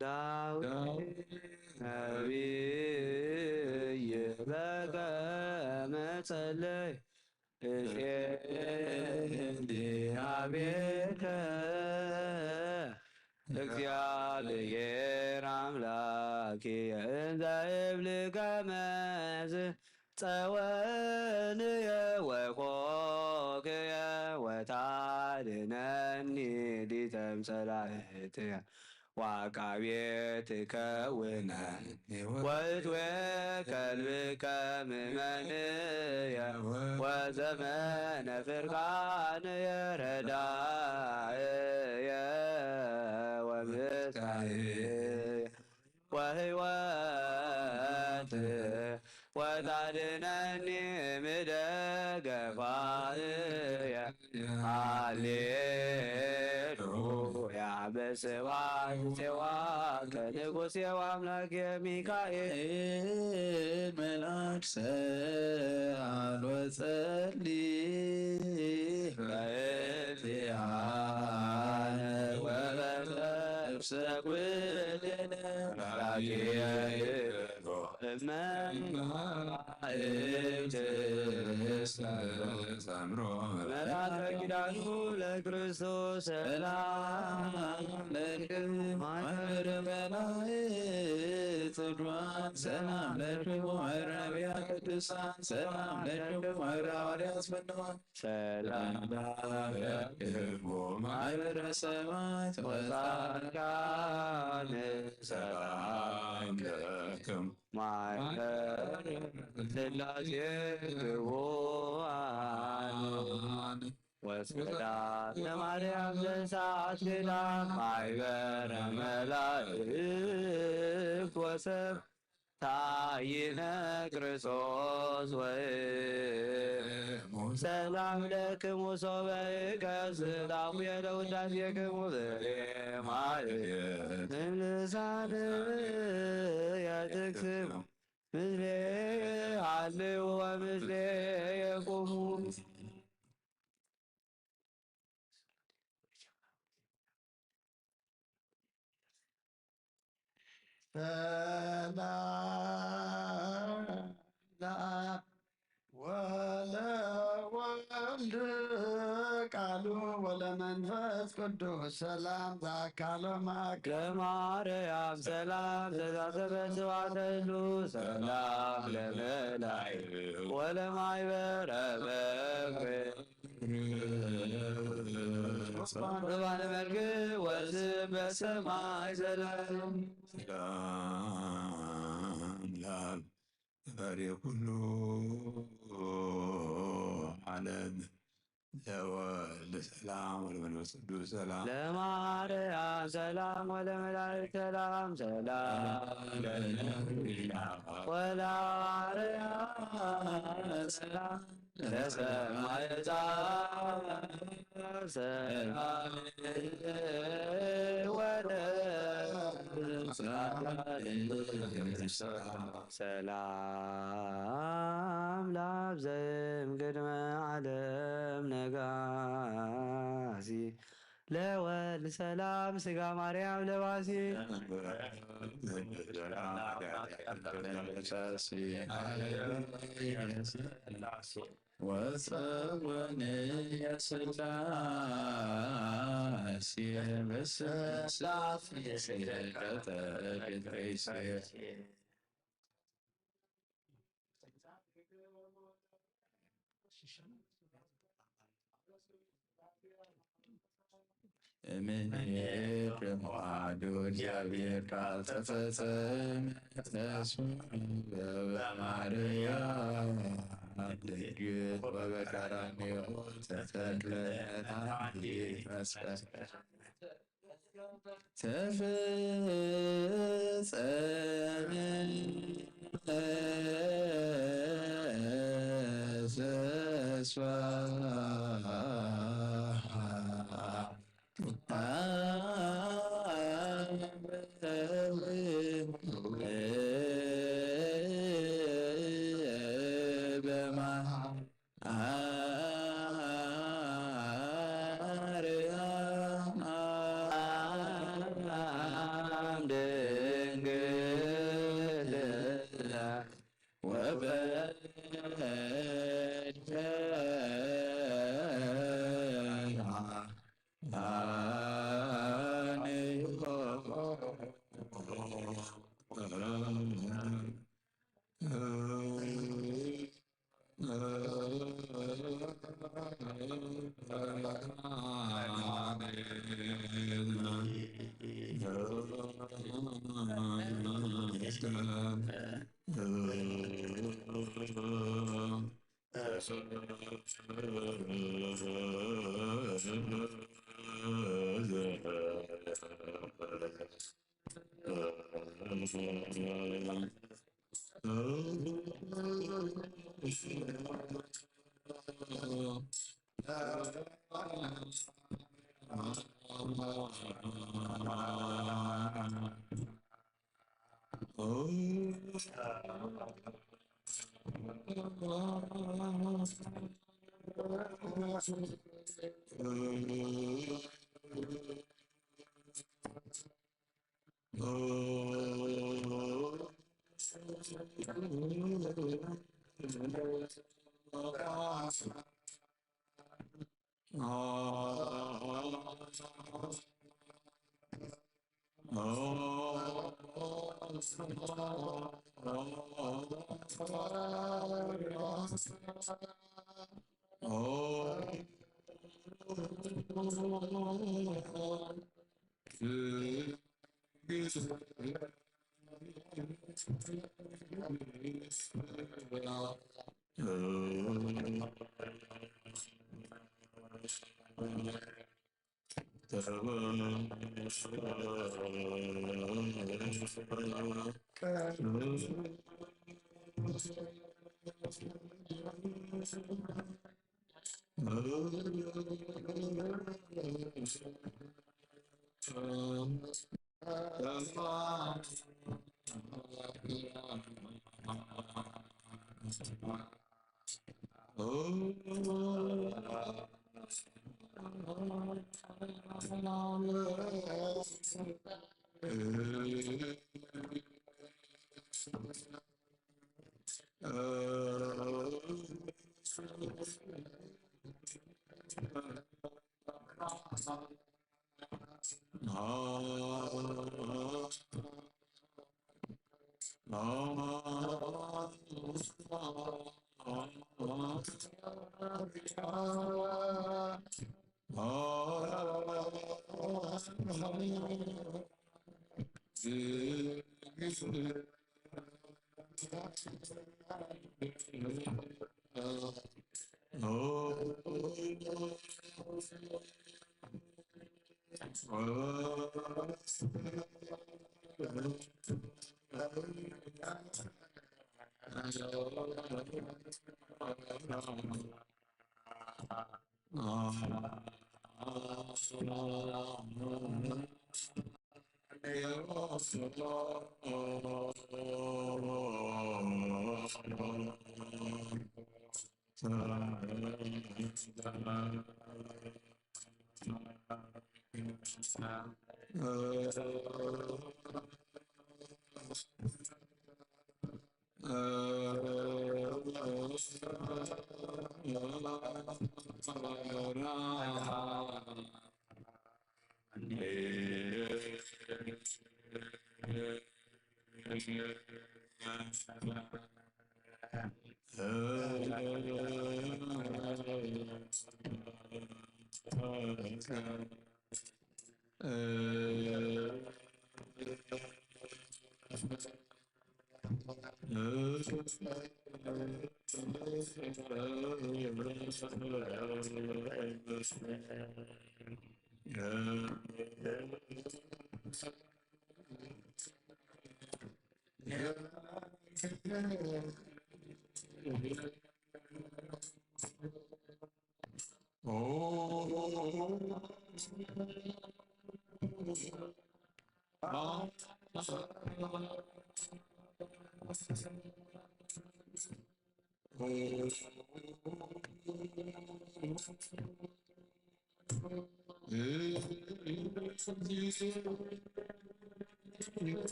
ዳዊት ነቢይ በከመ ጸለየ እጼሊ ሀቤከ እግዚአብሔር አምላክየ እንዘ እብል ከመዝ ጸወንየ ወኮክየ ወታድነኒ ዲተም ጸላእትየ ዋቃቤ ትከውነ ወእትዌ ከልብከ ምመንየ ወዘመነ ፍርቃንየ ረዳእየ ወምስካየ ወህይወት ወታድነኒ ምደገፋየ። ሃሌሉያ በስብሐት ጼዋ ከንጉሴ ወአምላኬ ሚካኤል። መልአክ ሰአል ወጸሊ በእንቲአነ ወበነፍሰ ኩልነ ራኪየ እመ መላእክት ዘምሮ መላእክተ ኪዳኑ ለክርስቶስ ሰላም ለክሙ ማህበረ መላእክት ቅዱሳን ሰላም ለክሙ ማህበረ ነቢያት ቅዱሳን ሰላም ለክሙ ማህበረ ሐዋርያት ፍንዋን ሰላም ለክሙ ማህበረ ሰማዕት ወጻድቃን ሰላም ለክሙ ማህበረ ሥላሴ ክቡራን ወሰላም ለማርያም ዘንሳት ገዳም ማህበረ መላእክት ወሰብ ታይነ ክርስቶስ ወይ ሰላም ለክሙ ሶበ ይቀስት አፉየ ለውዳሴክሙ ዘሬ ማርየ እምልሳን የትክስም ምስሌ ሃልው ወምስሌ የቁሙ። ሰላም ለአብ ወለወልድ ቃሉ ወለመንፈስ ቅዱስ ሰላም ዘአካሎ ማእከለ ለማርያም ሰላም ዘዛሰበ ስብሐተ እሉ ሰላም ለመላእክት ወለማይበረ መክብብ ርባነ መልክ ወስብ በሰማይ ዘላለም ሰላም ለአብ ፈጣሪ ኩሉ ዓለም ለወልድ ሰላም ወለመንፈስ ቅዱስ ሰላም ለማርያም ሰላም ወለመላእክት ሰላም ሰላም ለነቢያት ወለሐዋርያት ሰላም ለሰማዕታት ሰላም ወለብጻ ሰላም ለአብ ዘእምቅድመ ዓለም ነጋሲ ለወልድ ሰላም ስጋ ማርያም ለባሲ ወሰውንየ ስላሴ በስላሴ ቀጠቅሬሴ እምኔ በመዋህዶ እግዚአብሔር ቃል ተፈጸመ። ተስፋ በማርያም ድንግል ወበቀራንዮ ተተክለ መስቀል። ተፈጸመ ተስፋ በማ አርያም ድንግል ወበድከ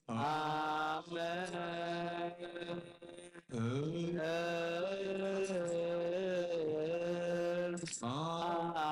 አመ አወተ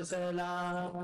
ሰላም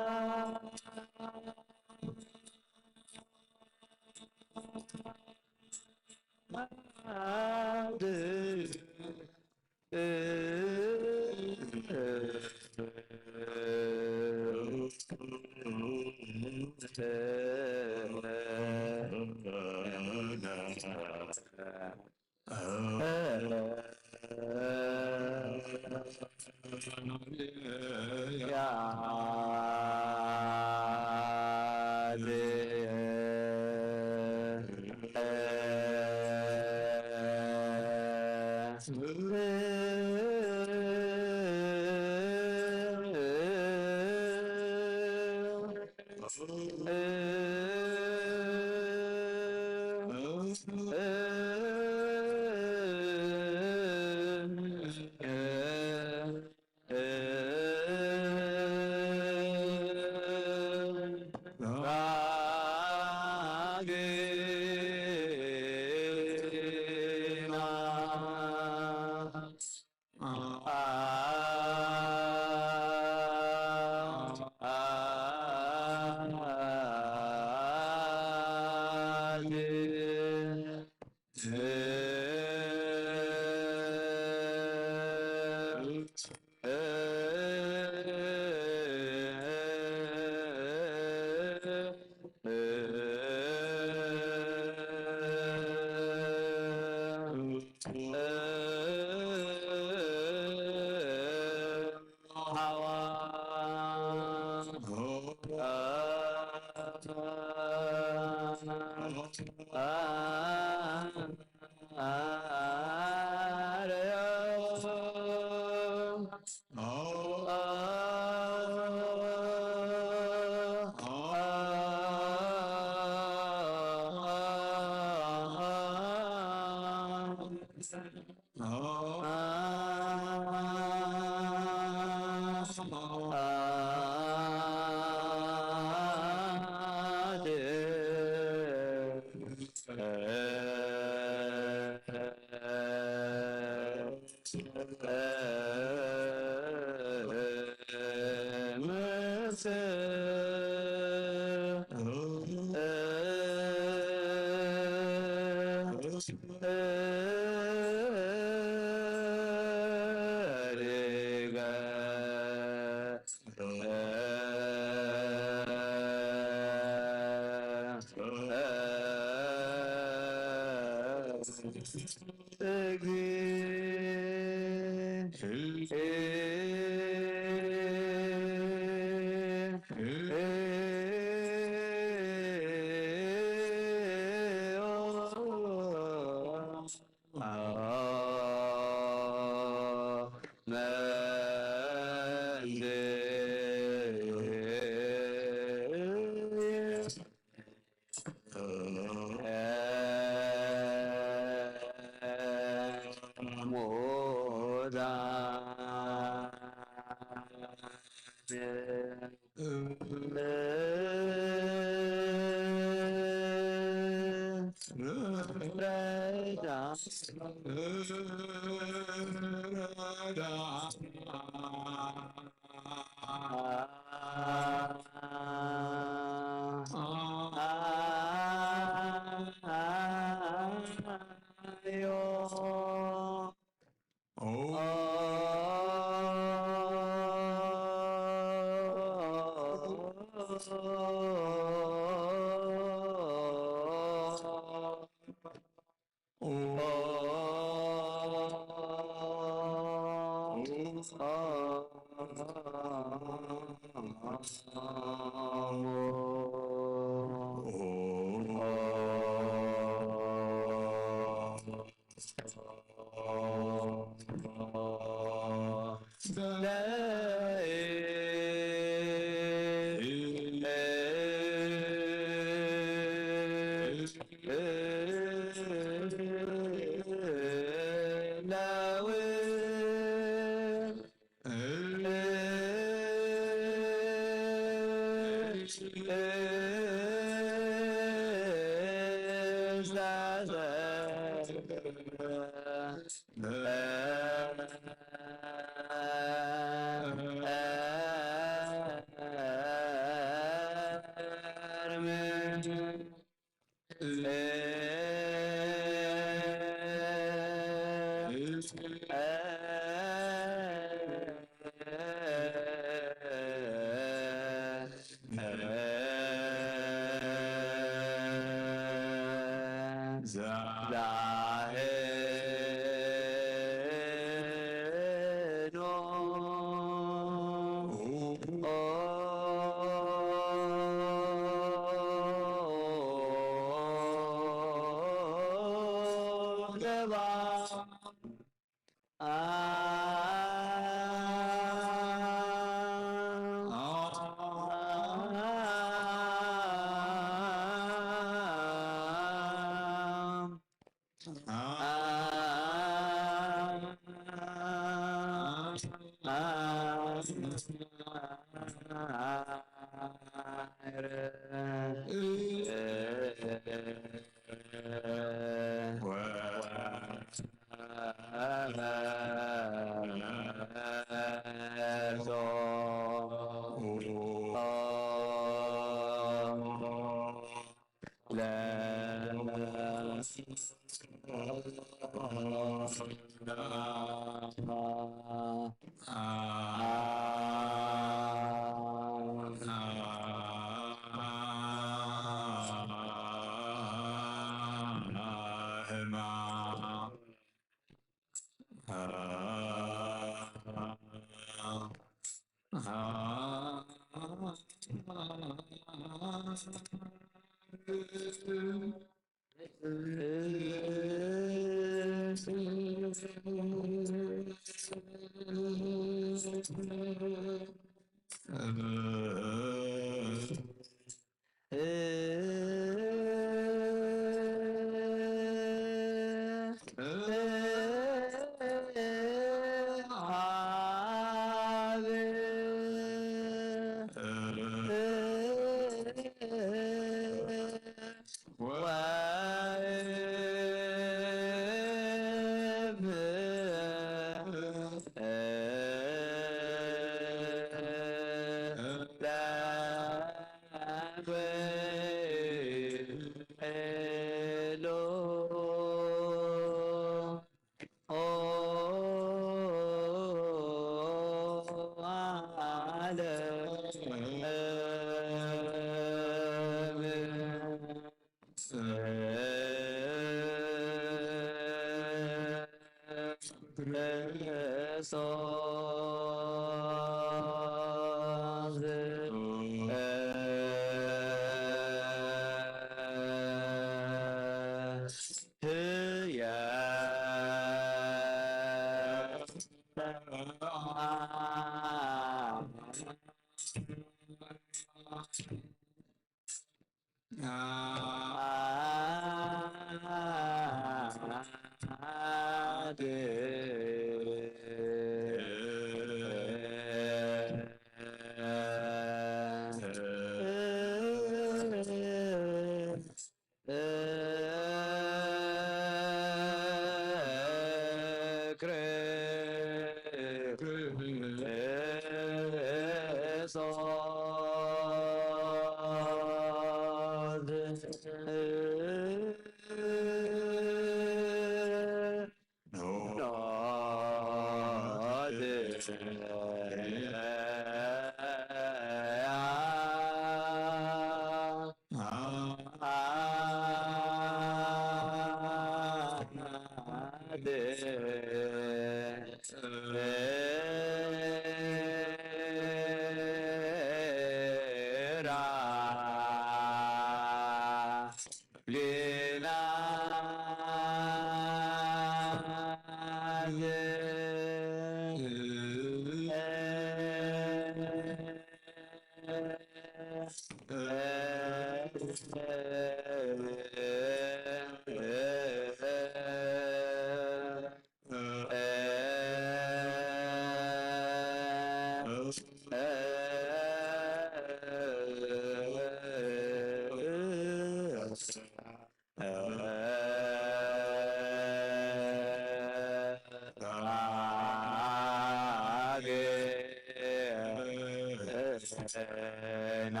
ና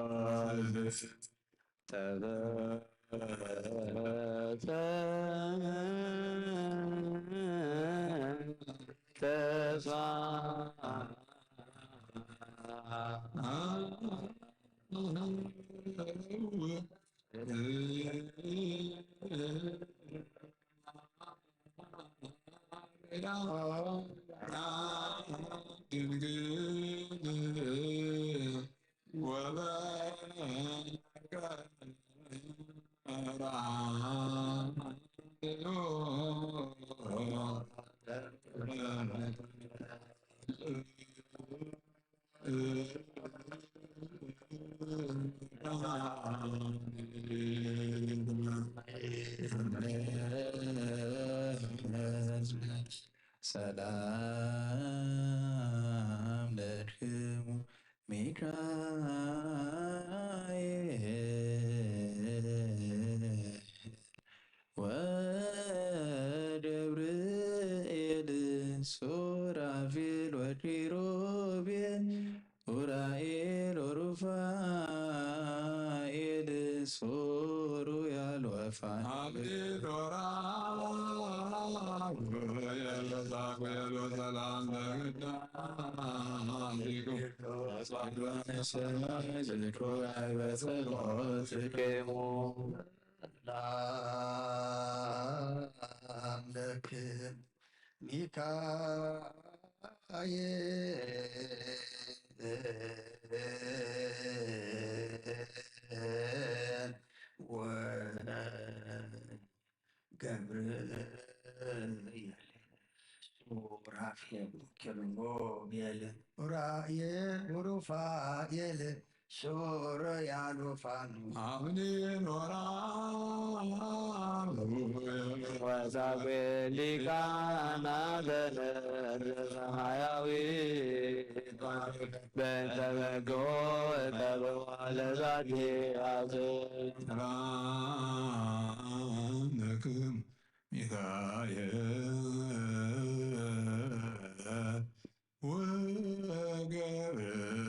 ክርስቶስ ተፈጸመ። ተስፋ ድንግል ወበ ሰላም ለክሙ ሚካኤል ወገብርኤል ሱራፌል ወኪሩቤል ኡራኤል ወሩፋኤል ሱሩያል ወፋ አቤት ወራ የለሳቁ የሎ ሰላም ለግዳ ሰላም ለክም ሚካኤል ወገብርኤል ሱራፌል ኪሩቤል ኡራኤል ሩፋኤል ሱሩያል ፋኑ አብኒ ኖራ ወሳጉ ሊቃና ዘነር ሰማያዊ በተበጎ ተበዋለ ዛቲ አብ ሰላም ለክም ሚካኤል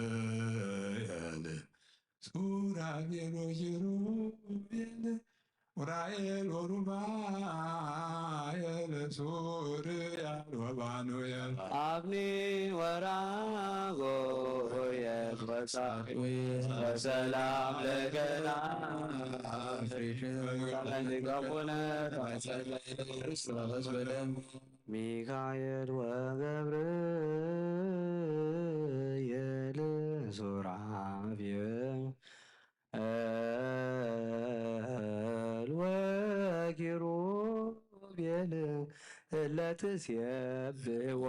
ወገብርኤል ሱራፌል ወኪሩቤል ኡራኤል ወሩፋኤል ሱርያል ወባኑኤል አብኒ ወራጎ የትወሳዊ ወሰላም ለከና አፍሪሽ ቀንዲቀቡነ ክርስቶስ በደም ሚካኤል ወገብርኤል ሱራፌል ወኪሩቤል እለ ትሴብሕዎ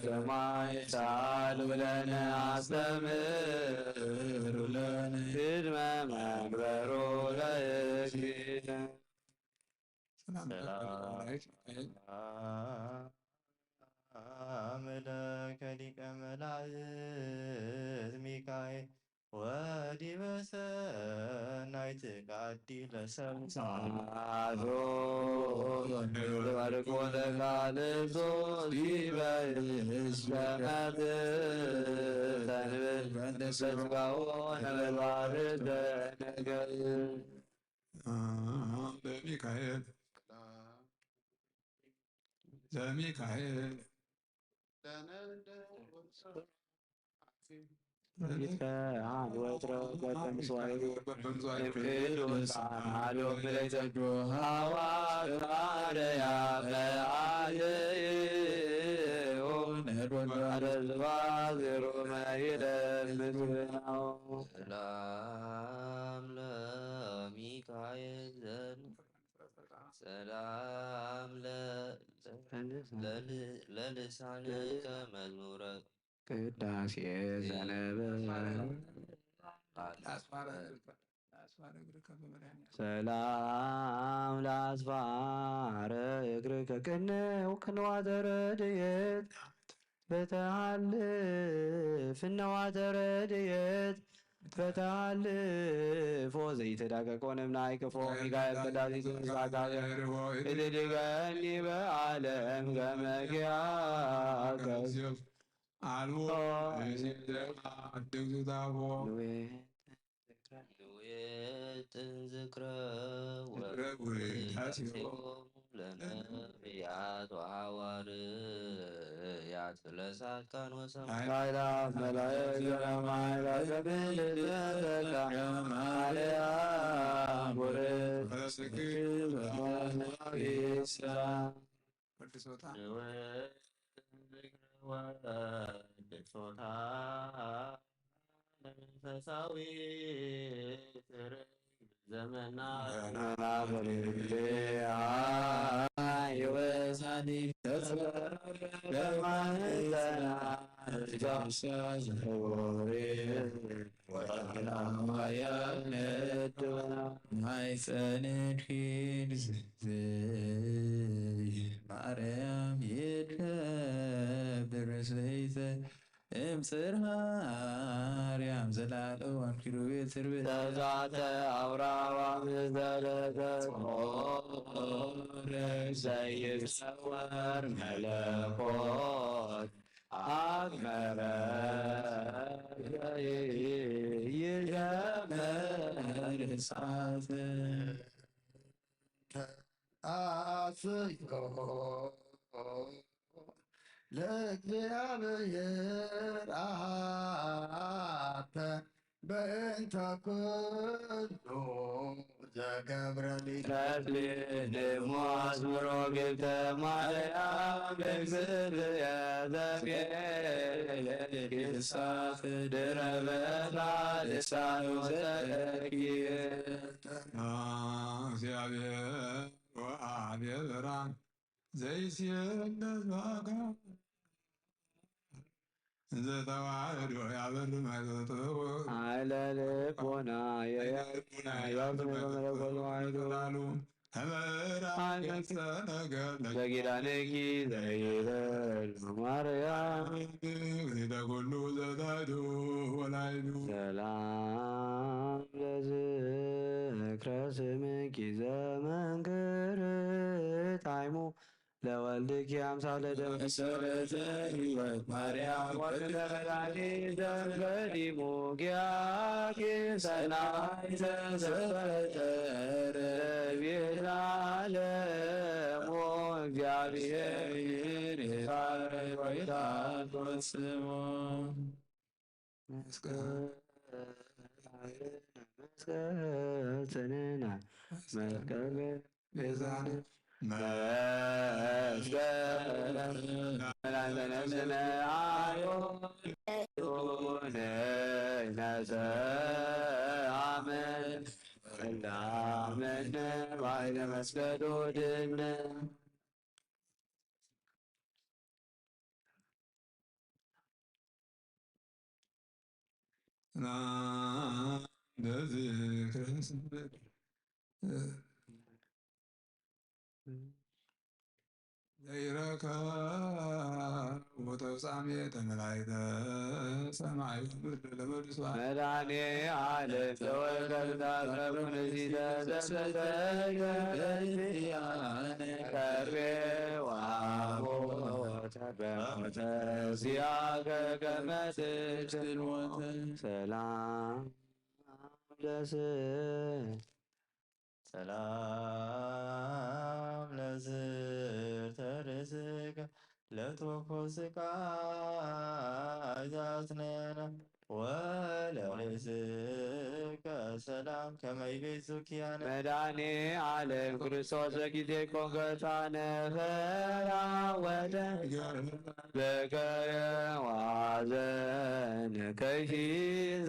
ሰማይ ሳሉ ለነ አስተምሩ ለነ ቅድመ መንበሩ ለእግዚእነ። ሰላም ለከ ሊቀ መላእክት ሚካኤል ወዲበ ሰናይት ቃዲ ለሰብእ ሰዓቶ ንወርቆ ለቃልሶ ዲበ እስከ ተንብል በእንተ ስጋዎ ነበልባል ተነገር። በሚካኤል ዘሚካኤል ይትከአል ወትረ በበምስዋዩ ቅዱሳን አሐዱ እምለይሰግዱ ሀዋርያነ ያፈአልኡ ነዶና አለዝባዝሩ መይደል ምስግናው። ሰላም ለሚካኤል ዘን ሰላም ለ- ለል- ለልሳንከ መዝሙረ ቅዳሴ ዘነበ። ሰላም ለአጽፋረ እግርከ ቅንው ክንዋተ ረድኤት ለተሃልፍ ፍነዋተ ረድኤት ፈታልፎ ዘይተዳቀቆ ነብናይ ክፎ ሚካኤል ቀዳሲት ንሳካ እድድገኒ በዓለም ገመኪያ ከዚኦም ኣልቦ ዘማ ድግዙታቦ ንዌጥን ዝክረ ውዳሴሆሙ ለነቢያት ወሐዋርያት ለጻድቃን ወሰማዕታት ኃይላት መላእክት ሰማይ ላዘብል ተሰካ ማርያም ወረት በስክር በማርያም ይሳ ቅዱሶታ ወቅሶታ ለመንፈሳዊ ትርግ ዘመና ማይፀንኪ ማርያም ይከብር ዘይተ እምፅር ማርያም ዘላለም ኪሩቤል ትርቤት ተዛተ አውራዋ ምዘለተ ዘይሰወር መለኮት አግመረ ይዘመር እሳት አስዮ ለእግዚአብሔር አተ በእንተ ኩሉ ዘገብረሊ ተስቢሕ ድሞ አዝምሮ ግብተ ማርያም እግዝእትየ ዘብሔር ቅድሳት ድረበላ ልሳኑ ዘኪ እግዚአብሔር ወአብ የብርሃን ዘይስየለት ዋጋ እንዘ ተዋህዶ ያበር ማይዘጥበቦ ኃይለ ልቦና የያዝነ በመለኮት ዋሕዶ ላሉ ተመራ ገጸ ነገር በኪዳንኪ ዘይበል ማርያም ለግዜተ ኩሉ ዘታይቱ ወላይቱ ሰላም ለዝክረ ስምኪ ዘመንክር ጣዕሙ ለወልድኪ አምሳለ ደም መሰረተ ሕይወት ማርያም ወልደ መድኃኒት ዘንገዲሙ ጊያኪ ሰናይ ዘዘፈጠረ ቤዛ ዓለም እግዚአብሔር እግዚአብሔር የታረይ ወይታቆት ስሙ መስቀል ጽንና መስቀል ቤዛነ ዘይረከብ ወተፍጻሜ ተመላይተ ሰማይ ምድር ለመድሷ መድኃኔ ዓለም ዘወከልታ ከርኩን እዚተ ዘሰተይከ ከርቤ ዋቦ ተበተ ዚያከ ከመ ትስል ሰላም ለስ ሰላም ለዝርተ ርእስከ ለትወኮስካ አይዛዝነነ ወለርእስከ ሰላም ከመ ይቤዙኪያነ መድኃኔ ዓለም ክርስቶስ በጊዜ ኮንከታነ ፈራ ወደ በከረ ዋዘን ከይሲ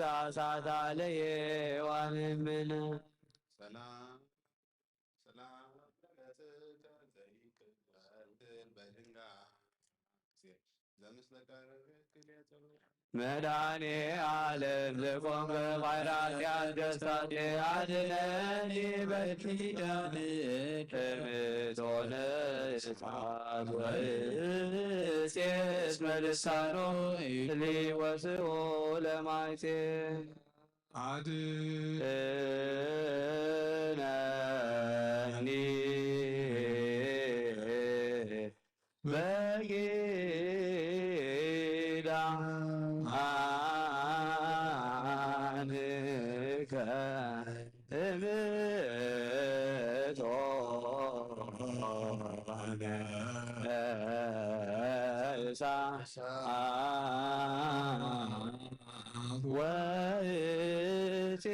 ዛሳት አለየ ዋህምን ሰላም ሰላም ለገጽከ ዘይትበድል በድንጋጼ ዘምስለ ቀርቤ ክልኤተ መድኃኔ ዓለም ዘቆምከ ባሕራት ያስደስታቴ አድነኒ በኪዳን ትምጦነ እሳት ወእሴስ መልሳኖ ሊወስኦ ለማይቴ ኣድነኒ በኪዳንከ እምጦነ እሳት ወእቴ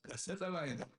ቀሰ ጸባይ ነው።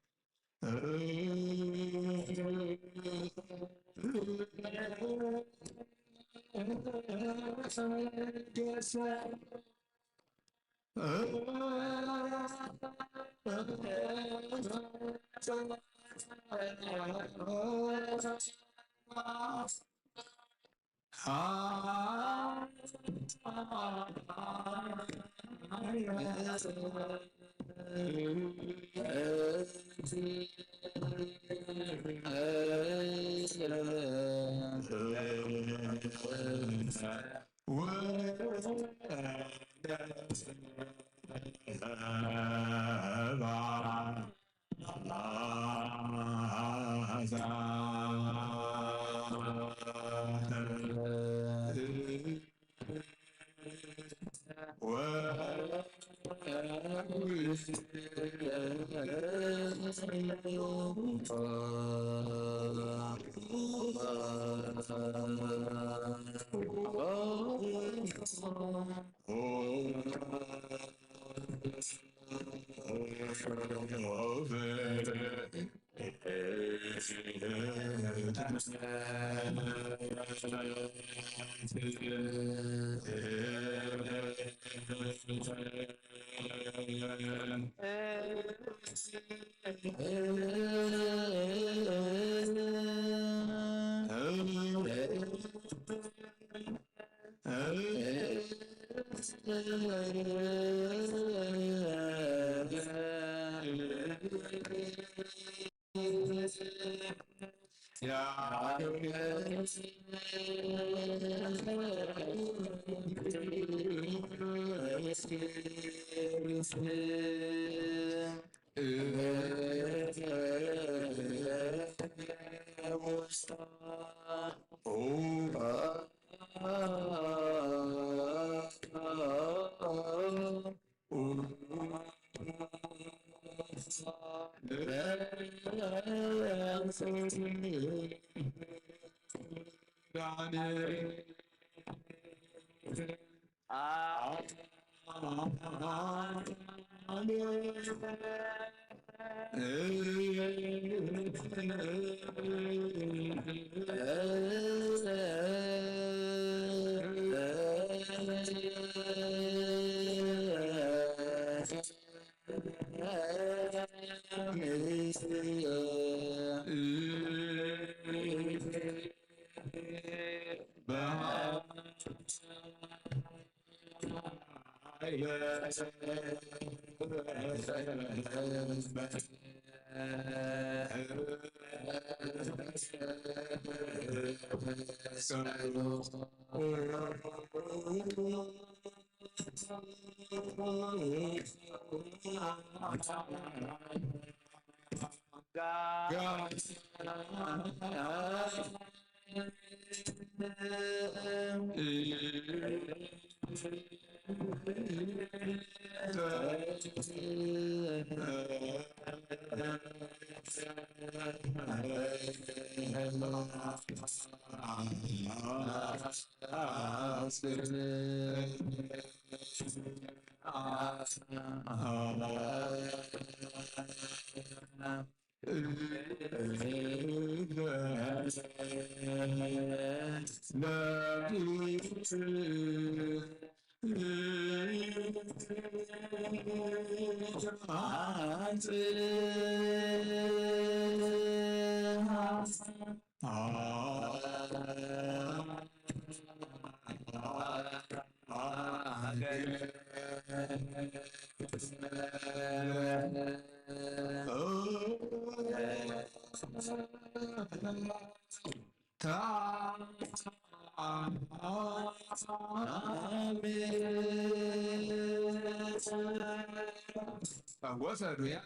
ታወሰዱ ያ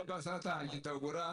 Basta tagli tagura.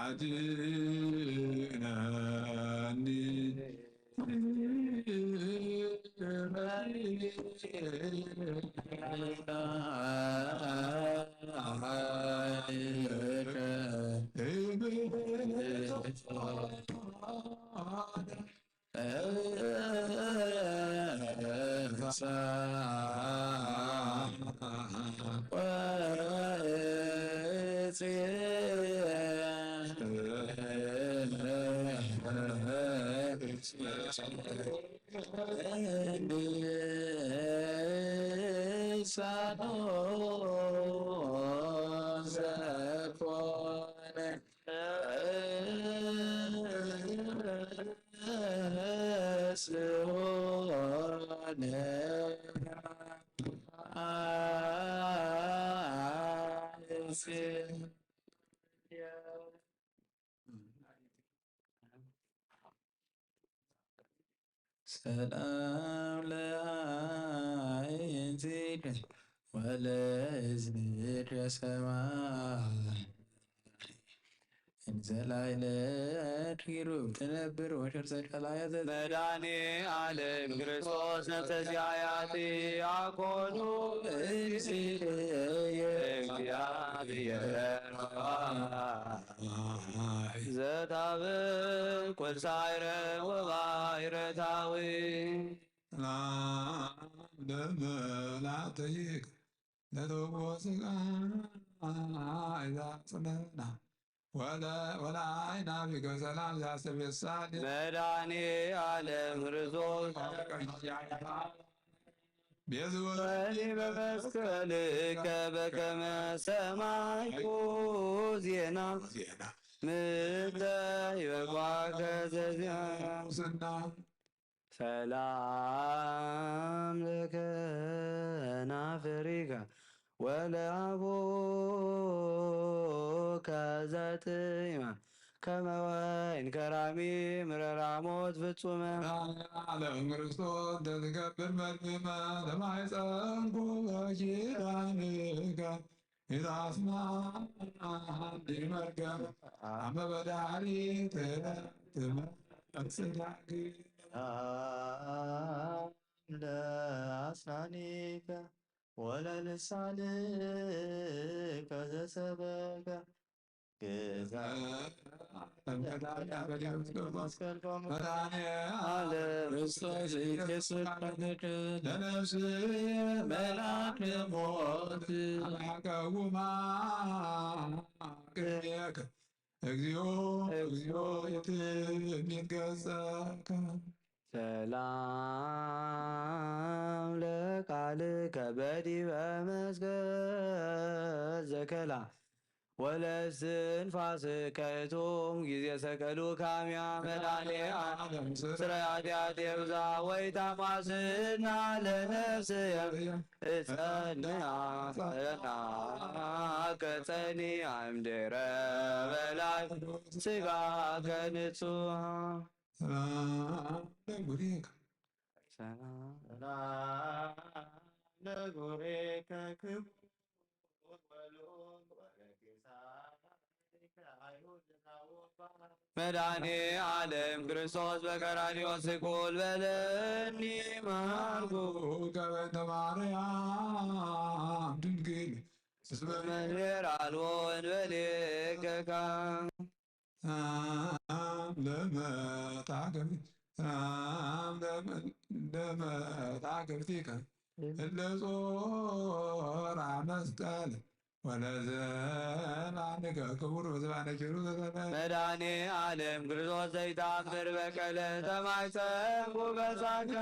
ኣድነኒ። ሰላም ለአዕይንቲከ ወለእዝኒከ ሰማይ። እንዘ ላዕለ ኪሩብ ትነብር ወከርሰ ቀላያተ መድኃኔ ዓለም ክርስቶስ ነፍሰ ሲያያቲ አኮኑ እግዚእየ እግዚአብሔር ዘታብዕ ቁርሳይረ ወባሕረ ታዊ ለመላእክት ለተወስቃ ኢዛ ጽለና ወለ ወለአይና ቢከ ሰላም ዛሰብ የሳል መድኃኔ ዓለም ክርስቶስ ቤዝወኒ በመስቀልከ በከመ ሰማይኩ ዜና ዜና ምንተ ይበቋከ ዘዜና ሙስና ሰላም ለከናፍሪከ ወለአቦከ ዘጥይመ ከመ ወይን ከራሚ ምረራሞት ፍጹመ። ዓለም ክርስቶስ እንተ ትገብር መድምመ ለማይጸንኩ በኪዳንከ ኢታስማ እንዲ መርገም አመ በዳሪ ትመጽዳግ ለአስናኒከ ወለልሳንከ ዘሰበከ ግዛ ለነፍስ መልአክ ሞት አቀውማ ቅድሜከ እግዚኦ እግዚኦ የትሚት ገጸከ ሰላም ለቃልከ በዲበ መስቀል ዘከላ ወለስትንፋስከ እቶም ጊዜ ሰቀሉ ካሚያ መድኃኔ ዓለም ስረ ኃጢአት የብዛ ወይ ታማስና ለነፍስ እጸንያ ጸና ከጸኒ እምድረ በላይ ስጋ ከንጹሃ ሰላም ለጉሬከ ሰላም ለጉሬከ ክቡር ወልዑል ወለኪሳሪከ አይሁድ ናወባ መድኃኔ ዓለም ክርስቶስ በቀራንዮ ስቁል በለኒ ማርኩ ከበተ ማርያም ድንግል እስመ መምህር አልቦ እንበሌከ ካም ለመታገብቲከ እለ ጾራ መስቀል ወለዘባንከ ክቡር በዘባነ ኪሩ ዘተለ መድኃኔ ዓለም ክርስቶስ ዘይታምር በቀለ ተማይጸንኩ በሳካ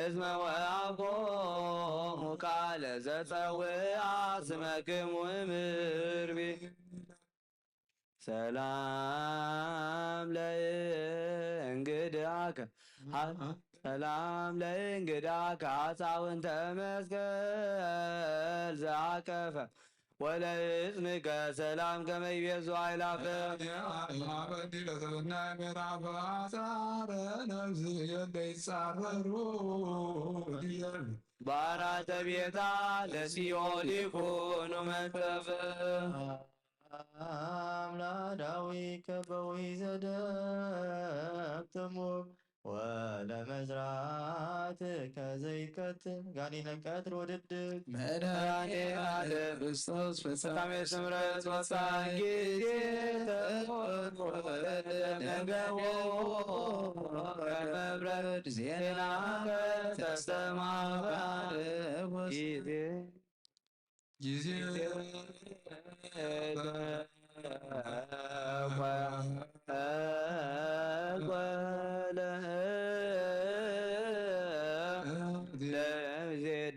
እስመ ወአኮሙ ቃለ ዘጸውአ ስመክሙ እምርቢ ሰላም ለእንግድአከ ሰላም ለእንግድአከ አጻውንተ መስቀል ዘአቀፈ ወለሕጽንከ ሰላም ከመ ይቤዙ አእላፈ አበዲ ለሰብናይ ምዕራፍ አሳረ ነፍስ የለ ይጻረሩ ባራተ ቤታ ለሲኦል ይኩኑ መንጠፍ አምላዳዊከ በዊዘ ደብትሙ ወለመዝራትከ ዘይቀትል ጋኔነ ቀትል ወድድቅ መድኃኔ ዓለም ክርስቶስ ፍጻሜ ስምረት ወሳኝ ጊዜ ተቆርቆረ ደምደሞ ከመብረድ ዜና ከተስተማረ ጊዜ ጊዜ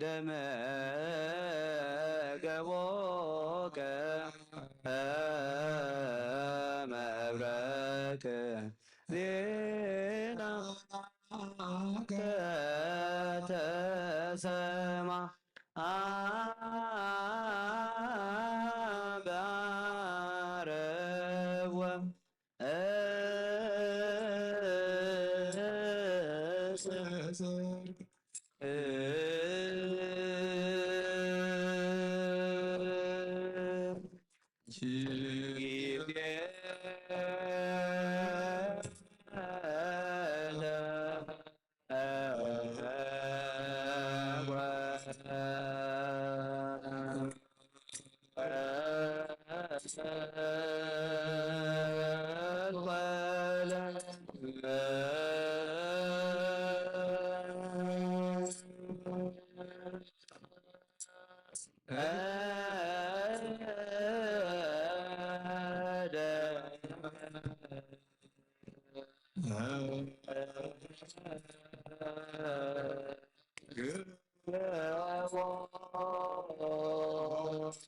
ደመ ገቦከ መብረቅ ዜና ከተሰማ አባረወ ክርስቶስ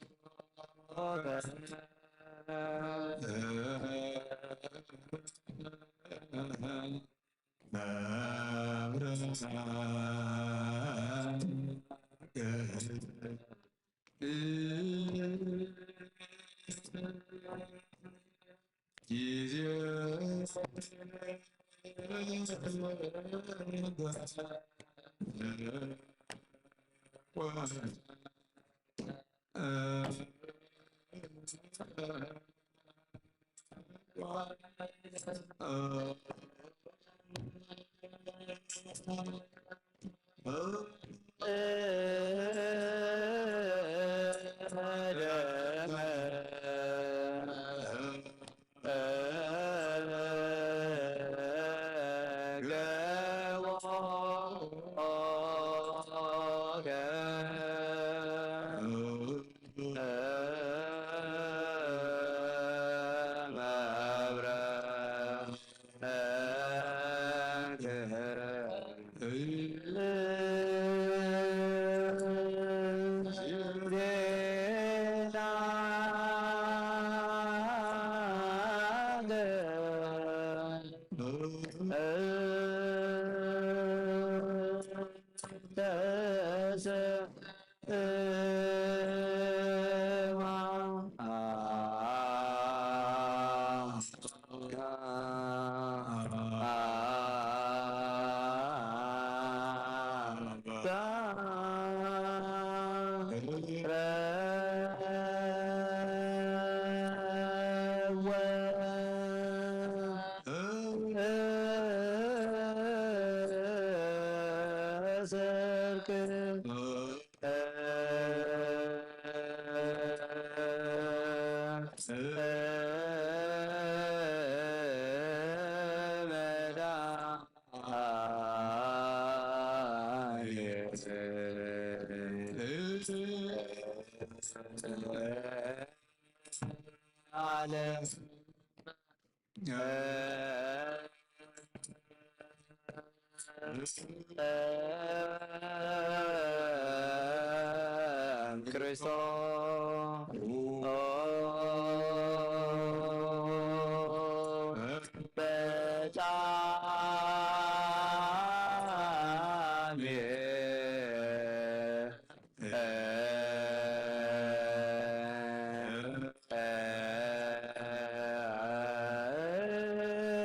በጣም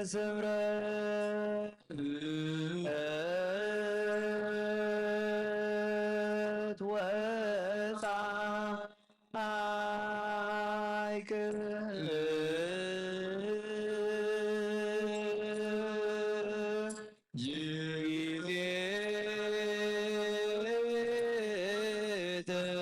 ስምረት ወፃ ኣይቅር ጊዜ ተቆ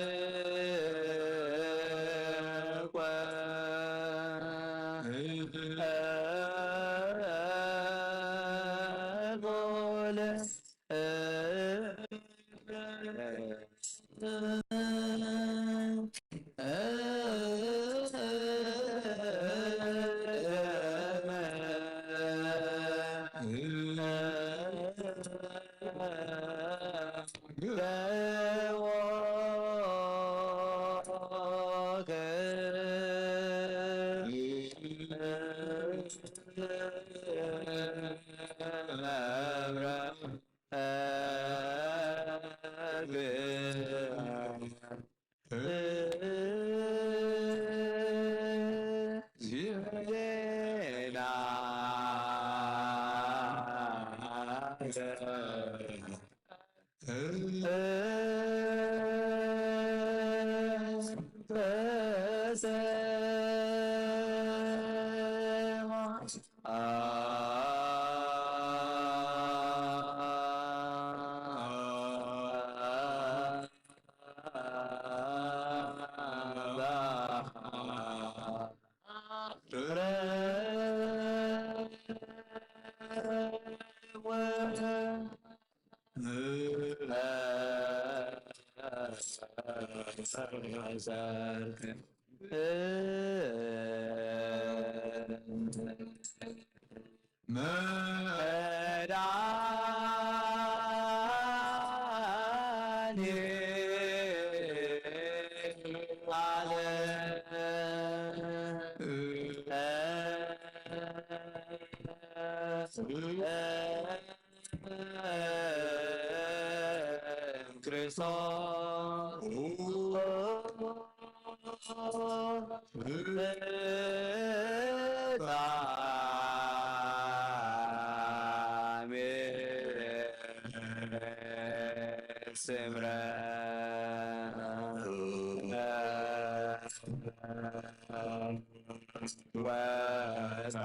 ዓለም ክርስቶስ ፍጻሜ ስምረ ወጻ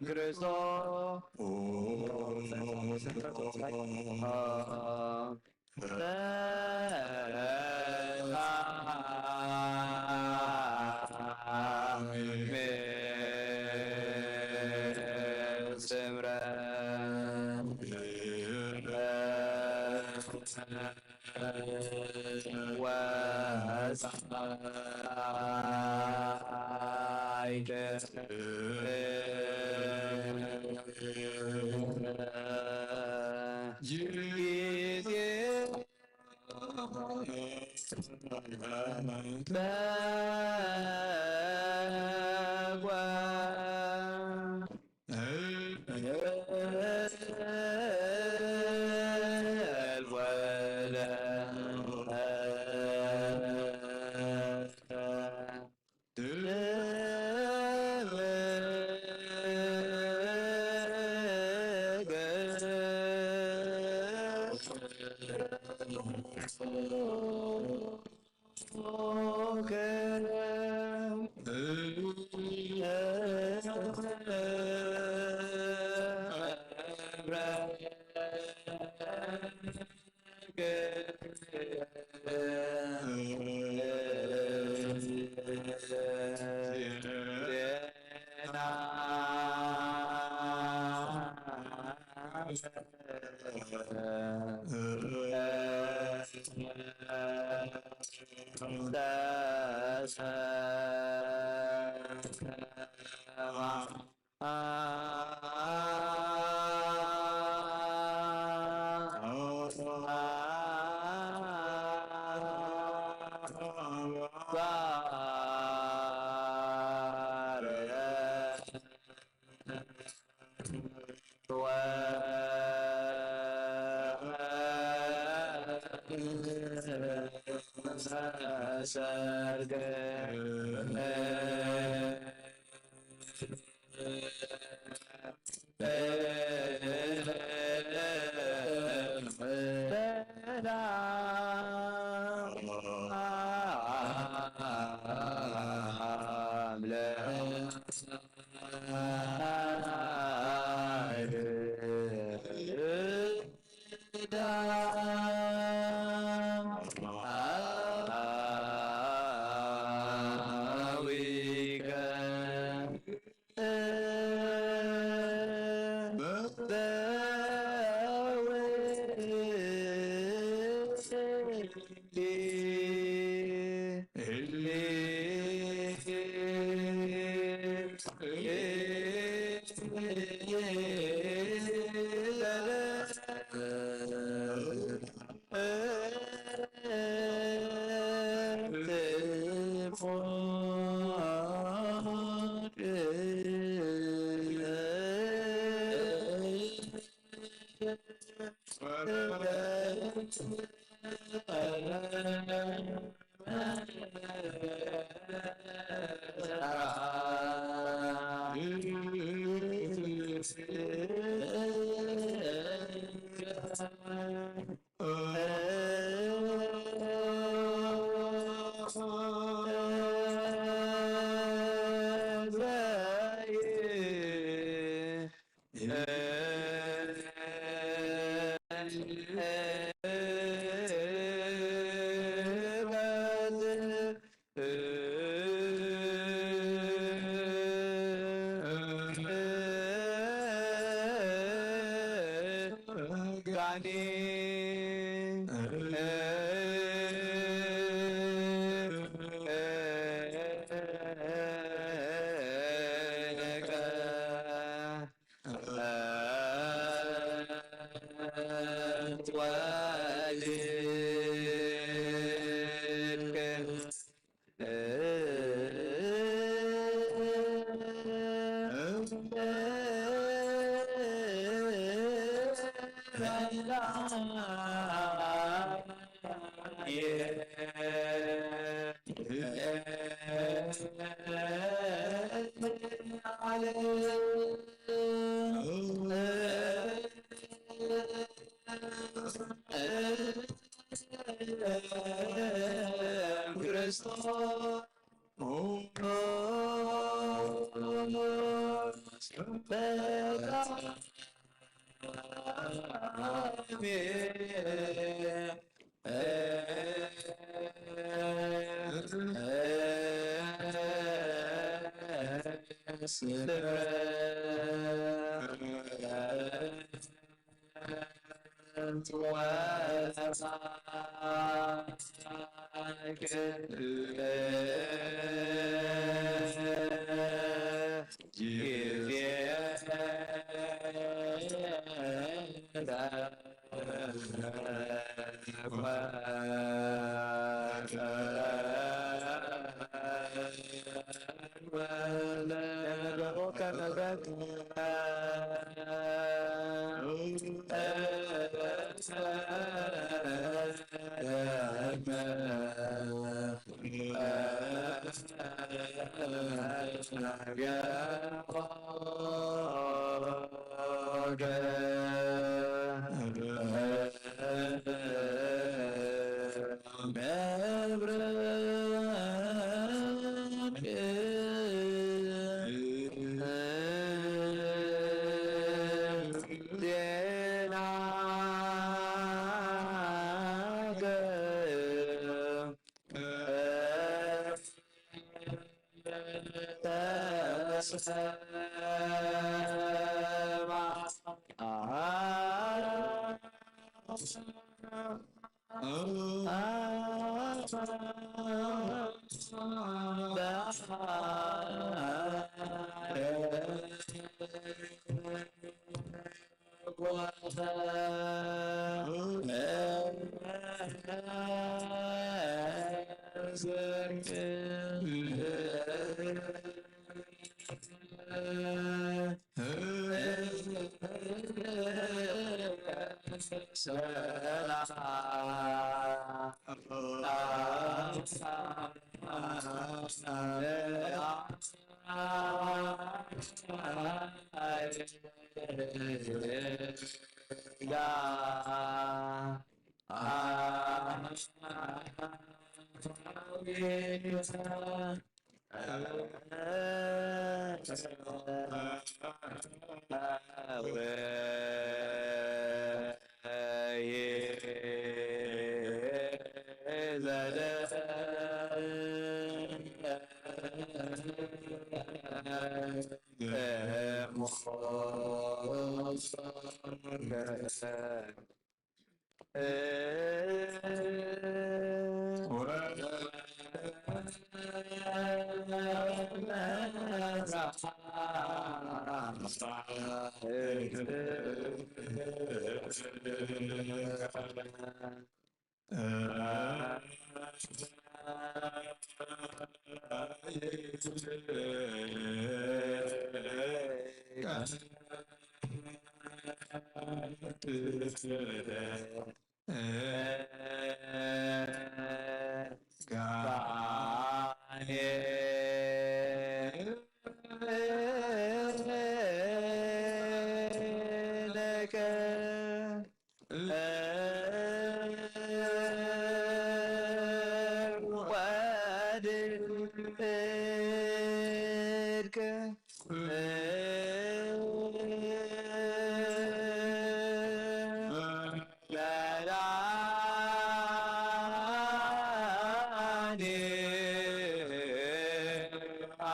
ክርስቶስ ጋኔ ክርስቶስ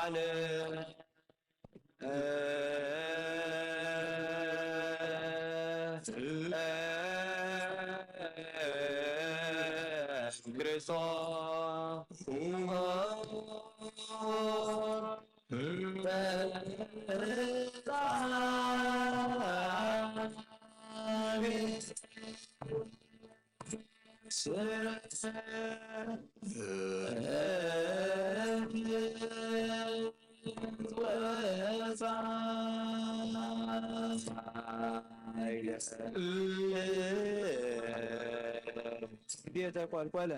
ኣነ ክርስቶስ ቤተ ቆልቆለ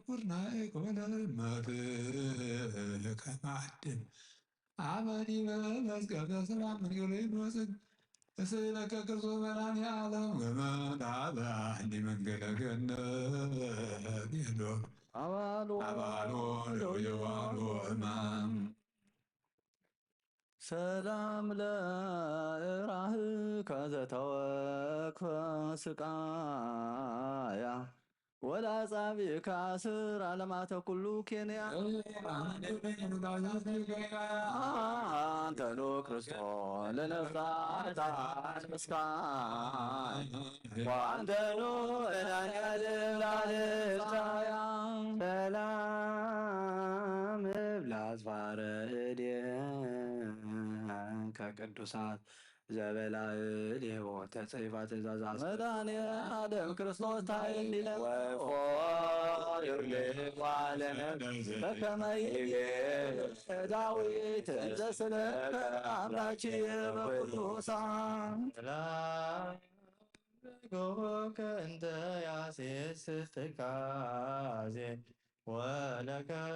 ኩርናይ ኮነ መትከ ማዕድን ኣመዲበ መዝገበ ሰላም መንገሎ ይመስል እስእለከ ክርስቶስ መድኃኔ ዓለም ገመድ ኣበ ኣህሊ መንገለ ገነት የዶ ኣባሎ ኣባሎ ደውዮ ኣባሎ ሕማም ሰላም ለእራህከ ዘተወክፈ ስቃያ ወላጻብእከ አስር ዓለማተ ኩሉ ኬንያ። አንተኑ ክርስቶስ ለነፍሳት መስካይ ወአንተኑ መድኃኔዓለም ለዓለም። ሰላም እብል አጽፋረ እዴከ ቅዱሳት ዘበላዕሌሁ ተጽሕፋ ትእዛዛት መድኃኔ ዓለም ክርስቶስ ታይሊለ ወፎ ይብልዋ ለነፍስ በከመ ይቤ ዳዊት እንዘ ስለከ አምላኪ በቅዱሳን። ሰላም ለገቦከ እንተ ያሴስ ትካዜ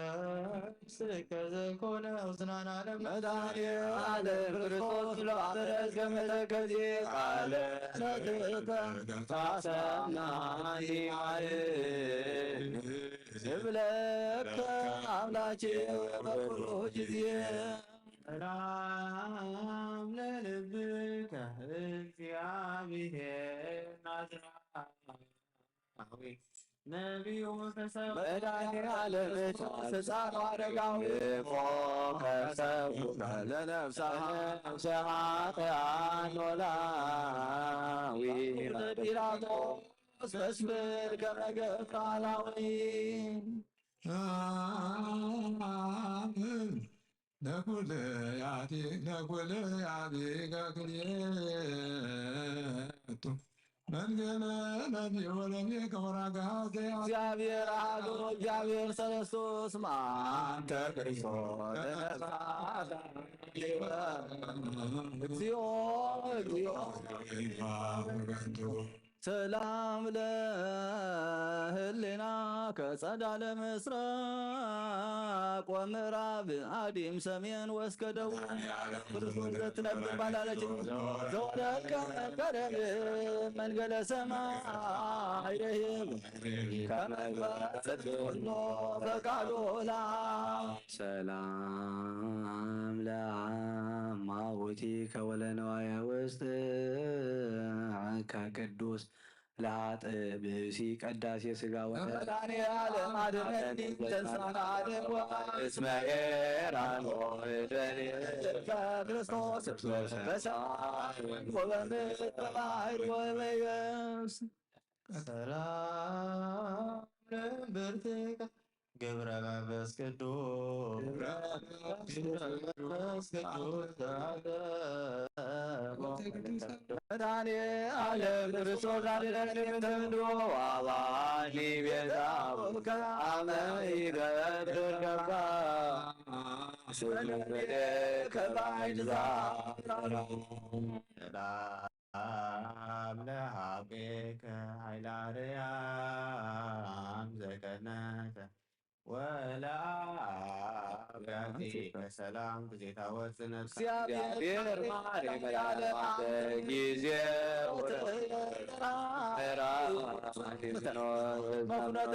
ወለከርስከ ዘኮነ ውስናን ዓለም መድኃኔ ዓለም ክርስቶስ ለአበረዝ ከመ ተከዜ ቃለ ነፍስከ ታሰማኒ ማርያም እብለከ አምላኬ በኩሉ ጊዜ። ሰላም ለልብከ እግዚአብሔር ናዝራዊ ነቢዩ ተሰብአ መድኃኔ ዓለም ተስዓት አረጋዊ እፎ ከሰብኩከ ለነፍሳት ኃጥኣን ኖላዊ ጲላጦስ መስፍን ከመ ገብረ አላዊ። አሜን። ለኩልያቲ ለኩልያቲ ከክልኤቱ መንገለ ለሚወለሚ ከወራጋዜ እግዚአብሔር አሐዱ እግዚአብሔር ሰለስቱ ስማ አንተ ክርስቶስ ተነሳ እግዚኦ እግዚኦ ሰላም ለህሊና ከጸዳለ ምስራቅ ወምዕራብ አዲም ሰሜን ወስከ ደቡብ ዘትነብር ባላለች ዘወረቀ ከረብ መንገለ ሰማይ ረሂብ ከመግባጽ ኩሎ ፈቃዶላ ሰላም ለአማውቲከ ወለነዋየ ውስጥ ከቅዱስ ለአጥብ ብእሲ ቀዳሴ ስጋ ወ መድኃኔ ዓለም አድነኒ ተንሳና ዓለም እስመ ኤራን ከክርስቶስ በሰማይ ወበምድር በባሕር ወበየብስ ሰላም ለእምብርትከ ገብረ መንፈስ ቅዱስ ገብረ መንፈስ ቅዱስ መድኃኔ ዓለም ክርስቶስ አድነን የምትንዶ አባኒ ቤዛ ከአመ ይገብር ከባ ስለ ባይዛ ሰላም ለሀቤከ ኃይለ አርያም ዘቀነተ ወለአብያቲከ ሰላም ብዜታ ወፅነት እግዚአብሔር ማሬ መድኃኔዓለም ጊዜው ተራ መፍኖተ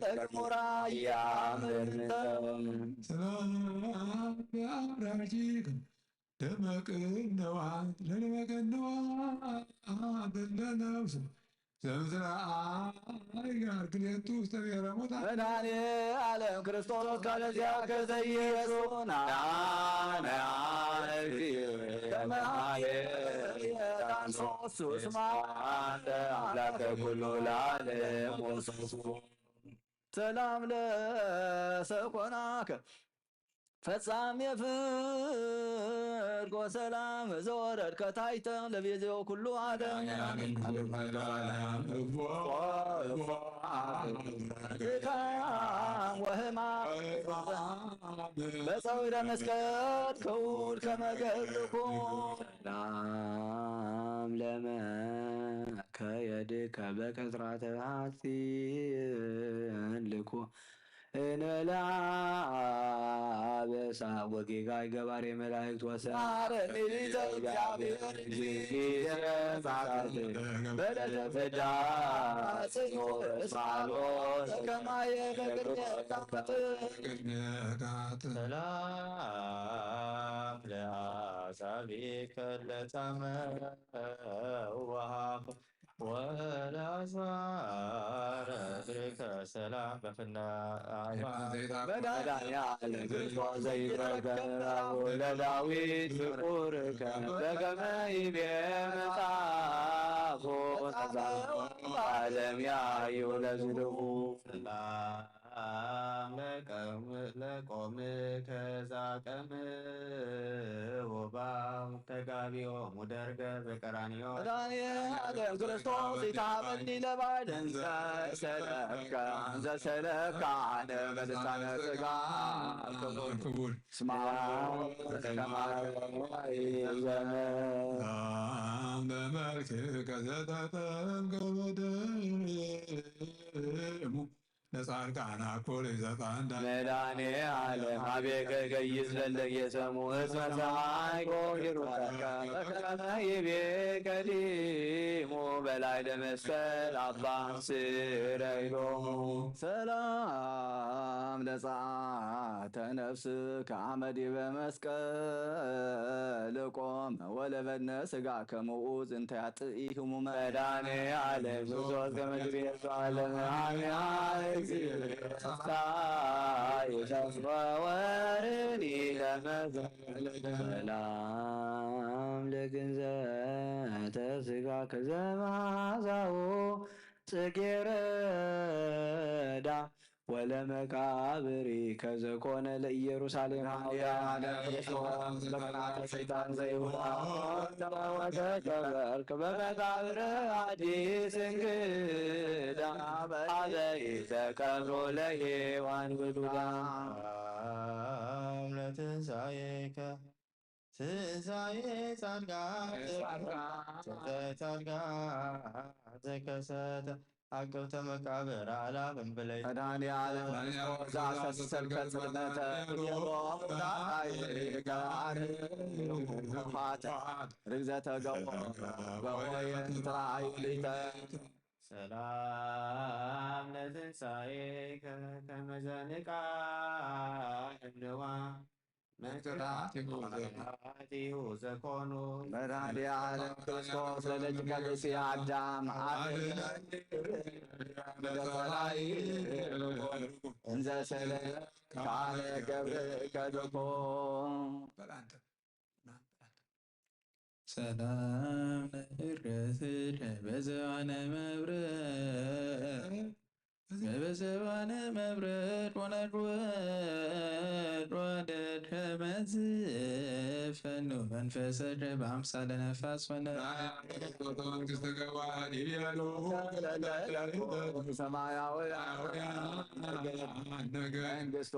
ጽድቅ ሙራ ያምር ሰላም ለአብራኪ ደመቅነዋ ለደመቅነዋ በለነፍሱ ዘምስለ አይ ጋር ክልኤቱ ውስተ ብሔረ ሙታን መድኃኔ ዓለም ክርስቶስ ካለዚያ ከዘየሱና ናና እግዚእ ከመሃየ ታንሶሱ ስማ አንተ አምላከ ኩሉ ለዓለም ወሰሱ ሰላም ለሰኮናከ ፈጻሜ ፍርድ ወሰላም ዘወረድከ ታሕተ ለቤዜው ኩሉ ዓለም ድካም ወሕማም በጸዊረ መስቀል ክቡር ከመ ገብርኩ ሰላም ለመከ የድከ በቀትራተ ሐጺን ልኩ እነ ለአበሳ ወጌጋይ ገባሬ መላእክት ወሰ ማረኒ ሊተ እግዚአብሔር ጊዜ ጻድቅ በለተ ፍዳ ጽኑ እስማሎ ከማየ በቅድሜ ሰላም ለአሳቢከ ለጻመ ወሃብ ወለአስማረ እግርከ ሰላም በፍና መድኃኒዓለም ክርስቶስ ዘይረከብ ለዳዊት ፍቁርከ በከመ ይቤ መጽሐፎ ተጻፎ ዓለም ያዩ ለዝልኡ ሰላም ለቆምከ ዛቀምዎ ባው ተጋቢኦሙ ደርገ በቀራንዮ መድኃኔ ዓለም ክርስቶስ ኢታበኒ ለባዕድ እንዘ ሰለብከ እንዘ ሰለብከ አነ በልሳነ ሥጋ ክቡር ክቡር ስማ ዘመን በመልክከ ዘተጠምቀ በደሙ ለጻድቃን አኮለ ዘጻንዳ መድኃኔ ዓለም አቤከ ገይስ ለለ የሰሙ እስመ ሰማይኮ ሂሩተከ በከመ ይቤ ቀዲሙ በላይ ለመስቀል አባ ስረይሎ ሰላም ለጸአተ ነፍስ ከአመ ዲበ መስቀል ቆመ ወለበድነ ሥጋ ከመኡ ዝንተ ያጥኢ ህሙመ መድኃኔ ዓለም ክርስቶስ ከመ ትቤ ዓለም አሜን። ሰላም ለግንዘተ ሥጋ ከዘ መዓዛሁ ጽጌረዳ ወለመቃብሪ ከዘኮነ ለኢየሩሳሌም በቅናተ ሰይጣን ዘይሁዳ ወተቀበርክ በመቃብር አዲስ እንግዳ አበይ ተቀብሮ ለሔዋን ውሉዳ ለትንሣኤከ ትንሳኤ ጻድቃን ትንሳኤ ጻድቃን ዘከሰተ፣ ዓቀብተ መቃብር ኣላፍን ብለይ መድኃኔ ዓለም ክርስቶስ ዘአስተሰርየ ጽልመተ ርግዘተ ገቦ በወይን ትራእዩ ሊተ ሰላም ለትንሳኤከ ከመ ዘንቃ እምንዋ መከራቲሁ ዘኮኑ መድኃኔ ዓለም ክርስቶስ ለደቂቀ ብእሲ አዳም አድነ እምነ ጸላኢ እንዘ ሰለ ካለ ገብርከ ዝኮ ሰላም ለእረትከ በዘባነ መብረድ በዘባነ መብረድ ወነድወድ ወደድ ከመዝ ፈኑ መንፈሰከ በአምሳለ ነፋስ ወነ ሰማያዊ መንግስቱ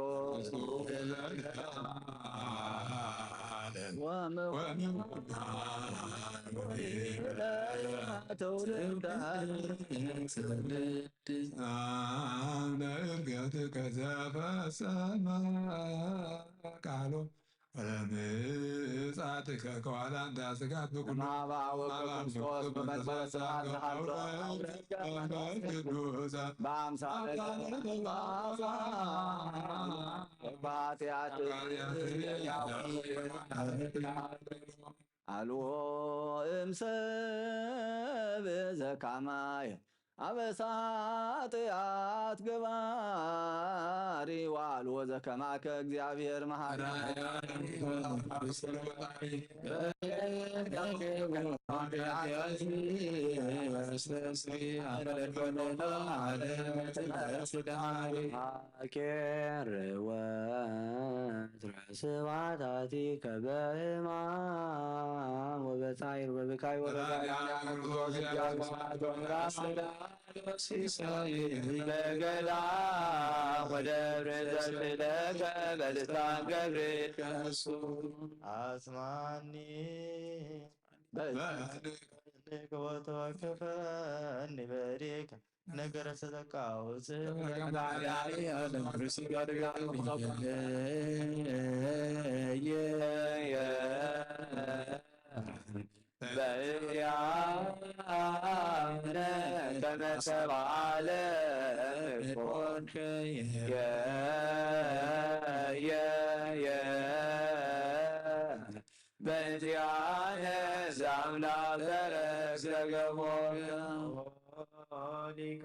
ትውልዳ ለእርገትከ ዘፈጸመ ቃሎ ወለምጻትከ ከዋላ እንዳ ስጋት ብኩሉ ማባ ወክርስቶስ በመንፈስ ስብሐት ዘሃሎ ቅዱሳን በአምሳለ በኃጢአት አልዎ እምሰብ ዘካማየ አበሳ ኃጢአት ገባሪ ወአልዎ ዘከማከ እግዚአብሔር መሐሪ ኬር ወትረ ስብሐታቲከ በህማም ወበጻይር ወብካይ ወበ ለገዳ ወደብረ ዘስለከ በልሳን ገብርኤል ከሱ አስማኒ በልሳን ወተወከፈኒ በዲከ ነገረ ሰደቃ ውፅእ በእንቲአነ ከመ ሰብአ ለኮንከ የ የ የ በእንቲአነ ዘአምላክ ተረስረገቦ ሊቀ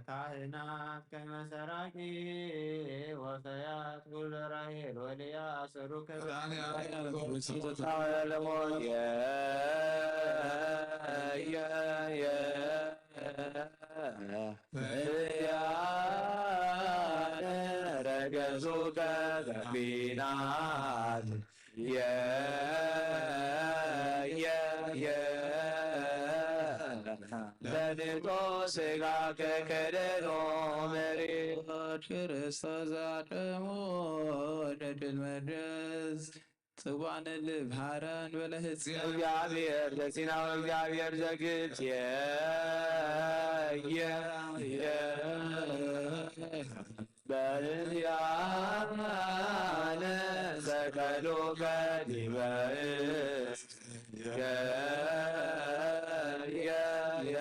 ካህናት ከመ ሰራቂ ወፈያት ኩሉ ራሄል ወልያ አሰሩ ከመ ለሞት የ የ የ እያነ ረገጹ ከዘቢናት የ የ የ በንቶ ስጋ ከከደኖ መሪ ክርስቶስ ዛቀሞ ደድል መድረስ ጽዋነ ልብ ሀረን በለ ህዝብ እግዚአብሔር ዘሲና ወእግዚአብሔር ዘግብጽ የ የ የ በእንቲአነ ሰቀሉ ከዲበ የ የ የ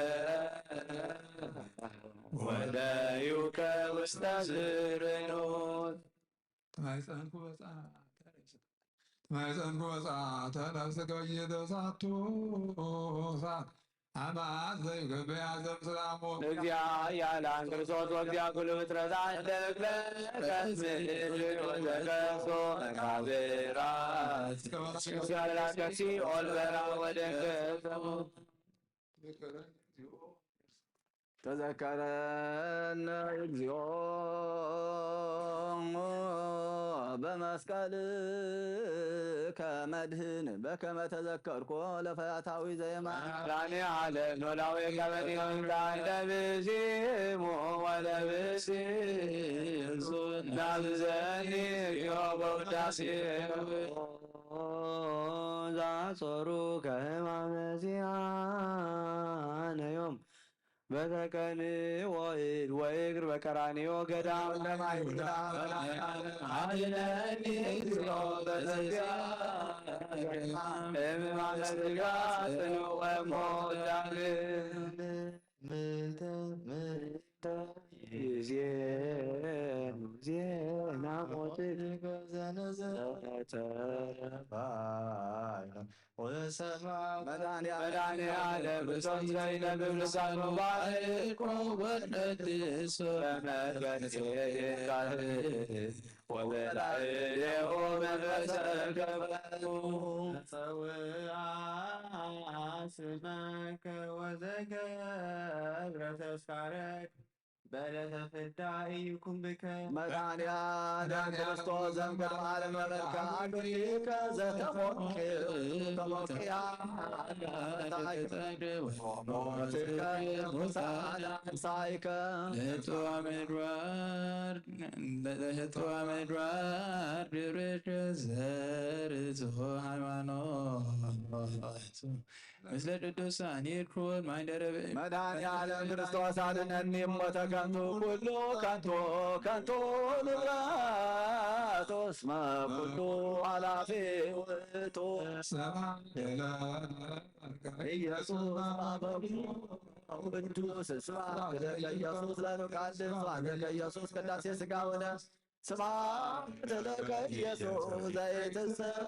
ወደዩከ ውስተ ዝርኖት ተማይጸንኩ በጻ ተማይጸንኩ በጻ ተነፍስከ በየደ ሳቱ ሳት አማት ዘይገብያ ዘምስላሞ እግዚአ ያላን ክርስቶስ ወግዚአ ኩሉ ፍጥረታት ለእግለ ከስምድር ወዘከሶ መቃብራት ሲኦል በራ ወደንገጾ ተዘከረነ እግዚኦ በመስቀልከ መድህን በከመ ተዘከርኮ ለፈያታዊ ዘየማን። ዳኒ ዓለም ኖላዊ ገበን ይሁንታ ለብዚሙ ወለብዚሙ ናብዘኒ ዮቦ ውዳሴ ዛጾሩ ከህማመ ዚአነ ዮም በተቀንዎ እድ ወእግር በቀራንዮ ገዳም ለማይሁዳ አድነኒ እግዚኦ በተዚያ እምማለ ስጋ ጽንወ ሞዳል ምልተ ምልተ ዜኑ ዜና ሞት ዘነዘተረፋይነ መድኃኔዓለም እቶም ዘይነብብ ልሳኑ ባርኮ ወቀድሶ በመንፈስ ቃል ወበላዕሌሁ መንፈሰ ከበሩ ጸውአ ስመከ ወዘገብረ ተስካረክ በለተ ፍዳ ኢይኩን ብከ መድኃኔዓለም ክርስቶስ ዘእምቅድመ ዓለም ነበርካ አግሪከ ዘተሞክር ተሞክያ ሞትከ ሙሳና ሳይከ ለህጥዋ ምድባር ለህጥዋ ምድባር ድርሽ ዘርዝሆ ሃይማኖት ምስለ ቅዱሳን ይኩን ማይደረ ብእም መድኃኔ ዓለም ክርስቶስ አድነኒ እሞ ተከንቱ ኩሉ ከንቱ ከንቱ ንብረቱ እስመ ኩሉ ኃላፊ ውእቱ። ኢየሱስ ቅዱስ ስብሐት ለከ ኢየሱስ ለሉቃል ስብሐት ለከ ኢየሱስ ቅዳሴ ሥጋ ወደም ስብሐት ለከ ኢየሱስ ዘይትንስእ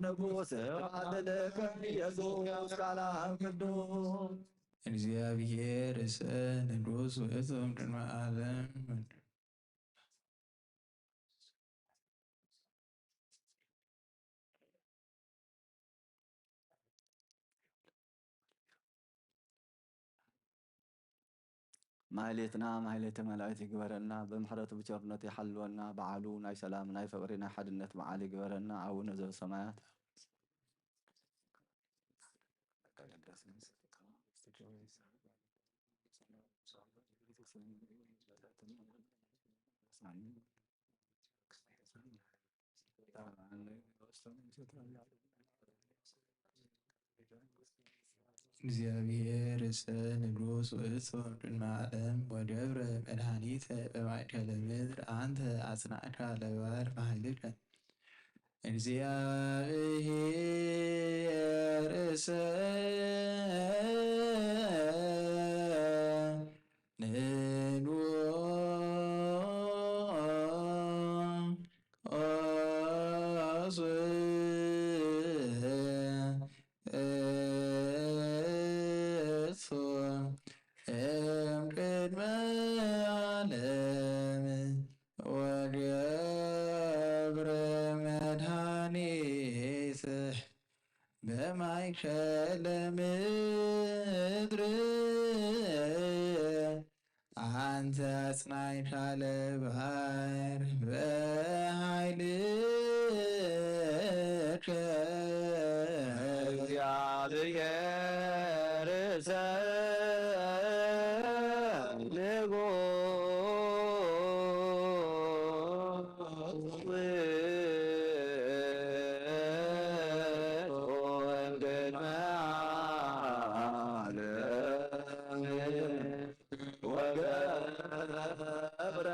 ንጉሥ ስብሐት ለከ ኢየሱስ ቃል ቅዱስ። እግዚአብሔር እሰ ንጉሥ ውእቱ እምቅድመ ዓለም። ማሕሌትና ማሕሌተ መላእክት ይግበረልና፣ ብምሕረቱ ብቸርነቱ ይሓልወና፣ በዓሉ ናይ ሰላም ናይ ፍቕሪ ናይ ሓድነት በዓል ይግበረልና። አቡነ ዘበሰማያት እግዚአብሔር እሰ ንጉሥ ውእቱ እምቅድመ ዓለም ወገብረ መድኃኒተ በማእከለ ምድር አንተ አጽናዕካ ለባህር በኃይልከ። እግዚአብሔር እሰ ንጉሥ እሱ እምቅድመ ዓለም ወገብረ መድኃኒት በማእከለ ምድር አንተ አጽናዕካ ለባሕር በኃይልከ። እግዚአብሔር እሰ ንጉሥ ውእቱ እምቅድመ ዓለም ወገብረ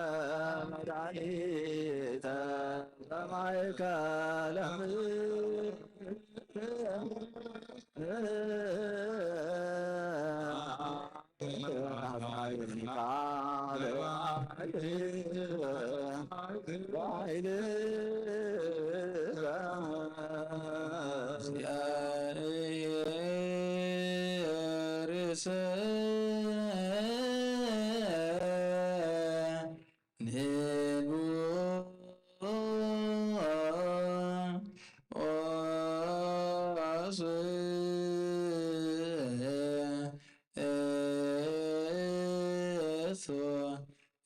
መድኃኒተ በማእከለ ምድር።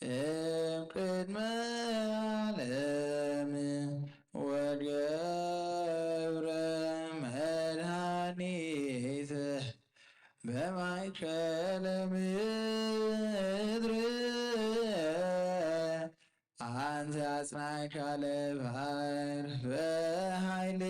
እምቅድመ ዓለም በማእከለ ምድሪ ኣንተ ኣጽናዕካ ለባህር ብኃይልከ።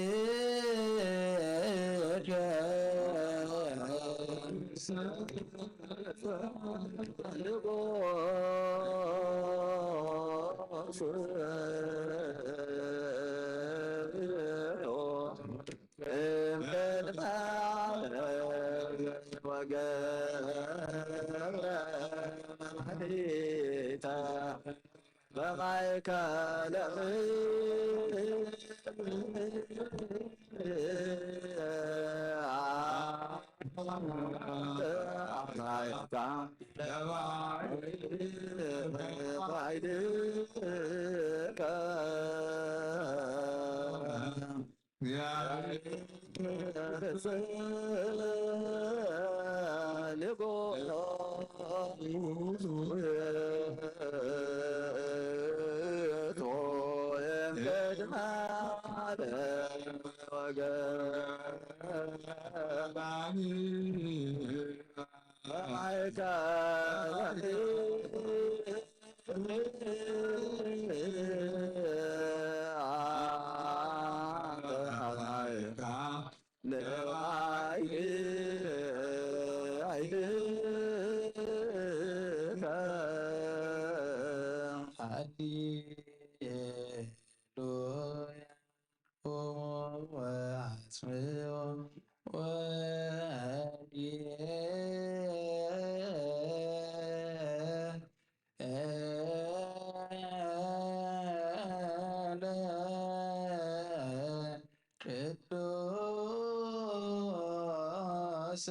ቅዱስ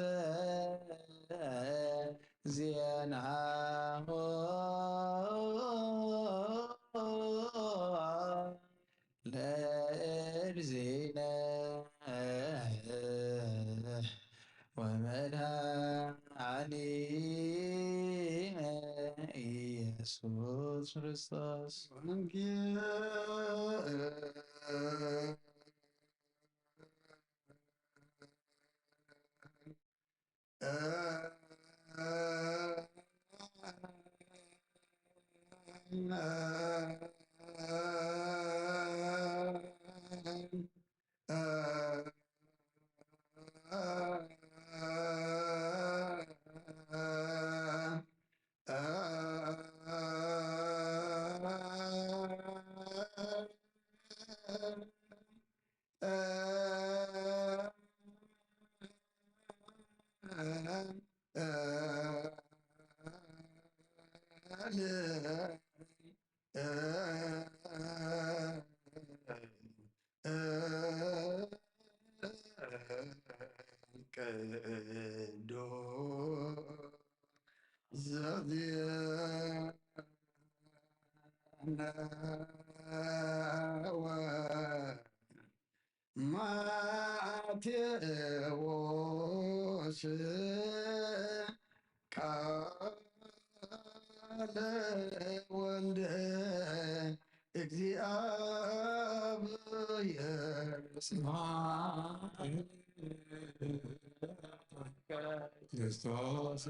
ዜናሁ ለእግዚእነ ወመድኃኒነ ኢየሱስ ክርስቶስ። ቅዱስ ዘዚአነ ወ ማቴዎስ ቃለ ወልደ እግዚአብሔር ስማ ክርስቶስ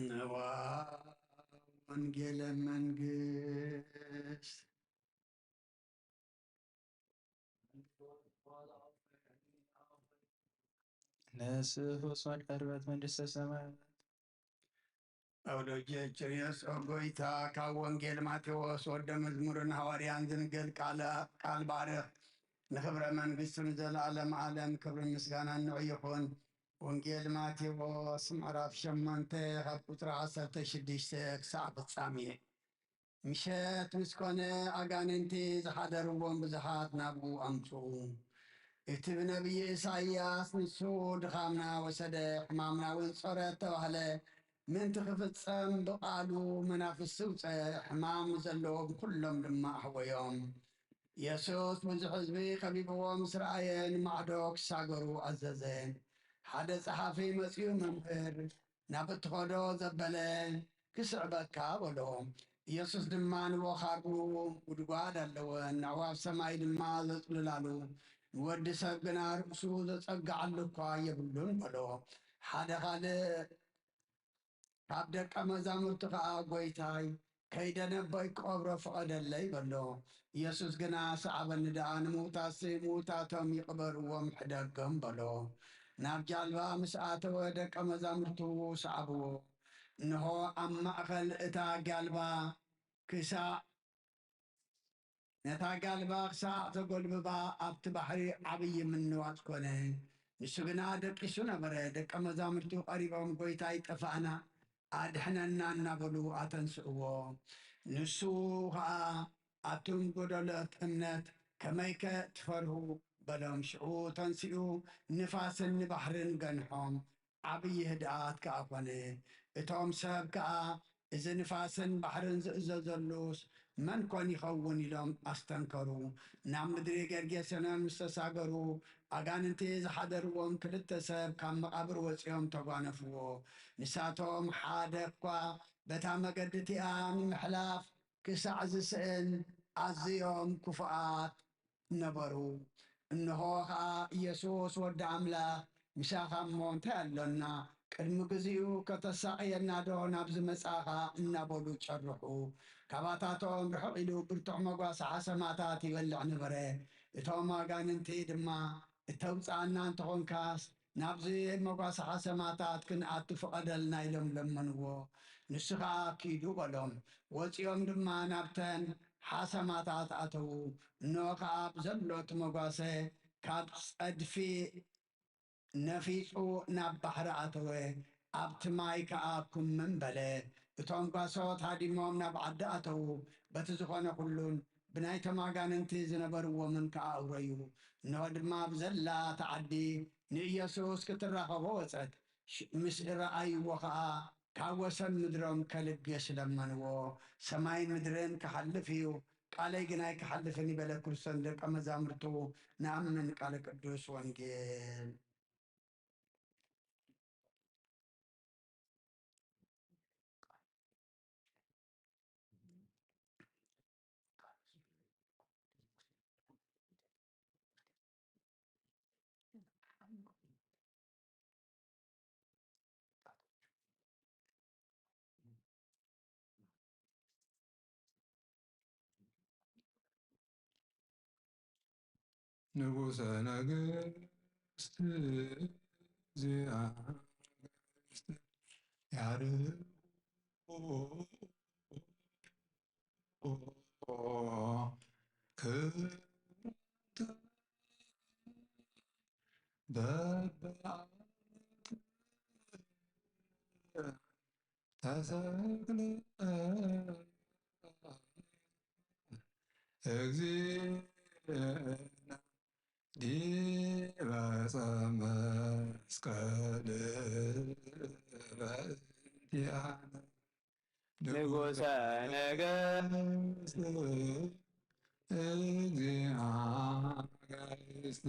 ነዋ ወንጌለ መንግስት። ንስሑስ ወድ ቀርበት መንግስተ ሰማያት። ኣውሎጀ ችርዮስ ኦ ጎይታ፣ ካብ ወንጌል ማቴዎስ ወደ መዝሙርን ሃዋርያን ዝንገል ቃል፣ ቃል ባርኽ። ንኽብረ መንግስቱ ንዘለዓለም ዓለም ክብርን ምስጋናን ንዑ ይኹን። ወንጌል ማቴዎስ ምዕራፍ ሸሞንተ ካብ ቁጽሪ ዓሰርተ ሽዱሽተ ክሳዕ ፍጻሜ። ምሸት ምስ ኮነ ኣጋንንቲ ዝሓደርዎም ብዙሓት ናብኡ ኣምጽኡ። እቲ ብነቢይ ኢሳይያስ፣ "ንሱ ድኻምና ወሰደ፣ ሕማምና እውን ጾረ" እተባህለ ምእንቲ ክፍጸም፣ ብቓሉ መናፍስቲ ኣውጸ፣ ሕማም ዘለዎም ኩሎም ድማ ኣሕወዮም። የሱስ ብዙሕ ህዝቢ ከቢብዎ ምስ ረኣየ፣ ንማዕዶ ክሳገሩ ኣዘዘ። ሓደ ጸሓፊ መጺኡ፣ "መምህር፣ ናብ እትኸዶ ዘበለ ክስዕበካ በሎ። ኢየሱስ ድማ ንወኻርቡ ጉድጓድ ኣለወ፣ ንዕዋፍ ሰማይ ድማ ዘጽልላሉ፣ ንወዲ ሰብ ግና ርእሱ ዘጸግዓሉ እኳ የብሉን በሎ። ሓደ ካልእ ካብ ደቀ መዛሙርቱ ኸኣ፣ "ጐይታይ፣ ከይደ ነቦይ ክቐብሮ ፍቐደለይ" በሎ። ኢየሱስ ግና፣ "ሰዓበኒ ደኣ፣ ንምዉታትሲ ምዉታቶም ይቕበርዎም፣ ሕደጎም" በሎ። ናብ ጃልባ ምስ ኣተወ፣ ደቀ መዛሙርቱ ሰዓብዎ። እንሆ፣ ኣብ ማእከል እታ ጃልባ ክሳዕ ነታ ጋልባ ክሳዕ ዘጎልብባ ኣብቲ ባሕሪ ዓብዪ ምንዋጽ ኮነ። ንሱ ግና ደቂሱ ነበረ። ደቀ መዛሙርቱ ቀሪቦም፣ "ጐይታይ፣ ጠፋእና፣ ኣድሕነና" እናበሉ ኣተንስእዎ። ንሱ ኸኣ፣ "ኣቱም ጐደሎት እምነት፣ ከመይከ ትፈርሁ?" በሎም። ሽዑ ተንሲኡ ንፋስን ንባሕርን ገንሖም። ዓብዪ ህድኣት ከኣ ኾነ። እቶም ሰብ ከኣ፣ "እዚ ንፋስን ባሕርን ዝእዘዘሉስ መን ኮን ይኸውን?" ኢሎም ኣስተንከሩ። ናብ ምድሪ ጌርጌሰኖን ምስ ተሳገሩ፣ ኣጋንንቲ ዝሓደርዎም ክልተ ሰብ ካብ መቓብር ወጺኦም ተጓነፍዎ። ንሳቶም ሓደ እኳ በታ መገዲ እቲኣ ንምሕላፍ ክሳዕ ዝስእን ኣዝዮም ክፉኣት ነበሩ። እንሆ ኸኣ፣ "ኢየሱስ ወዲ ኣምላኽ፣ ምሳኻ እሞ እንታይ ኣሎና? ቅድሚ ግዜኡ ከተሳቕየና ዶ ናብዚ መጻእኻ?" እናበሉ ጨርሑ። ካባታቶም ርሕቕ ኢሉ ብርቱዕ መጓሰ ሓሰማታት ይበልዕ ነበረ። እቶም ኣጋንንቲ ድማ፣ "እተውጽኣና እንተኾንካስ፣ ናብዚ መጓሰ ሓሰማታት ክንኣቱ ፍቐደልና" ኢሎም ለመንዎ። ንሱ ኸኣ፣ "ኪዱ" በሎም። ወጺኦም ድማ ናብተን ሓሰማታት ኣተዉ። ኖህ ከኣ ብዘሎ እቲ መጓሰ ካብ ጸድፊ ነፊጹ ናብ ባሕሪ ኣተወ። ኣብቲ ማይ ከኣ ኩምም በለ። እቶም ጓሶት ሃዲሞም ናብ ዓዲ ኣተዉ። በቲ ዝኾነ ኩሉን ብናይቶም ኣጋንንቲ ዝነበርዎምን ከኣ ኣውረዩ። እንሆ ድማ ብዘላ እታ ዓዲ ንኢየሱስ ክትራኸቦ ወጸት። ሽ-፣ ምስ ረኣይዎ ኸኣ ካብ ወሰን ምድሮም ከልግስ ለመንዎ። "ሰማይን ምድርን ክሓልፍ እዩ፣ ቃለይ ግን ኣይክሓልፍን" ይበለ ክርስቶስ ንደቀ መዛሙርቱ። ንኣምን ቃለ ቅዱስ ወንጌል። ንጉሰ ነገስት፣ እግዚአ ነገስት፣ ያርግ ክብርተ በበዓቱ ተሰቅለ እግዚእነ ዲበ ዕፀ መስቀል በእንቲአነ። ንጉሰ ነገስት፣ እግዚአ ነገስት፣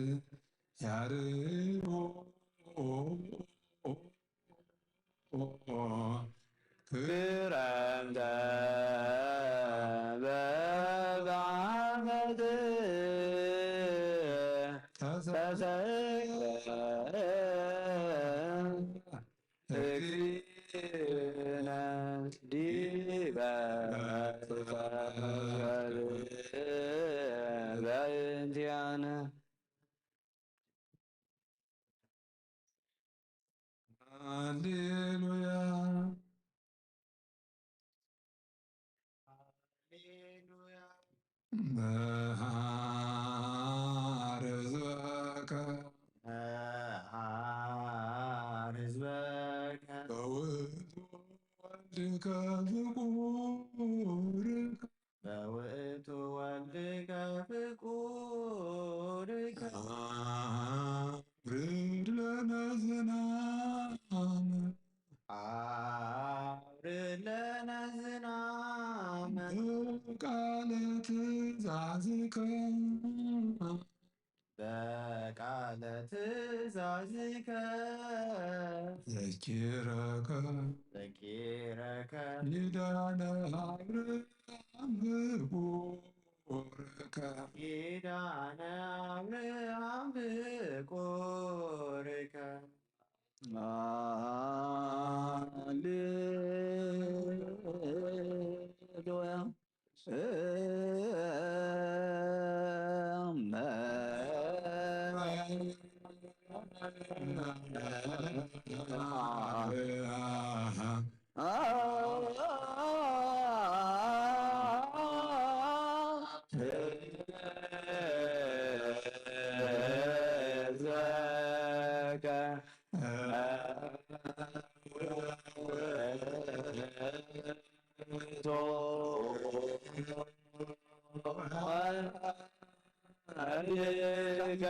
ያርግ ክረምተ በበዓመት ተሰቅለ እግዚእነ ዲበ ዕፀ መስቀል በእንቲአነ። ሃሌሉያ። ሃሌሉያ። መሃር ህዝበከ። መሃር ህዝበከ። በውእቱ ወልድከ ፍቁርከ። በውእቱ ወልድከ ፍቁርከ። አውርድ ለነ ዝናመ። አውርድ ለነ ዝናመ። በቃለ ትእዛዝከ። በቃለ ትእዛዝከ። ዘኪረከ። ፍቂረከ ኪዳነ አብርሃም ፍቁርከ ኪዳነ አብርሃም ፍቁርከ ሃሌሉያ።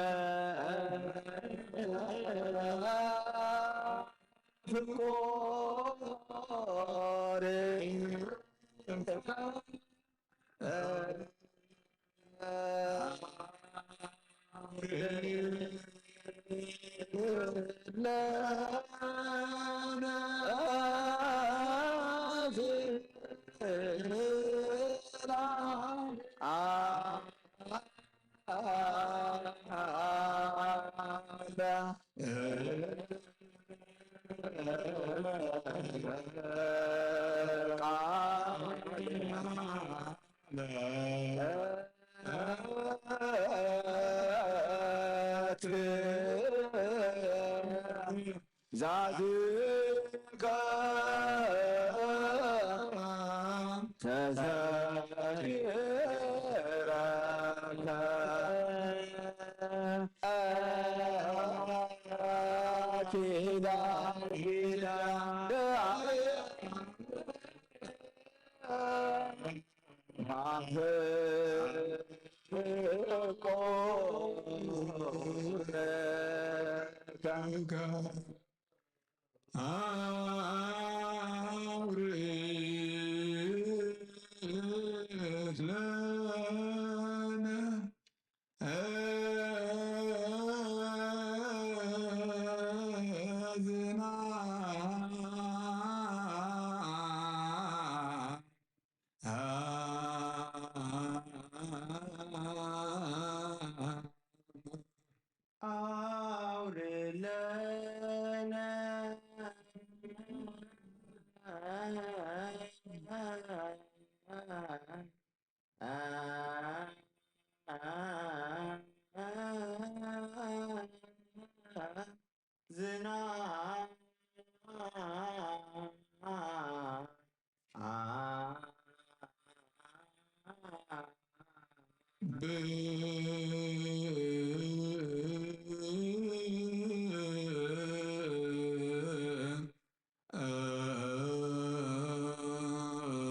ዛዝከ ተዘኪረከ ኪዳን ኪዳን ማህቆ አውርድ ለነ ዝናም አውርድ ለነ ዝናም ቃለ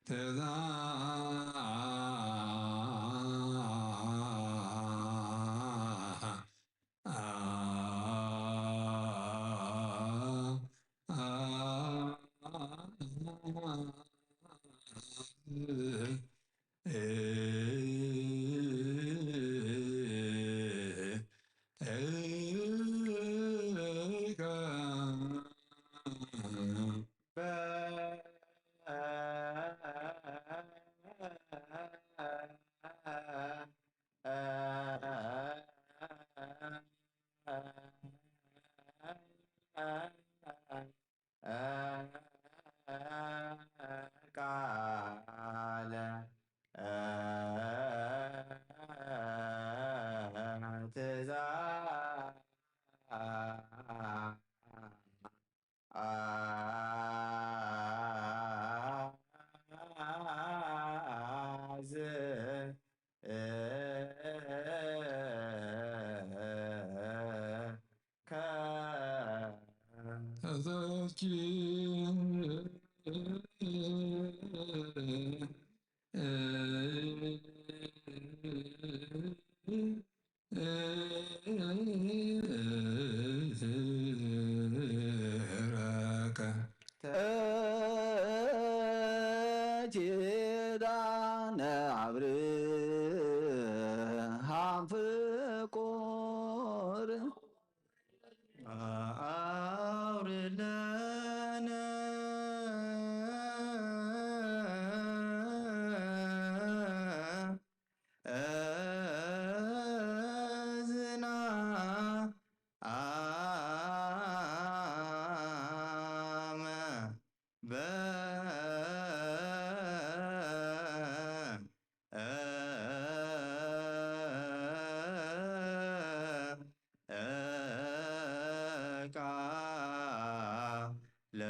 ትእዛዝ ቃለ ትእዛዝ ኪዳነ አብርሃም ፍቁር አውርድ ለነ ዝናመ በቃለ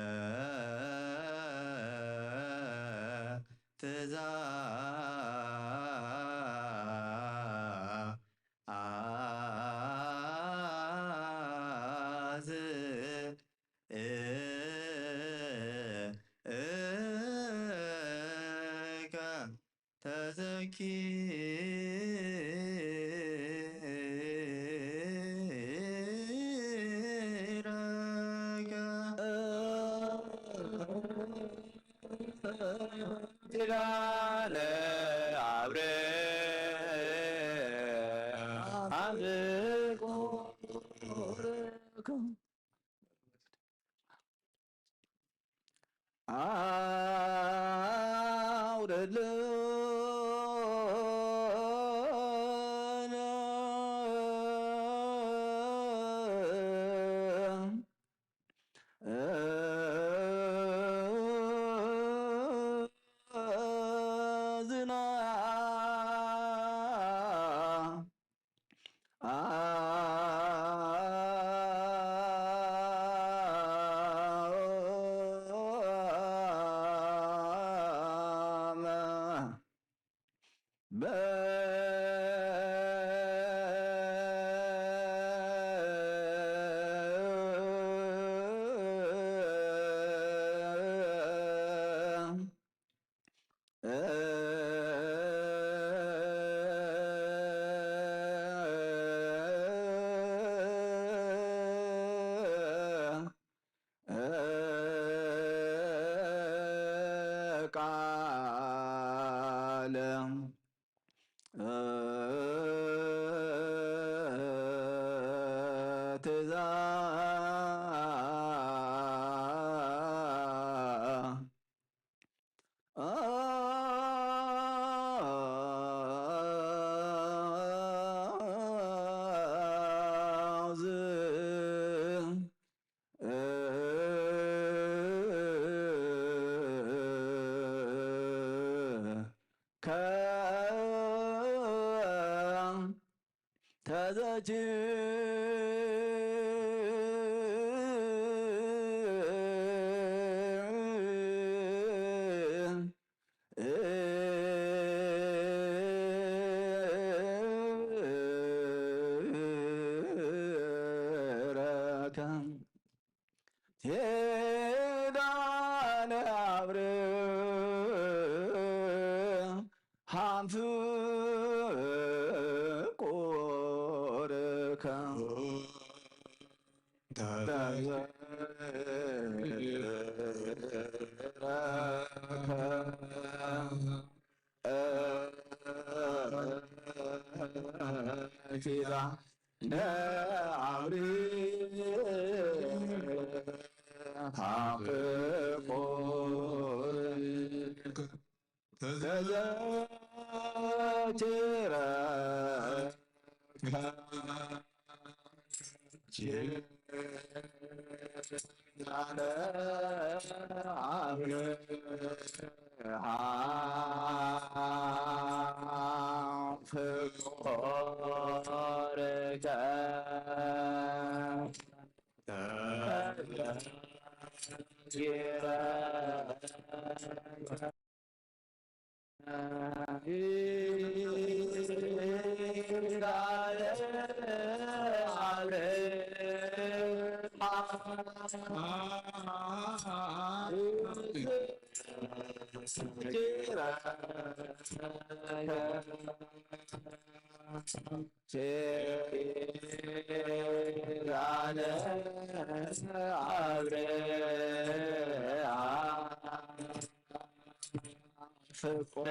ትእዛዝ እከ ተዘኪረ ኪዳነ አብርሃም አውርድ ለነ ዝናመ ቃለ ትእዛዝ ኪዳነ አብርሃም ፍቁርከ ኪዳነ አብርሃም ፍቁር ተዘኪረ ኪዳነ አብርሃም ፍቁርከ ኪዳነ አብርሃም ፍቁር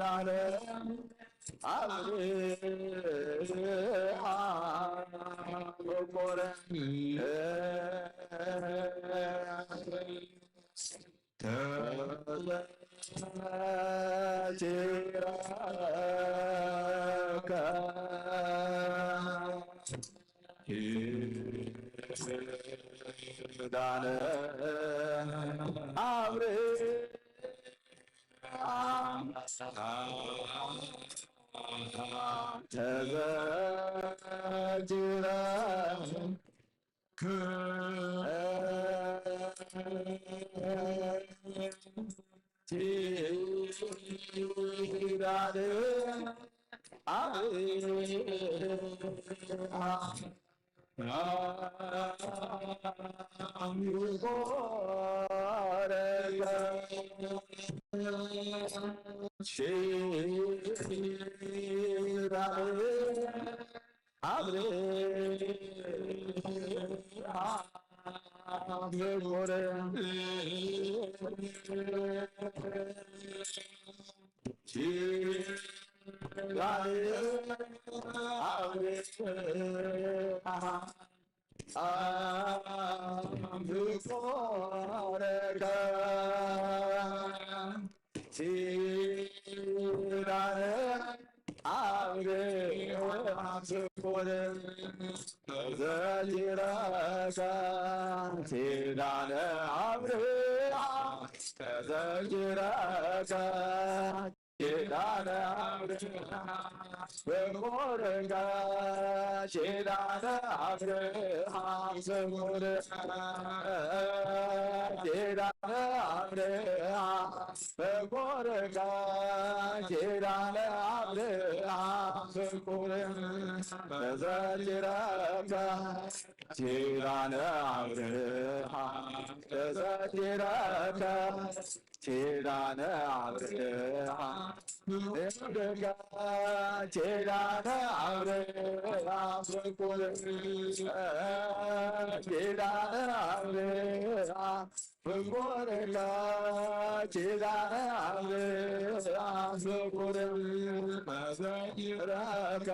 ኪዳነ አብርሃም በጎረ ተዘኪረከ ኪዳነ አብርሃም ተዘኪረ ኪዳነ አብርሃም አምልኮ ለከ ኪዳነ አብርሃም ፍቁር ተዘኪረከ ኪዳነ አብርሃም ተዘኪረከ ኪዳነ አብርሃም ፍቁርከ ኪዳነ አብርሃም ፍቁር ኪዳነ አብርሃም ፍቁርከ ኪዳነ አብርሃም ፍቁር ተዘኪረከ ኪዳነ አብርሃም ተዘኪረከ ኪዳነ አብርሃም ደጋ ኪዳነ አብርሃም ፍቁር ኪዳነ አብርሃም ፍቁርካ ኪዳነ አብርሃም ፍቁር ተዘኪረከ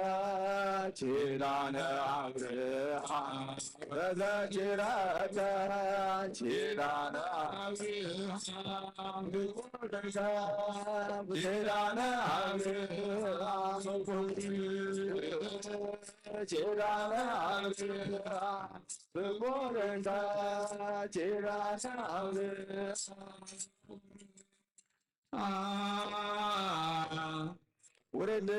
ኪዳነ አብርሃም ተዘኪረከ ኪዳነ አብርሃም ፍቁርካ ኪዳነ አብርሃም ፍቁር ኪዳነ አብርሃም ፍቁርካ ኪዳነ አብርሃም ውረድ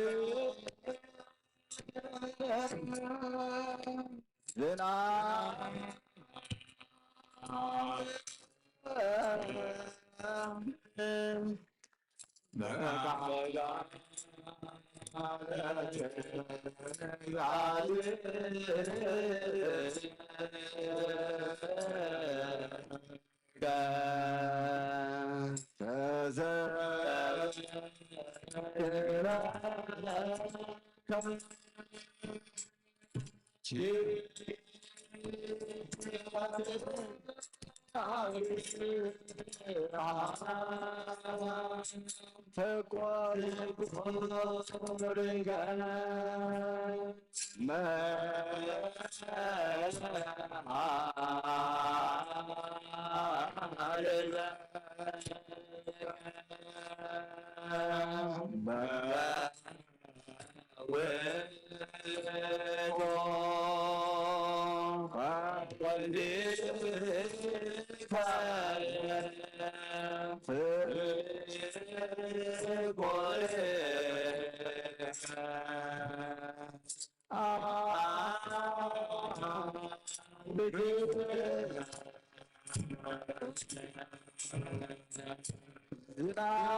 ዝናብ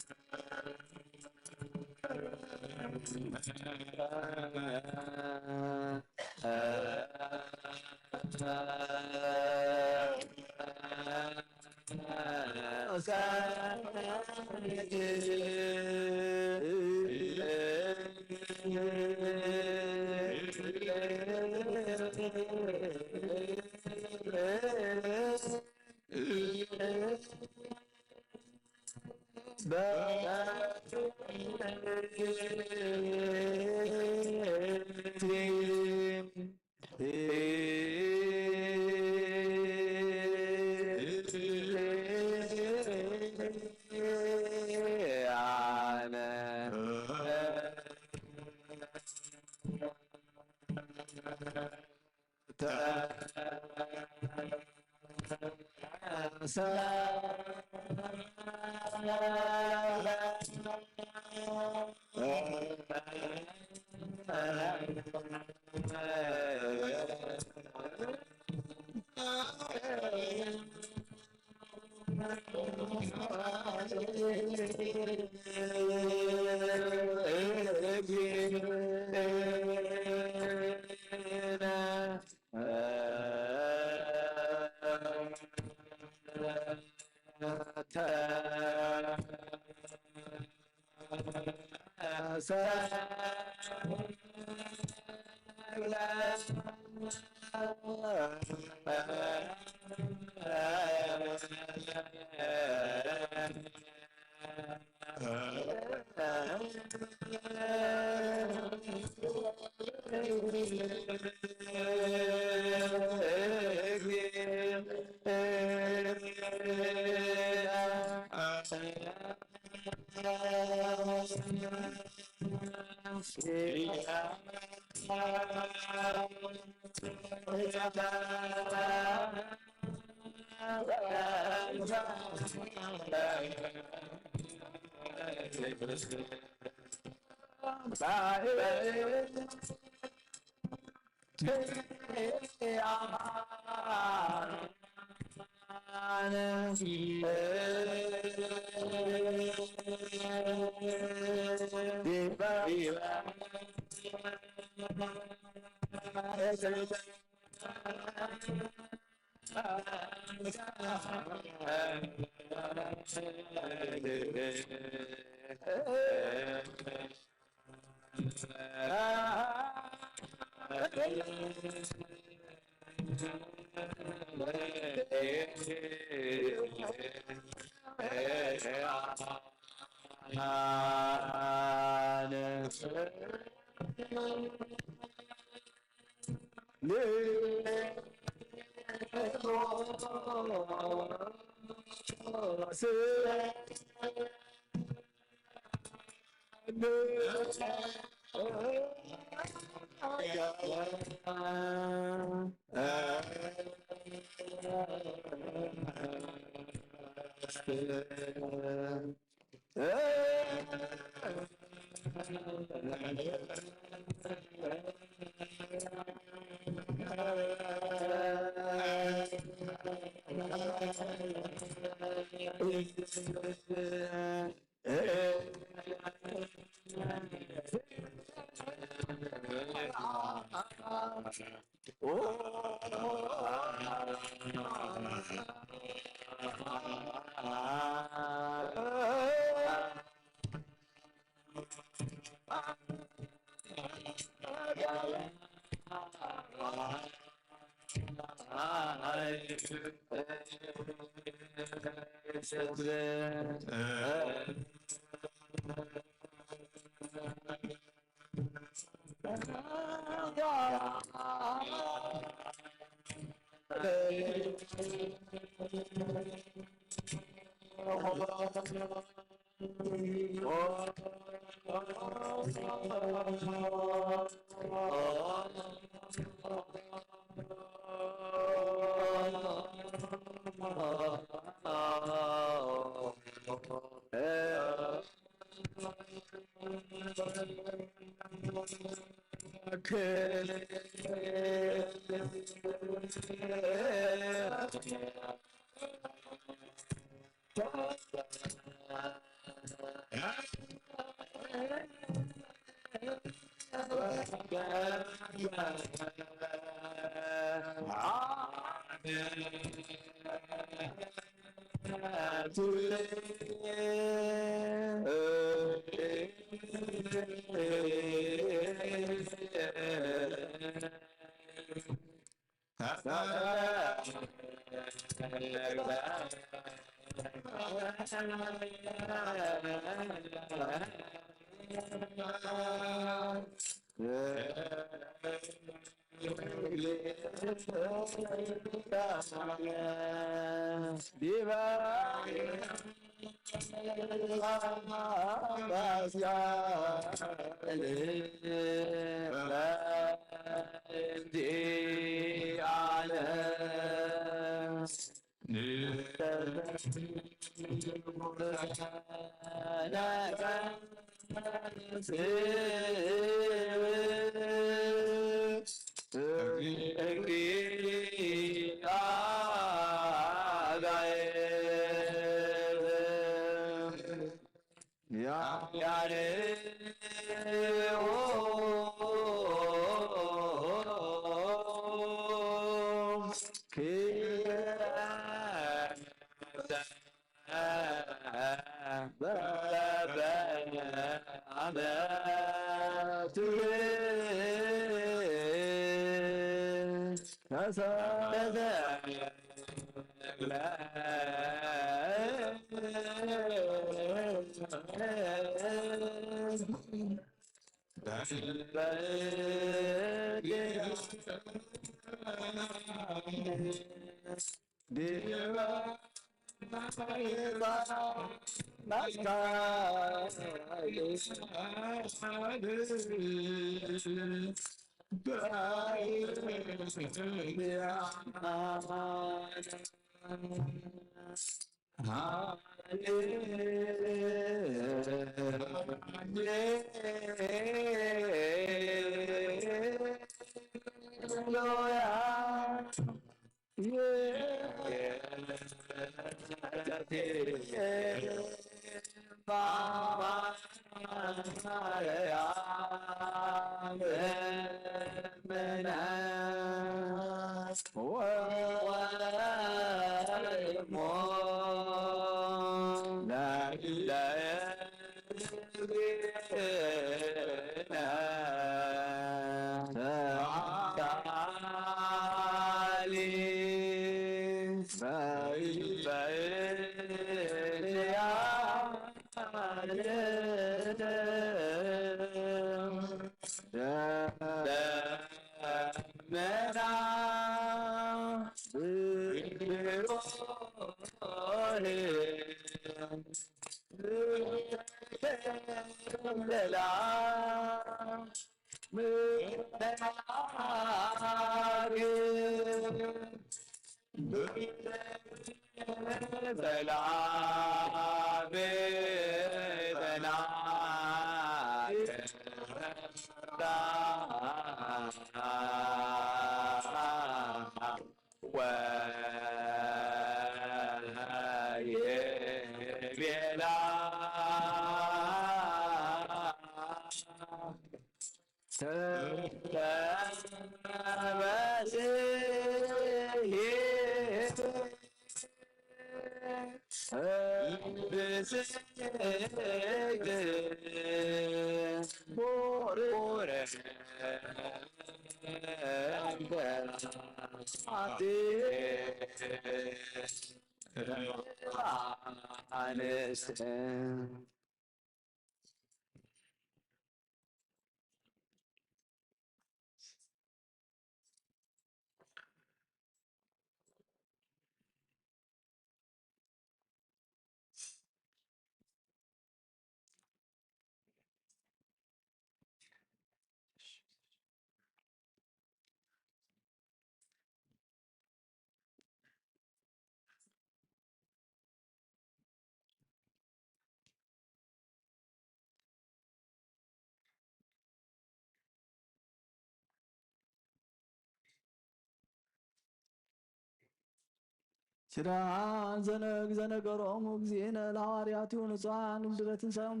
ስራን ዘነግ ዘነገሮሙ እግዚእነ ለሐዋርያቱ ንጹሐን እምድረ ትንሣኤሙ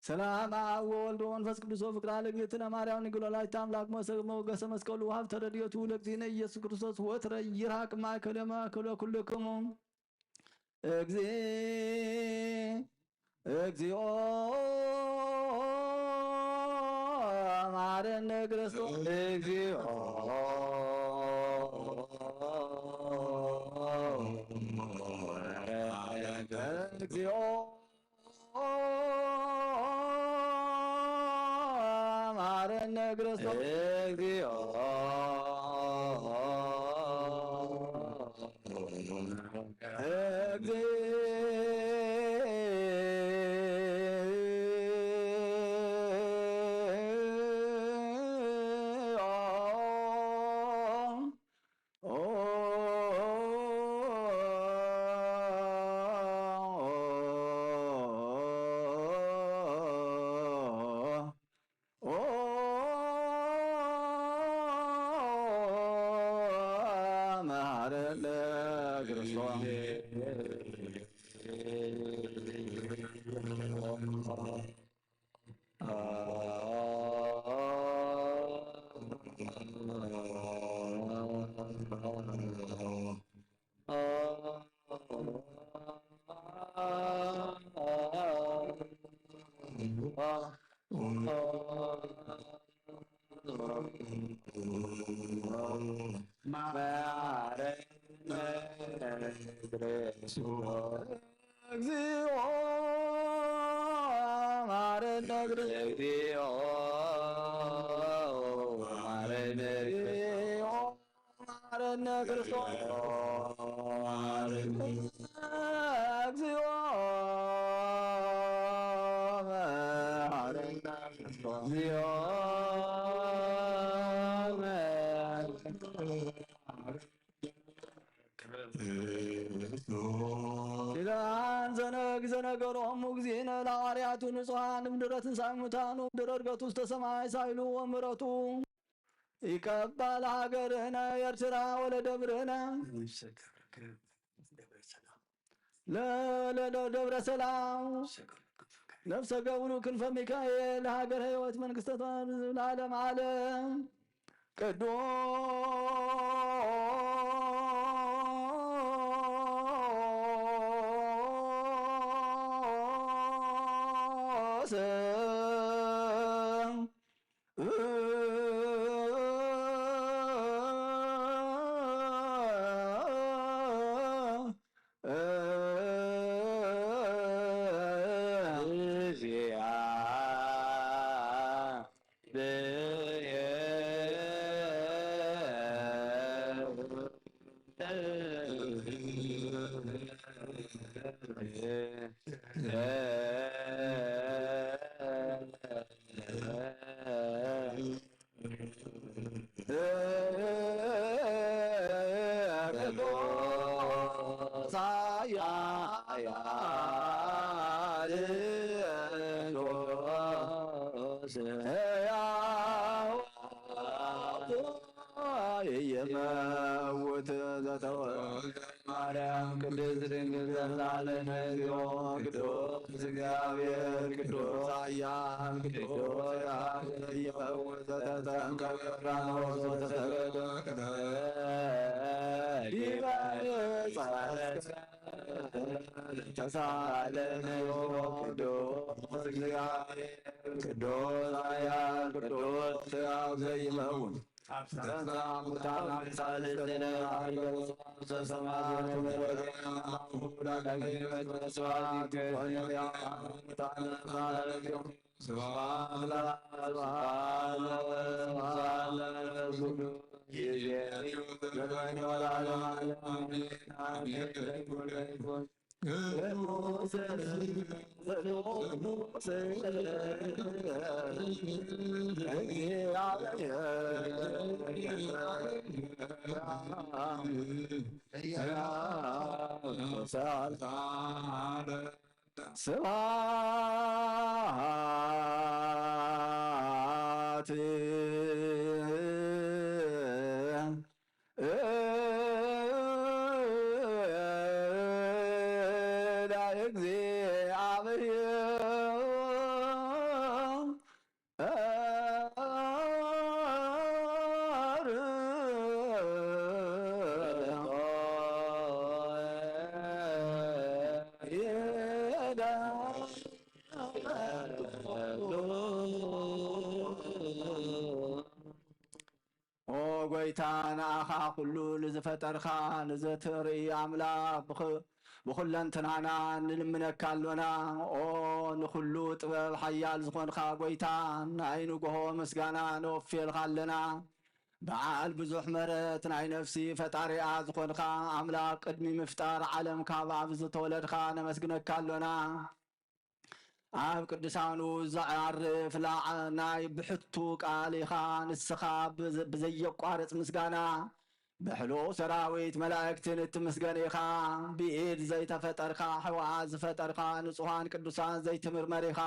ሰላም አብ ወወልድ ወመንፈስ ቅዱስ ወፍቅራ ለእግዝእትነ ማርያም ድንግል ወላዲተ አምላክ መሰ-፣ መወገሰ መስቀሉ ሀብተ ረድኤቱ ለእግዚእነ ኢየሱስ ክርስቶስ ወትረ ይርሃቅ ማእከለ ማእከለ ኩልክሙ። እግዚ-፣ እግዚኦ መሐረነ ክርስቶስ። እግዚኦ፣ እግዚኦ መሐረነ ክርስቶስ። እግዚኦ፣ እግዚኦ። መሐረነ ክርስቶስ። እግዚኦ መሐረነ ክርስቶስ። እግዚኦ መሐረነ ክርስቶስ። እግዚኦ መሐረነ ክርስቶስ። እግዚኦ መሐረነ ኪዳን ዘነ-፣ ዘነገሮሙ እግዚእነ ለሐዋርያቱ ንጹሐን እምድረ ትንሣኤ ሙታኑ እምድረ ዕርገቱ ውስተ ሰማይ ሳይሉ ወምሕረቱ ይቀባ ለሀገርነ ኤርትራ ወለደብርነ ለ-፣ ለ-፣ ለደብረ ሰላም ነፍሰ ገብሩ ክንፈ ሚካኤል ሀገረ ሕይወት መንግስተ ለዓለም ዓለም። ቅዱስ የመውት ዘተወ ማርያም ቅድስት ድንግል ዘላለመ እግዚኦ ቅዱስ እግዚአብሔር ቅዱስ ኃያል ቅዱስ ኃያል ይፈውስ ዘተጠምቀ ዮርዳኖስ ወተሰገደ ዲበ ዕፀ መስቀል ተሳለነ ቅዱስ እግዚአብሔር ቅዱስ ኃያል ቅዱስ ሕያው ዘይመውት አብሰራ ሙታን አምሳል ስለ አርገው ሰማያት ወዳቀኝ መስዋዕት ሆነ ሙታን አምሳል ስብሐት ለአብ፣ ስብሐት ለወልድ፣ ስብሐት ለመንፈስ ቅዱስ። ይዜ ዘመን ወለዓለመ ዓለም አሜን። አሜን። ስብሐት ለእግዚአብሔር። ጎይታ፣ ንኣኻ ኩሉ ንዝፈጠርካ ንዘትርኢ ኣምላኽ ብኽ-፣ ብኹለንትናና ንልምነካ ኣሎና። ኦ ንኹሉ ጥበብ ሓያል ዝኾንካ ጎይታ፣ ናይ ንግሆ ምስጋና ነወፍየልካ ኣለና። በዓል ብዙሕ ምሕረት ናይ ነፍሲ ፈጣሪኣ ዝኾንካ ኣምላኽ ቅድሚ ምፍጣር ዓለም ካብ ኣብ ዝተወለድካ ነመስግነካ ኣሎና። ኣብ ቅዱሳኑ ዘዓርፍ ላዕ ናይ ብሕቱ ቃል ኢኻ። ንስኻ ብዘ-፣ ብዘየቋርጽ ምስጋና ብሕሉፍ ሰራዊት መላእክትን እትምስገን ኢኻ። ብኢድ ዘይተፈጠርካ፣ ሕዋ ዝፈጠርካ፣ ንጹሃን ቅዱሳን ዘይትምርመር ኢኻ።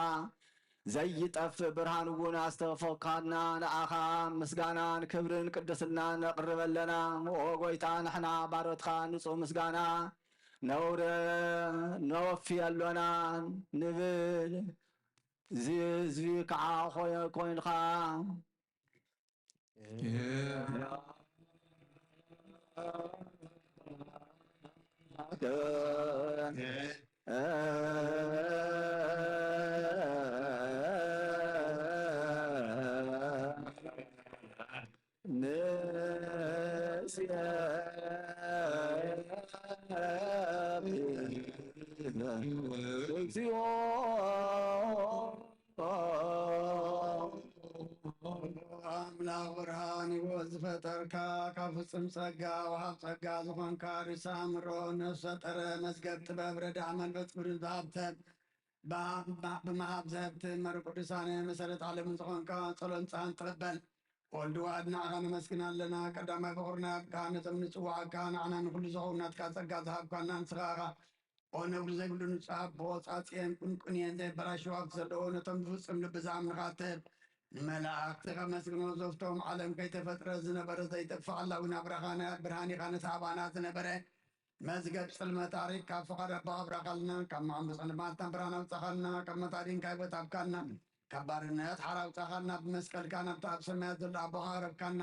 ዘይጠፍእ ብርሃን እውን ኣስተፈካና። ንኣኻ ምስጋናን ክብርን ቅድስናን ነቕርብ ኣለና። ኦ ጎይታ፣ ንሕና ባሮትካ ንጹህ ምስጋና ነውረ ነወፊ ኣሎና ንብል። እዚ ህዝቢ ከዓ ኮይ-፣ ኮይንካ ንስያሜ እግዚኦ። ኣምላኽ ብርሃን ህይወት ዝፈጠርካ፣ ካብ ፍጹም ጸጋ ወሃብ ጸጋ ዝኾንካ፣ ርእሰ ኣእምሮ፣ ነፍሰ ጠረ፣ መዝገብ ጥበብ፣ ረዳእ መንፈስ ቅዱስ ዝሃብተ፣ ብሃብ-፣ ብመሃብ ዘህብቲ መሪ ቅዱሳነ መሰረት ዓለምን ዝኾንካ፣ ጸሎት ንጽሓን ተቐበል። ወልድ ዋሕድ ንዓኻ ነመስግን ኣለና። ቀዳማይ በኹርና ያብካ፣ ነቶም ንጽዋዓካ፣ ንዓና ንኹሉ ዝኸውን ናትካ ጸጋ ዝሃብካና ንስኻ ኢኻ። ኦ ነውሪ ዘይብሉ ንጹህ ኣቦ፣ ጻጽየን ቁንቁንየን ዘይበላሽው ሃብቲ ዘለዎ፣ ነቶም ብፍጹም ልቢ ዝኣምንኻ እትህብ፣ ንመላእኽቲ ከመስግኖ ዘፍቶም ዓለም ከይተፈጥረ ዝነበረ ዘይጠፍእ ዓላዊ ናብራኻ ናይ ብርሃን ኢኻ። ነቲ ኣባና ዝነበረ መዝገብ ጽልመት ኣሪግ ካብ ፍቓድ ኣቦኻ ኣብራኻልና፣ ካብ መዓሙቕ ጸልማትና ብርሃን ኣውጻኻልና፣ ካብ መታዲንካ ህይወት ሃብካና፣ ካብ ባርነት ሓራ ኣውጻኻልና፣ ብመስቀልካ ናብቲ ኣብ ሰማያት ዘሎ ኣቦኻ ኣቕረብካና፣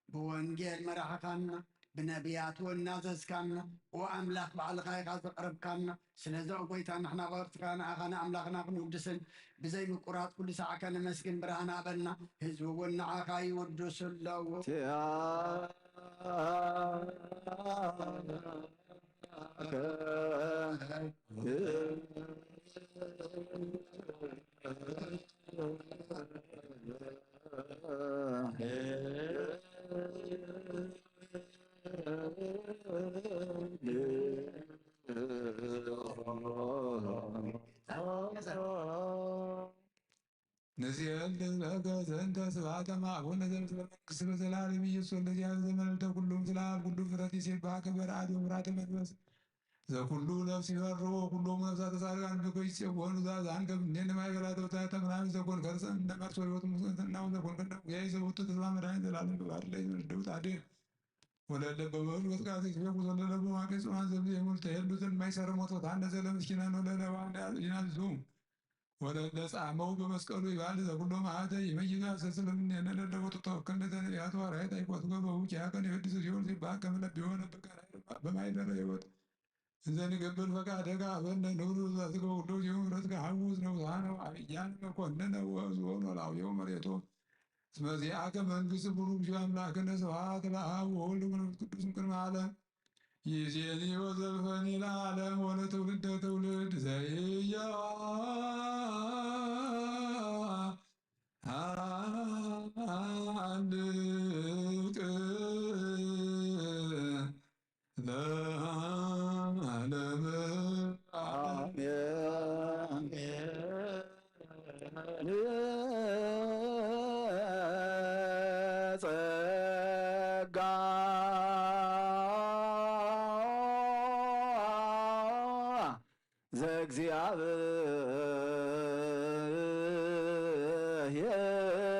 ብወንጌል መራሕኻና፣ ብነቢያት እውን ናዘዝካና፣ ኦ ኣምላኽ ባዕልኻ ኢኻ ዘቕረብካና። ስለዚ ኦ ጎይታ ንሕና ባሮትካ ንኣኻ ንኣምላኽና ክንውድስን ብዘይ ምቁራጽ ኩሉ ሳዕ ከነመስግን ብርሃን ሃበና። ህዝቢ እውን ንዓኻ ይውድሱ ኣለዉ። ንዚአል ለዘእከ ዘንተ ስብሐተ ማእቡነ ዘምስለ መንግሥት በዘለዓለም ኢየሱስ ወልደ እግዚአብሔር ዘመልዕልተ ኩሉ ምስለ አብ ኩሉ ፍጥረት ይሴብሐከ በረአድ ወፍራተ መንፈስ ዘኩሉ ነፍስ ይፈርሁ ኩሎሙ ነፍሳተ ጻድቃን ብከ ይጼወኑ ዛዛን ከብኔን ማእከላተ ውታተ ምናምን ዘኮን ከርሰ እምነ መርሶ ህይወት ሙስናው ዘኮን ከነ ጉያይ ዘውቱ ተስፋ መድኃኒት ዘላለም በባህር ላይ ዘመልደው ጻድቅ ወለለ በበህል ወጥቃት ይትፌኩ ዘለለ በማቀ ጽማን ዘብዜ ሙልተ የሉትን ማይሰረ ሞቶታን ለዘለ ምስኪናን ወለለ ዋንዳ ይናዝዙ ወለለ ጻመው በመስቀሉ ይባል ዘኩሎ ማዕተ ይመይዛ ሰስለ ምኔነ ለለወጡ ተወከል ለዘነቢያት ዋርያት አይቆትገ በውኪያ ከን የወድስ ሲሆን ሲባል ከመለቢሆነ በቀላይ በማይደረ ህይወት እንዘ ንገብር ፈቃደከ ሀበነ ንብሉ ዘዝገብሩ ዲሁ ምሕረትከ ሐውስ ነውሳነ ወአብያነ መኮንነ ወሕዝቦ ኖላውዮ መሬቶ። እስመ ዚአከ መንግሥት ቡሩክ ሺህ አምላክነ ስብሐት ለአብ ወወልድ ወመንፈስ ቅዱስ እምቅድመ ዓለም ይእዜኒ ወዘልፈኒ ለዓለም ወለትውልደ ትውልድ ዘኢየሐልቅ ለዓለመ ዓለም። አሜን። ጸጋ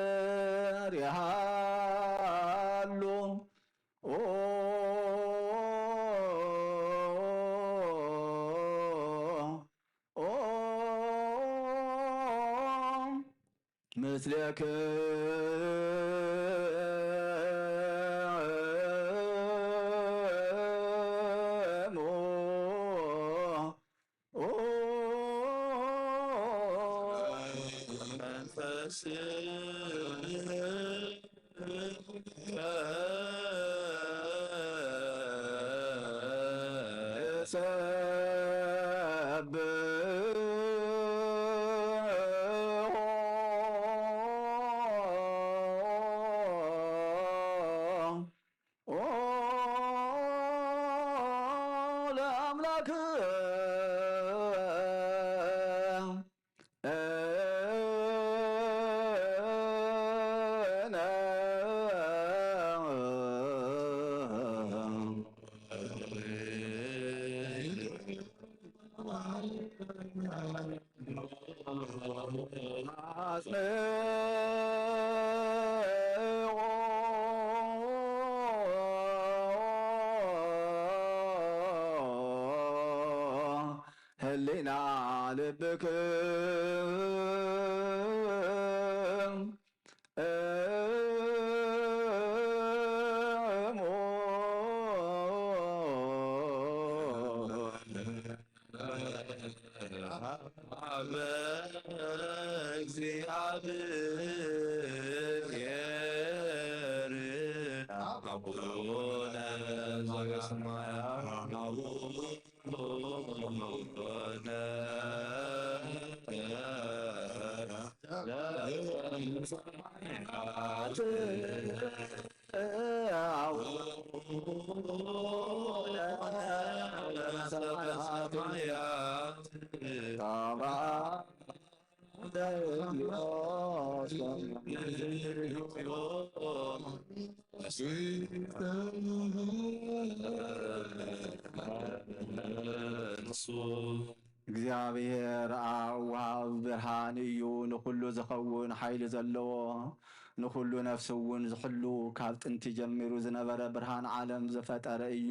ዘእግዚአብሔር ይሃሉ። ኦ፣ ኦ፣ ምስሌክሙ። ሰብሖ ለአምላክ ህሊና ልብክም እሞ እግዚኣብሔር ኣብ ወሃብ ብርሃን እዩ። ንኹሉ ዝኸውን ሓይሊ ዘለዎ፣ ንኹሉ ነፍሲ እውን ዝሕሉ፣ ካብ ጥንቲ ጀሚሩ ዝነበረ፣ ብርሃን ዓለም ዝፈጠረ እዩ።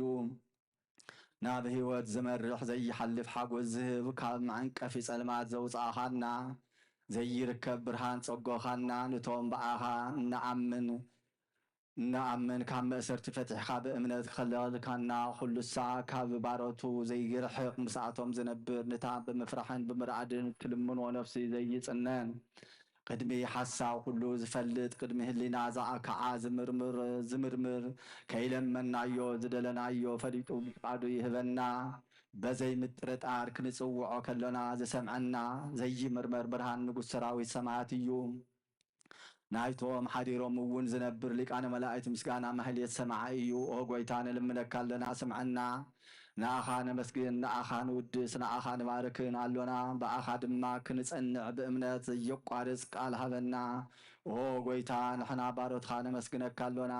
ናብ ህይወት ዝመርሕ ዘይሓልፍ ሓጎስ ዝህብ፣ ካብ መዐንቀፊ ጸልማት ዘውጻእኻና፣ ዘይርከብ ብርሃን ጸጎኻና፣ ንቶም ብኣኻ እንኣምን እንኣምን ካብ መእሰርቲ ፈቲሕካ ብእምነት ክኸለልካና፣ ኩሉሳ ካብ ባሮቱ ዘይርሕቕ፣ ምስኣቶም ዝነብር፣ ንታ ብምፍራሕን ብምርኣድን ትልምኖ ነፍሲ ዘይጽነን፣ ቅድሚ ሓሳብ ኩሉ ዝፈልጥ፣ ቅድሚ ህሊና ዝኣከዓ ዝምርምር፣ ዝምርምር፣ ከይለመናዮ ዝደለናዮ ፈሊጡ ብፍቃዱ ይህበና። በዘይ ምጥርጣር ክንጽውዖ ከሎና ዝሰምዐና ዘይምርመር ብርሃን ንጉስ ሰራዊት ሰማያት እዩ። ናይቶም ሓዲሮም እውን ዝነብር ሊቃነ መላእክት ምስጋና ማህሌት ሰማዒ እዩ። ኦ ጎይታ፣ ንልምነካ ኣለና፣ ስምዐና። ንኣኻ ነመስግን፣ ንኣኻ ንውድስ፣ ንኣኻ ንባርክን ኣሎና። ብኣኻ ድማ ክንጸንዕ ብእምነት ዘየቋርጽ ቃል ሃበና። ኦ ጎይታ፣ ንሕና ባሮትኻ ነመስግነካ ኣሎና።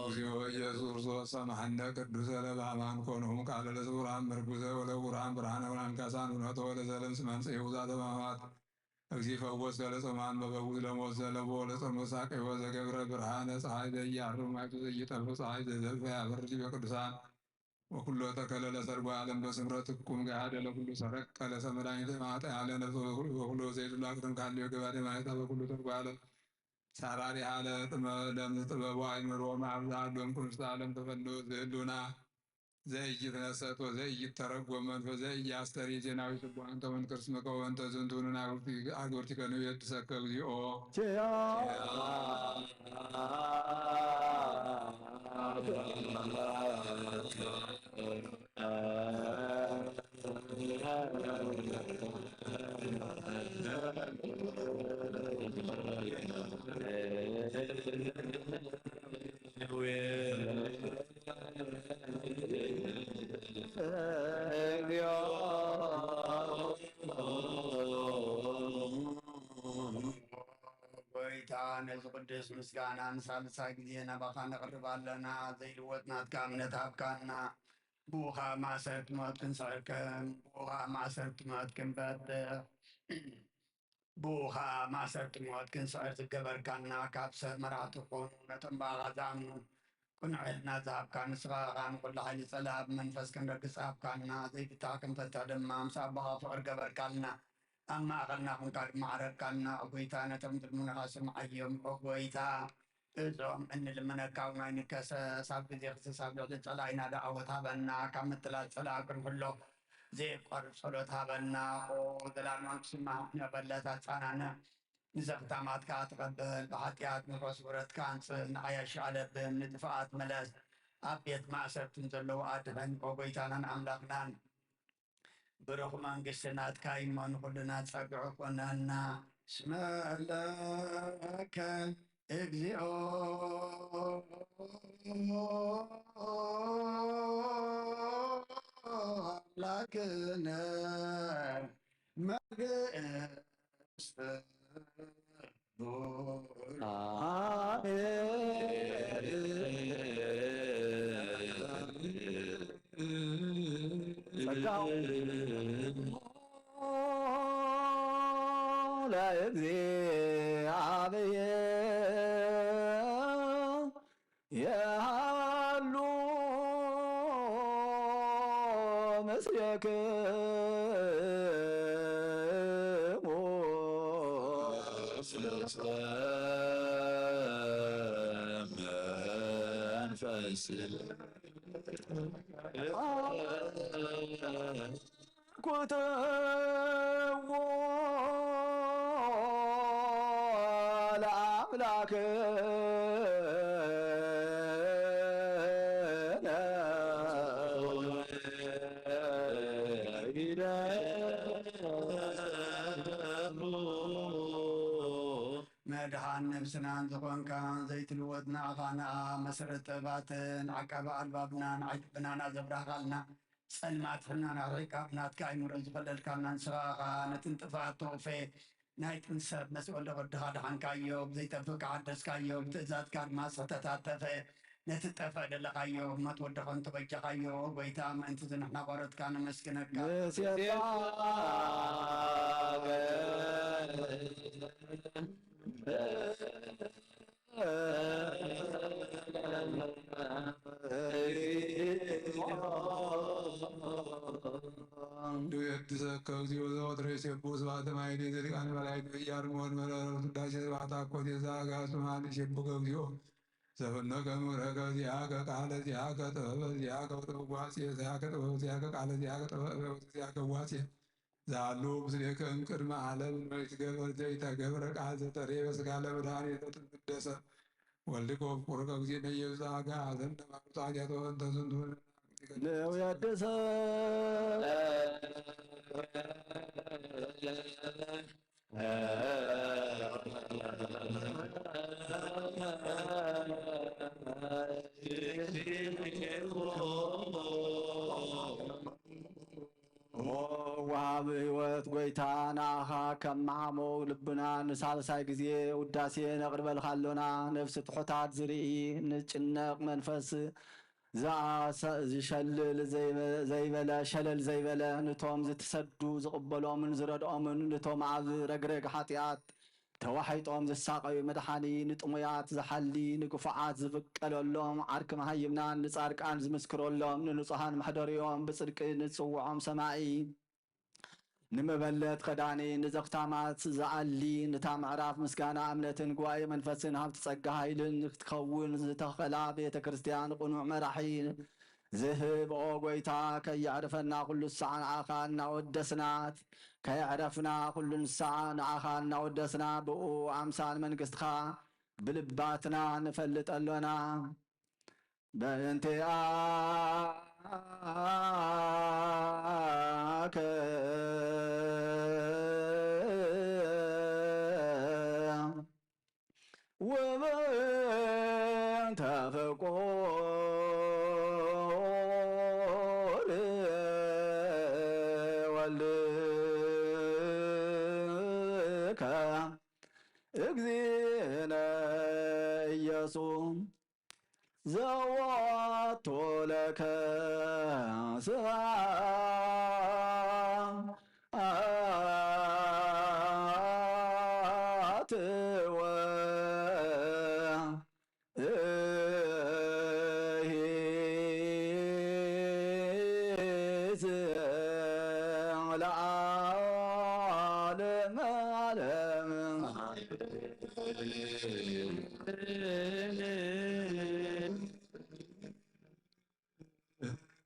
እግዚኦ ኢየሱስ ክርስቶስ ሰምሐነ ቅዱሰ ለበአማን ኮንሁም ቃለ ለስውራን ምርኩሰ ወለብሩሃን ብርሃነ ወላንካሳን እውነቶ ለዘለም ስመንጽሔ ውዛተ ማማት እግዚ ፈወስ ለጾማን መበውዝ ለሞት ዘለቦ ለጾም መሳቀዮ ዘገብረ ብርሃነ ፀሐይ ዘያርብ ማይቱ ዘይጠፍ ፀሐይ ዘዘልፈ ያበርድ በቅዱሳን ወኩሎ ተከለ ለሰርጎ ዓለም በስምረትኩም ገሃደ ለኩሉ ሰረቀ ለሰመዳኝ ተማጠ ያለ ነፍስ ወኩሎ ዘይድሉ አቅርም ካሊዮ ገባደ ማየታ በኩሉ ተርጓ ዓለም ሳራሪ ሃለ ጥበ ለምዝ ጥበቡ አይምሮ ማብዛ ሎም ኩንስት ዓለም ተፈሎ ዝህሉና ዘይትነሰት ወዘይተረጎም መንፈስ ዘኢያስተሪ ዜናዊ ስቡሐንተ መንክር ስምከ ወንተ ዝንቱኑ አግብርቲከ ንቤድሰከ እግዚኦ። ጎይታ፣ ነዚ ቅዱስ ምስጋና ንሳልሳይ ግዜ ናባኻ ነቕርብ ኣለና። ዘይልወጥ ናትካ እምነት ሃብካና። ብኡኻ ማእሰርቲ ሞት ክንስዕር ከም፣ ብኡኻ ማእሰርቲ ሞት ክንፈትሕ፣ ብኡኻ ማእሰርቲ ሞት ክንስዕር ዝገበርካና፣ ካብ ሰብ መራሕቲ ክኾኑ ነቶም ብኣኻ ዝኣምኑ ቅኑዕ ሕልና ዝሃብካ ንስኻ ኢኻ። ንኹሉ ሓይሊ ጸላእ ብመንፈስ ክንረግጽ ሃብካና። ዘይፍታሕ ክንፈትሕ ድማ ምስ ኣቦኻ ፍቕሪ ገበርካልና። ኣብ ማእኸልና ኹንካ ድማ ዓረብካልና። ኦ ጎይታ፣ ነቶም ዝልምኑኻ ስምዓዮም። ኦ ጎይታ፣ እዞም እንልምነካ እውን ኣይንከሰስ። ኣብ ግዜ ክስስ ኣብ ልዕሊ ጸላኢና ደኣ ዓወት ሃበና። ካብ ምትላል ጸላኢ ክንሕሎ ዘየቋርጽ ጸሎት ሃበና። ኦ ዘላለማዊ ክስማዕ ንዕበለት ኣጻናንዕ። ንዘኽታማት ከኣ ተቐበል። ብሓጢኣት ንፈስ ውረድ ከኣ ኣንጽህ። ንዓያሺ ኣለብም ንጥፍኣት ምለስ። ኣብ ቤት ማእሰርቲ ንዘለዉ ኣድሕን። ኦ ጎይታናን ኣምላኽናን፣ ብሩኽ መንግስቲ ናትካ እዩ እሞ ንኹልና ጸግዒ ኩነና። እስመ ለከ እግዚኦ ኣምላክነ መንግስት ጸጋው ለእግዚኣብሔር የሃሉ ምስሌክሙ። መንፈስ ኩትዎ ለአምላክነ መድኃን ነፍስናን ዝኾንካ ዘይትልወጥ ንኣኻ ንኣ መሰረት ጥበባትን ዓቃቢ ኣልባብናን ዓይኒ ልብናና ዘብራህካልና ጸልማት ሕልናና ርሒቃ ብናትካ ኣይምሮ ዝኸለልካልና ንስኻ ኢኻ ነቲ ንጥፍኣት ተወፈየ ናይትን ሰብ መሲ ወልደ ወድኻ ደሓንካዮ፣ ብዘይጠፍእ ከሓደስካዮ፣ ብትእዛዝካ ድማ ስሕተታት ጠፍአ። ነቲ ጠፍአ ደለኻዮ፣ እመት ወድኻ እንተበጃኻዮ፣ ኦ ጐይታ፣ ምእንቲ እዚ ንሕና ቆረትካ ነመስግነካ። ንሴብሖ። ዱየድሰከ እግዚኦ ዘወትረ ይሴብሑ ስብሐተ ማይሌ ዘሊቃነ መላእክት በያርሞን መረረው ስዳሴ ስብሐት አኮቴ ዘአጋእዝት መኃልይ ይሴብሑከ እግዚኦ ዘፈነከ ምሕረከ ዚአከ ቃለ ዚአከ ጥበበ ዚአከ ወተፈዋሴ ዚአከ ጥበበ ዚአከ ቃለ ዚአከ ጥበበ ዚአከ ዋሴ ዛሉ ምስሌከ እምቅድመ ዓለም እንበይትገበር ዘይተገብረ ቃል ዘተሬ በስጋ ለመድኃኒት ለትንፍደሰ ወልድከ ወፍቁርከ እግዚእነ ኢየሱስ አጋ አዘንተ ማርታ ኃጢአቶ እንተ ዝንቱ ንውየድሰ ኦ ወሃቢ ሕይወት ጐይታ፣ ንኣኻ ከማዕሞ ልብና ንሳልሳይ ግዜ ውዳሴ ነቕርበልካ ኣሎና። ነፍሲ ትሑታት ዝርኢ፣ ንጭነቕ መንፈስ ዝኣሰ-፣ ዝሸልል ዘይበ-፣ ዘይበለ፣ ሸለል ዘይበለ፣ ንቶም ዝትሰዱ ዝቕበሎምን ዝረድኦምን፣ ንቶም ኣብ ረግረግ ሓጢኣት ተዋሒጦም ዝሳቐዩ መድሓኒ፣ ንጥሙያት ዝሓሊ፣ ንግፉዓት ዝብቀለሎም፣ ዓርኪ መሃይምናን ንጻድቃን ዝምስክረሎም፣ ንንጹሃን መሕደሪኦም፣ ብጽድቂ ንጽውዖም ሰማዒ፣ ንመበለት ከዳኒ፣ ንዘኽታማት ዝኣሊ፣ ንታ ምዕራፍ ምስጋና እምነትን ጉባኤ መንፈስን ሃብቲ ጸጋ ሃይልን ክትከውን ዝተኸላ ቤተ ክርስቲያን ቅኑዕ መራሒ ዝህብ፣ ኦ ጐይታ፣ ከየዕርፈና ኩሉ ሰዓት ንኣኻ እናወደስና፣ ከየዕረፍና ኩሉ ንስዓ ንኣኻ እናወደስና፣ ብኡ ኣምሳል መንግስትኻ ብልባትና ንፈልጥ ኣሎና። በእንቲኣከ ወበእንተ ፍቁር ወልድከ እግዚእነ ኢየሱስ ዘወቱ ለከ ስብሐት ወ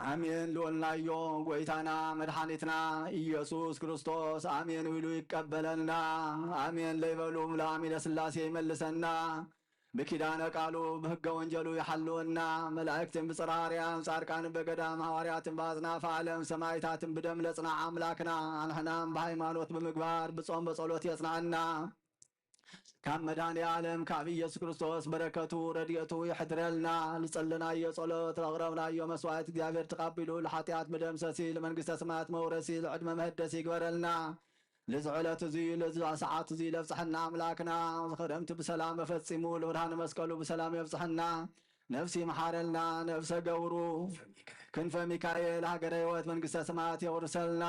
ኣሜን ልወልናዮ ጎይታና መድሓኒትና ኢየሱስ ክርስቶስ ኣሜን ኢሉ ይቀበለና። ኣሜን ለይበሉ ምላም ኢለ ስላሴ ይመልሰና። ብኪዳነ ቃሉ ብሕገ ወንጀሉ ይሓልወና። መላእክትን ብጽርሐ ኣርያም ጻድቃንን በገዳም ሃዋርያትን በኣጽናፈ ዓለም ሰማይታትን ብደም ለጽና ኣምላክና ኣንሕናም ብሃይማኖት ብምግባር ብጾም በጸሎት የጽናዕና። ካብ መድኃኔ ዓለም ካብ ኢየሱስ ክርስቶስ በረከቱ ረድኤቱ ይሕድረልና። ልጸለናዮ ጸሎት ለቕረብናዮ መስዋዕት እግዚኣብሔር ተቐቢሉ ልሓጢኣት መደምሰሲ ልመንግስተ ሰማያት መውረሲ ልዕድመ መህደሲ ይግበረልና። ልዚ ዕለት እዚ ልዚ ሰዓት እዚ ለብጽሐና ኣምላክና ዝኸረምቲ ብሰላም መፈጺሙ ልብርሃነ መስቀሉ ብሰላም የብጽሐና። ነፍሲ ይምሓረልና ነፍሰ ገብሩ ክንፈ ሚካኤል ሃገረ ሕይወት መንግስተ ሰማያት የውርሰልና።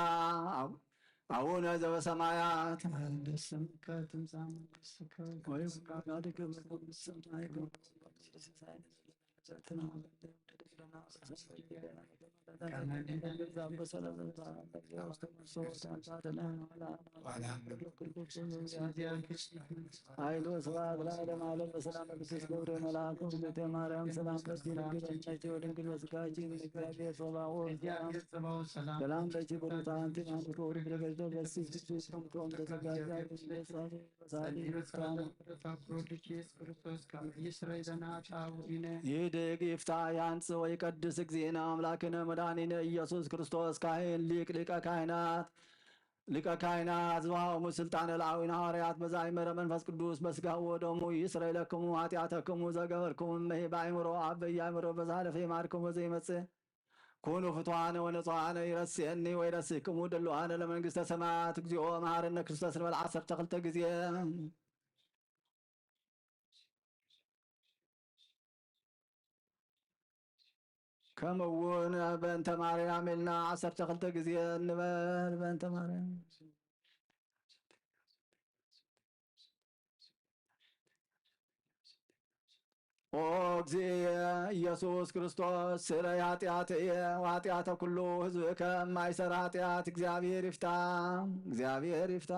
ኣቡነ ዘበሰማያት። ስምከ ትምጻእ መንግስትከ ወይኩን ፈቃድከ በከመ በሰማይ ከማሁ በምድር። ኃይል ወስብሐት ለዓለመ ዓለም በሰላም ቅዱስ ገብርኤል መልአኩ። እግዝእትየ ማርያም ሰላም ለኪ ድንግል በሕሊናኪ ወድንግል በስጋኪ እም እግዚአብሔር ጸባኦት ሰላም። ሰላም ለኪ ብሩክት አንቲ እም ፍሬ ከርሥኪ ቅድስት እም ፍሬ ተዘጋጃ። ይህድግ ይፍታ ያንጽ ወይ ቀድስ እግዚእነ አምላክነ መድኃኒነ ኢየሱስ ክርስቶስ ከመ ይስረይ ለነ ኃጣውኢነ። ይህድግ ይፍታ ያንጽ ወይ ቀድስ እግዚእነ አምላክነ መድኃኒነ ኢየሱስ ክርስቶስ ካህን ሊቅ ሊቀ ካህናት ሊቀ ካህናት ዝወሃቦሙ ስልጣነ ለአዊነ ሐዋርያት በዛ ይመረ መንፈስ ቅዱስ በስጋሁ ወደሙ ይስረይ ለክሙ ኃጢአተክሙ ዘገበርክሙ እመሂ በአእምሮ አብ በየአእምሮ በዝሓለፈ ይምሃርክሙ ዘይመጽእ ኩኑ ፍቱሐነ ወንጹሐነ ይረስየኒ ወይረስክሙ ድሉዋነ ለመንግስተ ሰማያት። እግዚኦ መሐረነ ክርስቶስ ንበል ዓሰርተ ክልተ ግዜ። ከምኡ እውን በእንተ ማርያም ኢልና ዓሰርተ ክልተ ግዜ እንበል። በእንተ ማርያም። ኦ እግዚእ ኢየሱስ ክርስቶስ ስረይ ኃጢአትየ ወኃጢአተ ኩሉ ሕዝብከ እም ማእሰረ ኃጢአት። እግዚኣብሔር ይፍታ፣ እግዚኣብሔር ይፍታ።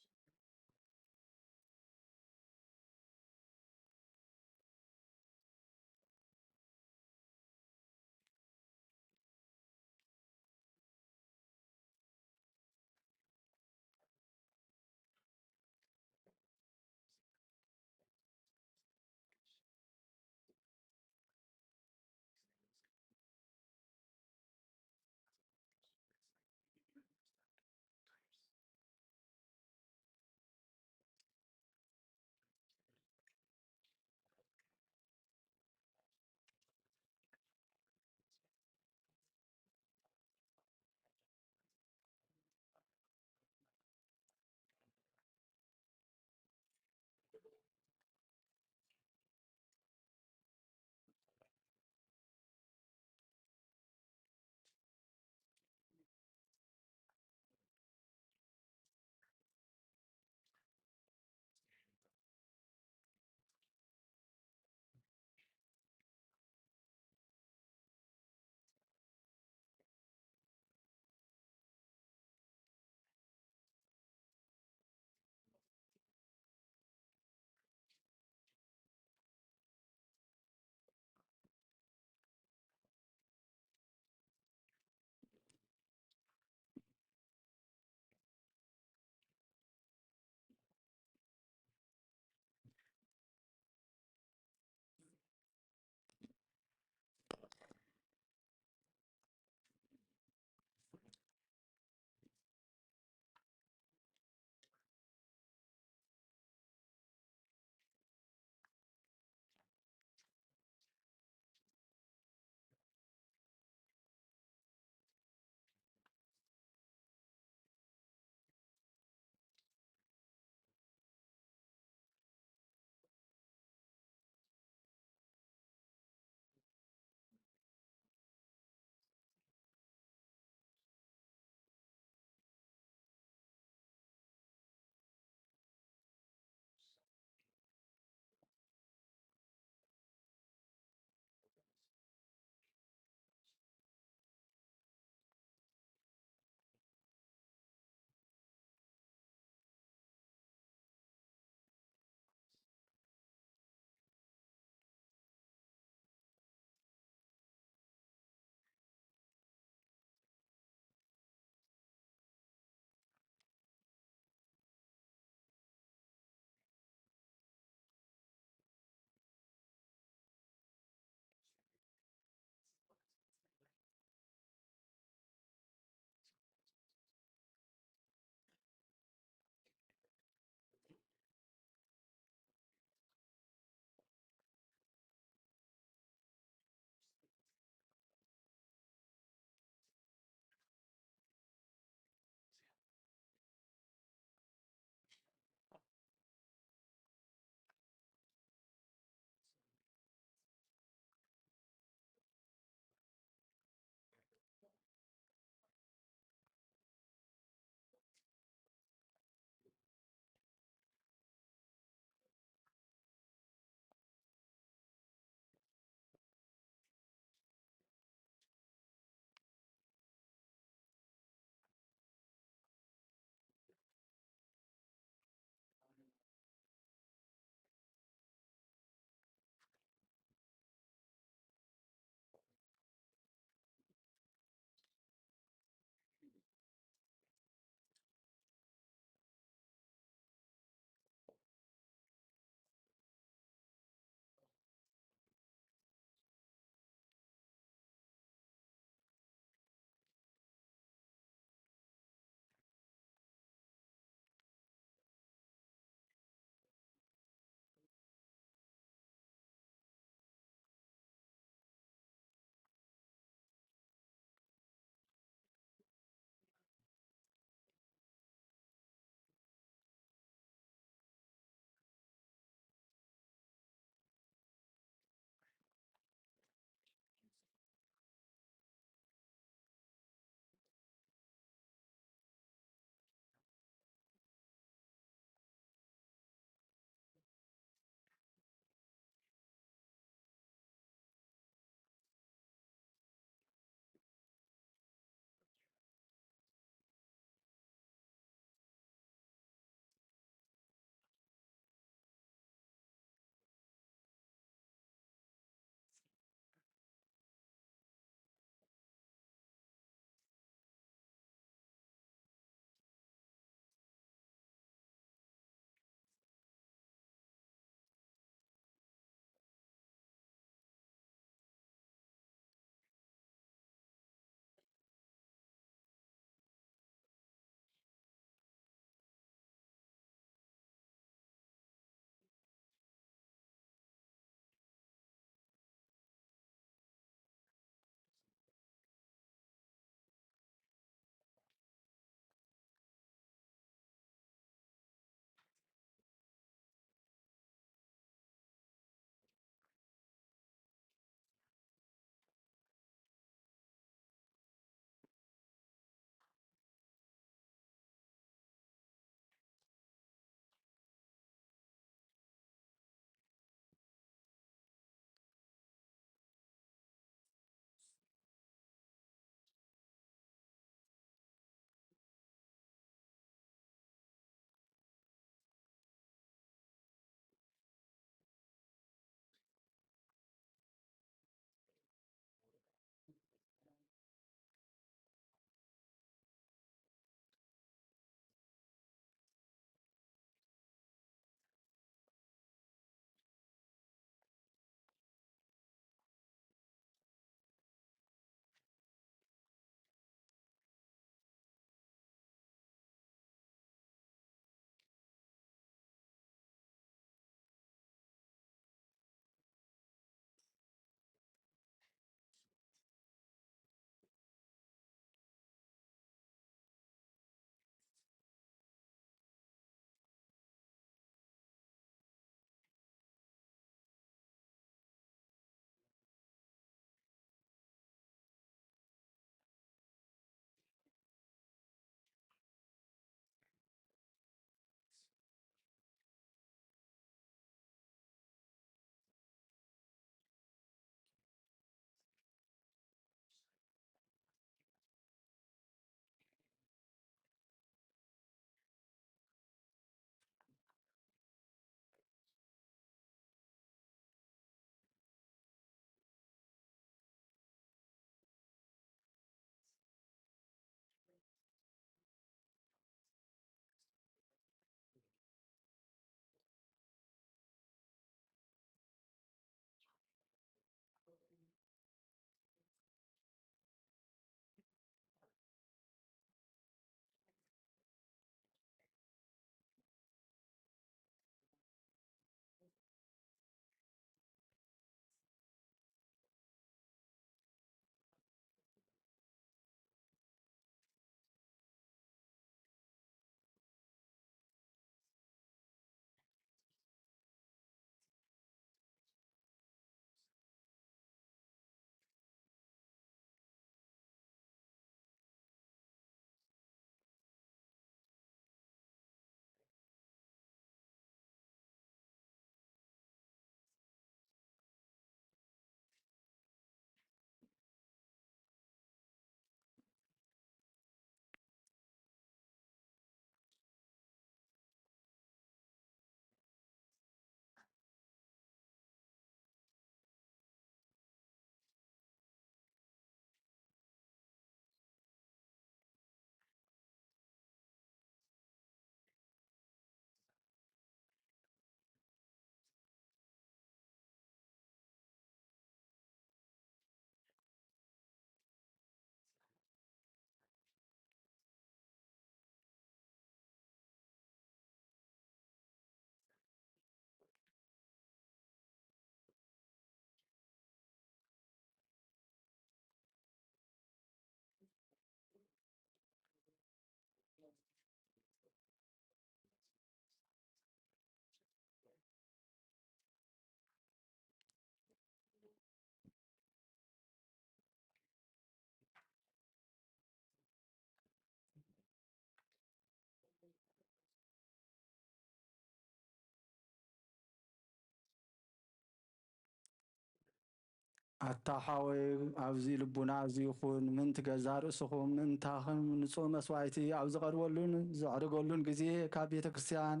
ኣታ ሓወይ፣ ኣብዚ ልቡና እዚ ይኹን ምእንቲ ገዛእ ርእስኹም ምእንታኽም ንጹህ መስዋዕቲ ኣብ ዝቐርበሉን ዝዕርገሉን ግዜ ካብ ቤተ ክርስቲያን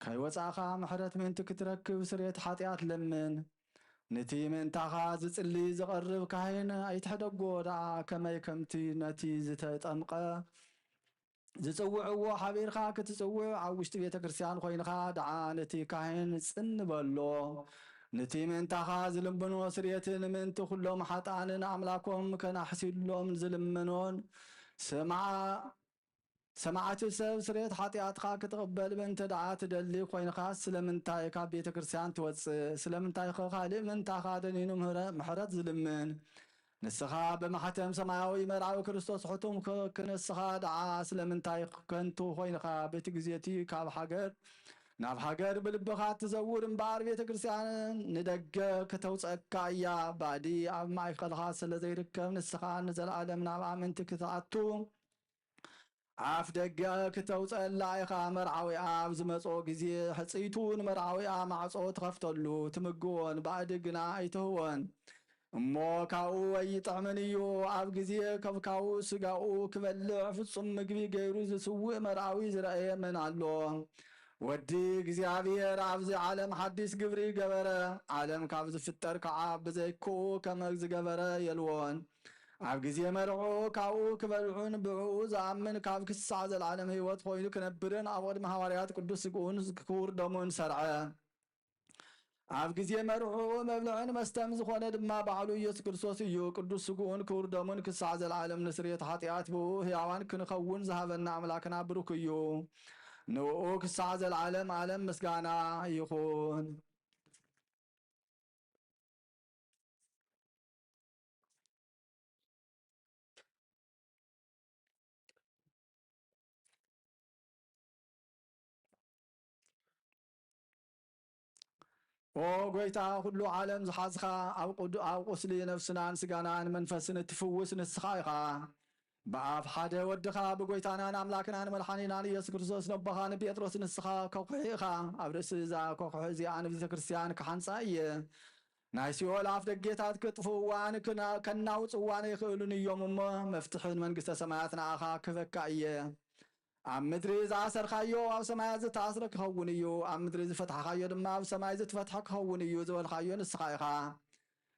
ከይወጻእኻ ምሕረት ምእንቲ ክትረክብ ስርየት ሓጢኣት ለምን። ነቲ ምእንታኻ ዝጽሊ ዝቐርብ ካህን ኣይትሕደጎ ደኣ፣ ከመይ ከምቲ ነቲ ዝተጠምቐ ዝጽውዕዎ ሓቢርካ ክትጽውዕ ኣብ ውሽጢ ቤተ ክርስቲያን ኮይንካ ደኣ ነቲ ካህን ጽን በሎ። ነቲ ምእንታኻ ዝልምኖ ስርየትን ምእንቲ ኩሎም ሓጥኣንን ኣምላኮም ከናሕሲሎም ዝልምኖን ስምዓ ሰማዕቲ ሰብ ስርየት ሓጢኣትካ ክትቕበል እንተ ደኣ ትደሊ ኮይንካ ስለምንታይ ካብ ቤተ ክርስቲያን ትወጽእ? ስለምንታይ ከ ካልእ ምእንታኻ ደኒኑ ምህረ-፣ ምሕረት ዝልምን? ንስኻ ብማሕተም ሰማያዊ መርዓዊ ክርስቶስ ሕቱም ከ-፣ ክንስኻ ደኣ ስለምንታይ ከንቱ ኮይንካ በቲ ግዜ እቲ ካብ ሃገር ናብ ሃገር ብልብኻ ትዘውር እምበኣር ቤተ ክርስቲያን ንደገ ከተውጸካ እያ። ባዕዲ ኣብ ማእከልኻ ስለ ዘይርከብ ንስኻ ንዘለኣለም ናብ ኣመንቲ ክትኣቱ ኣፍ ደገ ክተውፀላ ኢኻ። መርዓዊ ኣብ ዝመፅኦ ግዜ ሕፅይቱ ንመርዓዊ ኣብ ማዕፆ ትኸፍተሉ፣ ትምግቦን ባእዲ ግና ኣይትህቦን። እሞ ካብኡ ኣይጥዕምን እዩ። ኣብ ግዜ ከብካቡ ስጋኡ ክበልዕ ፍጹም ምግቢ ገይሩ ዝስውእ መርዓዊ ዝረኣየ መን ኣሎ? ወዲ እግዚኣብሔር ኣብዚ ዓለም ሓዲስ ግብሪ ገበረ። ዓለም ካብ ዝፍጠር ከዓ ብዘይክኡ ከመ ዝገበረ የልዎን። ኣብ ግዜ መርዕኡ ካብኡ ክበልዑን ብዕኡ ዝኣምን ካብ ክሳዕ ዘለዓለም ህይወት ኮይኑ ክነብርን ኣብ ቅድሚ ሃዋርያት ቅዱስ ስግኡን ክቡር ደሙን ሰርዐ። ኣብ ግዜ መርዕኡ መብልዕን መስተን ዝኾነ ድማ ባዕሉ ኢየሱስ ክርስቶስ እዩ። ቅዱስ ስግኡን ክቡር ደሙን ክሳዕ ዘለዓለም ንስርየት ሓጢኣት ብኡ ህያዋን ክንኸውን ዝሃበና ኣምላክና ብሩክ እዩ። ንኡ ክሳዕ ዘለዓለም ዓለም ምስጋና ይኹን። ኦ ጎይታ፣ ኩሉ ዓለም ዝሓዝኻ፣ ኣብ ቁድ-፣ ኣብ ቁስሊ ነፍስናን ስጋናን መንፈስን እትፍውስ ንስኻ ኢኻ። ብኣፍ ሓደ ወድኻ፣ ብጎይታናን ኣምላክናን መድሓኒናን ኢየሱስ ክርስቶስ ነቦኻ ንጴጥሮስ ንስኻ ከኹሒ ኢኻ። ኣብ ርእሲ እዛ ከኹሒ እዚኣ ንቤተ ክርስቲያን ክሓንጻ እየ። ናይ ሲኦል ኣፍ ደጌታት ክጥፍእዋን ክና-፣ ከናውጽዋን ኣይኽእሉን እዮም እሞ፣ መፍትሕን መንግስተ ሰማያት ንኣኻ ክህበካ እየ። ኣብ ምድሪ ዝኣሰርካዮ ኣብ ሰማያት ዝተኣስረ ክኸውን እዩ፣ ኣብ ምድሪ ዝፈታሕካዮ ድማ ኣብ ሰማይ ዝተፈትሐ ክኸውን እዩ ዝበልካዮ ንስኻ ኢኻ።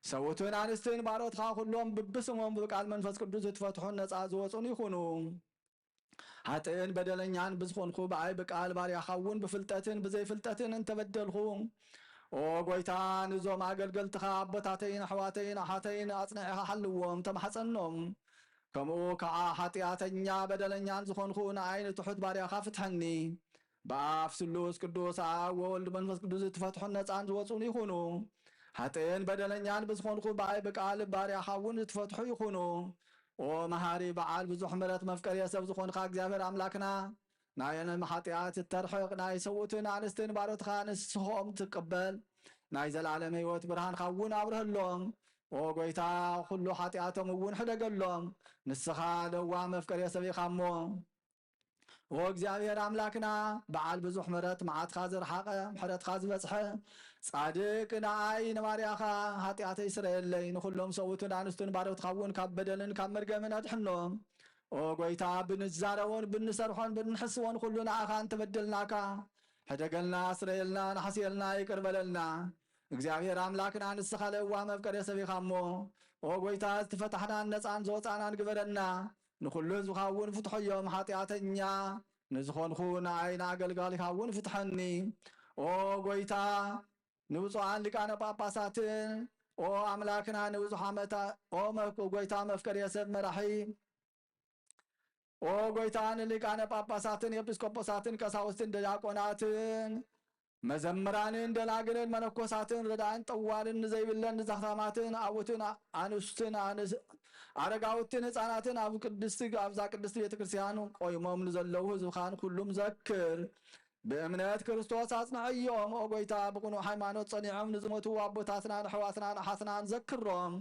ሰብኡትን ኣንስትን ባሮትኻ ኩሎም ብብስሞም ብቃል መንፈስ ቅዱስ ዝትፈትሑን ነጻ ዝወጹን ይኹኑ። ሓጥእን በደለኛን ብዝኾንኩ ብኣይ ብቃል ባርያኻ እውን ብፍልጠትን ብዘይፍልጠትን እንተበደልኹ፣ ኦ ጎይታ፣ ንዞም ኣገልገልትኻ ኣቦታተይን ኣሕዋተይን ኣሓተይን ኣጽኒዕኻ ሓልዎም፣ ተማሕጸኖም። ከምኡ ከዓ ሓጢኣተኛ በደለኛን ዝኾንኹ ንኣይ ንትሑት ባርያኻ ፍትሐኒ። ብኣፍ ስሉስ ቅዱስ ኣብ ወወልድ መንፈስ ቅዱስ ዝትፈትሑን ነፃን ዝወፁን ይኹኑ። ሓጥእን በደለኛን ብዝኾንኹ ብኣይ ብቃል ባርያኻ እውን ዝትፈትሑ ይኹኑ። ኦ መሃሪ በዓል ብዙሕ ምሕረት መፍቀርየ ሰብ ዝኾንካ እግዚኣብሔር ኣምላክና፣ ናይ ዓለም ሓጢኣት እተርሕቕ ናይ ሰብኡትን ኣንስትን ባሮትኻ ንስሆም ትቀበል ናይ ዘላለም ህይወት ብርሃንኻ እውን ኣብርህሎም። ኦ ጎይታ፣ ኩሉ ሓጢኣቶም እውን ሕደገሎም፣ ንስኻ ለዋ መፍቀርየ ሰብ ኢኻ እሞ። ኦ እግዚኣብሔር ኣምላክና፣ በዓል ብዙሕ ምሕረት፣ መዓትካ ዝረሓቐ፣ ምሕረትካ ዝበጽሐ፣ ጻድቅ ንኣይ ንባርያኻ፣ ሓጢኣተይ ስረየለይ፣ ንኹሎም ሰብኡትን ኣንስቱን ባሮትካ እውን ካብ በደልን ካብ መርገምን ኣድሕኖም። ኦ ጎይታ፣ ብንዛረቦን ብንሰርሖን ብንሕስቦን ኩሉ ንኣኻ እንተበደልናካ፣ ሕደገልና፣ ስረየልና፣ ንሓስየልና፣ ይቅር በለልና። እግዚኣብሔር ኣምላክና፣ ንስኻ ለዋህ መፍቀሬ ሰብ ኢኻ እሞ፣ ኦ ጎይታ፣ ዝተፈታሕናን ነፃን ዝወፃናን ግበረና። ንኹሉ ህዝብኻ እውን ፍትሖ እዮም። ሓጢኣተኛ ንዝኾንኹ ንኣይ ንኣገልጋሊኻ እውን ፍትሐኒ። ኦ ጎይታ፣ ንብፁዓን ሊቃነ ጳጳሳትን፣ ኦ ኣምላክና፣ ንብዙሕ ዓመታ፣ ኦ መፍ-፣ ጎይታ መፍቀሬ ሰብ መራሒ፣ ኦ ጎይታ፣ ንሊቃነ ጳጳሳትን ኤጲስቆጶሳትን ቀሳውስትን ዲያቆናትን መዘምራንን ደናግልን መነኮሳትን ረዳእን ጠዋልን ንዘይብለን ንዛህታማትን ኣቡትን ኣንስትን ኣንስ-፣ ኣረጋውትን ህፃናትን ኣብ ቅድስቲ፣ ኣብዛ ቅድስቲ ቤተ ክርስቲያን ቆይሞም ንዘለዉ ህዝብኻን ኩሉም ዘክር። ብእምነት ክርስቶስ ኣጽንዐዮም። ኦ ጎይታ፣ ብቕኑዕ ሃይማኖት ጸኒዖም ንዝሞቱ ኣቦታትናን ኣሕዋትናን ኣሓትናን ዘክሮም።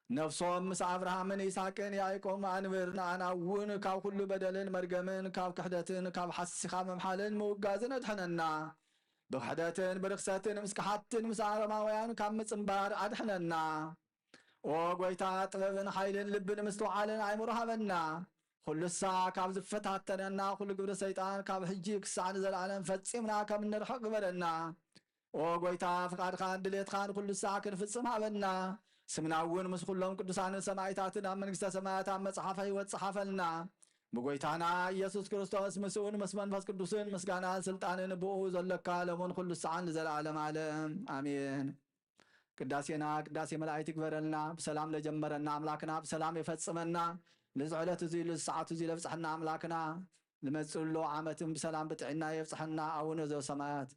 ነፍሶም ምስ ኣብርሃምን ይስሐቅን ያዕቆብን ኣንብር። ንኣና እውን ካብ ኩሉ በደልን መርገምን፣ ካብ ክሕደትን ካብ ሓሲኻ ምምሓልን ምውጋዝን ኣድሕነና። ብኽሕደትን ብርኽሰትን ምስ ከሓድትን ምስ ኣረማውያን ካብ ምጽንባር ኣድሕነና። ኦ ጎይታ፣ ጥበብን ሓይልን ልብን ምስትውዓልን ኣእምሮ ሃበና። ኩሉ ሳዕ ካብ ዝፈታተነና ኩሉ ግብሪ ሰይጣን ካብ ሕጂ ክሳዕ ንዘለኣለም ፈጺምና ከም እንርሕቕ ግበረና። ኦ ጎይታ፣ ፍቓድኻን ድሌትኻን ኩሉ ሳዕ ክንፍጽም ሃበና። ስምና እውን ምስ ኩሎም ቅዱሳንን ሰማዕታትን ኣብ መንግስተ ሰማያት ኣብ መጽሓፈ ሕይወት ጸሓፈልና። ብጎይታና ኢየሱስ ክርስቶስ ምስኡን ምስ መንፈስ ቅዱስን ምስጋናን ስልጣንን ብኡ ዘለካ ለሙን ኩሉ ሳዕን ንዘለዓለም ዓለም ኣሜን። ቅዳሴና ቅዳሴ መላእክት ይግበረልና። ብሰላም ለጀመረና ኣምላክና ብሰላም የፈጽመና። ልዚ ዕለት እዚ ልዚ ሰዓት እዚ ለብጽሐና ኣምላክና ልመጽእ ኣሎ ዓመትን ብሰላም ብጥዕና የብጽሐና። ኣቡነ ዘበሰማያት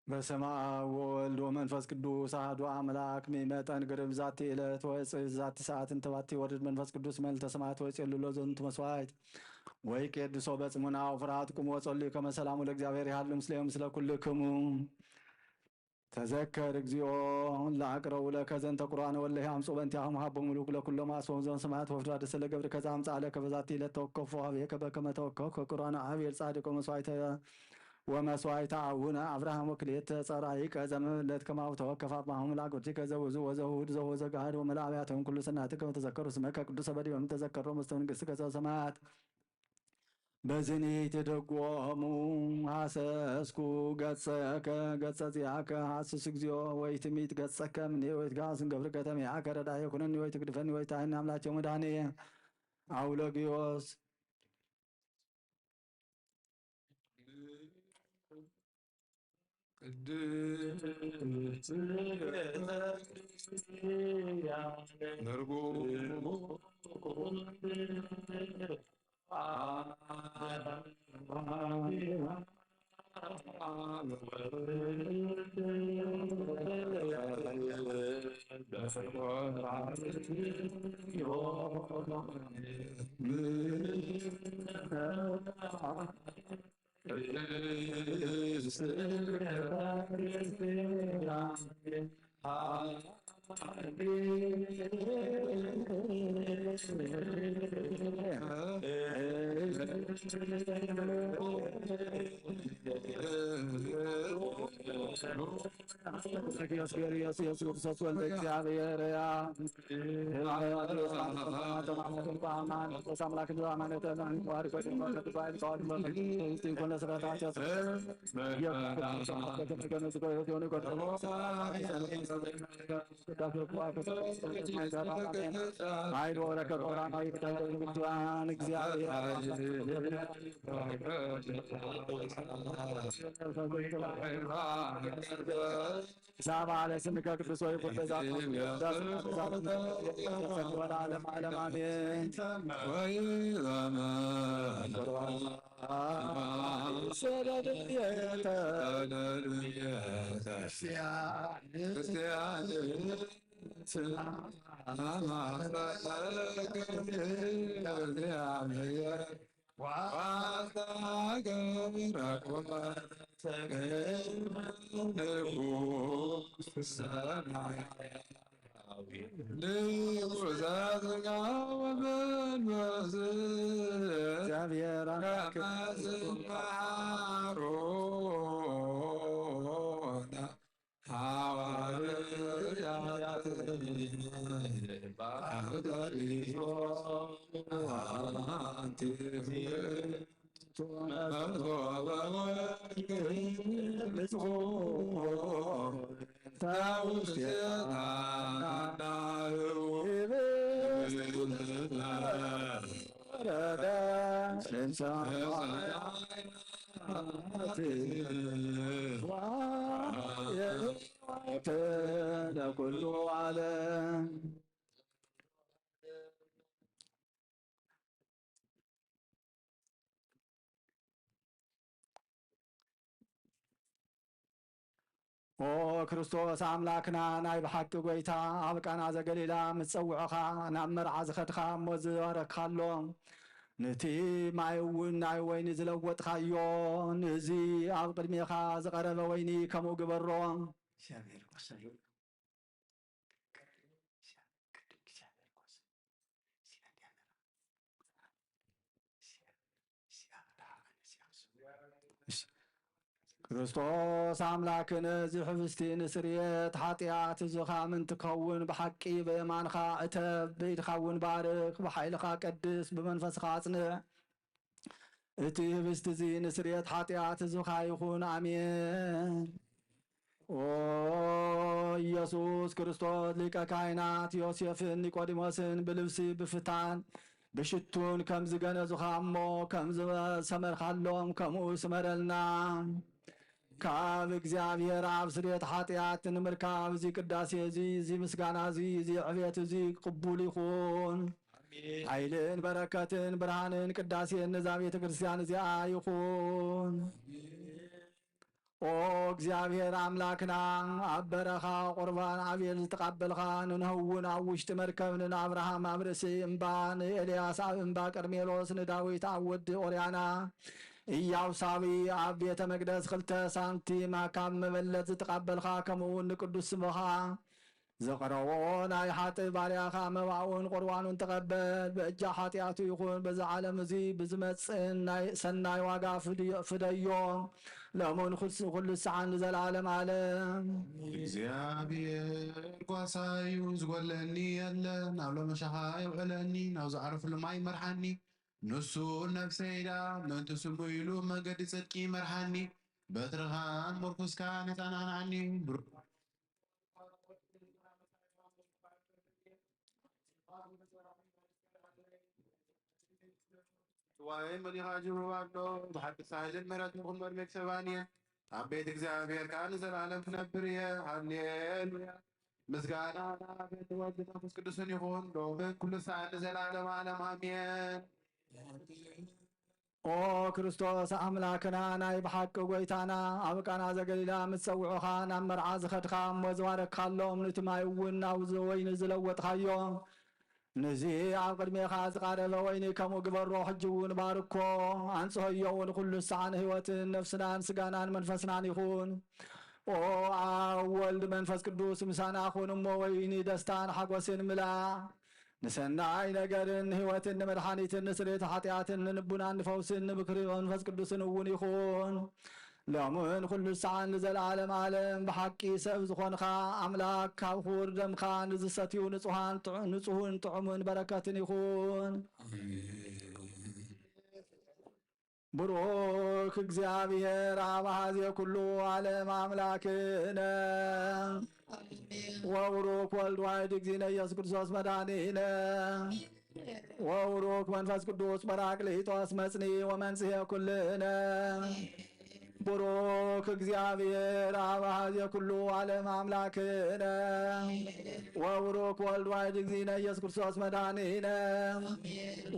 በስመ አብ ወወልድ ወመንፈስ ቅዱስ አሐዱ አምላክ። ሚመጠን ግርብ ዛቲ ዕለት ወእጽ ዛቲ ሰዓት እንተ ባቲ ወርድ መንፈስ ቅዱስ መልዕልተ ሰማያት ወይጽእ ሎለ ዘንቱ መስዋዕት ወይ ቄድሶ በጽሙና ወፍርሃት ቁሙ ወጸልዩ ከመ ሰላሙ ለእግዚአብሔር ይሃሉ ምስሌሁ ምስለ ኩልክሙ። ተዘከር እግዚኦ ለአቅረቡ ለከ ዘንተ ቁርባነ ወለሂ አምጽኡ በእንቲአሁም ሀቦሙ ልኩ ለኩሎም አስቦም ዘም ሰማያት ወፍድራ ደሰ ለገብር ከዛ አምጻ ለከ በዛቲ ለተወከፎ ሀቤከ በከመ ተወከፍከ ቁርባነ አቤል ጻድቆ መስዋዕተ ወመስዋዕተ አቡነ አብርሃም ወክልኤተ ጸራይቀ ዘመበለት ከማሁ ተወከፍ አባሁም ለአግብርቲከ ዘውዙ ወዘውሁድ ዘሆ ዘጋህድ ወመላ አብያተውን ኩሉ ሰናትከ ወተዘከሩ ስመከ ቅዱሰ በዲበም ተዘከሮ መስተ መንግስትከ ዘሰማያት። በዝኒ ትደጎሙ ሐሰስኩ ገጸከ ገጸ ዚአከ ሐስስ እግዚኦ ወይ ትሚት ገጸከ ምኔ ወይ ትጋስን ገብርከ ተሚያከ ረዳየ ኩነኒ ወይ ትግድፈኒ ወይ ታይን አምላቸው መድኃኔ አውሎጊዮስ ኢየሱስ ክርስቶስ ወልደ እግዚአብሔር ያ ኃይል ወበረከት ቁርባን እግዚአብሔር ሳባ ለስምከ ቅዱስ ወይ ወለዓለመ ዓለም አሜን። እግዚአብሔር አምላክ ሐዋርያት ለኩሉ ዓለም። ኦ ክርስቶስ ኣምላክና ናይ ብሓቂ ጎይታ፣ ኣብ ቃና ዘገሊላ ምስ ጸውዑኻ ናብ መርዓ ዝኸድካ እሞ ዝባረክካሎ፣ ነቲ ማይ እውን ናይ ወይኒ ዝለወጥካዮ፣ ነዚ ኣብ ቅድሜኻ ዝቐረበ ወይኒ ከምኡ ግበሮ። ክርስቶስ ኣምላክን እዚ ሕብስቲ ንስርየት ሓጢኣት እዚ ኻም እንትኸውን ብሓቂ ብየማንኻ እተብ ብኢድኻ እውን ባርኽ፣ ብሓይልኻ ቀድስ፣ ብመንፈስኻ ኣጽንዕ። እቲ ህብስት እዚ ንስርየት ሓጢኣት ህዝብኻ ይኹን። ኣሜን። ኦ ኢየሱስ ክርስቶስ፣ ሊቀ ካህናት ዮሴፍን ኒቆዲሞስን ብልብሲ ብፍታን ብሽቱን ከም ዝገነዙኻ እሞ ከም ዝሰመርካሎም ከምኡ ስመረልና። ካብ እግዚኣብሔር ኣብ ስርየት ሓጢኣት ንምርካብ እዚ ቅዳሴ እዚ፣ እዚ ምስጋና እዚ፣ እዚ ዕቤት እዚ ቅቡል ይኹን። ሓይልን በረከትን ብርሃንን ቅዳሴን ነዛ ቤተ ክርስቲያን እዚኣ ይኹን። ኦ እግዚኣብሔር ኣምላክና፣ ኣብ በረኻ ቁርባን ኣቤል ዝተቓበልኻ፣ ንኖህ እውን ኣብ ውሽጢ መርከብ፣ ንኣብርሃም ኣብ ርእሲ እምባ፣ ንኤልያስ ኣብ እምባ ቀርሜሎስ፣ ንዳዊት ኣብ ወዲ ኦርያና ኢያቡሳዊ ኣብ ቤተ መቅደስ ክልተ ሳንቲም ካብ መበለት ዝተቓበልኻ፣ ከምኡ እውን ንቅዱስ ስምኻ ዘቕረቦ ናይ ሓጥእ ባርያኻ መባኡን ቁርባኑን ተቐበል። በጃ ሓጢኣቱ ይኹን በዚ ዓለም እዚ ብዝመጽእን ናይ ሰናይ ዋጋ ፍድዮ-፣ ፍደዮ። ሎምን ኩስ-፣ ኩሉ ሰዓን ንዘለዓለም ዓለም። እግዚኣብሔር ጓሳይ እዩ፣ ዝጎለኒ የለን። ናብ ሎመሻኻ የውዕለኒ፣ ናብ ዝዓረፍሉ ማይ ይመርሓኒ። ንሱ ነፍሰይ ኢላ ምእንቲ ስሙ ኢሉ መገዲ ጽድቂ ይመርሓኒ። በትርኻን ምርኩስካን የጸናንዓኒ። ብሩ-፣ ጽዋይ መሊኻ ጅምሩ ኣሎ። ብሓቂ ሳህልን ምሕረትን ክመር መክሰባን እየ። ኣብ ቤት እግዚኣብሔር ከኣ ንዘለዓለም ክነብር እየ። ሃሌሉያ። ምስጋና ናብ ኣብ ወልድ መንፈስ ቅዱስን ይኹን፣ ሎምን ኩሉ ሰዓት ንዘለዓለም ዓለም ኣሜን። ኦ ክርስቶስ ኣምላክና፣ ናይ ብሓቂ ጎይታና፣ ኣብ ቃና ዘገሊላ ምስ ጸውዑኻ ናብ መርዓ ዝኸድካ እሞ ዝባረክካሎም፣ ነቲ ማይ እውን ናብ ወይኒ ዝለወጥካዮ፣ ነዚ ኣብ ቅድሜኻ ዝቓረበ ወይኒ ከምኡ ግበሮ፣ ሕጂ እውን ባርኮ፣ ኣንጽሆዮ እውን ኩሉ ሰዓን ህይወትን ነፍስናን ስጋናን መንፈስናን ይኹን። ኦ ኣብ ወልድ መንፈስ ቅዱስ ምሳና ኩን እሞ ወይኒ ደስታን ሓጎስን ምላ። ንሰናይ ነገርን ህይወትን ንመድሓኒትን ንስርየት ሓጢኣትን ንልቡናን ንፈውስን ንምክሪ መንፈስ ቅዱስን እውን ይኹን። ሎምን ኩሉ ሰዓን ንዘለዓለም ዓለም ብሓቂ ሰብ ዝኾንኻ ኣምላክ ካብ ክቡር ደምኻ ንዝሰትዩ ንጹሃን ጥዑ-፣ ንጹህን ጥዑምን በረከትን ይኹን። ብሩክ እግዚኣብሔር ኣብ ኣሃዜ ኩሉ ዓለም ኣምላክነ ወብሩክ ወልድ ዋሕድ እግዚእነ ኢየሱስ ክርስቶስ መድኃኒነ ወብሩክ መንፈስ ቅዱስ ጳራቅሊጦስ መጽኒ ወመንጽሔ ኩልነ። ብሩክ እግዚኣብሔር ኣብ ኣሃዜ ኩሉ ዓለም ኣምላክነ ወብሩክ ወልድ ዋሕድ እግዚእነ ኢየሱስ ክርስቶስ መድኃኒነ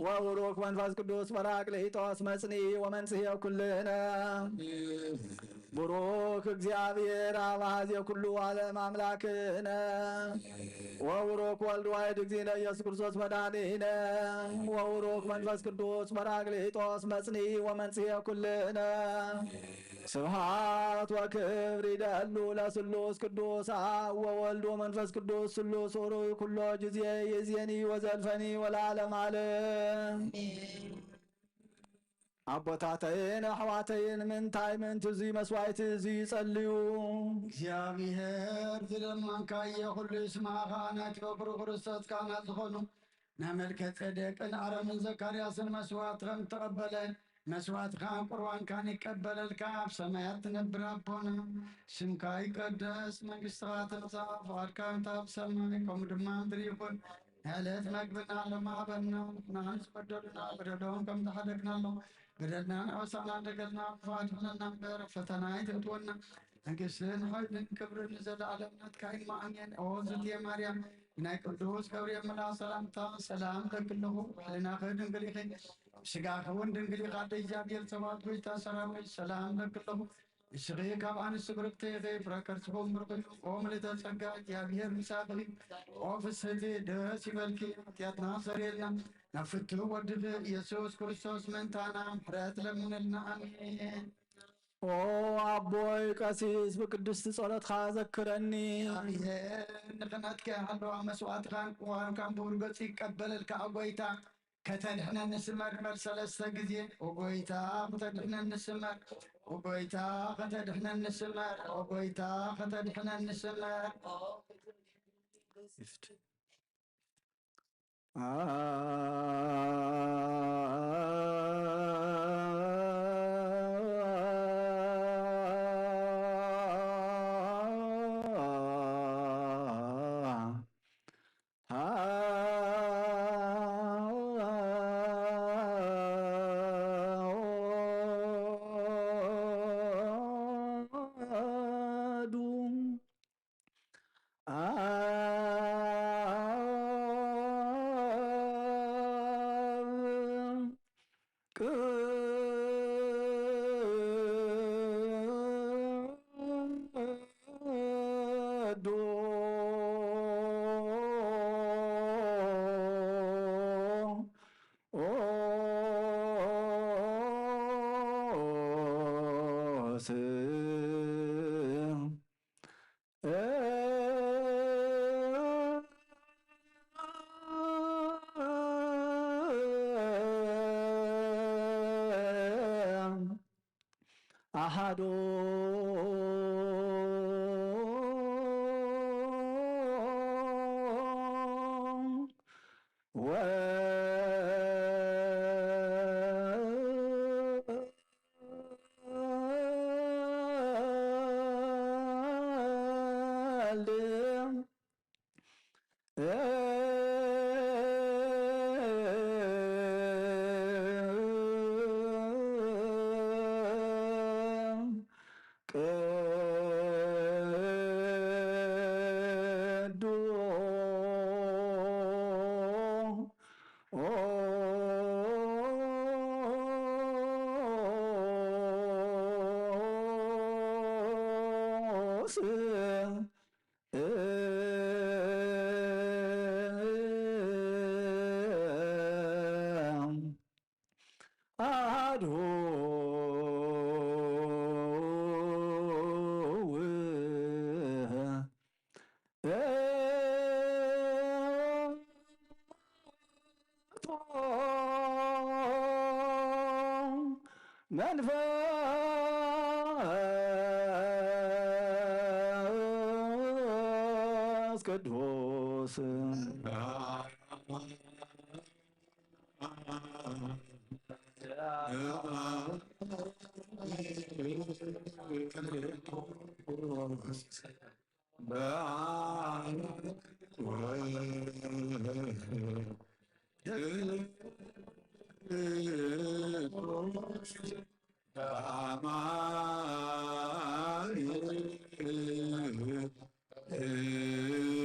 ወብሩክ መንፈስ ቅዱስ ጳራቅሊጦስ መጽኒ ወመንጽሔ ኩልነ። ብሩክ እግዚኣብሔር ኣብ ኣሃዜ ኩሉ ዓለም ኣምላክነ ወብሩክ ወልድ ዋሕድ እግዚእነ ኢየሱስ ክርስቶስ መድኃኒነ ወብሩክ መንፈስ ቅዱስ ጳራቅሊጦስ መጽኒ ወመንጽሔ ኩልነ። ስብሐት ወክብር ይደሉ ለስሉስ ቅዱስ አብ ወወልድ ወመንፈስ ቅዱስ ስሉስ ሩይ ኩሎ ጊዜ ይእዜኒ ወዘልፈኒ ወለዓለም ዓለም። ኣቦታተይን ኣሕዋተይን ምንታይ ምእንቲ እዚ መስዋዕቲ እዚ ይጸልዩ? እግዚኣብሔር ዝለመንካዮ ኩሉ ይስማዕኻ። ናይቲ በኩሩ ክርስቶስ ካህናት ዝኾኑ ናይ መልከ ጼዴቅን ኣሮንን ዘካርያስን መስዋዕቲ ከም እተቐበለ መስዋዕትኻን ቁርባንካን ይቀበለልካ። ኣብ ሰማያት ትነብር ኣቦና፣ ስምካ ይቀደስ፣ መንግስትኻ ትምጻእ፣ ፍቓድካ ከምታ ኣብ ሰማይ ከምኡ ድማ ምድሪ ይኹን። ዕለት መግብና ሎሚ ሃበና፣ ንሕናን ዝበደሉና በደሎም ከም ዝሓደግናሎም በደልና ንኣውሳና እንደገልና ክፉእ ኣድሕነና እምበር፣ ፈተና ኣይተእትወና። መንግስትን ሓይልን ክብርን ንዘለኣለም ናትካ እዩ። ኣሜን። ኦ ዝትየ ማርያም፣ ናይ ቅዱስ ገብርኤል መልኣክ ሰላምታ ሰላም እለኪ ኣለኹ። ሕሊናኺ ድንግል ኢኺ፣ ስጋኺ እውን ድንግል ኢኻ። ኣደ እግዚኣብሔር ጸባኦት ጎይታ ሰራዊት ሰላም እለኪ ኣለኹ። ንስኺ ካብ ኣንስቲ ብርክቲ ኢኺ፣ ፍረ ከርስኺ እውን ብሩኽ እዩ። ኦ ምልዕተ ጸጋ፣ እግዚኣብሔር ምሳኺ እዩ። ኦ ፍስሕቲ፣ ደስ ይበልኪ፣ ሓጢኣትና ሰሪልና፣ ናብ ፍቱው ወድኺ ኢየሱስ ክርስቶስ ምእንታና ምሕረት ለምንልና። ኣሜን። ኦ ኣቦይ ቀሲስ፣ ብቅድስቲ ጸሎትኻ ዘክረኒ። እግዚኣብሔር ንኽህነትከ ሃለዋ መስዋዕትኻን ቅዋምካን ብብሩህ ገጹ ይቀበለልካ። ኦ ጎይታ፣ ከተድሕነኒ ስመር በል ሰለስተ ግዜ። ኦ ጎይታ፣ ከተድሕነኒ ስመር። ኦ ጎይታ፣ ከተድሕነኒ ስመር። ኦ ጎይታ፣ ከተድሕነኒ ስመር። ቅዱስ ኣሃዱ ወወልድ ቅዱስ አሐዱ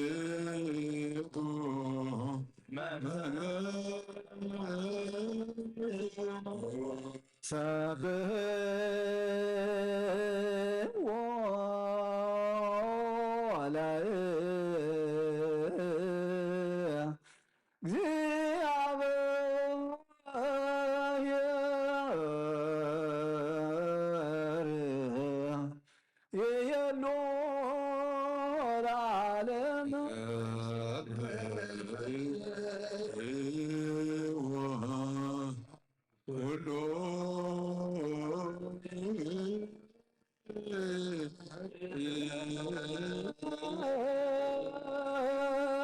ውእቱ። መንፈስ ቅዱስ ሰብሕዎ ለእግዚአብሔር ይቤሉ ለዓለም። ኩሉ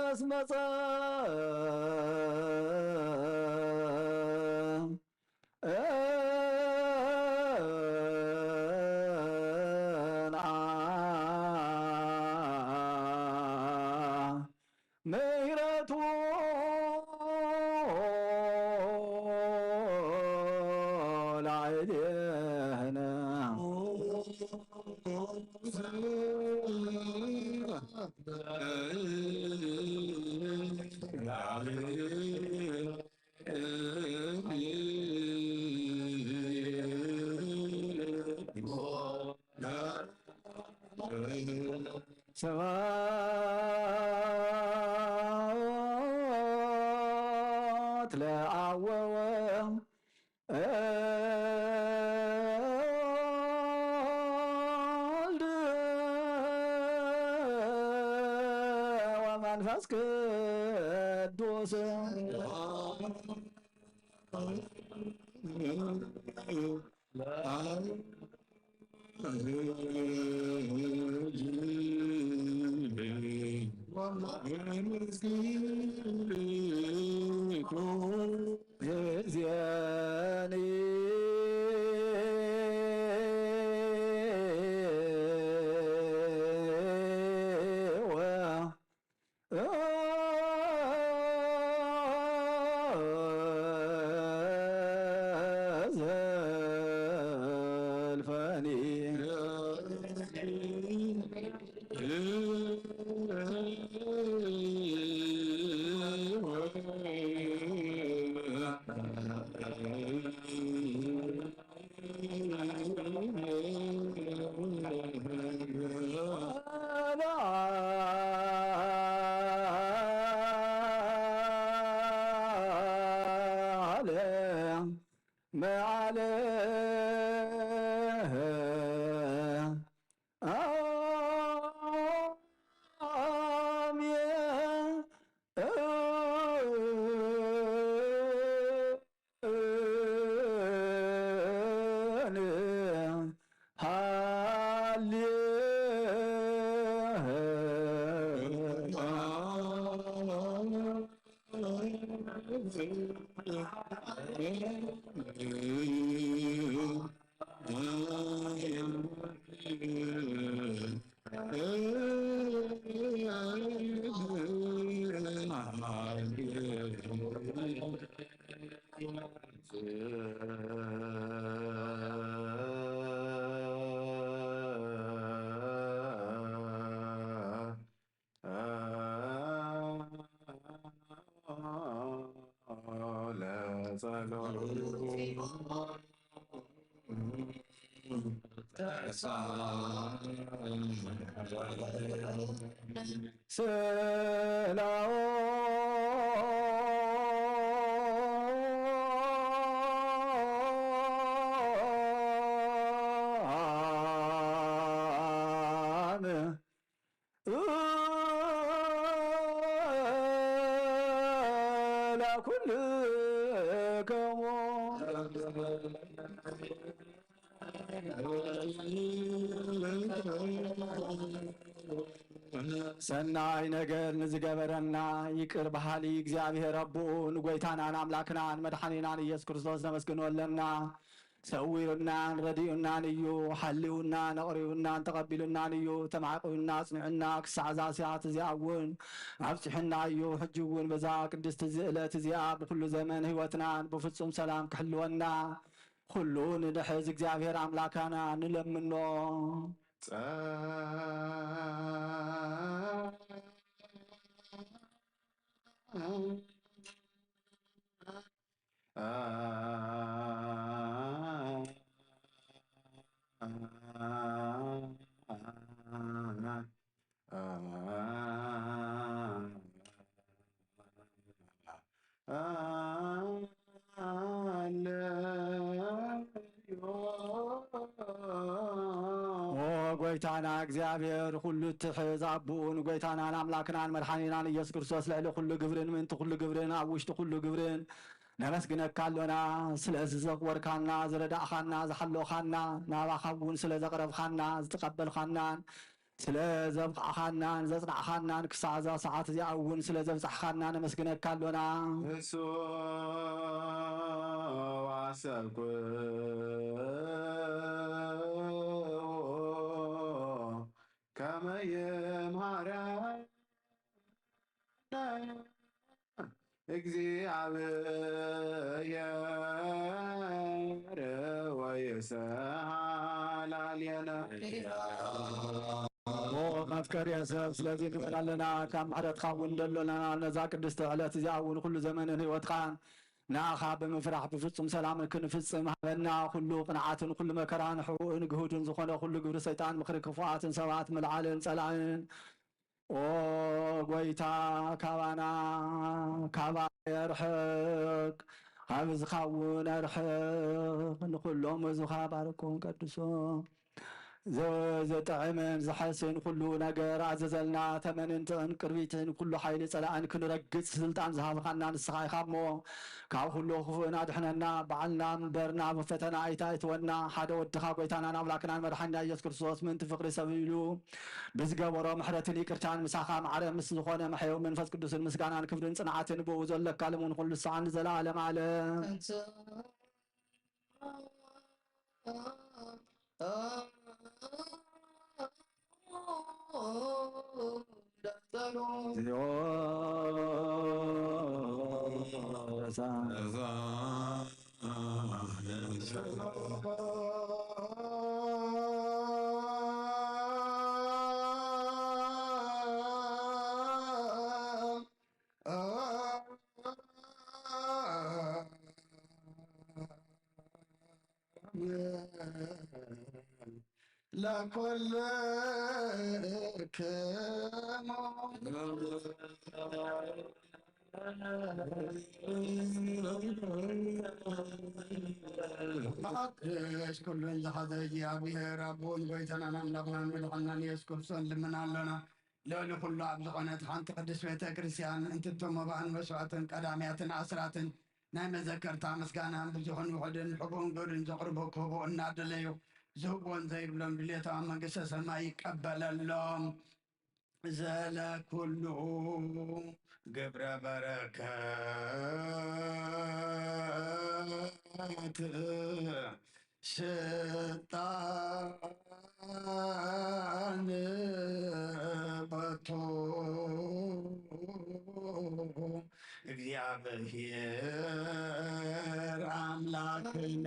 እስመ ጸ ጸንዓ ምሕረቱ ላዕሌነ። ስብሐት ለአብ ወወልድ ወመንፈስ ቅዱስ። ዘልፈኒ አሜን። ሰናይ ነገር ንዝገበረና ይቅር በሃሊ እግዚኣብሔር ኣቦኡ ንጎይታናን ኣምላክናን መድሓኒናን ኢየሱስ ክርስቶስ ነመስግኖ ኣለና። ሰዊሩናን ረዲኡናን እዩ። ሓሊውናን ኣቕሪቡናን ተቐቢሉናን እዩ። ተማዕቂቡና ኣጽኒዑና ክሳዕ እዛ ሰዓት እዚኣ እውን ኣብጺሑና እዩ። ሕጂ እውን በዛ ቅድስቲ እዚ ዕለት እዚኣ ብኩሉ ዘመን ህይወትናን ብፍጹም ሰላም ክሕልወና ኩሉ ንድሕዝ እግዚኣብሔር ኣምላካና ንለምኖ። ኦ ጎይታና እግዚኣብሔር ኩሉ እትሕዝ ኣቦኡ ንጎይታናን ኣምላክናን መድሓኒናን ኢየሱስ ክርስቶስ ልዕሊ ኩሉ ግብርን ምእንቲ ኩሉ ግብርን ኣብ ውሽጢ ኩሉ ግብርን ነመስግነካ ኣሎና። ስለዚ ዘኽበርካና፣ ዝረዳእኻና፣ ዝሓለኻና፣ ናባኻ እውን ስለ ዘቕረብኻና፣ ዝተቐበልኻናን ስለ ዘብቃዕኻናን ዘጽናዕኻናን ክሳዕ እዛ ሰዓት እዚኣ እውን ስለ ዘብጻሕኻና ነመስግነካ ኣሎና። እሱ ኣሰብኩ ከመ ይምሃረነ እግዚኣብሔር ወይስሃላልየነ። ኦ መፍቀሪ ሰብ፣ ስለዚ ንብል ኣለና ካብ ምሕረትካ እውን ደሎና ነዛ ቅድስቲ ዕለት እዚኣ እውን ኩሉ ዘመንን ህይወትካን ንኣኻ ብምፍራሕ ብፍጹም ሰላም ክንፍጽም ሃበና። ኩሉ ቅንዓትን ኩሉ መከራን ሕቡእን ግሁድን ዝኾነ ኩሉ ግብሪ ሰይጣን ምኽሪ ክፉኣትን ሰባት ምልዓልን ጸላእን ኦ ጎይታ ካባና ካባ የርሕቅ፣ ካብ ዝኻውን ኣርሕቅ፣ ንኩሎም እዙኻ ባርኮም ቀድሶም። ዘጥዕምን ዝሐስን ኩሉ ነገር ኣዘዘልና። ተመንን ጥዕን ቅርቢትን ኩሉ ሓይሊ ጸላእን ክንረግጽ ስልጣን ዝሃብኻና ንስኻ ኢኻ እሞ ካብ ኩሉ ክፉእን ኣድሕነና። ባዕልና እምበር ናብ ፈተና ኣይታእትወና። ሓደ ወድኻ ጎይታናን ኣምላክናን መድሓኒና ኢየሱስ ክርስቶስ ምእንቲ ፍቅሪ ሰብ ኢሉ ብዝገበሮ ምሕረትን ይቅርታን ምሳኻ ማዕረ ምስ ዝኾነ መሕየዊ መንፈስ ቅዱስን ምስጋናን ክብርን ጽንዓትን ብኡ ዘለካ ለሙን ኩሉ ሰዓን ንዘለዓለም ዓለም። ለኩልክሙ እባክሽ ኩሉን ዝሓዘ እግዚኣብሔር ኣቦን ጎይታናን ኣምላኽናን መድሓናን ኢየሱስ ክርስቶስ ልምና ኣሎና። ልዕሊ ኩሉ ኣብ ዝኾነት ሓንቲ ቅድስት ቤተ ክርስቲያን እንትቶ መባእን መስዋዕትን ቀዳምያትን ኣስራትን ናይ መዘከርታ ምስጋናን ብዙሕን ውሑድን ሕቡእን ግብርን ዘቕርቡ ክህቡ እናደለዩ ዝህብዎን ዘይብሎም ድሌታዊ መንግስተ ሰማይ ይቀበለሎም። ዘለኩሉ ግብረ በረከት ስልጣን በቶ እግዚኣብሔር ኣምላክን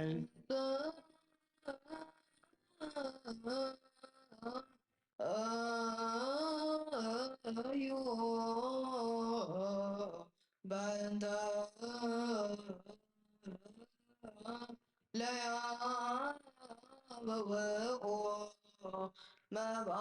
እዩ። በእንተ ለያበወኦ መብአ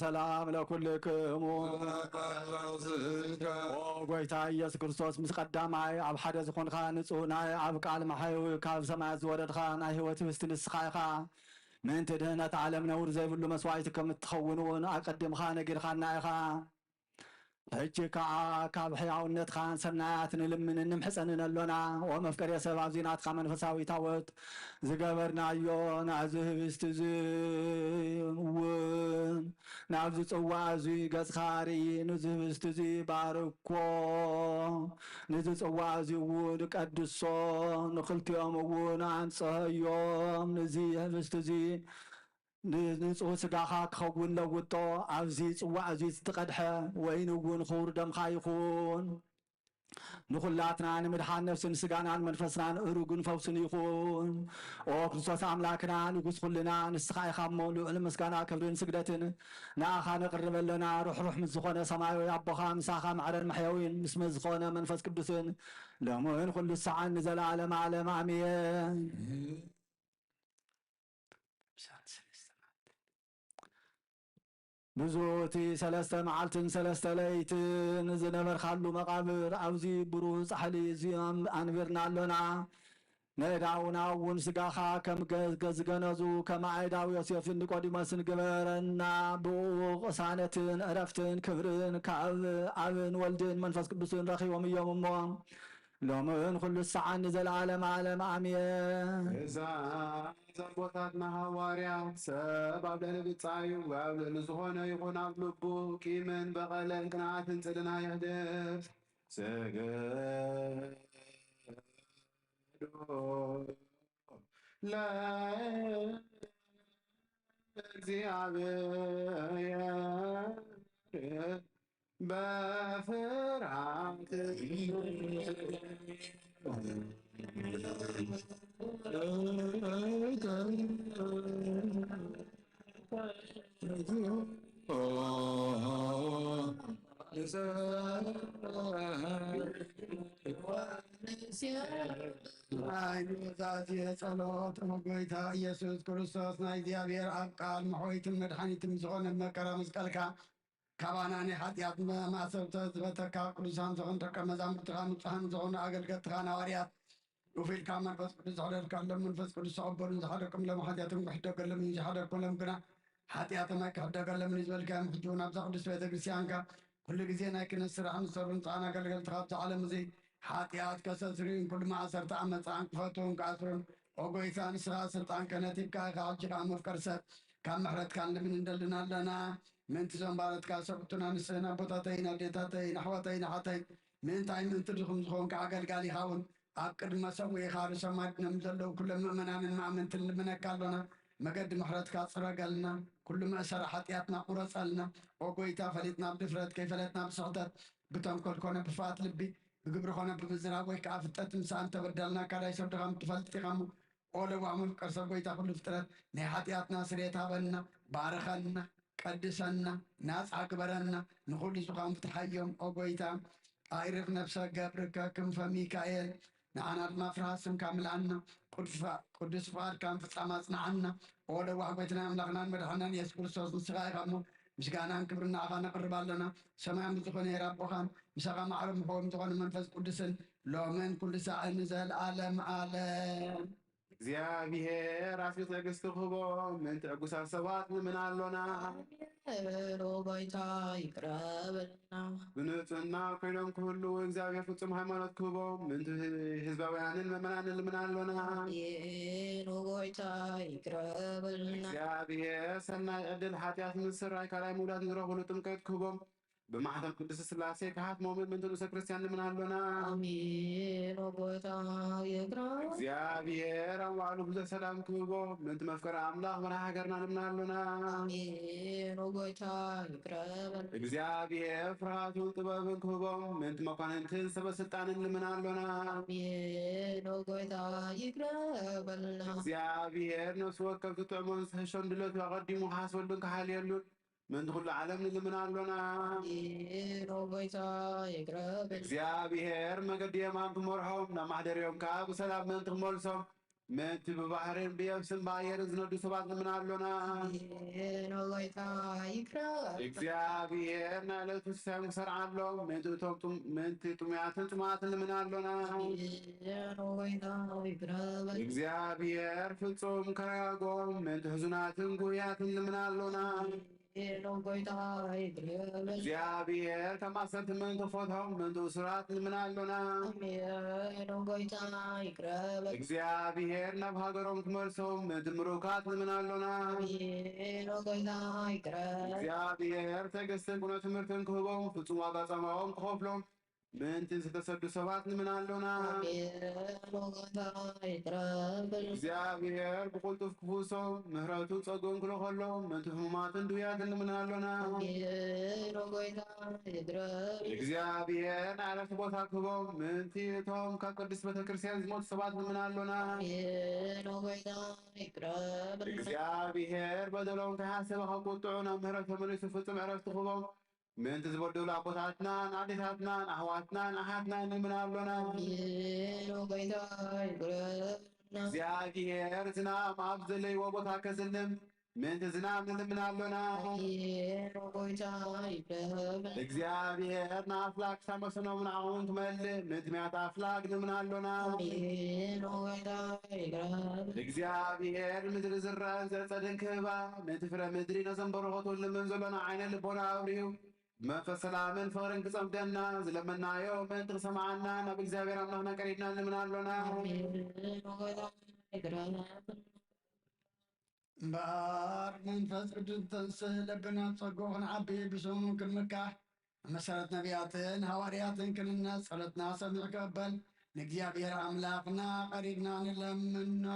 ሰላም ለኩልክሙ። ኦ ጎይታ ኢየሱስ ክርስቶስ፣ ምስ ቀዳማይ ኣብ ሓደ ዝኾንካ ንጹህ ናይ ኣብ ቃል መሓየዊ ካብ ሰማያት ዝወረድካ ናይ ህይወት ህብስቲ ንስኻ ኢኻ። ምእንቲ ድህነት ዓለም ነውር ዘይብሉ መስዋዕቲ ከም እትኸውን እውን ኣቀዲምኻ ነጊርካና ኢኻ። ሕጂ ከኣ ካብ ሕያውነትኻን ሰናያት ንልምንን ንምሕጸንን ኣሎና። ኦ መፍቀሬ ሰብ፣ ኣብዚ ናትካ መንፈሳዊ ታቦት ዝገበርናዮ ናዚ ህብስቲ እዚ እውን ናብዚ ጽዋዕ እዚ ገጽካ ርኢ፣ ነዚ ህብስቲ እዚ ባርኮ፣ ነዚ ጽዋዕ እዚ እውን ቀድሶ፣ ንኽልቲኦም እውን ኣንጽሀዮም። ነዚ ህብስቲ እዚ ንንጹህ ስጋኻ ክኸውን ለውጦ፣ ኣብዚ ጽዋዕ እዚ ዝተቐድሐ ወይን እውን ክቡር ደምካ ይኹን። ንኹላትና ንምድሓን ነፍስን ስጋናን መንፈስናን እሩግን ፈውስን ይኹን። ኦ ክርስቶስ ኣምላክና ንጉስ ኩልና፣ ንስኻ ኢኻ እሞ ልዑል ምስጋና ክብርን ስግደትን ንኣኻ ነቕርብ ኣለና። ርሕሩሕ ምስ ዝኾነ ሰማያዊ ኣቦኻ ምሳኻ ማዕረን መሕየዊን ምስ ዝኾነ መንፈስ ቅዱስን ሎምን ኩሉ ሰዓን ንዘለዓለም ዓለም ኣሜን። ብዙ እቲ ሰለስተ መዓልትን ሰለስተ ለይትን ዝነበርካሉ መቓብር ኣብዚ ብሩህ ጻሕሊ እዚኦም ኣንቢርና ኣሎና። ነዳውና እውን ስጋኻ ከም ገ-፣ ገ-፣ ዝገነዙ ከም ኣእዳው ዮሴፍን ኒቆዲሞስን ግበረና። ብኡ ቅሳነትን ዕረፍትን ክብርን ካብ ኣብን ወልድን መንፈስ ቅዱስን ረኺቦም እዮም እሞ ሎምን ኩሉ ሰዓን ንዘለዓለም ዓለም ኣሜን። እዛ ዘቦታትና ሃዋርያት ሰብ ኣብ ልዕሊ ብጻዩ ኣብ ልዕሊ ዝኾነ ይኹን ኣብ ልቡ ቂምን በቐልን ቅንዓትን ጽልና ይሕደግ። ስግዱ ለእግዚኣብሔር በፍርሃት። ናይ ኑዛዜ ጸሎት። ኦ ጎይታ ኢየሱስ ክርስቶስ፣ ናይ እግዚኣብሔር ኣብ ቃል መሕወይትን መድሓኒትን ዝኾነ መከራ መስቀልካ ካባና ናይ ሓጢኣት መ-፣ ማእሰርቲ ዝበተካ ቅዱሳን ዝኾኑ ደቀ መዛሙርትኻ ንጹሃን ዝኾኑ ኣገልገልትኻ ሃዋርያት ውፊልካ መንፈስ ቅዱስ ዝሕደርካሎም መንፈስ ቅዱስ ተቐበሉን ዝሓደኩም ሎም ሓጢኣቶም ክሕደገሎም እዩ፣ ዝሓደርኩሎም ግና ሓጢኣቶም ኣይክሕደገሎምን እዩ ዝበልካዮም። ሕጂ እውን ኣብዛ ቅዱስ ቤተ ክርስቲያንካ ኩሉ ግዜ ናይ ክህነት ስራሕ ንሰሩን ንጽኣን ኣገልገልትኻ ኣብዚ ዓለም እዚ ሓጢኣት ከሰስርዩን ኩሉ ማእሰርቲ ኣመፃን ክፈትውን ክኣስሩን፣ ኦ ጎይታ፣ ንስኻ ስልጣን ክህነት ሂብካ ኢኻ። ሕጂ ከዓ መፍቀር ሰብ ካብ ምሕረትካ ንልምን እንደልን ኣለና። ምእንቲ እዞም ባሮትካ ሰብእቱን ኣንስትን ኣቦታተይን ኣዴታተይን ኣሕዋተይን ኣሓተይን ምእንታይ ምእንቲ ድኹም ዝኾንካ ኣገልጋሊኻ እውን ኣብ ቅድሚ መሰውኢኻ ርእሶም ኣድኖም ዘለዉ ኩሎም ምእመናንን ማእመንትን ንልምነካ ኣሎና። መገዲ ምሕረትካ ጽረገልና፣ ኩሉ መእሰሪ ሓጢኣትና ቁረጸልና። ኦ ጎይታ፣ ፈሊጥና ብድፍረት፣ ከይፈለጥና ብስሕተት፣ ብተንኮል ኮነ ብፍርሃት ልቢ፣ ብግብሪ ኮነ ብምዝራብ ወይ ከኣ ፍልጠት ምሳእ እንተበደልናካ፣ ዳይ ሰብ ድኻም ትፈልጥ ኢኻ እሞ፣ ኦ ለዋህ መፍቀር ሰብ ጎይታ ኩሉ ፍጥረት፣ ናይ ሓጢኣትና ስርየት ሃበና፣ ባርኸና፣ ቀድሰና፣ ናጻ ግበረና፣ ንኹሉ ዝኻን ፍትሓዮም። ኦ ጎይታ፣ ኣዕርፍ ነፍሰ ገብርከ ክንፈ ሚካኤል፣ ንዓና ድማ ፍርሃት ስምካ ምልኣና፣ ቅዱስ ፍቓ-፣ ቅዱስ ፍቓድካ ምፍጻም ኣጽንዓና። ኦ ለዋህ ጎይትናን ኣምላኽናን መድሓናን የሱስ ክርስቶስ፣ ንስኻ ኢኻ እሞ፣ ምስጋናን ክብርን ንዓኻ ነቕርብ ኣለና። ሰማያዊ ዝኾነ ሄር ኣቦኻን፣ ምሳኻ ማዕረ ምኾም ዝኾነ መንፈስ ቅዱስን፣ ሎምን ኩሉ ሳዕን ንዘለዓለም ዓለም። እግዚኣብሔር ኣስቢ ትዕግስቲ ክህቦም፣ ምእንቲ ዕጉሳት ሰባት ንምን ኣሎና። ኣሜን። ኦ ጎይታ ይቅረ በልና። ብንጽህና ኮይኖም ክህልዉ እግዚኣብሔር ፍጹም ሃይማኖት ክህቦም፣ ምእንቲ ህዝባውያንን ምእመናንን ንምን ኣሎና። ኣሜን። ኦ ጎይታ ይቅረ በልና። እግዚኣብሔር ሰናይ ዕድል ሓጢኣት ምስራይ ካልኣይ ምውላድ ንረኽብሉ ጥምቀት ክህቦም፣ ብማሕተም ቅድስት ስላሴ ክሓትሞምን ምእንቲ ንኡሰ ክርስቲያን ንምን ኣሎና። ኣሜን። ኦ ጎይታ ይቅረ። እግዚኣብሔር ኣብ ባዕሉ ብዙሕ ሰላም ክህቦ፣ ምእንቲ መፍቀሪ ኣምላኽ መራሒ ሃገርና ንምን ኣሎና። ኣሜን። ኦ ጎይታ ይቅረ በል። እግዚኣብሔር ፍርሃቱን ጥበብን ክህቦም፣ ምእንቲ መኳንንትን ሰበ ስልጣንን ንምን ኣሎና። ኣሜን። ኦ ጎይታ ይቅረ በልና። እግዚኣብሔር ነፍሲ ወከፍ ዝጥዕሞን ዝሕሾን ድለቱ ኣቐዲሙ ክሓስበሉን ክሓልየሉን፣ ምእንቲ ኩሉ ዓለም ንልምን ኣሎና። ኣሜን። ኦ ጎይታ ይቅረ በል። እግዚኣብሔር መገዲ የማን ክመርሖም፣ ናብ ማሕደርዮም ከኣ ብሰላም ምእንቲ ክመልሶም፣ ምእንቲ ብባሕርን ብየብስን ብኣየርን ዝነዱ ሰባት ንምን ኣሎና። ኣሜን። ኦ ጎይታ ይቅረ በል። እግዚኣብሔር ናይ ዕለቱ ሲሳዮም ክሰርዓሎም፣ ምእንቲ እቶም ጥም-፣ ምእንቲ ጥሙያትን ጽሙኣትን ንምን ኣሎና። ኣሜን። ኦ ጎይታ ይቅረ በል። እግዚኣብሔር ፍጹም ከረጋግኦም፣ ምእንቲ ሕዙናትን ጉህያትን ንምን ኣሎና። ሄሎ ጎይታ ይቅረ በል። እግዚኣብሔር ካብ ማእሰርቲ ምእንቲ ክፈትሖም ምእንቲ እሱራት ንምን ኣሎና። ሄሎ ጎይታ ይቅረ በል። እግዚኣብሔር ናብ ሃገሮም ክመልሶም ምእንቲ ምሩካት ንምን ኣሎና። ሄሎ ጎይታ ይቅረ በል። እግዚኣብሔር ትዕግስትን ቅኑዕ ትምህርትን ክህቦም ፍጹም ዋጋ ጻማኦም ክኸፍሎም ምእንቲ ዝተሰዱ ሰባት ንምን ኣሎና። ኣሜን። ኦ ጎይታ ይቅረ በል። እግዚኣብሔር ብቕልጡፍ ክፍውሶም፣ ምሕረቱ ጸግኡን ክልኸሎም፣ ምእንቲ ሕሙማትን ድውያትን ንምን ኣሎና። ኣሜን። ኦ ጎይታ ይቅረ በል። እግዚኣብሔር ናይ ዕረፍቲ ቦታ ክህቦም፣ ምእንቲ እቶም ካብ ቅድስት ቤተ ክርስቲያን ዝሞቱ ሰባት ንምን ኣሎና። ኣሜን። ኦ ጎይታ ይቅረ በል። እግዚኣብሔር በደሎም ከይሓሰበ ካብ ቁጥዑ ናብ ምሕረት ተመሊሱ ፍጹም ዕረፍቲ ክህቦም፣ ምእንቲ ዝበደሉ ኣቦታትናን ኣዴታትናን ኣሕዋትናን ኣሓትናን ንምን ኣሎና። ኣሜን። ኦ ጎይታ ይቅረ በልና። እግዚኣብሔር ዝናም ኣብ ዘለይዎ ቦታ ከዝንም ምእንቲ ዝናም ንልምን ኣሎና። ኣሜን። ኦ ጎይታ ይቅረ በልና። እግዚኣብሔር ንኣፍላክ ሳመሰኖም ንዓኹም ክመልእ ምእንቲ ምያት ኣፍላክ ንምን ኣሎና። ኣሜን። ኦ ጎይታ ይቅረ በልና። እግዚኣብሔር ምድሪ ዝረአን ዘጸድን ክህባ ምእንቲ ፍረ ምድሪ ነዘን በረኸቱ ንልምን ዘሎና ዓይነ ልቦና ኣብርሁ መንፈስ ሰላምን ፍቕርን ክጸምደና ዝለመናዮ ምእንቲ ክሰምዓና ናብ እግዚኣብሔር ኣምላኽና ቀሪብና ንልምን ኣሎና። ኣሜን። እምበኣር መንፈስ ቅዱስ ተንስእ ለብና ጸግኡ ክንዓቢ ብስሙ ክንምካሕ መሰረት ነቢያትን ሃዋርያትን ክንነ ጸሎትና ሰሚዕ ክቕበል ንእግዚኣብሔር ኣምላኽና ቀሪብና ንለምኖ።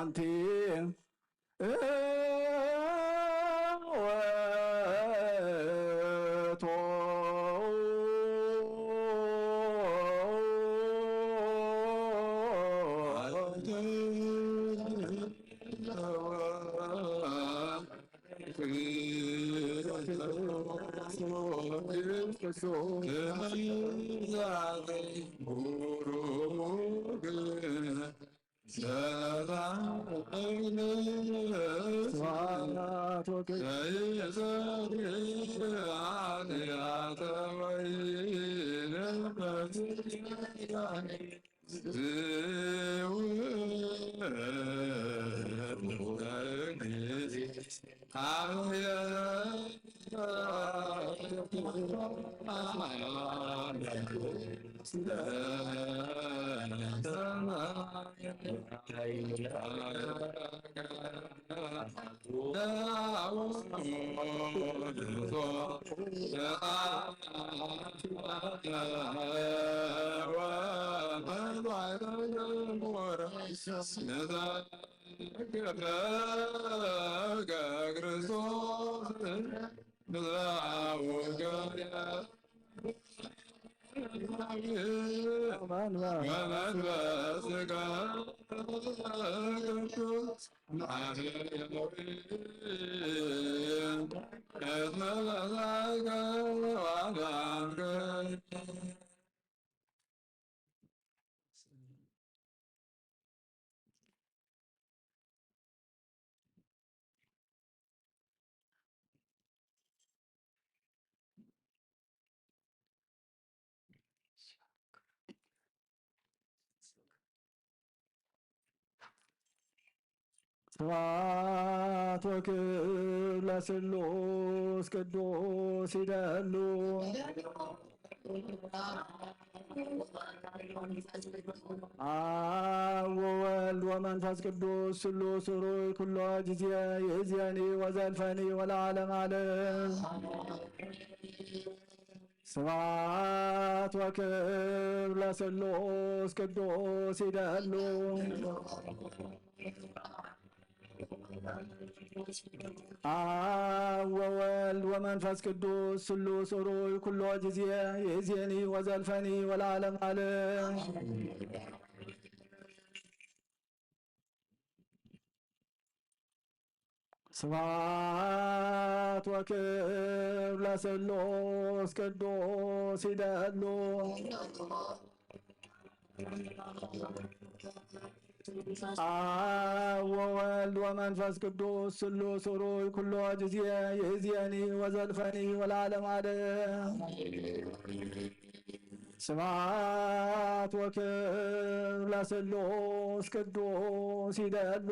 ኣንቲ ወመንፈስ ቅዱስ ስብሐት ወክብር ለስሉስ ቅዱስ ይደሉ። አብ ወወልድ ወመንፈስ ቅዱስ ስሉስ ሩይ ኩሎ ጊዜ ይእዜኒ ወዘልፈኒ ወለዓለም ዓለም። ስብሐት ወክብር ለስሉስ ቅዱስ ይደሉ። አብ ወወልድ ወመንፈስ ቅዱስ ስሉስ ሩይ ኩሎ ጊዜ ይእዜኒ ወዘልፈኒ ወለዓለም ዓለም። ስብሐት ወክብር ለስሉስ ቅዱስ ይደሉ። አብ ወወልድ ወመንፈስ ቅዱስ ስሉስ ሩይ ኩሎ ጊዜ ይእዜኒ ወዘልፈኒ ወለዓለም ዓለም። ስብሐት ወክብር ለስሉስ ቅዱስ ይደሉ።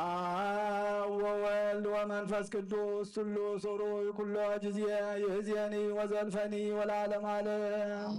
አብ ወወልድ ወመንፈስ ቅዱስ ስሉስ ሩይ ኩሎ ጊዜ ይእዜኒ ወዘልፈኒ ወለዓለም ዓለም።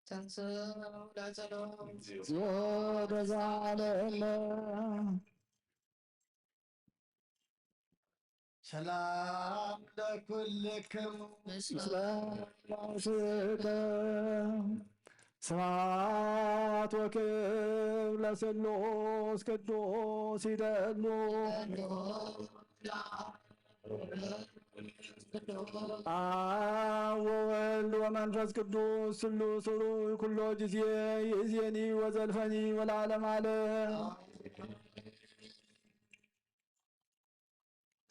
ተንሥእ ለጸሎት። እግዚኦ በዛለ እለ ሰላም ለኩልክሙ ምስለ መንፈስከ። ስብሐት ወክብር ለስሉስ ቅዱስ ይደሉ። አብ ወወልድ ወመንፈስ ቅዱስ ስሉስ ሩይ ኩሎ ጊዜ ይእዜኒ ወዘልፈኒ ወለዓለም ዓለም።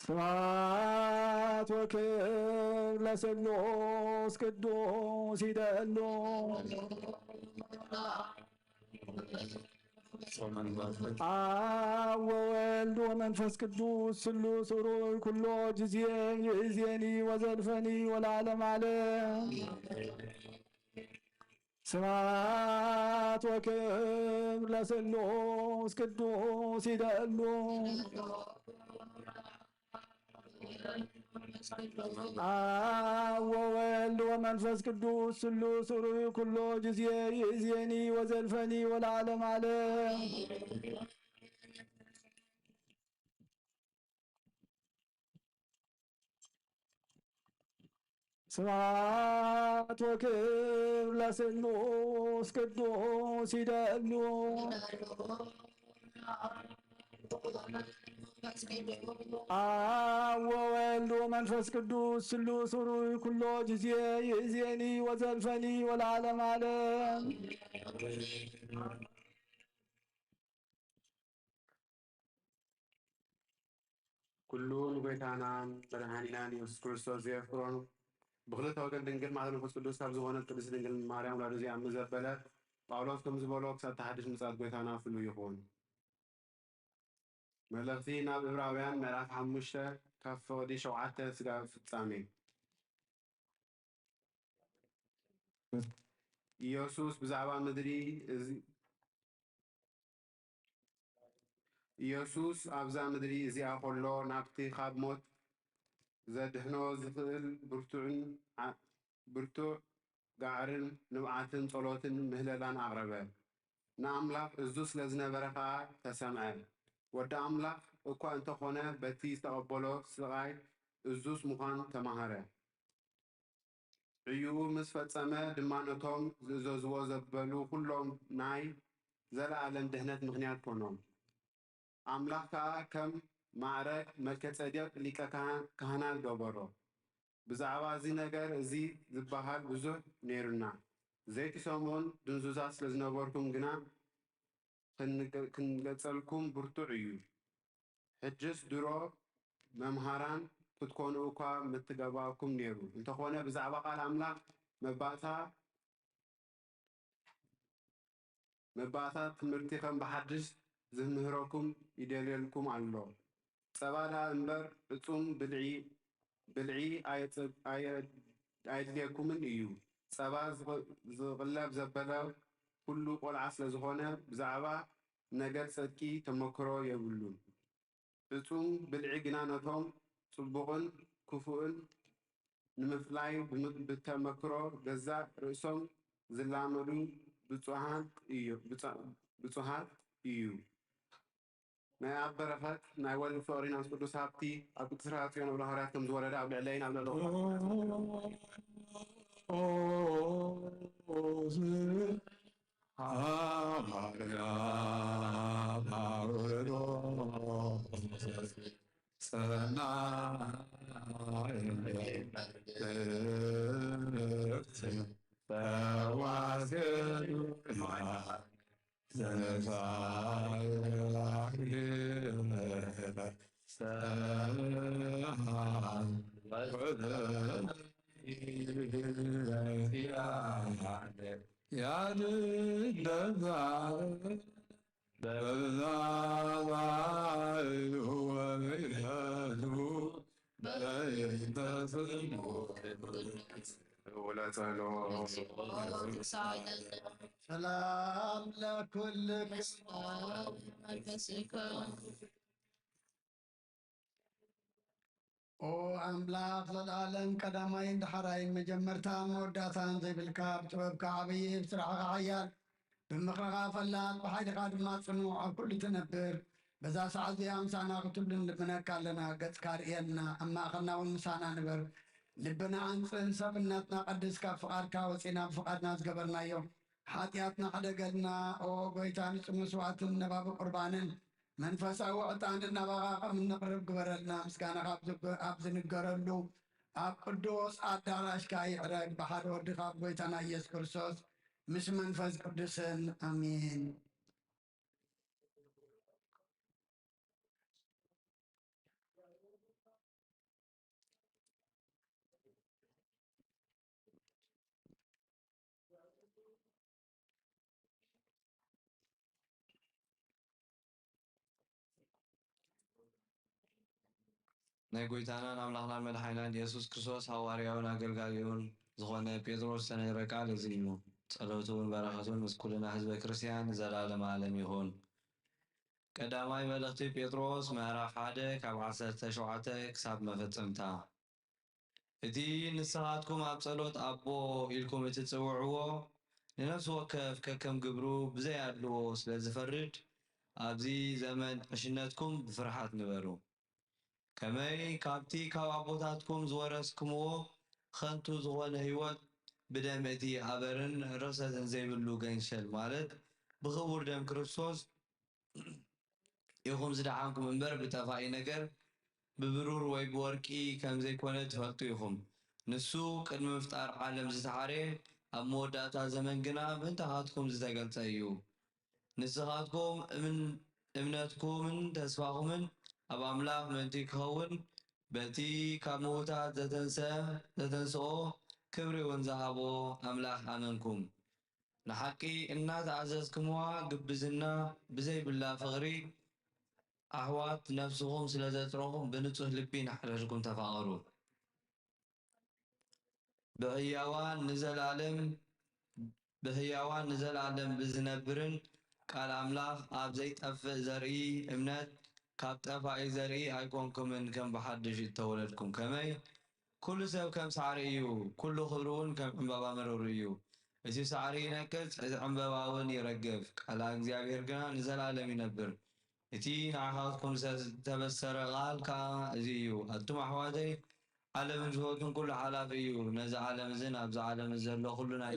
ስብሐት ወክብር ለስሉስ ቅዱስ ይደሉ። አብ ወወልድ ወመንፈስ ቅዱስ ስሉስ ሩይ ኩሎ ጊዜ ይእዜኒ ወዘልፈኒ ወለዓለም ዓለም። ስብሐት ወክብር ለስሉስ ቅዱስ ይደሉ። አብ ወወልድ ወመንፈስ ቅዱስ ስሉስ ሩይ ኩሎ ጊዜ ይእዜኒ ወዘልፈኒ ወለዓለም ዓለም። ስብሐት ወክብር ለስሉስ ቅዱስ ይደሉ። አብ ወወልድ ወመንፈስ ቅዱስ ስሉስ ሩይ ኩሎ ጊዜ ይእዜኒ ወዘልፈኒ ወለዓለም ዓለም። ኩሉ ንጎይታናን መድኃኒናን ኢየሱስ ክርስቶስ ዘየፍቅሮን ብክልተ ወገን ድንግል ማርያም መንፈስ ቅዱስ ካብ ዝኾነት ቅድስት ድንግል ማርያም ወላዲቱ ዘያምን ዘበለ ጳውሎስ ከም ዝበሎ ክሳብ ተሓድሽ ምጽኣት ጎይታና ፍሉይ ይኹን። መልእኽቲ ናብ ዕብራውያን ምዕራፍ ሓሙሽተ ካብ ፍቕዲ ሸውዓተ ስጋብ ፍጻሜ። ኢየሱስ ብዛዕባ ምድሪ እዚ ኢየሱስ ኣብዛ ምድሪ እዚኣ ኸሎ ናብቲ ካብ ሞት ዘድሕኖ ዝኽእል ብርቱዕን ዓ-፣ ብርቱዕ ጋዕርን ንብዓትን ጸሎትን ምህለላን ኣቕረበ። ንኣምላኽ እዙዝ ስለ ዝነበረ ኸኣ ተሰምዐ። ወዲ ኣምላኽ እኳ እንተኾነ፣ በቲ ዝተቐበሎ ስቓይ እዙዝ ምዃን ተማሃረ። ዕዩኡ ምስ ፈጸመ ድማ፣ ነቶም ዝእዘዝዎ ዘበሉ ኹሎም ናይ ዘለኣለም ድሕነት ምኽንያት ኮኖም። ኣምላኽ ከኣ ከም ማዕረ መልከ-ጼዴቅ ሊቀ ካህ-፣ ካህናት ገበሮ። ብዛዕባ እዚ ነገር እዚ ዝበሃል ብዙሕ ነይሩና። ዘይቲ ሰሙን ድንዙዛት ስለ ዝነበርኩም ግና፣ ክንገ-፣ ክንገልጸልኩም ብርቱዕ እዩ። ሕጅስ ድሮ መምሃራን ክትኮኑ እኳ ምትገባእኩም ነይሩ። እንተኾነ፣ ብዛዕባ ቃል ኣምላኽ መባእታ-፣ መባእታት ትምህርቲ ከም ብሓድሽ ዝምህረኩም ይደልየልኩም ኣሎ። ጸባ ደኣ እምበር፣ ዕጹም ብልዒ፣ ብልዒ ኣየጸ-፣ ኣየ-፣ ኣየድልየኩምን እዩ። ጸባ ዝቕ-፣ ዝቕለብ ዘበለ ኩሉ ቆልዓ ስለ ዝኾነ፣ ብዛዕባ ነገር ጽድቂ ተመክሮ የብሉን። ዕጹም ብልዒ ግና ነቶም ጽቡቕን ክፉእን ንምፍላይ ብም-፣ ብተመክሮ ገዛእ ርእሶም ዝላመዱ ብጹሃት እዩ፣ ብጹ-፣ ብጹሃት እዩ። ናይ ኣብ በረኸት ናይ ወልድ ፍቕሪ ናይ መንፈስ ቅዱስ ሃብቲ ኣብ ቅድስት ጽዮን ኣብ ሃዋርያት ከም ዝወረደ ኣብ ልዕለይን ኣብ ልዕሊ ሰላም ለኩልክም። ኦ ኣምላኽ፣ ዘለኣለም ቀዳማይን ዳሕራይን፣ መጀመርታን መወዳእታን ዘይብልካ፣ ብጥበብካ ዓብዪ፣ ብስራሕኻ ሓያል፣ ብምኽርኻ ፈላጥ፣ ብሓይልኻ ድማ ጽኑዕ፣ ኣብ ኩሉ ትነብር። በዛ ሰዓት እዚኣ ምሳና ክትህሉ ንልምነካ ኣለና። ገጽካ ርእየና፣ ኣብ ማእኸልና እውን ምሳና ንበር። ልብና ኣንጽህ፣ ሰብነትና ቀድስ፣ ካብ ፍቓድካ ወጺና ብፍቓድና ዝገበርናዮ ሓጢኣትና ሕደገልና። ኦ ጎይታ፣ ንጹህ መስዋዕትን ነባቢ ቁርባንን መንፈሳዊ ዕጣንን ናባኻ ከም እነቕርብ ግበረልና። ምስጋናኻ ኣብ ዝግ-፣ ኣብ ዝንገረሉ ኣብ ቅዱስ ኣዳራሽካ ይዕረግ፣ ብሓደ ወድኻ፣ ኣብ ጎይታና ኢየሱስ ክርስቶስ፣ ምስ መንፈስ ቅዱስን። ኣሜን። ናይ ጎይታናን ኣምላኽናን መድሓኒናን ኢየሱስ ክርስቶስ ሃዋርያውን ኣገልጋሊኡን ዝኾነ ጴጥሮስ ዝተነግረ ቃል እዚ እዩ። ጸሎቱን በረኸቱን ምስ ኩልና ህዝበ ክርስቲያን ንዘለዓለመ ዓለም ይኹን። ቀዳማይ መልእኽቲ ጴጥሮስ ምዕራፍ ሓደ ካብ ዓሰርተ ሸውዓተ ክሳብ መፈጸምታ። እቲ ንስኻትኩም ኣብ ጸሎት ኣቦ ኢልኩም እትጽውዕዎ፣ ንነፍሲ ወከፍ ከከም ግብሩ ብዘይ ኣድልዎ ስለ ዝፈርድ፣ ኣብዚ ዘመን ዕሽነትኩም ብፍርሃት ንበሩ። ከመይ ካብቲ ካብ ኣቦታትኩም ዝወረስክምዎ ኸንቱ ዝኾነ ህይወት ብደም እቲ ኣበርን ርኽሰትን ዘይብሉ ገንሸል፣ ማለት ብኽቡር ደም ክርስቶስ ኢኹም ዝደሓንኩም እምበር፣ ብጠፋኢ ነገር፣ ብብሩር ወይ ብወርቂ ከም ዘይኮነ ትፈልጡ ኢኹም። ንሱ ቅድሚ ምፍጣር ዓለም ዝተሓርየ፣ ኣብ መወዳእታ ዘመን ግና ምእንታኻትኩም ዝተገልጸ እዩ። ንስኻትኩም እምን-፣ እምነትኩምን ተስፋኹምን ኣብ ኣምላኽ ምእንቲ ክኸውን፣ በቲ ካብ ምዉታት ዘተንሰ-፣ ዘተንስኦ ክብሪ እውን ዝሃቦ ኣምላኽ ኣመንኩም። ንሓቂ እናተኣዘዝክምዋ፣ ግብዝና ብዘይብላ ፍቕሪ ኣሕዋት ነፍስኹም ስለ ዘጥረኹም፣ ብንጹህ ልቢ ንሓድሕድኩም ተፋቐሩ። ብህያዋን ንዘለኣለም፣ ብህያዋን ንዘለኣለም ብዝነብርን ቃል ኣምላኽ ኣብ ዘይጠፍእ ዘርኢ እምነት ካብ ጠፋኢ ዘርኢ ኣይኮንኩምን፣ ከም ብሓድሽ እተወለድኩም። ከመይ? ኩሉ ሰብ ከም ሳዕሪ እዩ፣ ኩሉ ክብሪ እውን ከም ዕምባባ መረሩ እዩ። እቲ ሳዕሪ ይነቅጽ፣ እቲ ዕምባባ እውን ይረግፍ፣ ቃል እግዚኣብሔር ግና ንዘለኣለም ይነብር። እቲ ንዓኻትኩም ዝተበሰረ ቃል ከኣ እዚ እዩ። ኣቱም ኣሕዋተይ፣ ዓለምን ዝፈቱን ኩሉ ሓላፊ እዩ። ነዚ ዓለም እዝን ኣብዚ ዓለም ዘሎ ኩሉ ናይ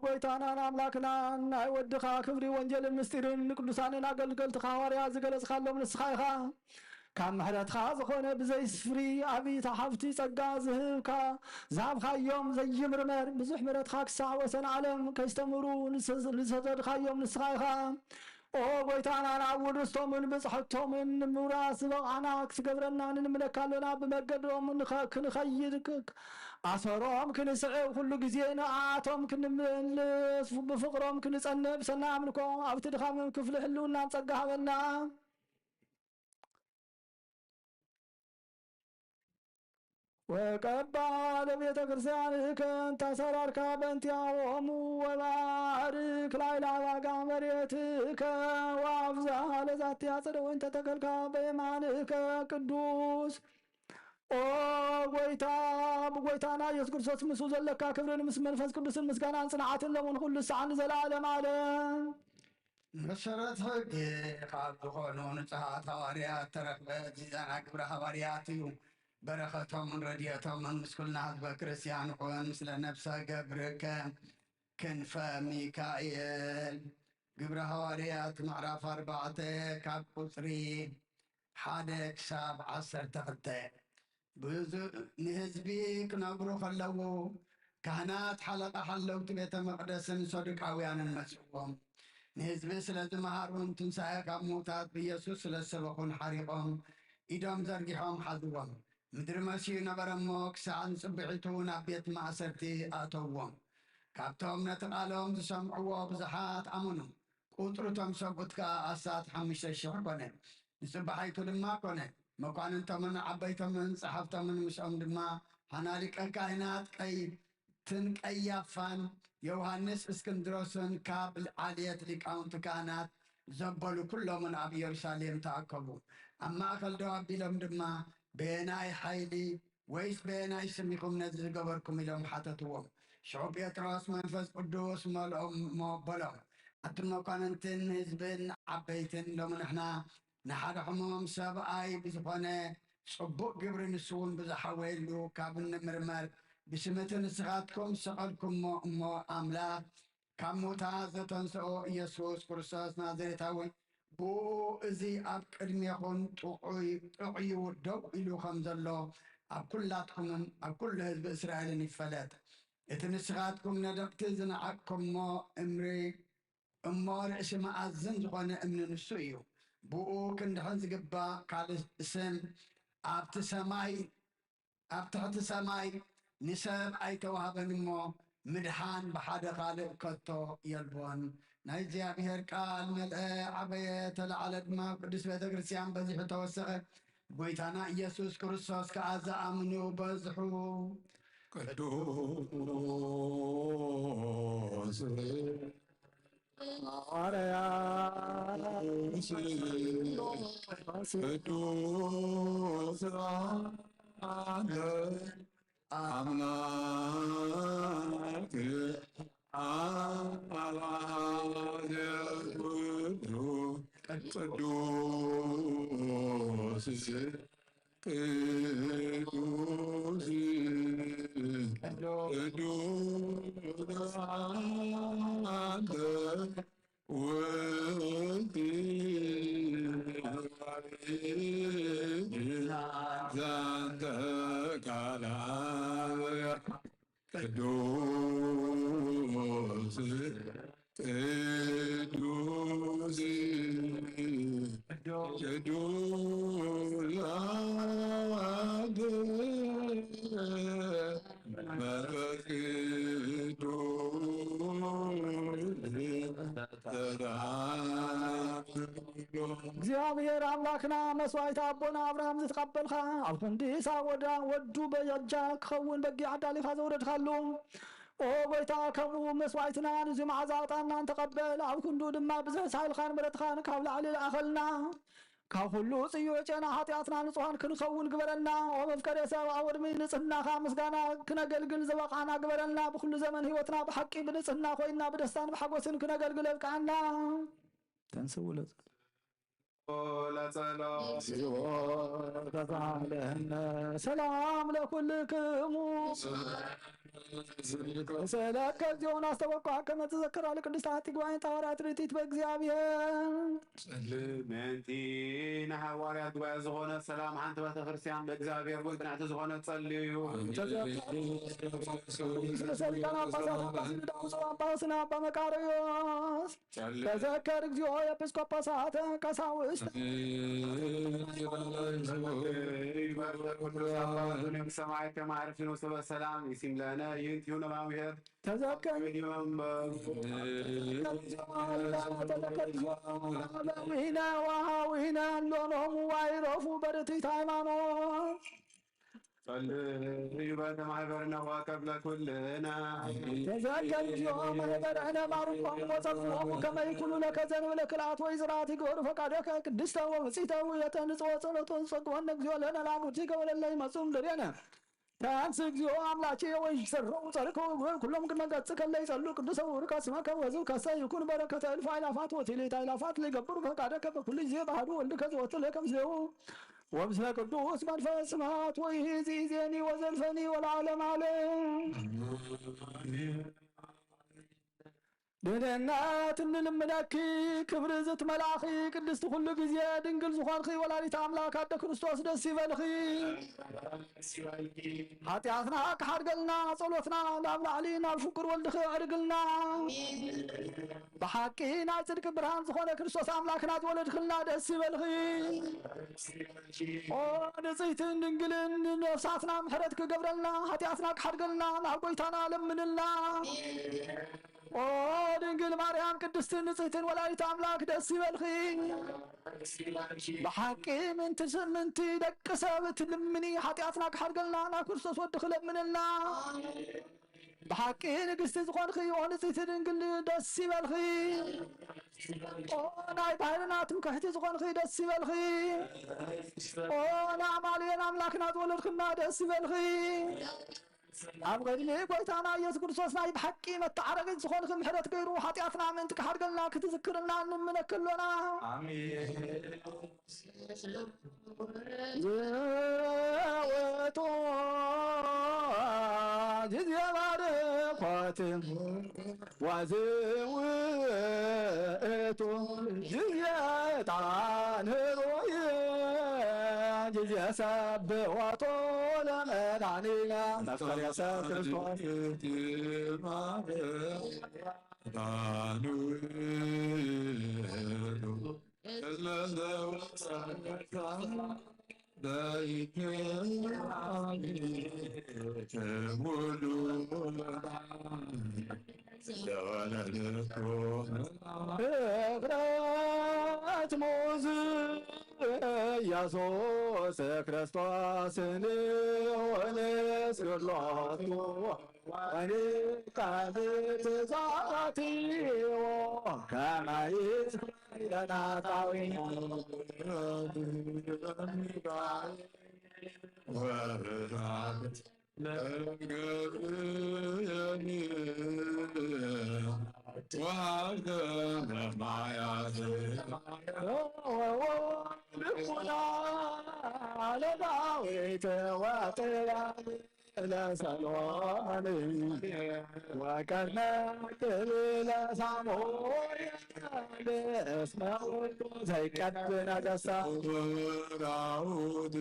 ጎይታናን ኣምላክናን ናይ ወድኻ ክብሪ ወንጌልን ምስጢርን ንቅዱሳንን ኣገልገልትኻ ሃዋርያ ዝገለጽካሎም ንስኻ ኢኻ። ካብ ምሕረትኻ ዝኾነ ብዘይ ስፍሪ ዓብይቲ ሃብቲ ጸጋ ዝህብካ ዝሃብካዮም ዘይምርመር ብዙሕ ምሕረትካ ክሳዕ ወሰን ዓለም ከይስተምሩ ንዝሰደድካዮም ንስኻ ኢኻ። ኦ ጎይታና፣ ናብ ውርስቶምን ብጽሕቶምን ንምውራስ ዝበቕዓና ክትገብረና ንልምነካ ኣሎና። ብመገዶም ንኸ-፣ ክንኸይድ ክ-፣ ኣሰሮም ክንስዕብ፣ ኩሉ ግዜ ንኣቶም ክንምልስ፣ ብፍቕሮም ክንጸንዕ፣ ብሰናይ ኣምልኮ ኣብቲ ድኻምን ክፍሊ ህልውናን ጸጋ ሃበና። ወቀባ ለቤተ ክርስቲያንከ እንተ ሰራርካ በእንቲአሆሙ ወባርክ ላዕለ ኣባጋ መሬትከ ወአብዝሃ ለዛቲ አጸደ ወይን ተተከልካ በየማንከ ቅዱስ። ኦ ጎይታ፣ ብጎይታና ኢየሱስ ክርስቶስ ምስኡ ዘለካ ክብርን ምስ መንፈስ ቅዱስን ምስጋናን ጽንዓትን ሎምን ኩሉ ሰዓን ንዘለዓለም ዓለም። መሰረት ሕጊ ካብ ዝኾኑ ንጹሓት ሃዋርያት ተረኽበ። እዚ ዛና ግብረ ሃዋርያት እዩ። በረኸቶምን ረድኤቶምን ምስ ኩልና ህዝበ ክርስቲያን ይኹን። ምስለ ነፍሰ ገብርከ ክንፈ ሚካኤል። ግብረ ሃዋርያት ምዕራፍ ኣርባዕተ ካብ ቁጽሪ ሓደ ክሳብ ዓሰርተ ክልተ። ብዙ-፣ ንህዝቢ ክነግሩ ከለዉ፣ ካህናት፣ ሓለቓ ሓለውቲ ቤተ መቕደስን ሰዱቃውያንን መጽእዎም። ንህዝቢ ስለ ዝመሃሩን ትንሳኤ ካብ ምዉታት ብኢየሱስ ስለ ዝሰበኹን ሓሪቖም፣ ኢዶም ዘርጊሖም ሓዝዎም። ምድሪ መስዩ ነበረ እሞ፣ ክሳዕ ንጽብሒቱ ናብ ቤት ማእሰርቲ ኣእተውዎም። ካብቶም ነቲ ቃሎም ዝሰምዕዎ ብዙሓት ኣመኑ። ቁጽሪ እቶም ሰብኡት ከኣ ኣስታት ሓሙሽተ ሽሕ ኮነ። ንጽባሒቱ ድማ ኮነ፣ መኳንንቶምን ዓበይቶምን ጸሓፍቶምን ምስኦም ድማ፣ ሃና ሊቀ ካህናት ቀይ-፣ ትን ቀያፋን፣ ዮሃንስ እስክንድሮስን ካብ ዓልየት ሊቃውንቲ ካህናት ዘበሉ ኩሎምን ኣብ ኢየሩሳሌም ተኣከቡ። ኣብ ማእከል ደው ኣቢሎም ድማ፣ በየናይ ሓይሊ ወይስ በየናይ ስም ኢኹም ነዚ ዝገበርኩም? ኢሎም ሓተትዎም። ሽዑ ጴጥሮስ መንፈስ ቅዱስ መልኦም እሞ በሎም፣ ኣቱም መኳንንትን ህዝብን ዓበይትን፣ ሎሚ ንሕና ንሓደ ሕሙም ሰብኣይ ብዝኾነ ጽቡቕ ግብሪ፣ ንሱ እውን ብዝሓወየሉ ካብ እንምርመር፣ ብስም እቲ ንስኻትኩም ዝሰቐልኩሞ እሞ ኣምላኽ ካብ ሙታ ዘተንስኦ ኢየሱስ ክርስቶስ ናዝሬታዊ፣ ብኡ እዚ ኣብ ቅድሜኹም ጥዑይ፣ ጥዑዩ ደው ኢሉ ከም ዘሎ ኣብ ኩላትኩምን ኣብ ኩሉ ህዝቢ እስራኤልን ይፈለጥ። እቲ ንስኻትኩም ነደቕቲ ዝነዓቕኩሞ እምሪ እሞ ርእሲ መኣዝን ዝኾነ እምኒ ንሱ እዩ። ብኡ ክንድሕን ዝግባእ ካልእ ስም ኣብቲ ሰማይ፣ ኣብ ትሕቲ ሰማይ ንሰብ ኣይተዋህበን እሞ፣ ምድሓን ብሓደ ካልእ ከቶ የልቦን። ናይ እግዚኣብሔር ቃል መልአ፣ ዓበየ፣ ተለዓለ ድማ፣ ኣብ ቅድስት ቤተ ክርስቲያን በዚሑ ተወሰኸ። ጎይታና ኢየሱስ ክርስቶስ ከኣ ዝኣምኑ በዝሑ። ቅዱስ ሐዋርያ፣ ቅዱስ አምላክ አባዜ ኩሉ ቅዱስ ቅዱስ ቅዱስ አንተ ውእቱ ዘንተ ቃለ አብ ቅዱስ ቅዱስ ቅዱስ አብ መንፈስ ቅዱስ ተጋድሎ። እግዚኣብሔር ኣምላኽና መስዋዕቲ ኣቦና ኣብርሃም ዝተቐበልኻ፣ ኣብ ክንዲ ኢሳቅ ወዳ ወዱ በጃ ክኸውን በጊዕ ኣዳሊኻ ዘውረድካሉ፣ ኦ ጎይታ፣ ከምኡ መስዋዕትና ንዚ መዓዛ ዕጣንና እንተቐበል፣ ኣብ ክንዱ ድማ ብዝሒ ሓይልኻን ምሕረትኻን ካብ ላዕሊ ለኣኸልና። ካብ ኩሉ ጽዩዕ ጨና ሓጢኣትና ንጹሃን ክንኸውን ግበረና። ኦ መፍቀሬ ሰብ፣ ኣብ ቅድሚ ንጽህናኻ ምስጋና ክነገልግል ዝበቕዓና ግበረና። ብኩሉ ዘመን ህይወትና ብሓቂ ብንጽህና ኮይንና ብደስታን ብሓጎስን ክነገልግል ኣብቅዓና። ተንስኡ ለጸ ለጸሎት። ተሳለነ። ሰላም ለኩልክሙ። ሰለከ ዚኦን ኣስተበቋ ከመ ተዘከራ ለቅድስት ሓቲ ጉባኤ ጣዋርያት ርቲት በእግዚኣብሔር። ጸልእ ምእንቲ ንሃዋርያት ጉባኤ ዝኾነ ሰላም ሓንቲ ቤተ ክርስቲያን በእግዚኣብሔር እውን ቅንዕቲ ዝኾነ ጸልዩ። ስለ ሰሊጣን ኣባሳት ኣባ ስንዳ ውፅው ኣባ ስና ኣባ መቃርዮስ ተዘከር እግዚኦ ኤጲስቆጶሳት ቀሳውስት። ሰማይ ከማርፊ ንሰበ ሰላም ይሲም ለነ ይንቲሁ ነባብሔር ተዘከር ተዘከር አበዊነ ወሃዊነ ሎኖሙ ዋይረፉ በርትዕት ሃይማኖት። ጸልዩ በእንተ ማሕበርነ ወከፍለ ኩልነ። ተዘከር እግዚኦ ማሕበርነ ባርኮም ወጸብጽቦሙ ከመ ይኩኑ ለከ ዘንብለ ክልኣት ወይ ዝርኣት ይግበሩ ፈቃደከ ቅድስተ ወብጽሕተ ውእየተ ንጽወ ጸሎቶ ጸግወነ እግዚኦ ለነ ለአቡቲ ከወለለ ይመጹ እምድሬነ። ተንስ እግዚኦ አምላኬ ወይ ይሰረው ጸርከው ኩሎም ቅድመ ገጽ ከለ ይጸሉ ቅዱሰ ውሩከ ስመከ ወዝብ ከሰ ይኩን በረከተ እልፍ አይላፋት ወትሌት አይላፋት ሊገብሩ ፈቃደከ በኩሉ ጊዜ ባህዱ ወልድከ ዘወትር ለከ ምስሌው ወምስለ ቅዱስ መንፈስ ስብሐት ወይሂ ዚኢዜኒ ወዘልፈኒ ወለዓለም ዓለም። ድህንነት እንልምነኪ ክብሪ ዝትመላእኺ ቅድስቲ ኩሉ ግዜ ድንግል ዝኾንኺ ወላዲት ኣምላክ ኣደ ክርስቶስ ደስ ይበልኺ። ሓጢኣትና ክሓድገልና ጸሎትና ናብ ላዕሊ ናብ ፍቁር ወልድኺ ኣዕርግልና። ብሓቂ ናይ ጽድቂ ብርሃን ዝኾነ ክርስቶስ ኣምላክና ዝወለድክልና ደስ ይበልኺ። ኦ ንጽሕትን ድንግልን ነፍሳትና ምሕረት ክገብረልና ሓጢኣትና ክሓድገልና ናብ ጎይታና ለምንልና። ኦ ድንግል ማርያም ቅድስትን ንጽሕትን ወላዲት ኣምላክ ደስ ይበልኺ። ብሓቂ ምንቲ ስምንቲ ደቂ ሰብ ትልምኒ ሓጢኣትና ክሓድገልና ናብ ክርስቶስ ወድኺ ለምንልና። ብሓቂ ንግስቲ ዝኾንኺ ኦ ንጽሕቲ ድንግል ደስ ይበልኺ። ኦ ናይ ባህርና ትምክሕቲ ዝኾንኺ ደስ ይበልኺ። ኦ ንኣማኑኤል ኣምላክና ዝወለድክና ደስ ይበልኺ። ኣብ ቅድሚ ጎይታና ኢየሱስ ክርስቶስ ናይ ብሓቂ መተዓረጊት ዝኾንኺ ምሕረት ገይሩ ሓጢኣትና ምእንቲ ክሓድገልና ክትዝክርና ንምነኪ ኣሎና። ኣሜን። ዝውእቱ ጊዜ ባርኮት ወዝውእቱ ጊዜ ዕጣን ህሩይ ጊዜ ሰብሖቶ ለመድኃኒነ መፍቀሬ ሰብ ክርስቶስ። ፍጥረት ሙዝ ኢየሱስ ክርስቶስ ንስግድ ሎቱ ወንቃልት ዛቲዎ ከመ ይስለና ጣዊ ወብርሃን ለገብርኤል ወሀብተ ማያት ልቡና ለዳዊት ወጥበብ ለሰሎሞን ወቀርነ ለሳሙኤል እስመ ውእቱ ዘይቀድ ነገሳ። ወራውድ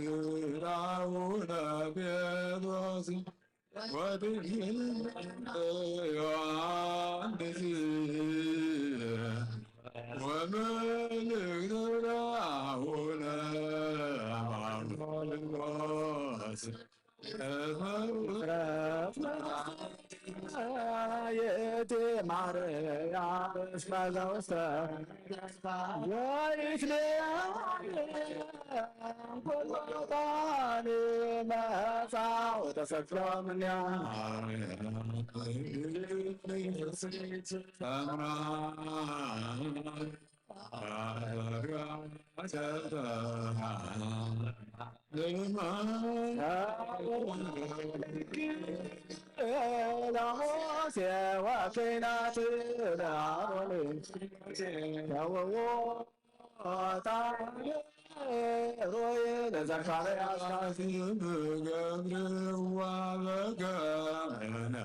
ራውነ ጴጥሮስ ወድንግል ዮሐንስ ወመልእክት ለአቡነ ማርቆስ። የእቲ ማርያም እስመ ዘውስተ ዘይትልያን ኩሉ ጣኒ መጻ ወተሰክሮ ምንያ። ለሙሴ ወኪናት ለአሮን ተወዎ ሮይ ለዘካርያስ ገብርዋ በገመነ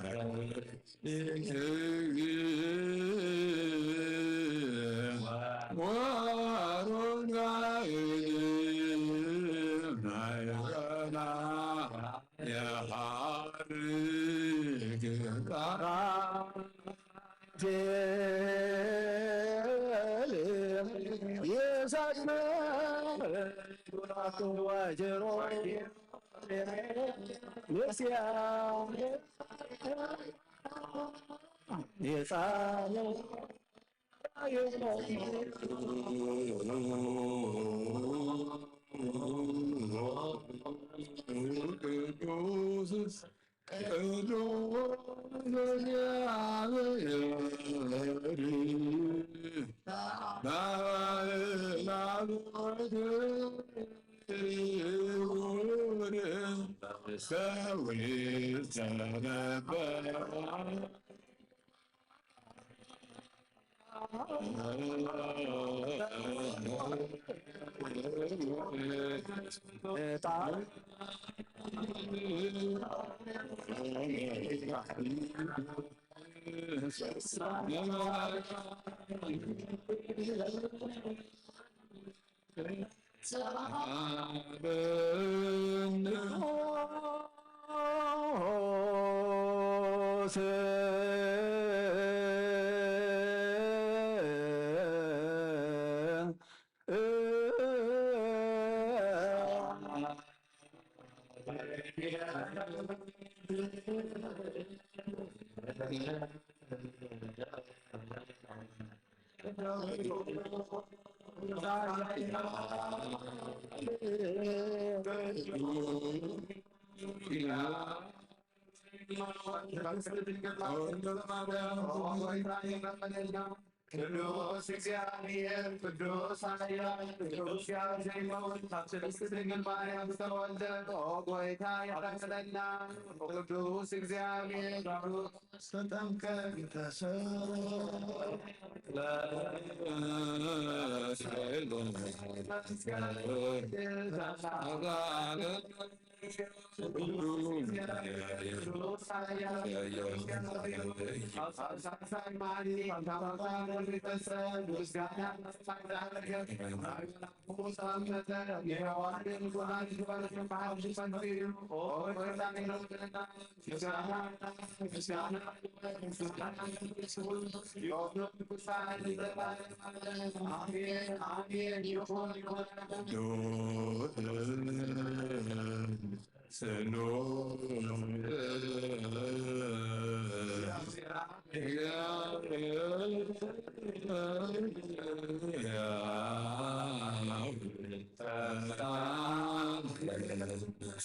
ቅዱስ ቅዱስ እግዚአብሔር በአእላፍ ክቡር ሰው ይሰነበ ቅዱስ እግዚአብሔር ቅዱስ ኃያል ቅዱስ ያው ዘይመውት ካብ ቅድስት ድንግል ማርያም ዝተወልደ ኦ ጎይታ ይቐበለና። ቅዱስ እግዚአብሔር ቅዱስ ተጠምቀ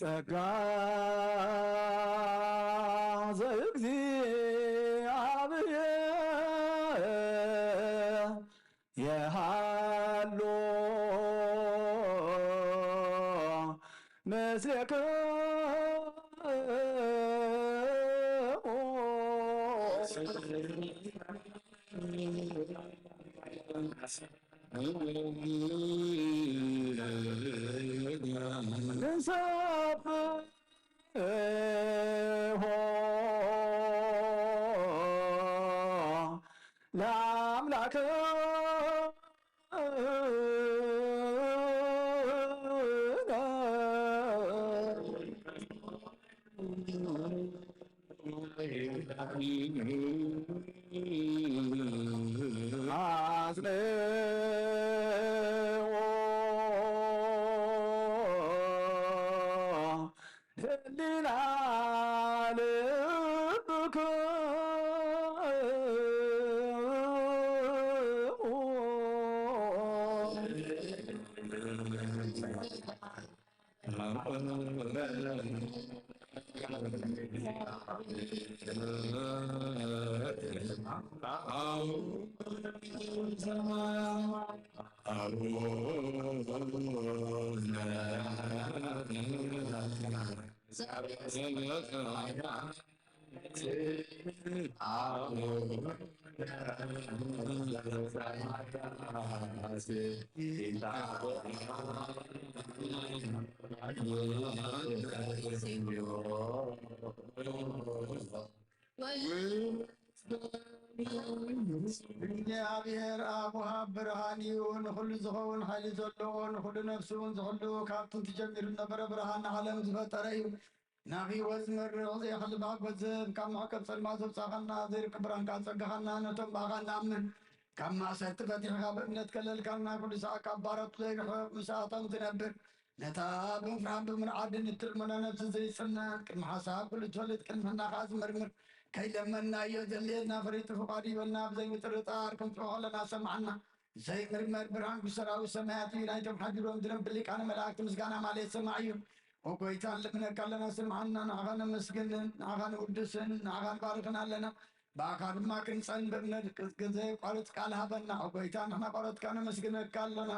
ጸጋ ዘእግዚኣብሔር የሃሎ ምስሌክሙ። ንሰብሖ ለአምላክነ። አጽንዖ ህሊና ልብክሙ። እግዚኣብሔር ኣብ ወሃብ ብርሃን እዩ። ንኹሉ ዝኸውን ሓይሊ ዘለዎ፣ ንኹሉ ነፍሲ እውን ዝኽሉ፣ ካብ ጥንቲ ጀሚሩ ዝነበረ፣ ብርሃን ዓለም ዝፈጠረ እዩ። ናብ ህይወት ዝመርሕ፣ ዘይሕልፍ ሓጎስ ዝህብ፣ ካብ መዕቀብ ጸልማት ዘውጻኻና፣ ዘይርከብ ብርሃን ከኣ ጸጋኻና፣ ነቶም ብኣኻ እንኣምን ካብ ማእሰርቲ ፈቲሕካ ብእምነት ከለልካልና፣ ኩሉ ሰዓት ካብ ባሮት ዘይርሕቕ፣ ምስኣቶም ዝነብር፣ ነታ ብምፍራህን ብምርዓድን እትልምኖ ነፍሲ ዘይጽነን፣ ቅድሚ ሓሳብ ኩሉ ትፈልጥ፣ ቅድሚ ህና ከኣ ዝምርምር፣ ከይለመንናዮ ዘድልየና ፈሪጡ ፍቓዱ ይበልና። ብዘይ ምጥርጣር ክንጽሖ ከለና ሰማዕና። ዘይምርመር ብርሃን ሰራዊት ሰማያት እዩ። ናይቶም ሓዲሮም ዝነብር ሊቃነ መላእክት ምስጋና ማለት ሰማዕ እዩ። ኦ ጎይታ፣ ንልምነካ ኣለና፣ ስምዓና። ንዓኻ ነመስግንን፣ ንዓኻ ንውድስን፣ ንዓኻ ንባርኽን ኣለና። ብኣኻ ድማ ክንጸን ብእምነት ዘይቋርጽ ቃል ሃበና። ኦ ጎይታ፣ ንሕና ቆረጽካ ነመስግነካ ኣለና።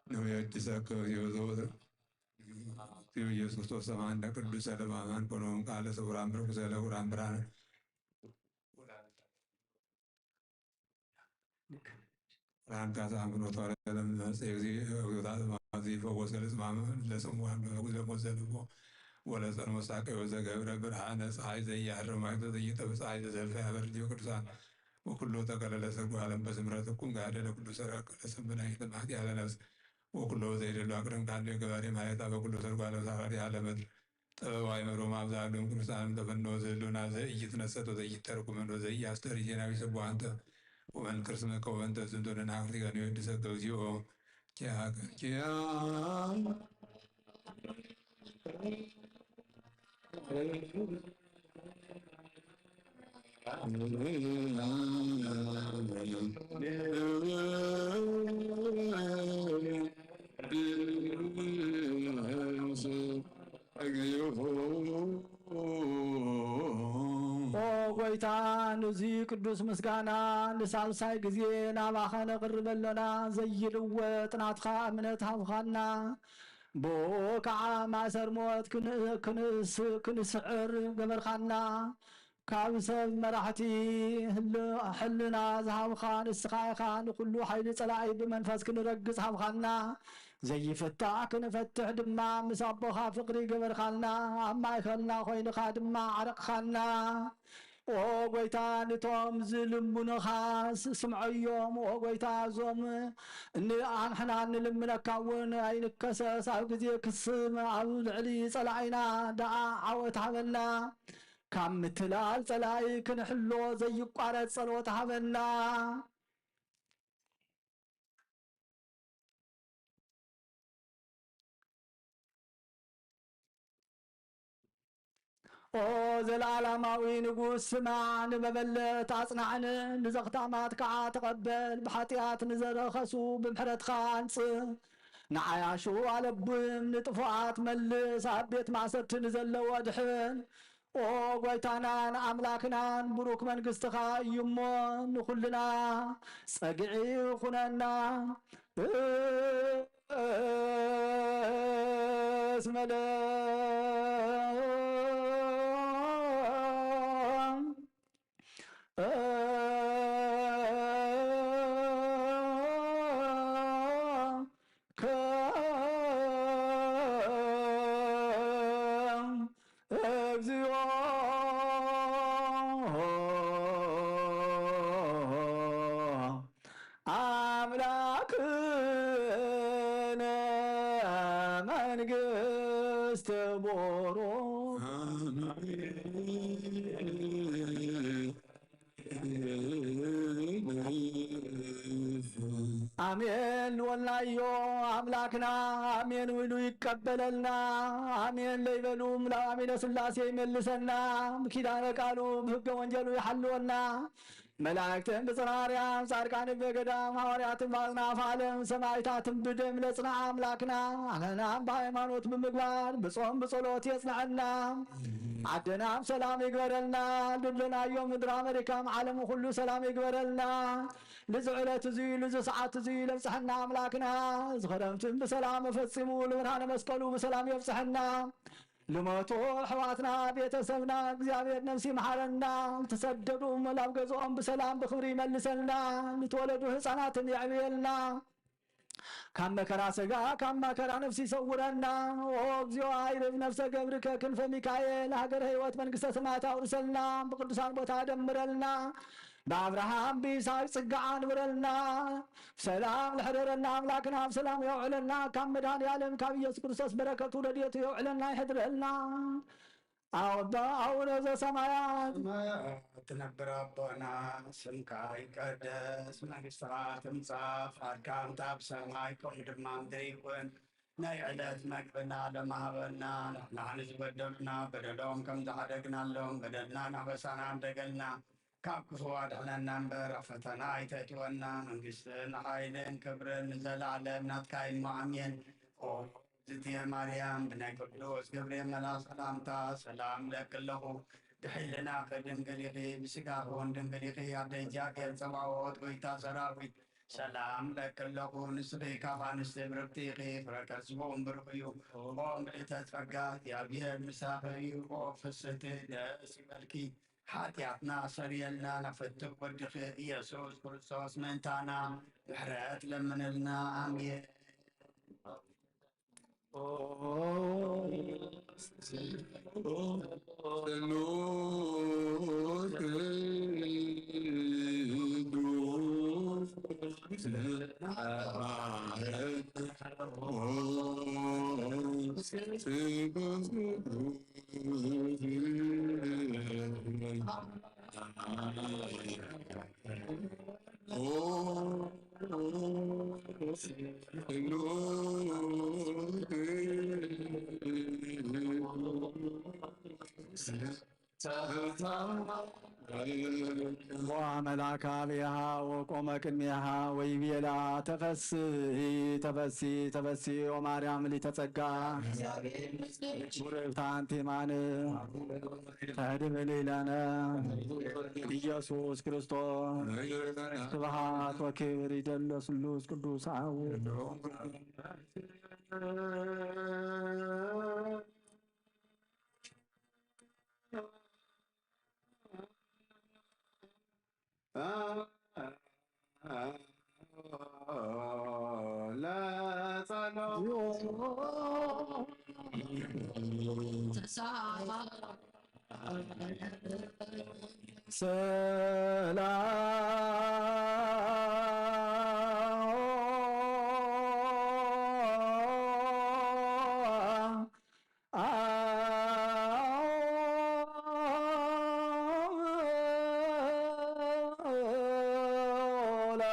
ንወየድሰከ እግዚኦ ዘወትር። ኢየሱስ ክርስቶስ ሰማዕነ ቅዱሰ ለማማን ኮኖም ቃለ ስውራን ብርኩሰ ለውራን ብርሃን። ብርሃን ካሳ አምሮታ ለመጽእ እግዚእ እግዝእታ ዘማዚ ፈወሰ ለጽማም ለጽምዋን ለሞት ዘልቦ ወለጸን መሳቀዮ ዘገብረ ብርሃነ ፀሐይ ዘያህርም አይቶ ዘይጠፍ ፀሐይ ዘዘልፈ ያበርድዮ ቅዱሳን ወኩሎ ተከለለ ሰርጎ ዓለም በስምረትኩም ጋደለ ኩሉ ሰረቀ ለሰንበናይ ተማህት ያለ ነፍስ ወኩሎ ዘይደሉ አቅደም ካለ ገባሬ ማለት አበ ኩሎ ሰርጓ ለምሳራሪ አለመት ጥበብ አይመሮም አብዛ አግዶም ቅዱሳንም ተፈኖ ዘህሉና ዘእይት ነሰቶ ዘይተርጉመን ወዘይ አስተሪ ዜናዊ ሰቦ አንተ ወመንክር ስመከ ወበንተ ዝንቶ ለናክሪ ጋር ወድሰ ገብዚኦ ኪያከ ኪያ ኦ ጎይታ፣ ንዚ ቅዱስ ምስጋና ንሳልሳይ ግዜ ናባኻ ነቕርብ ኣሎና። ዘይልወጥ ናትኻ እምነት ሃብኻና። ብኡ ከዓ ማእሰር ሞት ክን-፣ ክንስ-፣ ክንስዕር ገበርኻና። ካብ ሰብ መራሕቲ ህል-፣ ሕልና ዝሃብኻ ንስኻ ኢኻ። ንኹሉ ሓይሊ ጸላኢ ብመንፈስ ክንረግጽ ሃብኻና። ዘይፍታሕ ክንፈትሕ ድማ ምስ ኣቦኻ ፍቕሪ ገበርካልና። ኣብ ማእከልና ኮይንኻ ድማ ዓረቕኻና። ኦ ጎይታ፣ ንቶም ዝልምኑኻ ስ-፣ ስምዐዮም። ኦ ጎይታ፣ እዞም ን-፣ ኣንሕና እንልምነካ እውን ኣይንከሰስ። ኣብ ግዜ ክስም ኣብ ልዕሊ ጸላኢና ደኣ ዓወት ሃበና። ካብ ምትላል ጸላኢ ክንሕሎ ዘይቋረጽ ጸሎት ሃበና። ኦ ዘለዓለማዊ ንጉስ፣ ስማዕ፣ ንመበለት ኣጽናዕን፣ ንዘኽታማት ከዓ ተቐበል። ብሓጢኣት ንዘረኸሱ ብምሕረትካ ኣንጽእ። ንዓያሹ ኣለብም፣ ንጥፉኣት መልስ፣ ኣብ ቤት ማእሰርቲ ንዘለዉ ኣድሕን። ኦ ጎይታናን ኣምላኽናን፣ ብሩክ መንግስትኻ እዩ እሞ፣ ንኹልና ጸግዒ ኩነና። እስመ ለ ከ እግዚኦ አምላክነ መንግስት ቦሮ። ኣሜን ንወልናዮ ኣምላክና ኣሜን ኢሉ ይቀበለልና። ኣሜን ለይበሉ ምላብ ኣሚነ ስላሴ ይመልሰና። ብኪዳነ ቃሉ ብህገ ወንጀሉ ይሓልወና። መላእክትን ብጽርሐ ኣርያም ጻድቃንን በገዳም ሃዋርያትን በአጽናፈ ዓለም ሰማዕታትን ብደም ለጽንዓ ኣምላክና ኣመናም ብሃይማኖት ብምግባር ብጾም ብጸሎት የጽንዐና። ዓደናም ሰላም ይግበረልና። ልደናዮ ምድር ኣመሪካም ዓለም ኩሉ ሰላም ይግበረልና። ልዚ ዕለት እዚ ልዚ ሰዓት እዚ ለብጽሐና ኣምላክና እዚ ኸረምትን ብሰላም ፈጺሙ ልብርሃነ መስቀሉ ብሰላም የብጽሐና። ልሞቱ ኣሕዋትና ቤተሰብና እግዚኣብሔር ነፍሲ ይምሓረና። ዝተሰደዱ ላብ ገዝኦም ብሰላም ብኽብሪ ይመልሰልና። ንተወለዱ ህፃናትን የዕብየልና። ካብ መከራ ስጋ ካብ መከራ ነፍሲ ይሰውረና። ኦ እግዚኦ ኣይርብ ነፍሰ ገብርከ ክንፈ ሚካኤል ሃገረ ህይወት መንግስተ ሰማያት ኣውርሰልና። ብቅዱሳን ቦታ ደምረልና። ብኣብርሃም ብይስሐቅ ጽጋ ኣንብረልና። ሰላም ለሕደረና ኣምላክና ኣብ ሰላም የውዕለና። ካብ መድኃኔ ዓለም ካብ ኢየሱስ ክርስቶስ በረከቱ ረድኤቱ የውዕለና ይሕድረልና። ኣወባ ኣቡነ ዘሰማያት ሰማያት ትነብር ኣቦና ስምካ ይቀደስ መንግስትኻ ትምጻእ ፈቃድካ ኣብ ሰማይ ከምኡ ድማ ምድሪ ይኹን። ናይ ዕለት መግብና ሎሚ ሃበና። ንሕና ንዝበደሉና በደሎም ከም ዝሓደግናሎም በደልና ናበሳና ኣደገልና ካብ ክፉ ኣድሕነና እምበር ኣብ ፈተና ኣይተእትወና። መንግስትን ሓይልን ክብርን ንዘለዓለም ናትካ እዩ እሞ ኣሜን። ኦ እግዝእትየ ማርያም ብናይ ቅዱስ ገብርኤል መልኣኽ ሰላምታ ሰላም እለኪ ኣለኹ። ብሕልናኺ ድንግል ኢኺ፣ ብስጋኺ እውን ድንግል ኢኺ። ኣደ እግዚኣብሔር ጸባኦት ጎይታ ሰራዊት ሰላም እለኪ ኣለኹ። ንስኺ ካብ ኣንስቲ ብርክቲ ኢኺ፣ ፍረ ከርስኺ እውን ብሩኽ እዩ። ኦ ምልእተ ጸጋ እግዚኣብሔር ምሳኺ እዩ። ኦ ፍስሕቲ ደስ ይበልኪ። ሓጢኣትና ሰርየልና ናብ ፍትው ወድኺ ኢየሱስ ክርስቶስ ምእንታና ምሕረት ለምንልና። ኣሜን። ወመልአከ ሀቤሃ ወቆመ ቅድሜሃ ወይቤላ፣ ተፈስሒ፣ ተፈሲ፣ ተፈሲ ኦ ማርያም ምልዕተ ጸጋ፣ ቡርክት አንቲ እማን ተድህብኒ ለነ ኢየሱስ ክርስቶስ። ስብሐት ወክብር ይደለ ስሉስ ቅዱስ አብ። ሰላም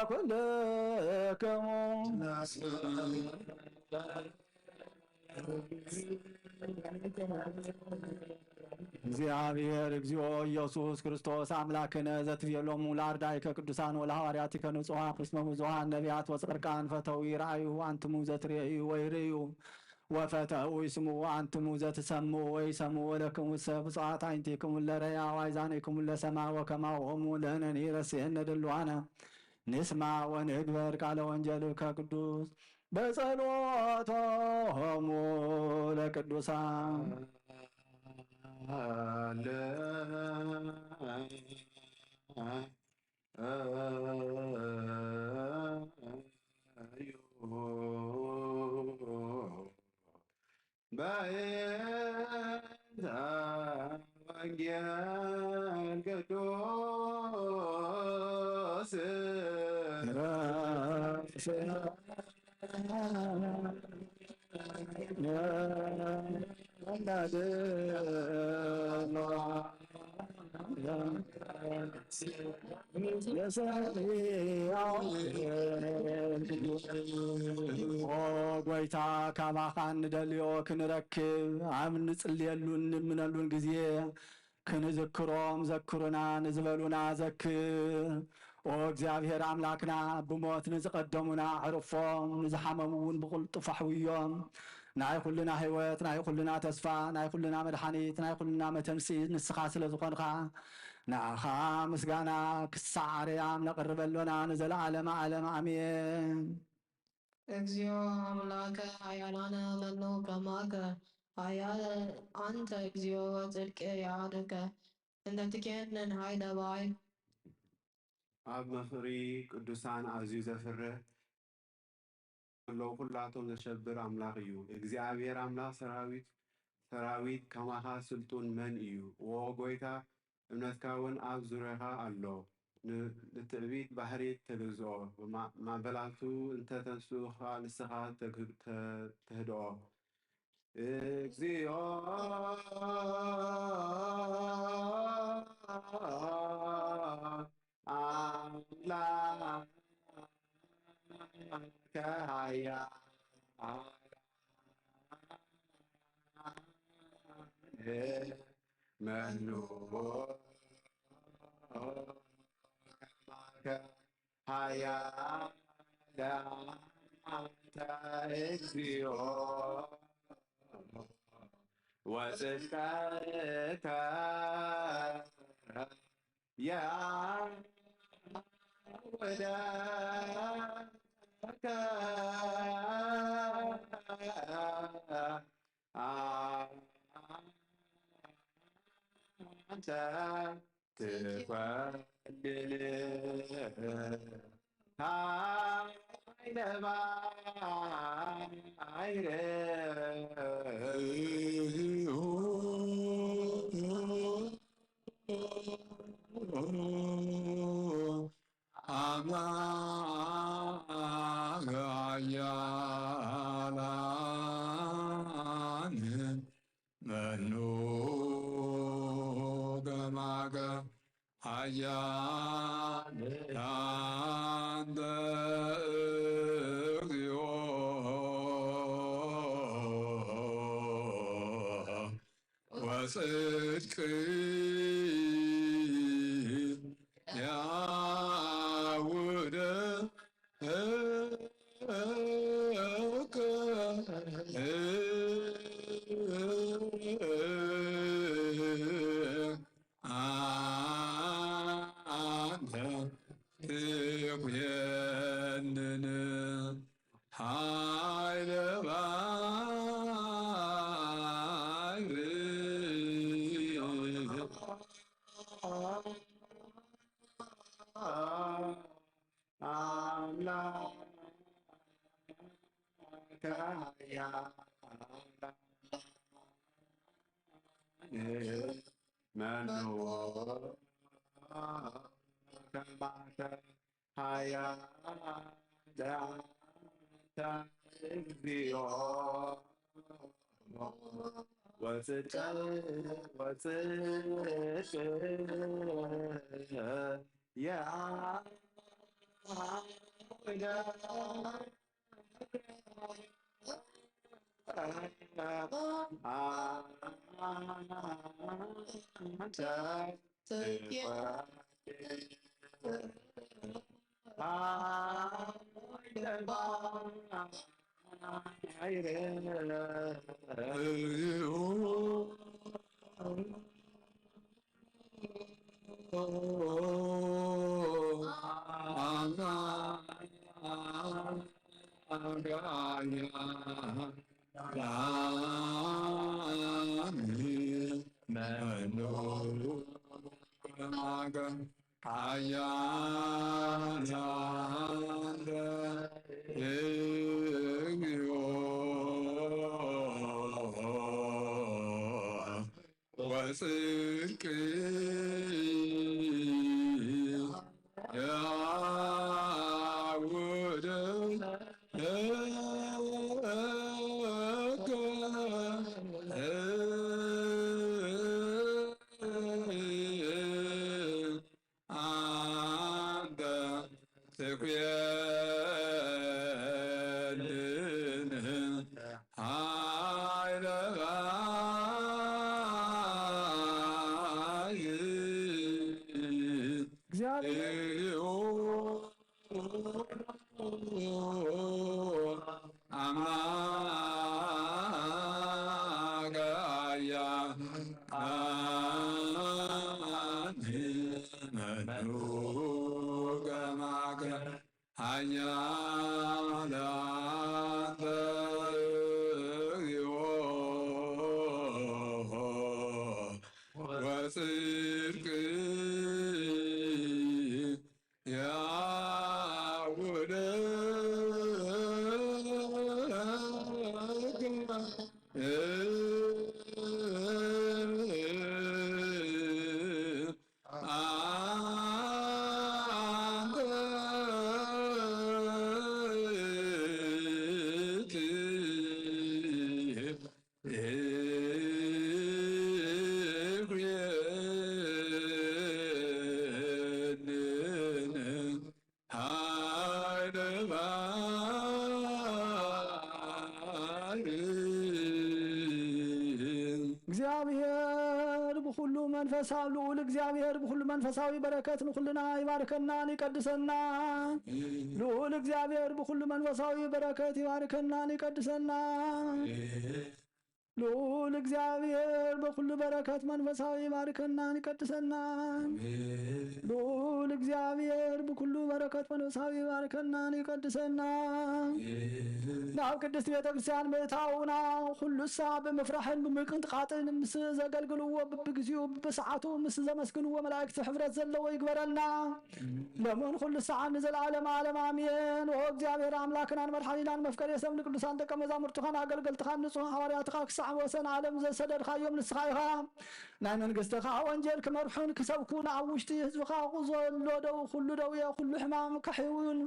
ኩልክሙ። እግዚኣብሔር እግዚኦ ኢየሱስ ክርስቶስ ኣምላክነ ዘትቤሎሙ ለአርዳኢከ ቅዱሳን ወለሐዋርያቲከ ንጹሐ እስመ ብዙኃን ነቢያት ወጻድቃን ፈተዊ ረአዩ ኣንትሙ ዘትርእዩ ወይርእዩ ወፈተው ይስምዑ ኣንትሙ ዘትሰምዑ ወይሰምዑ ወለክሙሰ ብፁዓት አዕይንቲክሙ ለረያ ወአእዛኒክሙ ለሰማ ወከማሆሙ ለነኒ ረስየነ ድልዋነ ንስማ ወንግበር ቃለ ወንጌልከ ቅዱስ በጸሎቶሙ ለቅዱሳን። በእንተ ወንጌል ቅዱስ ኦ ጎይታ፣ ካባኻ እንደልዮ ክንረክብ ኣብ እንጽልየሉን እንልምነሉን ግዜ ክንዝክሮም ዘክሩና ንዝበሉና ዘክር። ኦ እግዚኣብሔር ኣምላክና፣ ብሞት ንዝቐደሙና ኣዕርፎም፣ ንዝሓመሙ እውን ብቕልጡፍ ኣሕውዮም። ናይ ኩልና ህይወት፣ ናይ ኩልና ተስፋ፣ ናይ ኩልና መድሓኒት፣ ናይ ኩልና መተንስኢት ንስኻ ስለ ዝኾንኻ፣ ንኣኻ ምስጋና ክሳዕ ኣርያም ነቕርበሎና ንዘለዓለመ ዓለም ኣሜን። እግዚኦ አምላከ ኃያላነ መኑ ከማከ ኃያል አንተ እግዚኦ ጽድቅ የአዱከ እንተ ትኬንን ኃይለ ባይ ኣብ ምኽሪ ቅዱሳን ኣዝዩ ዘፍርህ ዘለዉ ኩላቶም ዘሸብር ኣምላኽ እዩ። እግዚኣብሔር ኣምላኽ ሰራዊት ሰራዊት ከማኻ ስልጡን መን እዩ? ዎ ጎይታ እምነትካ እውን ኣብ ዙርያኻ ኣሎ። ንትዕቢት ባሕሪ ተግዝኦ፣ ማዕበላቱ እንተ ተንስኡ ኸኣ ንስኻ ተህድኦ። እግዚኦ ኣምላከ ኃያል መኑ ከማከ ኃያል አንተ እግዚኦ ወጽድቀከ የአውደከ አንተ ትኮንን ኃይለ ባሕር አምላክ ኃያላን መኑ ከማከ ኃያል አንተ እግዚኦ ወጽድቅ ያውደ አንተ ትኩየንን ኃይለ ባሕር አምላከ ኃያል መኑ ከማከ ኃያል አንተ እግዚኦ ወጽድቅ ወጽድቅ የአውደከ ወጽድቅ ያውደከ አንተ ትኩየልን ኃይለ ባሕር እግዚአብሔር አምላከ አያ አንቲ መኑ ከማከ ኃያል አንተ እግዚኦ ወጽድቅ ያውደከ አንተ ትኩየንን ኃይለ ባሕር። እግዚአብሔር ብኩሉ መንፈሳዊ፣ ልዑል እግዚአብሔር ብኩሉ መንፈሳዊ በረከት ንኩልና ይባርከናን ይቀድሰና። ልዑል እግዚአብሔር ብኩሉ መንፈሳዊ በረከት ይባርከናን ይቀድሰና። ልዑል እግዚአብሔር በኩሉ በረከት መንፈሳዊ ይባርከናን ይቀድሰናን። ልዑል እግዚአብሔር ብኩሉ በረከት መንፈሳዊ ይባርከናን ይቀድሰናን። ናብ ቅድስት ቤተ ክርስቲያን ምእታውና፣ ኩሉሳ ብምፍራሕን ብምቅንጣጥን ምስ ዘገልግልዎ፣ ብብግዚኡ ብብሰዓቱ ምስ ዘመስግንዎ መላእክቲ ሕብረት ዘለዎ ይግበረና። ሎምን ኩሉ ሰዓት ንዘለዓለም ዓለም ኣሜን። ኦ እግዚኣብሔር ኣምላክናን መድሓኒናን መፍቀሪ ሰብ ንቅዱሳን ደቀ መዛሙርትኻን ኣገልገልትኻን ንጹሃን ሃዋርያትኻ ክሳዕ ወሰን ዓለም ዘሰደድካዮም ንስኻ ኢኻ። ናይ መንግስትኻ ወንጌል ክመርሑን ክሰብኩን ኣብ ውሽጢ ህዝብኻ ዘሎ ደው፣ ኩሉ ደውየ፣ ኩሉ ሕማም ከሕውን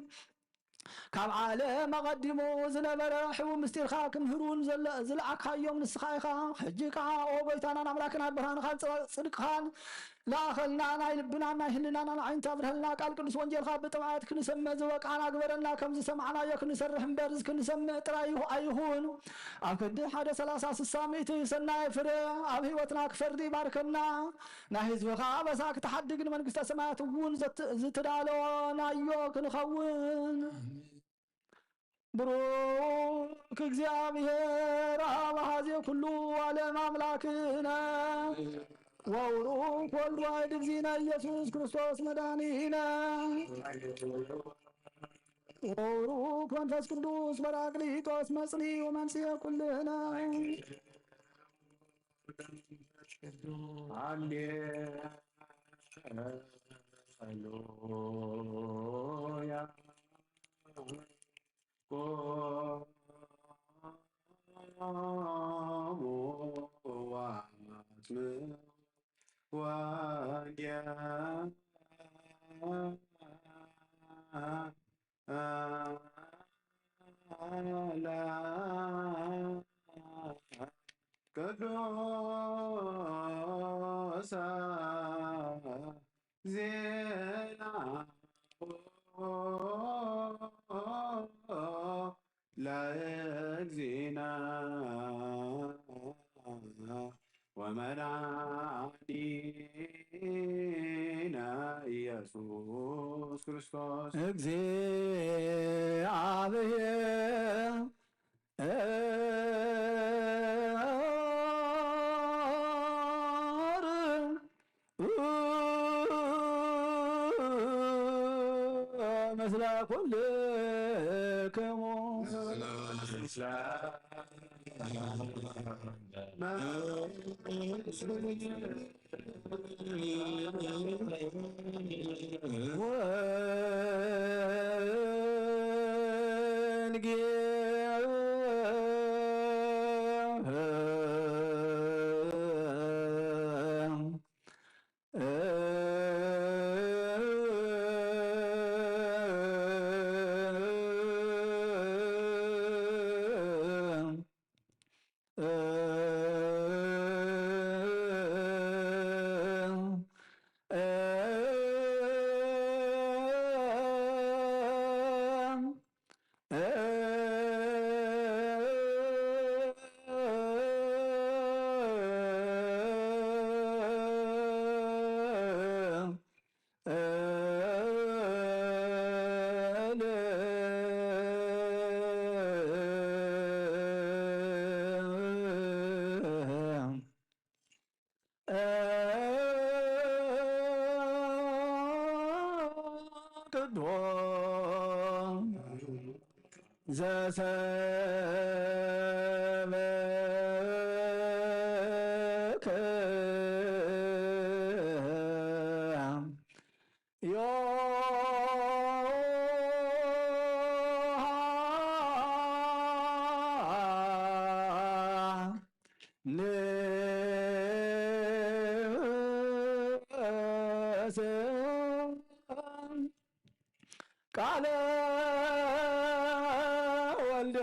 ካብ ዓለም ኣቐዲሙ ዝነበረ ሕቡእ ምስጢርካ ክምህሩን ዘለ-፣ ዝለኣካዮም ንስኻ ኢኻ። ሕጂ ከኣ ኦ ጎይታናን ኣምላክናን ብርሃንኻን ጽ-፣ ጽድቅኻን ለኣኸልና፣ ናይ ልብናን ናይ ህልናናን ዓይንቲ ኣብርሀልና። ቃል ቅዱስ ወንጌልካ ብጥምዓት ክንሰምዕ ዝበቃዕና ግበረና። ከም ዝሰማዕናዮ ክንሰርሕ እምበር ክንሰምዕ ጥራይ ይኹ-፣ ኣይኹን። ኣብ ክንዲ ሓደ ሰላሳ ስሳ ሚእቲ ሰናይ ፍረ ኣብ ህይወትና ክፈሪ ይባርከና። ናይ ህዝብኻ ኣበሳ ክትሓድግ ንመንግስተ ሰማያት እውን ዘት-፣ ዝትዳለናዮ ክንኸውን። ብሩክ እግዚኣብሔር አብ አሐዜ ኩሉ ዓለም አምላክነ ወብሩክ ወልድ ዋሕድ እግዚእነ ኢየሱስ ክርስቶስ መድኃኒነ ወብሩክ መንፈስ ቅዱስ በራቅሊጦስ መጽኒ ወመንጽሔ ኩልነ። ሃሌሉያ። ቅዱስ ዜና ለእግዚእነ ወመድኃኒነ ኢየሱስ ክርስቶስ። እግዚአብሔር ምስለ ኩልክሙ። ዘሰበከ ዮሐንስ ቃለ ወልድ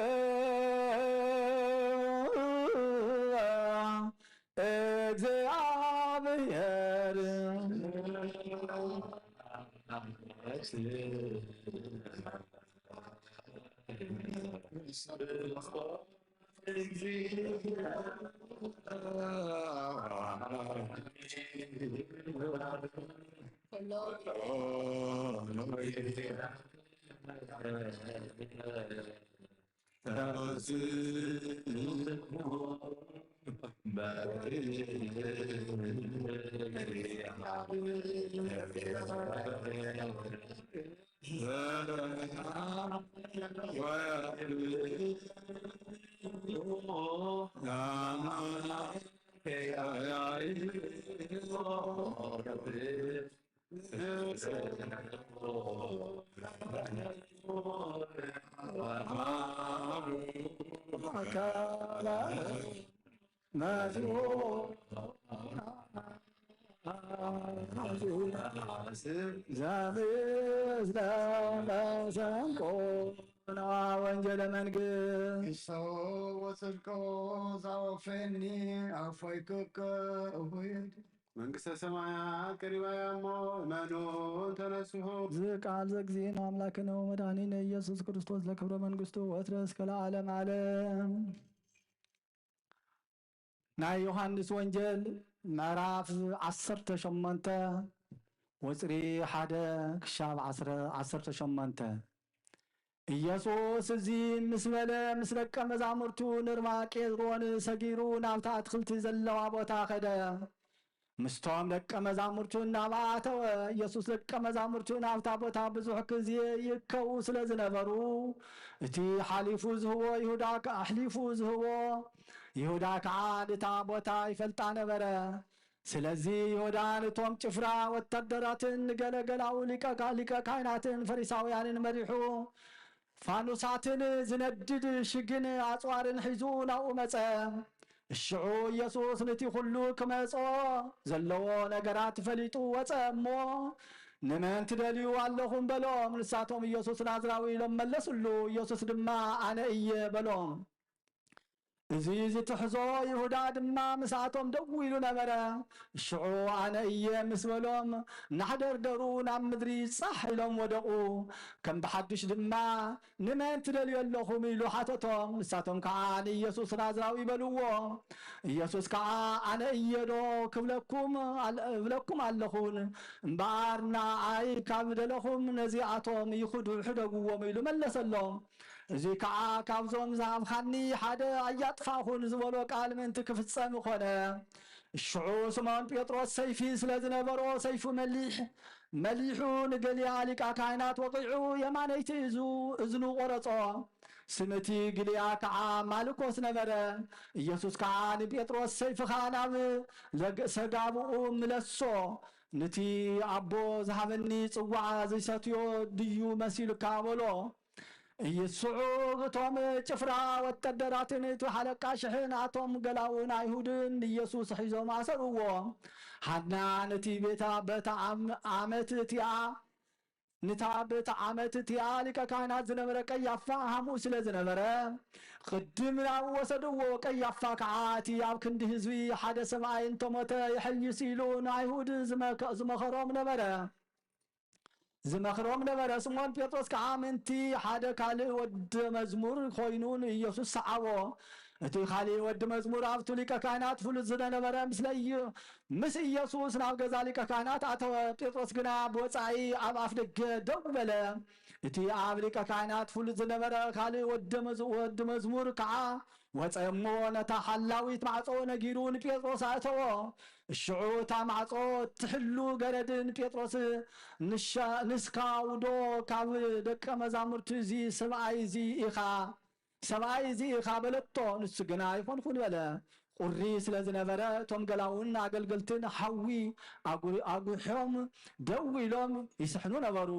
እግዚአብሔር። ዘምስለ መሰንቆ ነዋ ወንጌለ መንግስት። ወጽድቆ ዛወፈኒ ኣፎይኩከ እሁድ። መንግስተ ሰማያት ቀሪባ እያ እሞ እመኑን ተነስሑ። ዝቃል ዘእግዚእነ አምላክነ ወመድኃኒነ ኢየሱስ ክርስቶስ ለክብረ መንግስቱ ወትረ እስከ ለዓለም ዓለም። ናይ ዮሐንስ ወንጌል ምዕራፍ ዓሰርተ ሸሞንተ ወፅሪ ሓደ ክሻብ ዓስረ-፣ ዓሰርተ ሸሞንተ። ኢየሱስ እዚ ምስ በለ፣ ምስ ደቀ መዛሙርቱ ንርባ ቄድሮን ሰጊሩ ናብታ ኣትክልቲ ዘለዋ ቦታ ኸደ። ምስቶም ደቀ መዛሙርቱ እናበኣተወ፣ ኢየሱስ ደቀ መዛሙርቱ ናብታ ቦታ ብዙሕ ግዜ ይእከቡ ስለ ዝነበሩ፣ እቲ ሓሊፉ ዝህቦ ይሁዳ ከ-፣ ኣሕሊፉ ዝህቦ ይሁዳ ከኣ ነታ ቦታ ይፈልጣ ነበረ። ስለዚ ይሁዳ ነቶም ጭፍራ ወታደራትን ንገለ ገላኡ ሊቀ ካ-፣ ሊቀ ካህናትን ፈሪሳውያንን መሪሑ፣ ፋኑሳትን ዝነድድ ሽግን ኣጽዋርን ሒዙ ናብኡ መጸ። ሽዑ ኢየሱስ ነቲ ኹሉ ክመጾ ዘለዎ ነገራት ፈሊጡ ወጸ እሞ፣ "ንመን ትደልዩ ኣለኹም?" በሎም። ንሳቶም፣ "ኢየሱስ ናዝራዊ" ኢሎም መለሱሉ። ኢየሱስ ድማ፣ "ኣነ እየ" በሎም። እዚ ዝትሕዞ ይሁዳ ድማ ምስኣቶም ደው ኢሉ ነበረ። ሽዑ ኣነ እየ ምስ በሎም፣ እናሕደርደሩ ናብ ምድሪ ጻሕ ኢሎም ወደቑ። ከም ብሓድሽ ድማ፣ "ንመን ትደልዩ ኣለኹም?" ኢሉ ሓተቶም። ንሳቶም ከዓ፣ "ንኢየሱስ ናዝራዊ" በልዎ። ኢየሱስ ከዓ፣ "ኣነ እየ ዶ ክብለኩም ኣል-፣ እብለኩም ኣለኹን? እምበኣር ንኣይ ካብ ደለኹም ነዚኣቶም ይኹዱ፣ ሕደግዎም" ኢሉ መለሰሎም። እዚ ከዓ ካብዞም ዝሃብኻኒ ሓደ ኣያጥፋእኹን ዝበሎ ቃል ምእንቲ ክፍጸም ኾነ። ሽዑ ስምዖን ጴጥሮስ ሰይፊ ስለ ዝነበሮ፣ ሰይፉ መሊሕ-፣ መሊሑ ንገሊያ ሊቀ ካህናት ወቒዑ የማነይቲ እዙ-፣ እዝኑ ቖረጾ። ስም እቲ ግልያ ከዓ ማልኮስ ነበረ። ኢየሱስ ከዓ ንጴጥሮስ፣ "ሰይፍኻ ናብ ለግ-፣ ሰጋብኡ ምለሶ፣ ንቲ ኣቦ ዝሃበኒ ጽዋዕ ዘይሰትዮ ድዩ መሲሉካ?" በሎ። ኢየሱስ ሽዑ እቶም ጭፍራ ወተደራትን እቲ ሓለቃ ሽሕን ኣቶም ገላውን ኣይሁድን ንኢየሱስ ሒዞም ኣሰርዎ። ሃና ነቲ ቤታ በታ ዓም-፣ ዓመት እቲኣ፣ ነታ በታ ዓመት እቲኣ ሊቀ ካህናት ዝነበረ ቀያፋ ሃምኡ ስለ ዝነበረ፣ ቅድም ናብኡ ወሰድዎ። ቀያፋ ከዓ እቲ ኣብ ክንዲ ህዝቢ ሓደ ሰብኣይ እንተሞተ የሐይስ ኢሉ ንኣይሁድ ዝመከ-፣ ዝመኸሮም ነበረ። ዝመኽሮም ነበረ። ስምዖን ጴጥሮስ ከዓ ምእንቲ ሓደ ካልእ ወዲ መዝሙር ኮይኑ ንኢየሱስ ሰዓቦ። እቲ ካልእ ወዲ መዝሙር ኣብቱ ሊቀ ካህናት ፍሉጥ ዝነበረ ምስለ ኢየ-፣ ምስ ኢየሱስ ናብ ገዛ ሊቀ ካህናት ኣተወ። ጴጥሮስ ግና ብወጻኢ ኣብ ኣፍ ደገ ደው በለ። እቲ ኣብ ሊቀ ካህናት ፍሉጥ ዝነበረ ካልእ ወዲ መዝ-፣ ወዲ መዝሙር ከዓ ወጸ እሞ ነታ ሓላዊት ማዕጾ ነጊሩ ንጴጥሮስ ኣእተዎ። ሽዑ እታ ማዕጾ እትሕሉ ገረድን ጴጥሮስ፣ "ንሻ-፣ ንስካ ውዶ ካብ ደቀ መዛሙርቲ እዚ ሰብኣይ እዚ ኢኻ፣ ሰብኣይ እዚ ኢኻ" በለቶ። ንሱ ግና "ኣይኮንኩን" በለ። ቁሪ ስለ ዝነበረ እቶም ገላውን ኣገልገልትን ሓዊ ኣጉ-፣ ኣጉሕዮም ደው ኢሎም ይስሕኑ ነበሩ።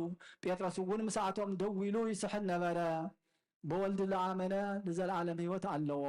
ጴጥሮስ እውን ምስኣቶም ደው ኢሉ ይስሕን ነበረ። ብወልድ ለኣመነ ንዘለዓለም ህይወት ኣለዎ።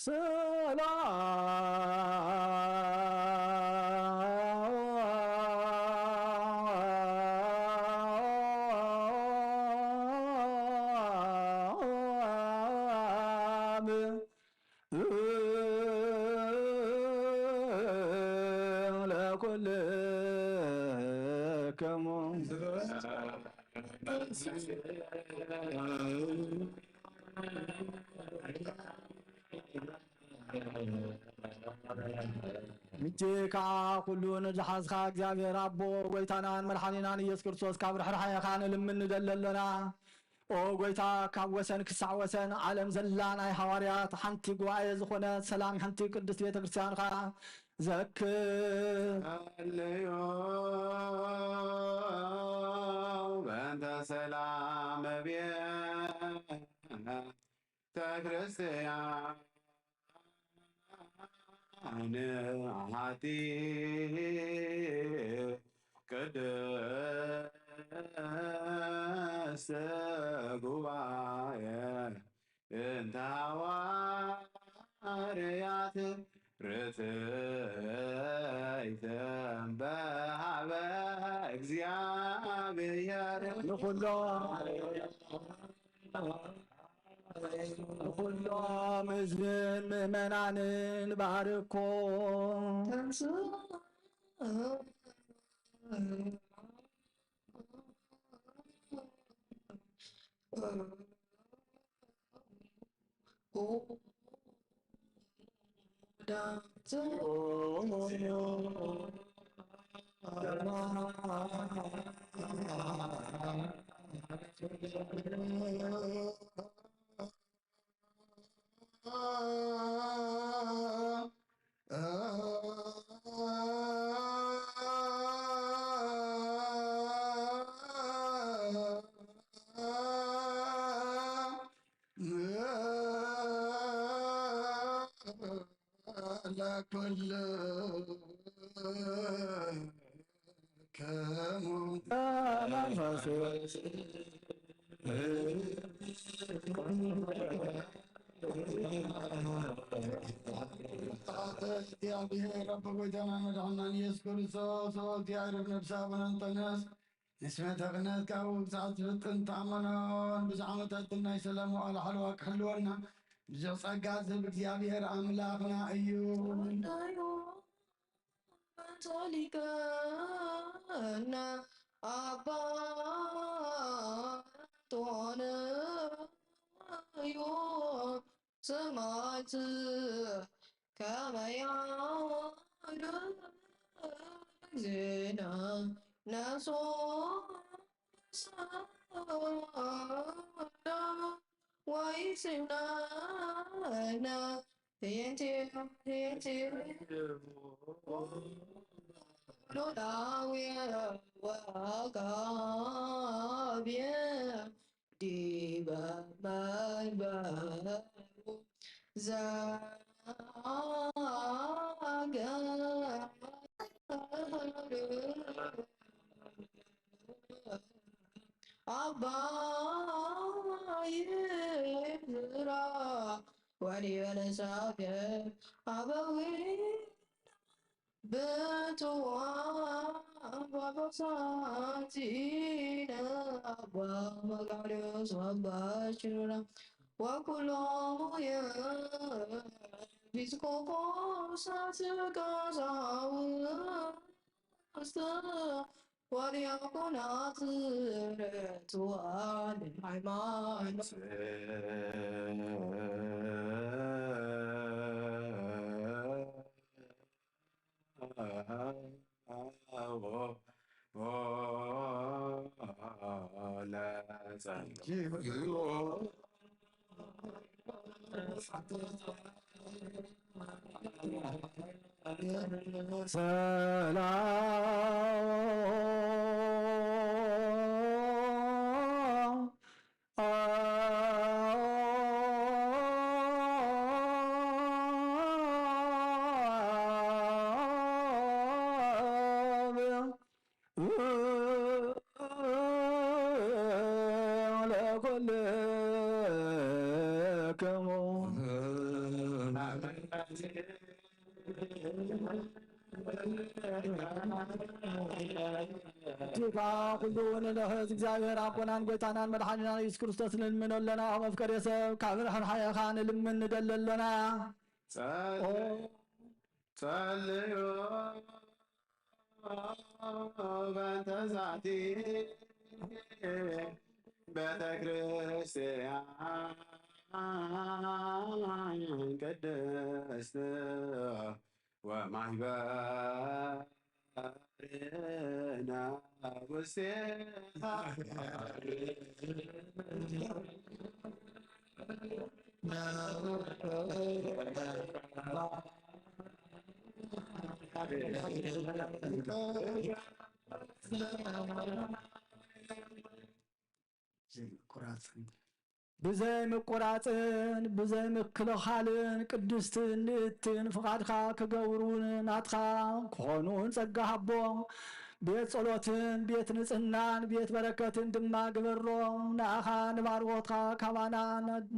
ሰላም ለኩልክሙ። ሕጂ ከዓ ኩሉ ንዝሓዝካ እግዚኣብሔር ኣቦ፣ ጎይታናን መድሓኒናን ኢየሱስ ክርስቶስ፣ ካብ ርሕራሄኻ ንልምን ንደሊ ኣሎና። ኦ ጎይታ፣ ካብ ወሰን ክሳዕ ወሰን ዓለም ዘላ ናይ ሃዋርያት ሓንቲ ጉባኤ ዝኾነት ሰላም ሕንቲ ቅድስት ቤተ ክርስቲያንኻ ዘክር። ጸልዩ በእንተ ሰላም ቤተ ክርስቲያን ንዓቲ ቅድስት ጉባኤ እንተ ሃዋርያት ርትዕት በሃበ እግዚኣብሔር ንኹሎም ንኹሎም ህዝብን ምእመናንን ባርኮ። እግዚኣብሔር ኣቦ ጎይታና መድሓናን ኢየሱስ ክርስቶስ፣ ኦ እግዚኣብሔር ነብሳ ኣቡነ እንጦንዮስ፣ ንስመተ ክህነት ካብኡ ክሳዕ ዝፍጥን ተኣመኖን ብዙሕ ዓመታት ናይ ሰላም ዋዕላ ሓለዋ ክሕልወና ብዙሕ ጸጋ ዝህብ እግዚኣብሔር ኣምላኽና እዩ። ወዳዩ በንተ ሊቀነ ኣባ እንጦንዮስ ሰማዕት ከመ ያዕርግ ዜና ነሶ ወይስናነ ህየንቴ ህየንቴ ሎላዊ ወአቃቤ ዲበ መንበሩ ዘአገ አባ ይዝራ ወሊበለሳገ አበዊ ብፁዓን ጳጳሳቲነ አባ መቃርዮስ ወአባ ችሮና ወኩሎሙ የኤጲስቆጶሳት ቀሳውስት ወዲያቆናት ርቱዓን ሃይማኖት ሰላም ለኩልክሙ። እቲ ከኣ ኩሉ ንልእኽ እግዚኣብሔር ኣቦናን ጐይታናን መድሓኒናን ኢየሱስ ክርስቶስ ንልምኖ ኣለና። ኣብ መፍቀሬ ሰብ ካብ ርሕራኄኻ ንልምን ንደሊ ኣሎና። ጸልዩ በእንተ ዛቲ ቤተ ክርስቲያን ቅድስት ወማሕበርነ ውስቴታ ኩራትን ብዘይ ምቁራጽን ብዘይ ምክልኻልን ቅድስትን ንእትን ፍቓድካ ክገብሩን ናትካ ክኾኑን ጸጋ ሃቦም። ቤት ጸሎትን ቤት ንጽህናን ቤት በረከትን ድማ ግበሮም። ንኣኻ ንባርኾትካ ካባና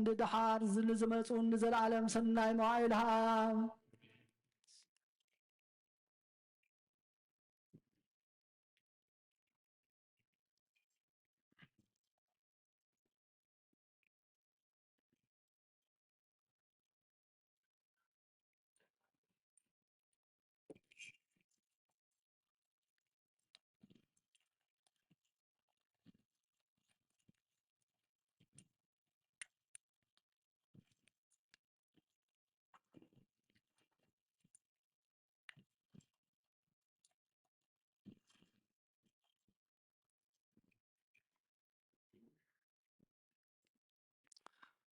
ንደሓር ንዝመጹን ንዘለዓለም ሰናይ መዋዕል ሃብ።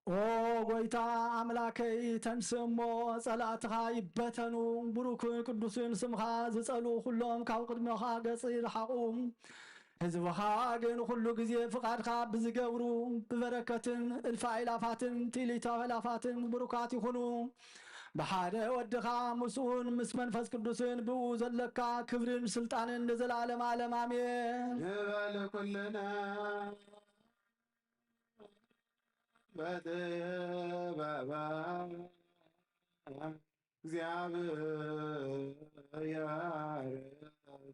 ኦ ጎይታ ኣምላከይ፣ ተንስ እሞ ጸላእትኻ ይበተኑ፣ ብሩክን ቅዱስን ስምኻ ዝጸልኡ ኩሎም ካብ ቅድሜኻ ገጽ ይርሓቑ። ህዝብኻ ግን ኩሉ ግዜ ፍቓድካ ብዝገብሩ ብበረከትን እልፊ ኣእላፋትን ትእሊተ ኣእላፋትን ብሩካት ይኹኑ። ብሓደ ወድኻ ምስኡን ምስ መንፈስ ቅዱስን ብኡ ዘለካ ክብርን ስልጣንን ንዘለዓለም ዓለም ኣሜን። ንበል ኩልና በጥበባ እግዚኣብሔር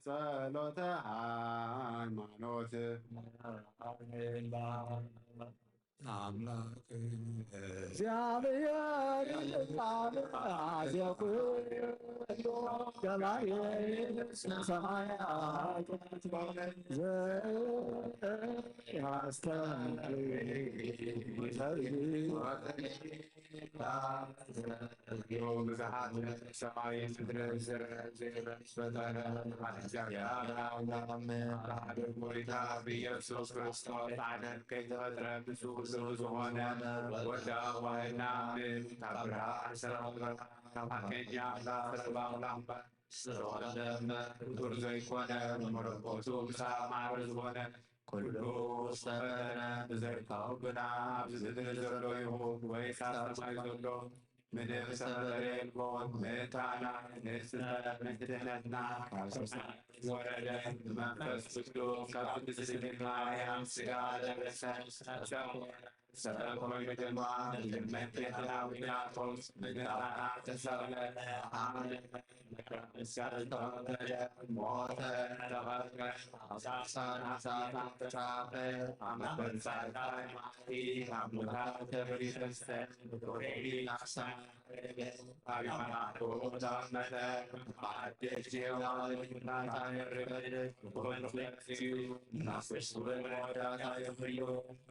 ጸሎተ ሃይማኖት ኣምላክ እግዚኣብሔር አዜኩ ገባሬ ሰማያት ዘያስተምር ብዝሓት ሰማይ ምድርን ዝረአ ዘይረአ ፈጠረ። ሓደ ጎይታ ብኢየሱስ ክርስቶስ ዓለም ከይተፈጥረ ምስ ኩሉ ዝኾነ ወዲ ኣዋህድና እምን ካብ ብርሃን ሰረቐ፣ ካብ ሓቀኛ ኣምላኽ ሰረቐ ኣምላኽ እምበር፣ ዝተወለደ እምበር ፍጡር ዘይኮነ፣ መለኮቱ ምሳብ ማዕረ ዝኾነ፣ ኩሉ ዝተፈጠረ ብዘይካኡ ግና ኣብዚ ምድሪ ዘሎ ይኹን ወይስ ኣብ ሰማይ ዘሎ ምንም ዝተፈጠረ የልቦን። ምእንታና ንስለ ምእንቲ ድሕነትና ካብ ሰማይ ዝወረደ ብመንፈስ ቅዱስ ካብ ቅድስት ድንግል ማርያም ስጋ ለበሰ፣ ሰብ ኾነ። ሰብ ኮይኑ ድማ ብልመንቴና ዊናቶስ ብግንባርና ተሰቕለ። ኣመነ። መስቀል ተቐበለ፣ ሞተ፣ ተቐብረ፣ ኣብ ሳልሳይ መዓልቲ ተንስአ። ኣብ መንፈስ ጻድቃን መዓልቲ ካብ ሙታን ክብሪ ተንስአ። ብክብሪ ናብ ሰማይ ዓረገ። ኣብ የማን ኣቦኡ ተቐመጠ። ብዓደጅ ሔዋን ይሁዳ ታየርበል ብኹሉ እዩ። ናፍሽ እውን መወዳእታ የብሉ።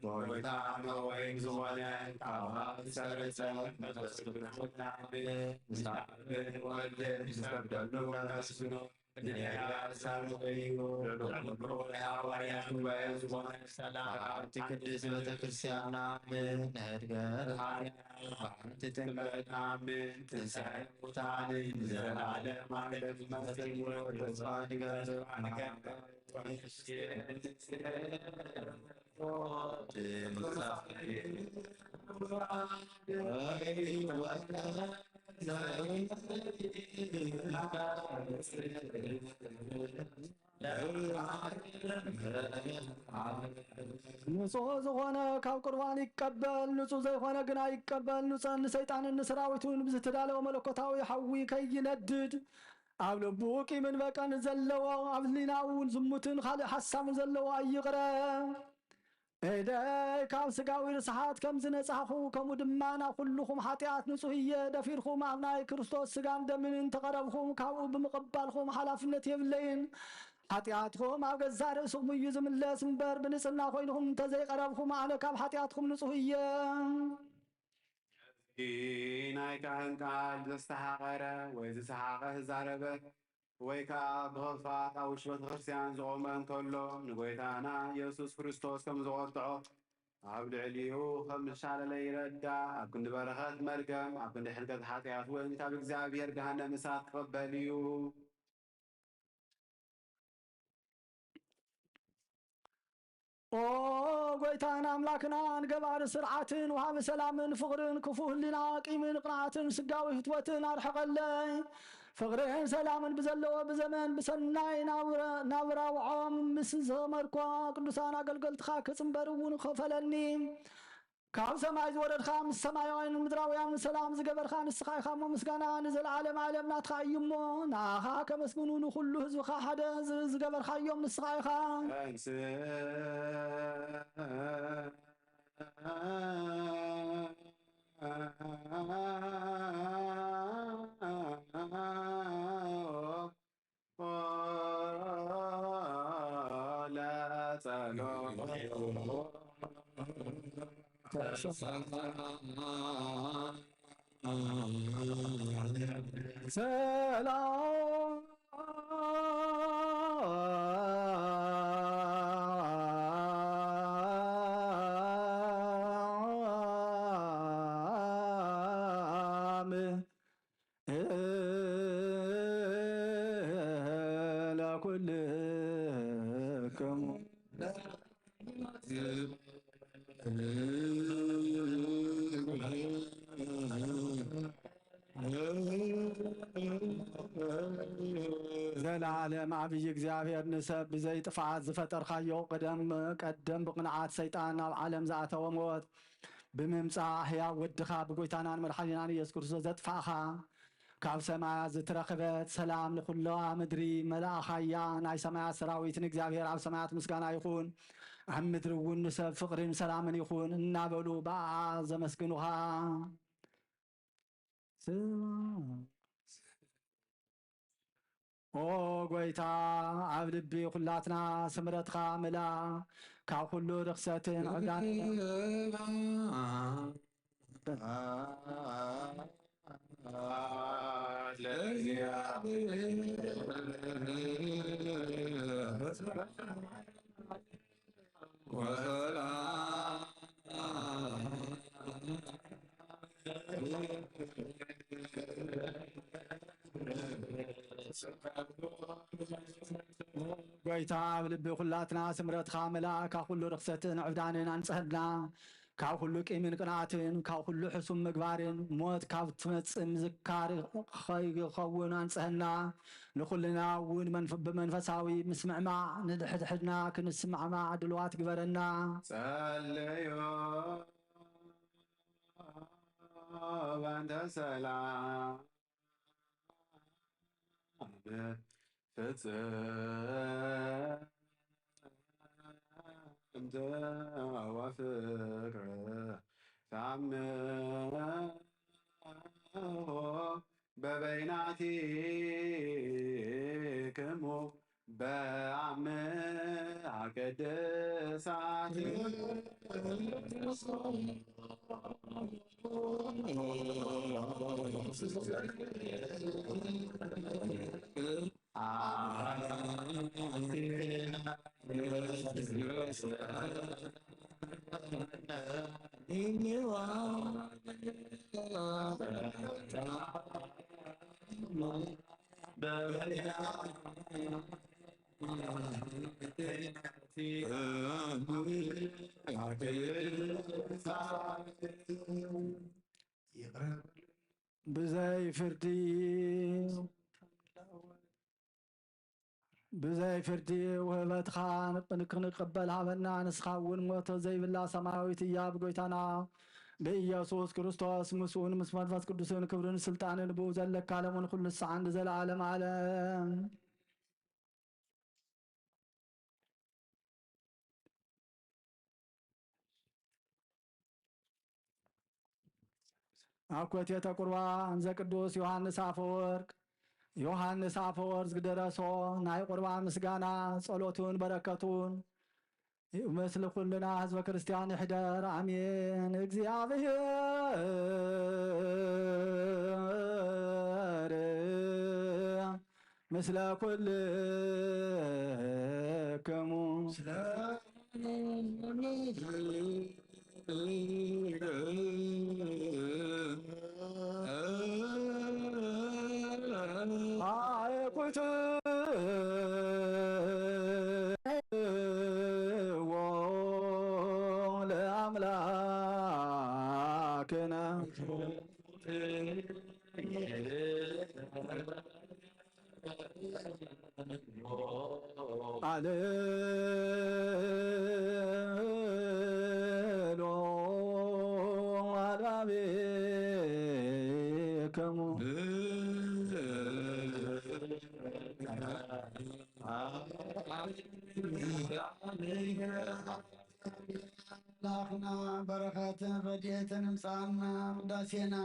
ጎይታ መወይን ዝኾነ ካብ ኣብ ዝሰረጸ መንፈስ ቅዱስ ናብል ምስ ኣብን ወልድን ዝሰግደሉ ነመስግኖ። ነቢያት ሰምዑ እዩ። ለሎምሮ ናይ ሃዋርያት ጉባኤ ዝኾነ ሰላም ኣብቲ ቅድስት ቤተ ክርስቲያንና ንሕድገት ሓጢኣት ብሓንቲ ጥምቀት ናምን ትንሳኤ ሙታንን ንዘለዓለም ዓለም መስተንግዶ ተስፋ ንገብር። ንጹህ ዝኾነ ካብ ቁርባን ይቀበል፣ ንጹህ ዘይኮነ ግን ኣይቀበል። ንጸ-፣ ንሰይጣንን ንሰራዊቱን ብዝተዳለወ መለኮታዊ ሓዊ ከይነድድ፣ ኣብ ልቡ ቂምን በቀልን ዘለዎ፣ ኣብ ህሊናኡ እውን ዝሙትን ካልእ ሓሳብን ዘለዎ ኣይቕረ። እደይ ካብ ስጋዊ ርስሓት ከም ዝነጻኹ፣ ከምኡ ድማ ናብ ኩልኹም ሓጢኣት ንጹህ እየ። ደፊርኩም ኣብ ናይ ክርስቶስ ስጋን ደምን እንተቐረብኩም፣ ካብኡ ብምቕባልኩም ሓላፍነት የብለይን። ሓጢኣትኩም ኣብ ገዛእ ርእስኹም እዩ ዝምለስ እምበር፣ ብንጽህና ኮይንኹም እንተዘይቐረብኩም፣ ኣነ ካብ ሓጢኣትኩም ንጹህ እየ። እዚ ናይ ካህን ቃል ዘስተሓቐረ ወይ ዝሰሓቐ ዝዛረበ ወይ ከኣ ብኽፋት ኣብ ውሽጢ ቤተ ክርስቲያን ዝቖመ እንከሎ፣ ንጎይታና ኢየሱስ ክርስቶስ ከም ዝቖጥዖ ኣብ ልዕሊኡ ከም ዝሻለለ ይረዳእ። ኣብ ክንዲ በረኸት መርገም፣ ኣብ ክንዲ ሕድገት ሓጢኣት እውን ካብ እግዚኣብሔር ገሃነም እሳት ክቕበል እዩ። ኦ ጎይታን ኣምላክናን ገባሪ ስርዓትን ወሃቢ ሰላምን ፍቕርን ክፉእ ህሊና ቂምን ቅንዓትን ስጋዊ ህትወትን ኣርሕቐለይ። ፍቕርን ሰላምን ብዘለዎ ብዘመን ብሰናይ ናብራ ውዖም ምስ ዘመርኳ ቅዱሳን ኣገልገልትኻ ክጽንበር እውን ክኸፈለኒ። ካብ ሰማይ ዝወረድካ ምስ ሰማያውያን ምድራውያን ሰላም ዝገበርካ ንስኻ ኢኻ እሞ ምስጋና ንዘለዓለም ዓለም ናትካ እዩ እሞ ንኣኻ ከመስግኑ ንኹሉ ህዝብኻ ሓደ ዝ- ዝገበርካዮም ንስኻ ኢኻ። ሰላም ለኩልክሙ። ዘለዓለም ዓብዪ እግዚኣብሔር ንሰብ ብዘይ ጥፍኣት ዝፈጠርካዮ ቅደም ቀደም ብቕንዓት ሰይጣን ናብ ዓለም ዝኣተወ ሞት ብምምጻእ ሕያው ወድኻ ብጎይታናን መድሓኒናን ኢየሱስ ክርስቶስ ዘጥፋእኻ ካብ ሰማያት ዝተረኽበት ሰላም ንኹላ ምድሪ መላእኻያ ናይ ሰማያት ሰራዊት ንእግዚኣብሔር ኣብ ሰማያት ምስጋና ይኹን ኣብ ምድሪ እውን ንሰብ ፍቕርን ሰላምን ይኹን እናበሉ ብኣ ዘመስግኑኻ። ስማ ኦ ጎይታ ኣብ ልቢ ኩላትና ስምረትካ ምላ ካብ ኩሉ ርክሰትን ዕብዳን ጎይታ ኣብ ልቢ ኩላትና ስምረትካ ምልኣ ካብ ኩሉ ርክሰትን ዕብዳንን ኣንጽህና ካብ ኩሉ ቂምን ቅንኣትን ካብ ኩሉ ሕሱም ምግባርን ሞት ካብ ትመጽእ ምዝካር ከይኸውን ኣንጽህና ንኩልና እውን ብመንፈሳዊ ምስምዕማዕ ንድሕድሕድና ክንስማዕማዕ ድልዋት ግበረና። ጸለዮ በእንተ ሰላም ፍጽምት ወፍቅር ታምሆ በበይናቲክሙ በአምሃ ቅድሳት ብዘይ ፍርዲ ብዘይ ፍርዲ ውህበትኻ ክንቅበል ሃበና። ንስኻ እውን ሞት ዘይብላ ሰማያዊት እያ። ብጎይታና ብኢየሱስ ክርስቶስ ምስኡን ምስ መንፈስ ቅዱስን ክብርን ስልጣንን ብኡ ዘለካ ለሙን ኩሉ ሰዓን ንዘለዓለም ዓለም። ኣኮቴተ ቁርባን ዘቅዱስ ዮሃንስ ኣፈወርቅ። ዮሃንስ ኣፈወርቅ ዝደረሶ ናይ ቁርባን ምስጋና ጸሎቱን በረከቱን ምስ ኩልና ህዝበ ክርስቲያን ይሕደር፣ ኣሜን። እግዚኣብሔር ምስለ ኩልክሙ። ኣለሎ ኣልባቤከሙ። ኣምላኽና በረኸትን ረድኤትን እምጽኣና። ቅዳሴና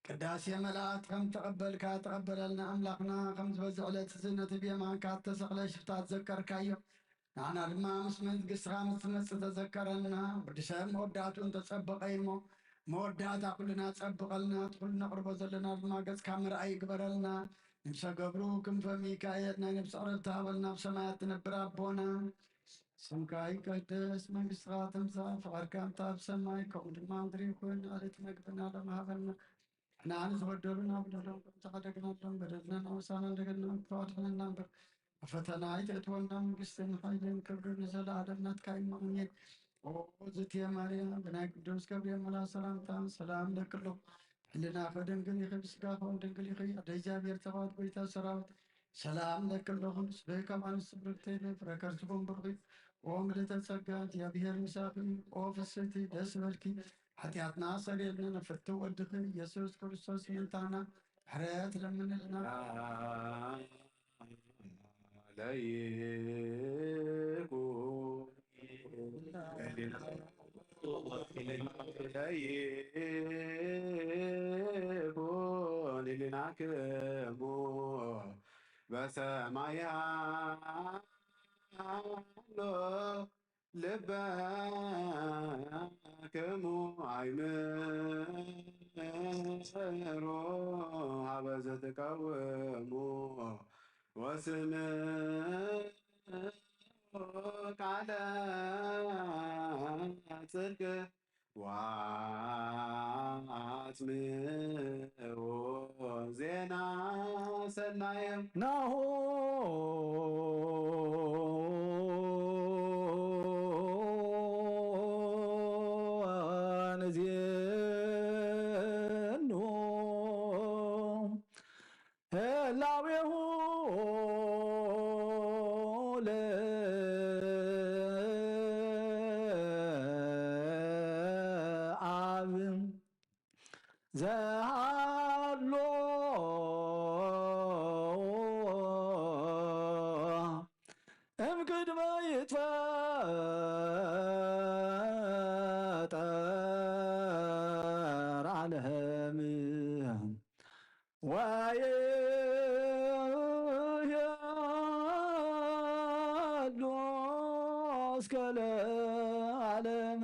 ቅዳሴ መላእክት ከም ተቐበልካ ተቐበለልና። ኣምላኽና ከም ዝበዚ ዕለት እዚ ነቲ ብየማንካ እተሰቕለ ሽፍታ ዘከርካዮ፣ ንዓና ድማ ምስ መንግስትኻ ምስ ትመጽእ ተዘከረና። ወዲ ሰብ መወዳእቱ እንተጸበቐ እዩ እሞ፣ መወዳእታ ኩልና ጸብቐልና። እቲ ኩሉ ነቕርቦ ዘለና ድማ ገጽካ ምርኣይ ይግበረልና። ነብሰ ገብሩ ክንፈ ሚካኤል ናይ ነብሲ ዕረፍቲ ሃበልና። ኣብ ሰማያት ትነብር ኣቦና፣ ስምካ ይቀደስ፣ መንግስትኻ ትምጻእ፣ ፍቓድካ እንተ ኣብ ሰማይ ከምኡ ድማ ምድሪ ይኹን። ዕለት መግብና ሎም ሃበና። ንዓና ዝበደሉና በደሎም ከም ዝሓደግናሎም በደልና ንዓና እንደገና ክፋት ሆነና እምበር፣ ፈተና ኣይተእትወና። መንግስትን ሓይልን ክብርን ንዘለኣለም ናትካ እዩ። ኣሜን። ኦ ዝትየ ማርያም፣ ብናይ ቅዱስ ገብርኤል መልኣክ ሰላምታ ሰላም እለኪ ኣለኹ። ሕልናኺ ድንግል ኢኺ፣ ብስጋኺ እውን ድንግል ኢኺ። ኣደ እግዚኣብሔር፣ ጸባኦት፣ ጎይታ ሰራዊት፣ ሰላም እለኪ ኣለኹ። ንስኺ ካብ ኣንስቲ ብርክቲ ኢኺ፣ ፍረ ከርስኺ እውን ብሩኽ እዩ። ኦ ምልዕተ ጸጋ፣ እግዚኣብሔር ምሳኺ እዩ። ኦ ፍስሕቲ፣ ደስ ይበልኪ፣ ሓጢኣትና ሰሪልና፣ ንፍትው ወድኺ ኢየሱስ ክርስቶስ ይምንታና፣ ምሕረት ለምንልና። ለይኩ ለይኩን ህሊናክሙ በሰማይ ኣሎ ልበክሙ ኣይምሮ ሀበ ዘትቀውሙ ወስምዑ ቃለ ጽድቅ ወአጽምዑ ዜና ሰናየ። ናሁ ንዜኑ ህላዌሁ ለአብ ዘሃሎ እምቅድመ ይትፈጠር ዓለም ወይሄሉ እስከ ለዓለም።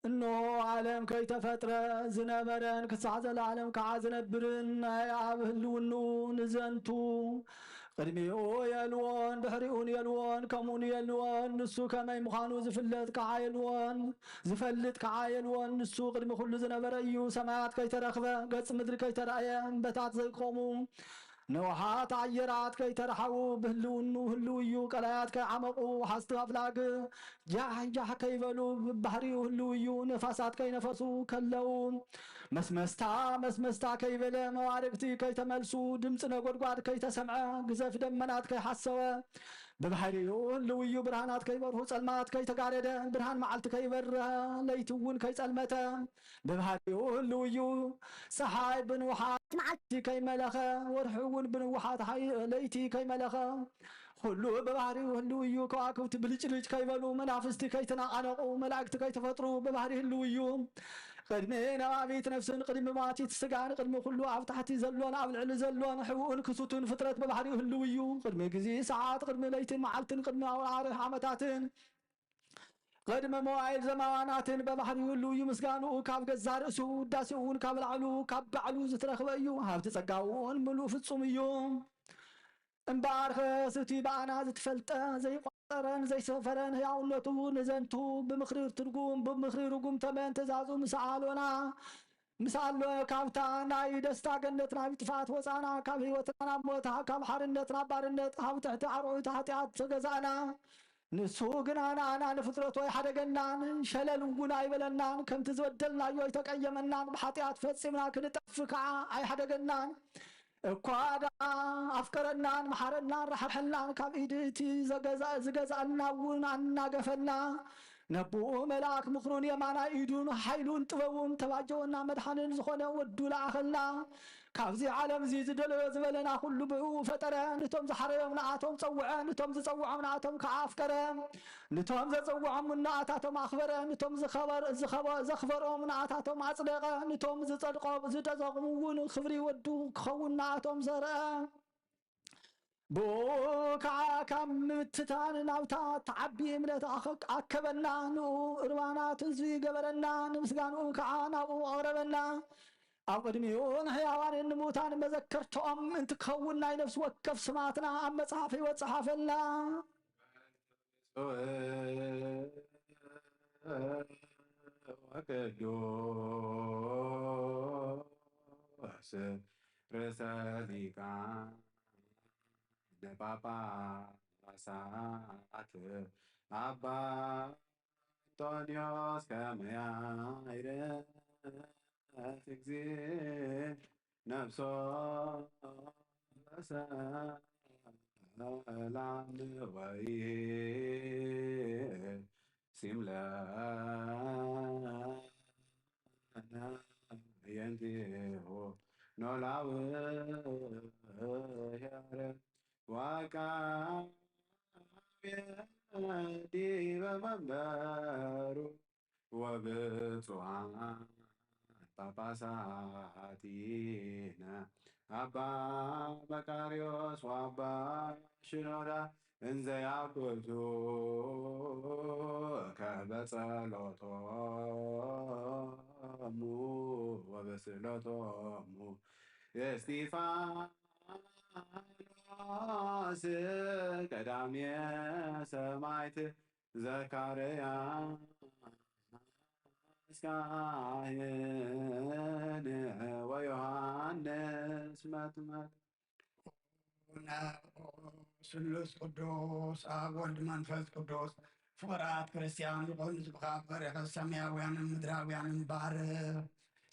እነሆ ዓለም ከይተፈጥረ ዝነበረን ክሳዕ ዘለዓለም ከዓ ዝነብርን ናይ ኣብ ህልውንኡ ንዘንቱ ቅድሚኡ የልዎን ድሕሪኡን የልዎን ከምኡን የልዎን። ንሱ ከመይ ምዃኑ ዝፍለጥ ከዓ የልዎን ዝፈልጥ ከዓ የልዎን። ንሱ ቅድሚ ኩሉ ዝነበረ እዩ። ሰማያት ከይተረኽበ፣ ገጽ ምድሪ ከይተራእየ፣ እምበታት ዘይቆሙ፣ ነውሓት ኣየራት ከይተረሓዉ፣ ብህልውኑ ህልው እዩ። ቀላያት ከይዓመቑ፣ ወሓዝቲ ኣፍላግ ጃሕ ጃሕ ከይበሉ፣ ብባህሪኡ ህልው እዩ። ነፋሳት ከይነፈሱ ከለዉ፣ መስመስታ መስመስታ ከይበለ፣ መዋርግቲ ከይተመልሱ፣ ድምፂ ነጎድጓድ ከይተሰምዐ፣ ግዘፍ ደመናት ከይሓሰወ፣ ብባህሪኡ ህልው እዩ። ብርሃናት ከይበርሁ፣ ጸልማት ከይተጋረደ፣ ብርሃን መዓልቲ ከይበርሀ፣ ለይቲ እውን ከይጸልመተ፣ ብባህሪኡ ህልው እዩ። ፀሓይ ብንውሓት መዓልቲ ከይመለኸ፣ ወርሒ እውን ብንውሓት ሓይ-፣ ለይቲ ከይመለኸ፣ ኩሉ ብባህሪኡ ህልው እዩ። ከዋክብቲ ብልጭልጭ ከይበሉ፣ መናፍስቲ ከይተነቓነቑ፣ መላእክቲ ከይተፈጥሩ፣ ብባህሪ ህልው እዩ። ቅድሚ ነባቢት ነፍስን ቅድሚ መዋቲት ስጋን፣ ቅድሚ ኩሉ ኣብ ታሕቲ ዘሎን ኣብ ልዕሊ ዘሎን፣ ሕቡእን ክሱትን ፍጥረት ብባህሪኡ ህልው እዩ። ቅድሚ ግዜ ሰዓት፣ ቅድሚ ለይትን መዓልትን፣ ቅድሚ ኣውራርሕ ዓመታትን፣ ቅድሚ መዋይል ዘማዋናትን በባህሪኡ ህልው እዩ። ምስጋንኡ ካብ ገዛ ርእሱ፣ ውዳሴኡ እውን ካብ ላዕሉ፣ ካብ ባዕሉ ዝተረኽበ እዩ። ሃብቲ ጸጋኡ እውን ምሉእ ፍጹም እዩ። እምበኣርከስ እቲ ብኣና ዝተፈልጠ፣ ዘይቋጸረን ዘይሰፈረን ህያውነቱ ንዘንቱ ብምኽሪ ትርጉም፣ ብምኽሪ ርጉም ተመን ትእዛዙ ምስ ኣሎና፣ ምስ ኣሎ ካብታ ናይ ደስታ ገነት ናብ ጥፍኣት ወጻና፣ ካብ ህይወትና ናብ ሞት፣ ካብ ሓርነት ናብ ባርነት፣ ካብ ትሕቲ ኣርዑት ሓጢኣት ተገዛእና። ንሱ ግና ንኣና ንፍጥረቱ ኣይሓደገናን፣ ሸለል እውን ኣይበለናን፣ ከምቲ ዝበደልናዮ ኣይተቀየመናን፣ ብሓጢኣት ፈጺምና ክንጠፍ ከዓ ኣይሓደገናን። እኳ ደኣ ኣፍቀረናን መሓረናን ራሕርሐልናን፣ ካብ ኢድ እቲ ዘገዛ-፣ ዝገዛእና እውን ኣናገፈልና። ነብኡ መልኣክ ምኽሩን የማናይ ኢዱን ሓይሉን ጥበቡን ተባጀወና፣ መድሓንን ዝኾነ ወዱ ለኣኸልና። ካብዚ ዓለም እዚ ዝደለዮ ዝበለና ኩሉ ብእኡ ፈጠረ። ነቶም ዝሓረዮም ንኣቶም ጸውዐ፣ ነቶም ዝጸውዖም ንኣቶም ከኣ ኣፍቀረ። ነቶም ዘጸውዖም ንኣታቶም ኣኽበረ፣ ነቶም ዝኸበር-፣ ዝኸበ-፣ ዘኽበሮም ንኣታቶም ኣጽደቐ፣ ነቶም ዝጸድቆ-፣ ዝደጸቖም እውን ክብሪ ወዱ ክኸውን ንኣቶም ዘርአ። ብኡ ከዓ ካብ ምትታን ናብታ ትዓቢ እምነት ኣኸ-፣ ኣከበና፣ ንኡ እርባናት ህዝቢ ገበረና፣ ንምስጋንኡ ከዓ ናብኡ ኣቕረበና። ኣብ ቅድሚኡ ንሕያዋንን ንሙታን መዘከርትኦም እንትኸውን ናይ ነፍሲ ወከፍ ስማትና ኣብ መጽሓፍ ህይወት ጸሓፈልና። ወቅዱስ ርእሰ ሊቃነ ጳጳሳት ኣባ እንጦንዮስ ከመ ያዕርፍ እግዚእ ነፍሶ በሰላም ወይሲም ለነ የንቲሆ ኖላዊ ሄረ ዋቃቤ ዲበ መንበሩ ወብፁዓን ጳጳሳቲነ አባ መቃርዮስ ወአባ ሽኖዳ እንዘ ያኩቱ ከበ ጸሎቶሙ ወበስእለቶሙ እስጢፋኖስ ቀዳሜ ሰማዕት ዘካርያስ ካህን ወዮሐንስ መጥምቅ። ስሉስ ቅዱስ ኣብ ወልድ መንፈስ ቅዱስ ፍቕራት ክርስቲያን ዝኾኑ ህዝብኻ በሪኸ ሰማያውያንን ምድራውያንን ባርኽ።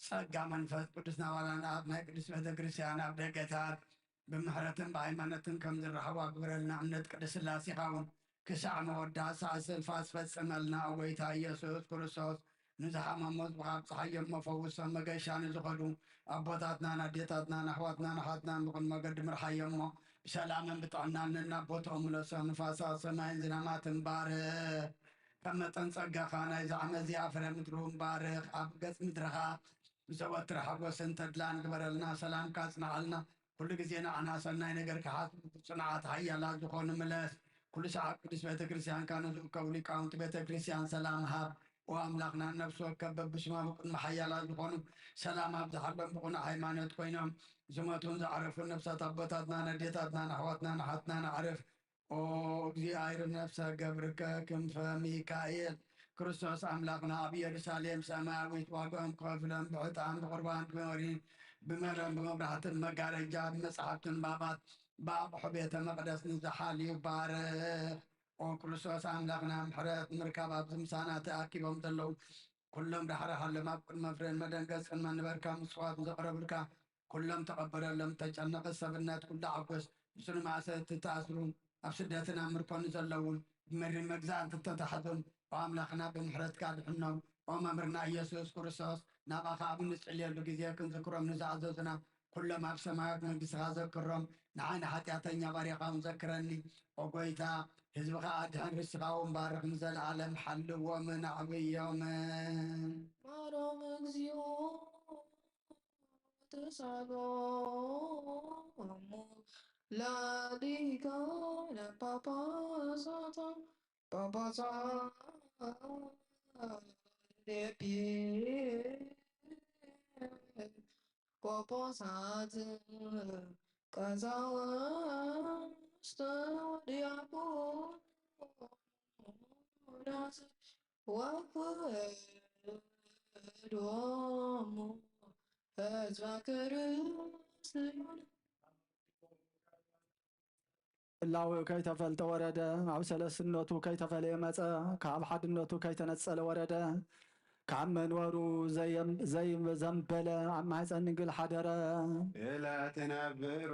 ጸጋ መንፈስ ቅዱስ ናባና ኣብ ናይ ቅዱስ ቤተ ክርስቲያን ኣብ ደገታት ብምሕረትን ብሃይማኖትን ከም ዝረኸቡ ኣግብረልና። እምነት ቅድስት ሥላሴኻ እውን ክሳዕ መወዳእታ ሰልፋ ኣስፈጽመልና። ኦ ጎይታ ኢየሱስ ክርስቶስ ንዝሓመሙ ህዝብኻ ኣብጽሓዮም እሞ ፈውሶም። መገሻ ንዝኸዱ ኣቦታትናን ኣዴታትናን ኣሕዋትናን ኣሓትናን ብቕን መገዲ ምርሓዮም እሞ ብሰላምን ብጥዕናን ነናብ ቦታኦም ምለሶም። ንፋሳት ሰማይን ዝናማትን ባርኽ። ከም መጠን ጸጋኻ ናይዚ ዓመት እዚኣ ፍረ ምድሪ እውን ባርኽ። ኣብ ገጽ ምድርኻ ዘወትር ሓጎስን ተድላን ግበረልና። ሰላምካ ኣጽንዓልና። ኩሉ ግዜ ንዓና ሰናይ ነገር ክሓስቡ ጽኑዓት ሓያላት ዝኾኑ ምለስ። ኩሉ ሰዓት ቅዱስ ቤተ ክርስቲያንካ ንዝእከቡ ሊቃውንቲ ቤተ ክርስቲያን ሰላም ሃብ። ኦ ኣምላኽና፣ ነፍሲ ወከፍ በብሽማ ብቅድሚ ሓያላት ዝኾኑ ሰላም ኣብዝሓሎም፣ ብቕኑዕ ሃይማኖት ኮይኖም ዝሞቱን ዝዓረፉን ነፍሳት ኣቦታትናን ኣዴታትናን ኣሕዋትናን ኣሓትናን ኣዕርፍ። ኦ እግዚኣብሔር ነፍሰ ገብርከ ክንፈ ሚካኤል። ክርስቶስ ኣምላኽና ኣብ ኢየሩሳሌም ሰማያዊት ዋጋኦም ክኸፍሎም ብዕጣን ብቁርባን ብመሪን ብመረን ብመብራህትን መጋረጃ ብመጽሓፍትን ባባት ብኣቕሑ ቤተ መቕደስ ንዝሓልዩ ባርኽ። ኦ ክርስቶስ ኣምላኽና ምሕረት ምርካብ ኣብዚ ምሳና ተኣኪቦም ዘለዉ ኩሎም ዳሕራሃሎም ኣብ ቅድመ ፍሬን መደንገጽን መንበርካ ምጽዋት ዘቕረብልካ ኩሎም ተቐበለሎም። ተጨነቐ ሰብነት ኩሉ ዓጎስ ምስሉ ማእሰርቲ ተኣስሩ ኣብ ስደትን ኣብ ምርኮን ዘለውን ብመሪር መግዛእቲ ተታሕዙን ኦ ኣምላኽና ብምሕረትካ ድሕኖም። ኦ መምህርና ኢየሱስ ክርስቶስ ናባኻ ኣብ እንጽልየሉ ግዜ ክንዝክሮም ንዝኣዘዙና ኩሎም ኣብ ሰማያት መንግስትኻ ዘክሮም። ንዓይ ንሓጢኣተኛ ባርያኻ እውን ዘክረኒ። ኦ ጎይታ ህዝብኻ ኣድሕን ርስኻ እውን ባርኽ ንዘለኣለም ሓልዎምን ኣዕብዮምን። ማሮም እግዚኦ ተሳሎሙ ላሊካነ ጳጳሳት ጳጳሳት ኤጲ ጳጳሳት ቀሳውስት ዲያቆናት ወኩሎሙ ህዝበ ክርስቲያን። ህላዌኡ ከይተፈልጠ ወረደ፣ ኣብ ሰለስትነቱ ከይተፈለየ መጸ፣ ካብ ሓድነቱ ከይተነጸለ ወረደ። ካብ መንበሩ ዘየም-፣ ዘይዘንበለ ኣብ ማሕፀን ድንግል ሓደረ። እለ ትነብሮ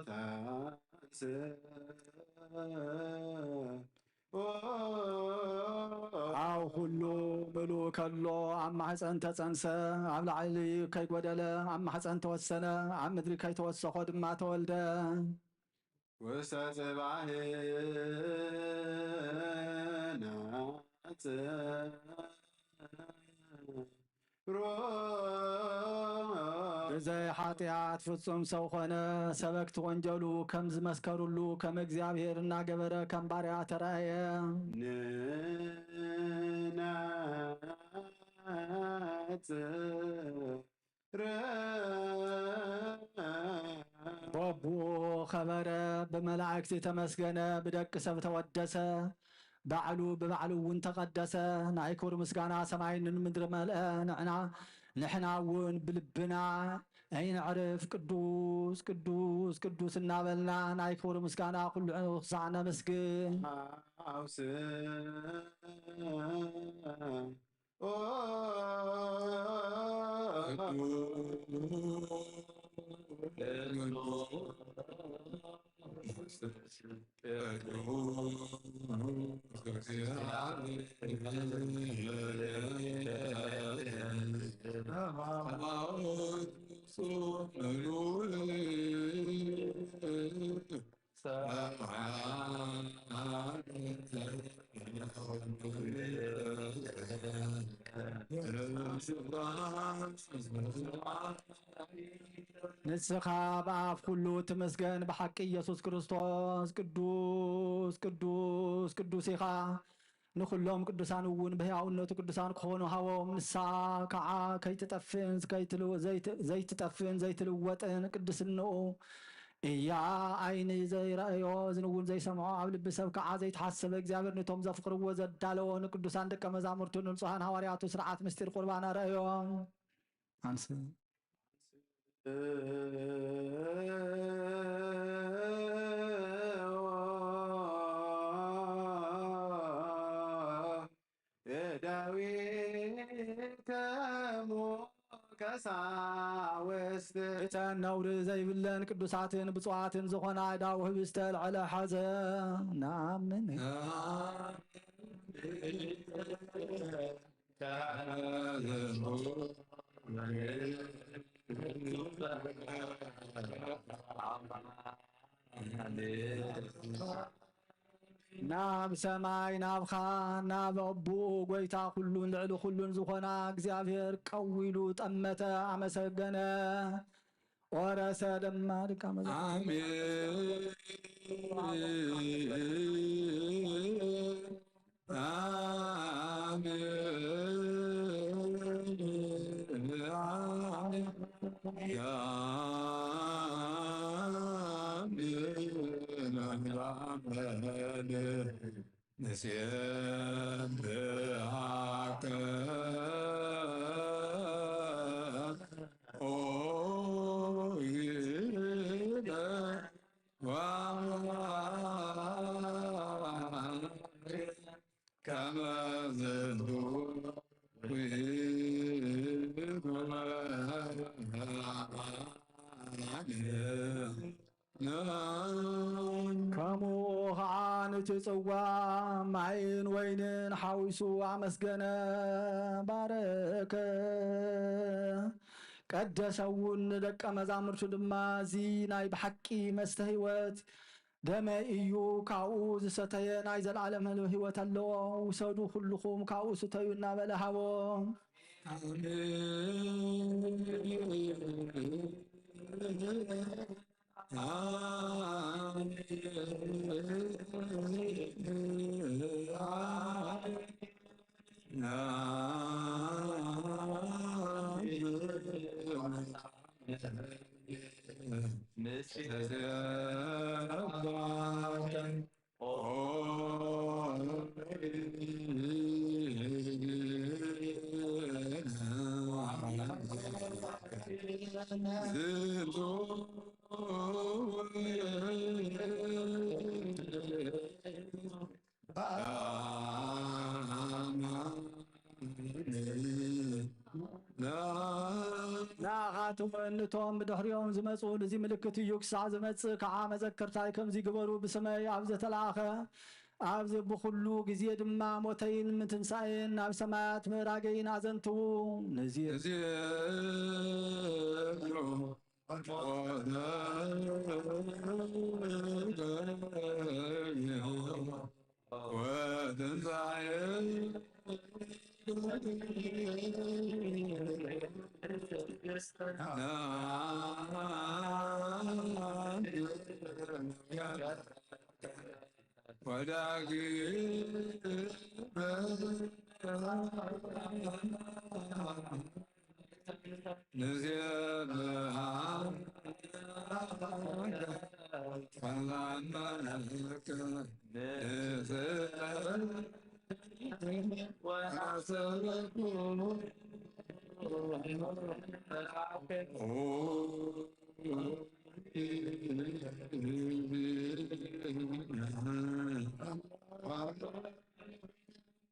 ተንስ ኣብ ኩሉ ምሉእ ከሎ ኣብ ማሕፀን ተፀንሰ፣ ኣብ ላዕሊ ከይጎደለ ኣብ ማሕፀን ተወሰነ፣ ኣብ ምድሪ ከይተወሰኾ ድማ ተወልደ። ውስተ ጽባሕ ናጽ ብዘይ ሓጢኣት ፍጹም ሰው ኾነ። ሰበክቲ ወንጀሉ ከም ዝመስከሩሉ ከም እግዚኣብሔር እናገበረ ከም ባርያ ተራእየ። ንነጽር በቡ ኸበረ፣ ብመላእክቲ ተመስገነ፣ ብደቂ ሰብ ተወደሰ። ባዕሉ ብባዕሉ እውን ተቐደሰ፣ ናይ ክብሪ ምስጋና ሰማይን ምድሪ መልአ። ንሕና፣ ንሕና እውን ብልብና ኣይነዕርፍ፣ ቅዱስ፣ ቅዱስ፣ ቅዱስ እናበልና ናይ ክብሪ ምስጋና ኩሉ ክሳዕ ነመስግን። ኣውስእ ንስኻ ብኣፍ ኩሉ ትመስገን፣ ብሓቂ ኢየሱስ ክርስቶስ ቅዱስ፣ ቅዱስ፣ ቅዱስ ኢኻ። ንኹሎም ቅዱሳን እውን ብሕያውነቱ ቅዱሳን ክኾኑ ሃቦም። ንሳ ከዓ ከይትጠፍእን ከይትልው-፣ ዘይት-፣ ዘይትጠፍእን ዘይትልወጥን ቅድስንኡ እያ። ዓይኒ ዘይረኣዮ፣ እዝኒ እውን ዘይሰምዖ፣ ኣብ ልቢ ሰብ ከዓ ዘይተሓሰበ፣ እግዚኣብሔር ነቶም ዘፍቅርዎ ዘዳለዎ ንቅዱሳን ደቀ መዛሙርቱ ንንጹሃን ሃዋርያቱ ስርዓት ምስጢር ቁርባን ኣረኣዮም። ኣንስ ዳዊት ከሙ ቀሳውስት እተን ነውሪ ዘይብለን ቅዱሳትን ብፁዓትን ዝኾና ዳው ህብስተ ልዕለ ሐዘ ናምን ናብ ሰማይ ናብኻ ናብ ኣቦኡ ጎይታ ኩሉን ልዕሊ ኩሉን ዝኾና እግዚኣብሔር ቀዊሉ ጠመተ፣ ኣመሰገነ። ወረሰ ድማ ድቃመ ኣሜን። ከሙኡ ኸዓ ነቲ ጽዋ ማይን ወይንን ሓዊሱ ኣመስገነ፣ ባረከ፣ ቀደሰ እውን። ንደቀ መዛሙርቱ ድማ፣ እዚ ናይ ብሓቂ መስተ ህይወት ደመይ እዩ፣ ካብኡ ዝሰተየ ናይ ዘለዓለም ህይወት ኣለዎ፣ ውሰዱ ኩልኹም ካብኡ ስተዩ እናበለ ሃቦም። እወን፣ እቶም ብድሕሪኦም ዝመጹ፣ እዚ ምልክት እዩ ክሳዕ ዝመጽእ ከዓ መዘከርታይ ከምዚ ግበሩ፣ ብስመይ ኣብ ዘተላእከ፣ ኣብዚ ብኹሉ ግዜ ድማ ሞተይን ምትንሳኤን ናብ ሰማያት ምእራገይን ኣዘንትዉ። ንዚ እዚ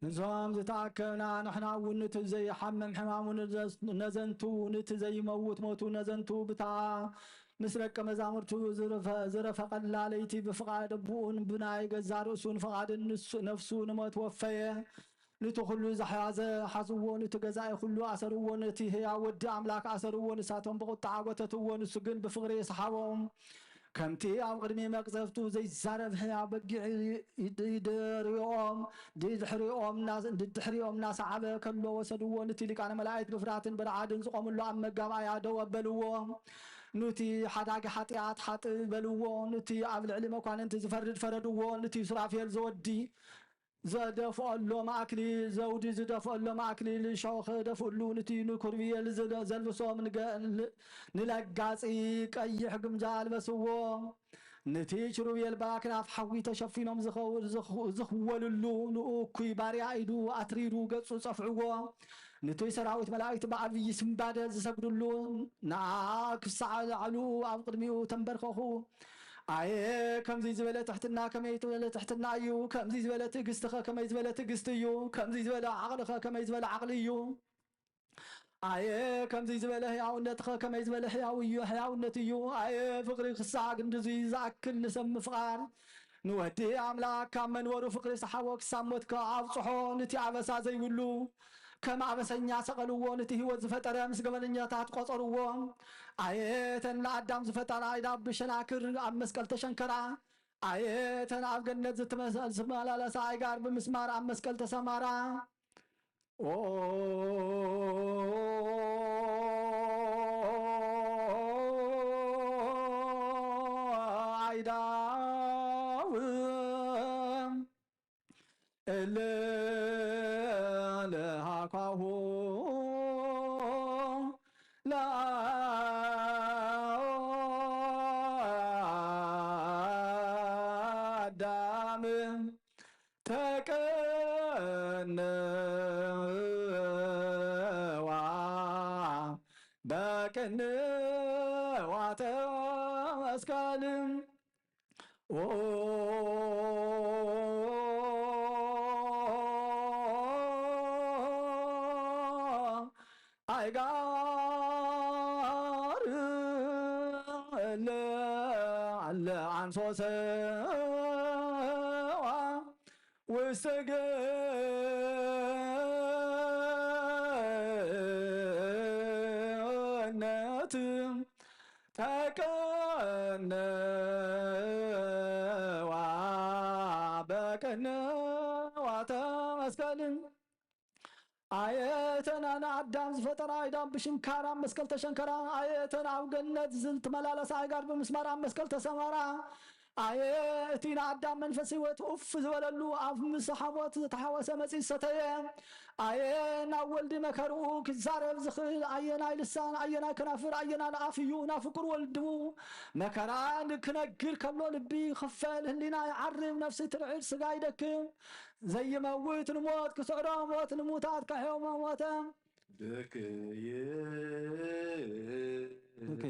ንዞም ዝተኣከብና ንሕና እውን ንቲ ዘይሓምም ሕማሙ ነዘንቱ፣ ንቲ ዘይመውት ሞቱ ነዘንቱ፣ ብታ ምስ ደቀ መዛሙርቱ ዝረፈ-፣ ዝረፈቐላ ለይቲ ብፍቓድ ኣቦኡን ብናይ ገዛ ርእሱን ፍቓድን ንሱ፣ ነፍሱ ንሞት ወፈየ። ንቲ ኩሉ ዝሓዘ ሓዝዎ፣ ንቲ ገዛኢ ኩሉ ኣሰርዎ፣ ነቲ ህያው ወዲ ኣምላክ ኣሰርዎ። ንሳቶም ብቁጥዓ ጎተትዎ፣ ንሱ ግን ብፍቕሪ ሰሓቦም። ከምቲ ኣብ ቅድሚ መቅዘፍቱ ዘይዛረብ ህያው በጊዕ ይድ-፣ ይድሪኦም፣ ድድሕሪኦም እናስ-፣ ድድሕሪኦም እናሰዓበ ከሎ ወሰድዎ። ንቲ ሊቃነ መላእክት ብፍርሃትን ብርዓድን ዝቆምሉ ኣብ መጋባእያ ደው ኣበልዎ። ንቲ ሓዳጊ ሓጢኣት ሓጥእ በልዎ። ንቲ ኣብ ልዕሊ መኳንንቲ ዝፈርድ ፈረድዎ። ንቲ ሱራፌል ዘወዲ ዘደፍኦሎም ኣክሊል፣ ዘውዲ ዝደፍኦሎም ኣክሊል ሸውኸ ደፍእሉ። ንቲ ንኩርብየል ዝደ-፣ ዘልብሶም ንገ-፣ ል-፣ ንለጋጺ ቀይሕ ግምጃ ኣልበስዎ። ንቲ ኪሩቤል ብኣክናፍ ሓዊ ተሸፊኖም ዝኸው-፣ ዝኽ-፣ ዝኽወልሉ ንእኩይ ባርያ ኢዱ ኣትሪሩ ገጹ ጸፍዕዎ። ንቲ ሰራዊት መላእክት ብዓብዪ ስምባደ ዝሰግድሉ ንዓ ክሳዕ ላዕሉ ኣብ ቅድሚኡ ተንበርከኹ። ኣየ ከምዚ ዝበለ ትሕትና ከመይ ዝበለ ትሕትና እዩ! ከምዚ ዝበለ ትዕግስቲ ኸ ከመይ ዝበለ ትዕግስቲ እዩ! ከምዚ ዝበለ ዓቕሊ ኸ ከመይ ዝበለ ዓቕሊ እዩ! ኣየ ከምዚ ዝበለ ሕያውነት ኸ ከመይ ዝበለ ሕያው እዩ፣ ሕያውነት እዩ! ኣየ ፍቕሪ ክሳዕ ክንድዚ ዝኣክል ንሰብ ምፍቓር! ንወዲ ኣምላክ ካብ መንበሩ ፍቕሪ ሰሓቦ ክሳብ ሞት ከ ኣብጽሖ። ንቲ ኣበሳ ዘይብሉ ከም ኣበሰኛ ሰቐልዎ፣ ንቲ ህይወት ዝፈጠረ ምስ ገበነኛታት ቆጸርዎ። ኣየ ተን ንኣዳም ዝፈጠራ ኣእዳው ብሸናክር ኣብ መስቀል ተሸንከራ። ኣየ ተን ኣብ ገነት ዝትመ-፣ ዝመላለሳ ኣእጋር ብምስማር ኣብ መስቀል ተሰማራ። ኦ ኣእዳው እለ ለሃኳሁ ለአዳም ተቀነዋ በቅንዋተ መስቀል። ኦ ኣይጋር እለ ኣለ ኣንሶ ሰዋ ውስተ ገነት ተቀነዋ በቀነዋተ መስቀል። ኣየ ተን ንኣዳም ዝፈጠራ ኣእዳው ብሽንካር ኣብ መስቀል ተሸንከራ። ኣየ ተን ኣብ ገነት ዝትመላለሳ ኣእጋር ብምስማር ኣብ መስቀል ተሰማራ። ኣየ እቲ ንኣዳም መንፈስ ህይወት ኡፍ ዝበለሉ ኣብ ምስ ሓሞት ዝተሓወሰ መጺ ዝሰተየ። ኣየ ናብ ወልዲ መከርኡ ክዛረብ ዝኽእል ኣየናይ ልሳን፣ ኣየናይ ከናፍር፣ ኣየናይ ኣፍ እዩ ናብ ፍቁር ወልዱ መከራ ክነግር ከሎ ልቢ ይኽፈል፣ ህሊና ይዓርብ፣ ነፍሲ ትርዕድ፣ ስጋ ይደክም። ዘይመውት ንሞት ክስዕሮ፣ ሞት ንሙታት ከሕዮ ሞተ። ብክይዎ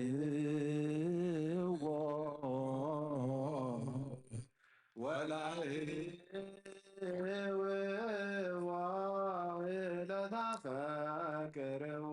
ወላይዎ ለታፈቅርዎ።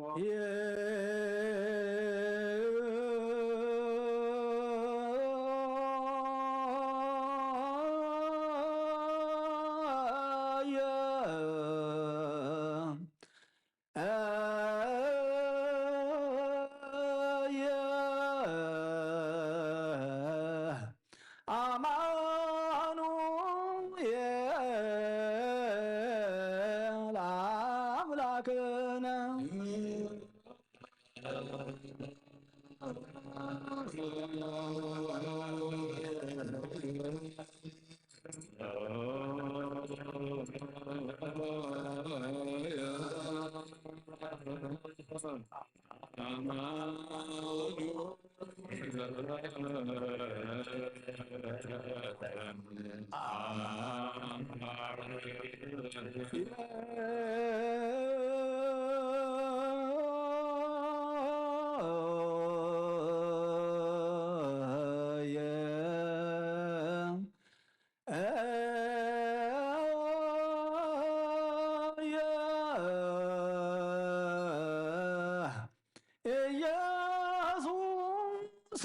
ኢየሱስ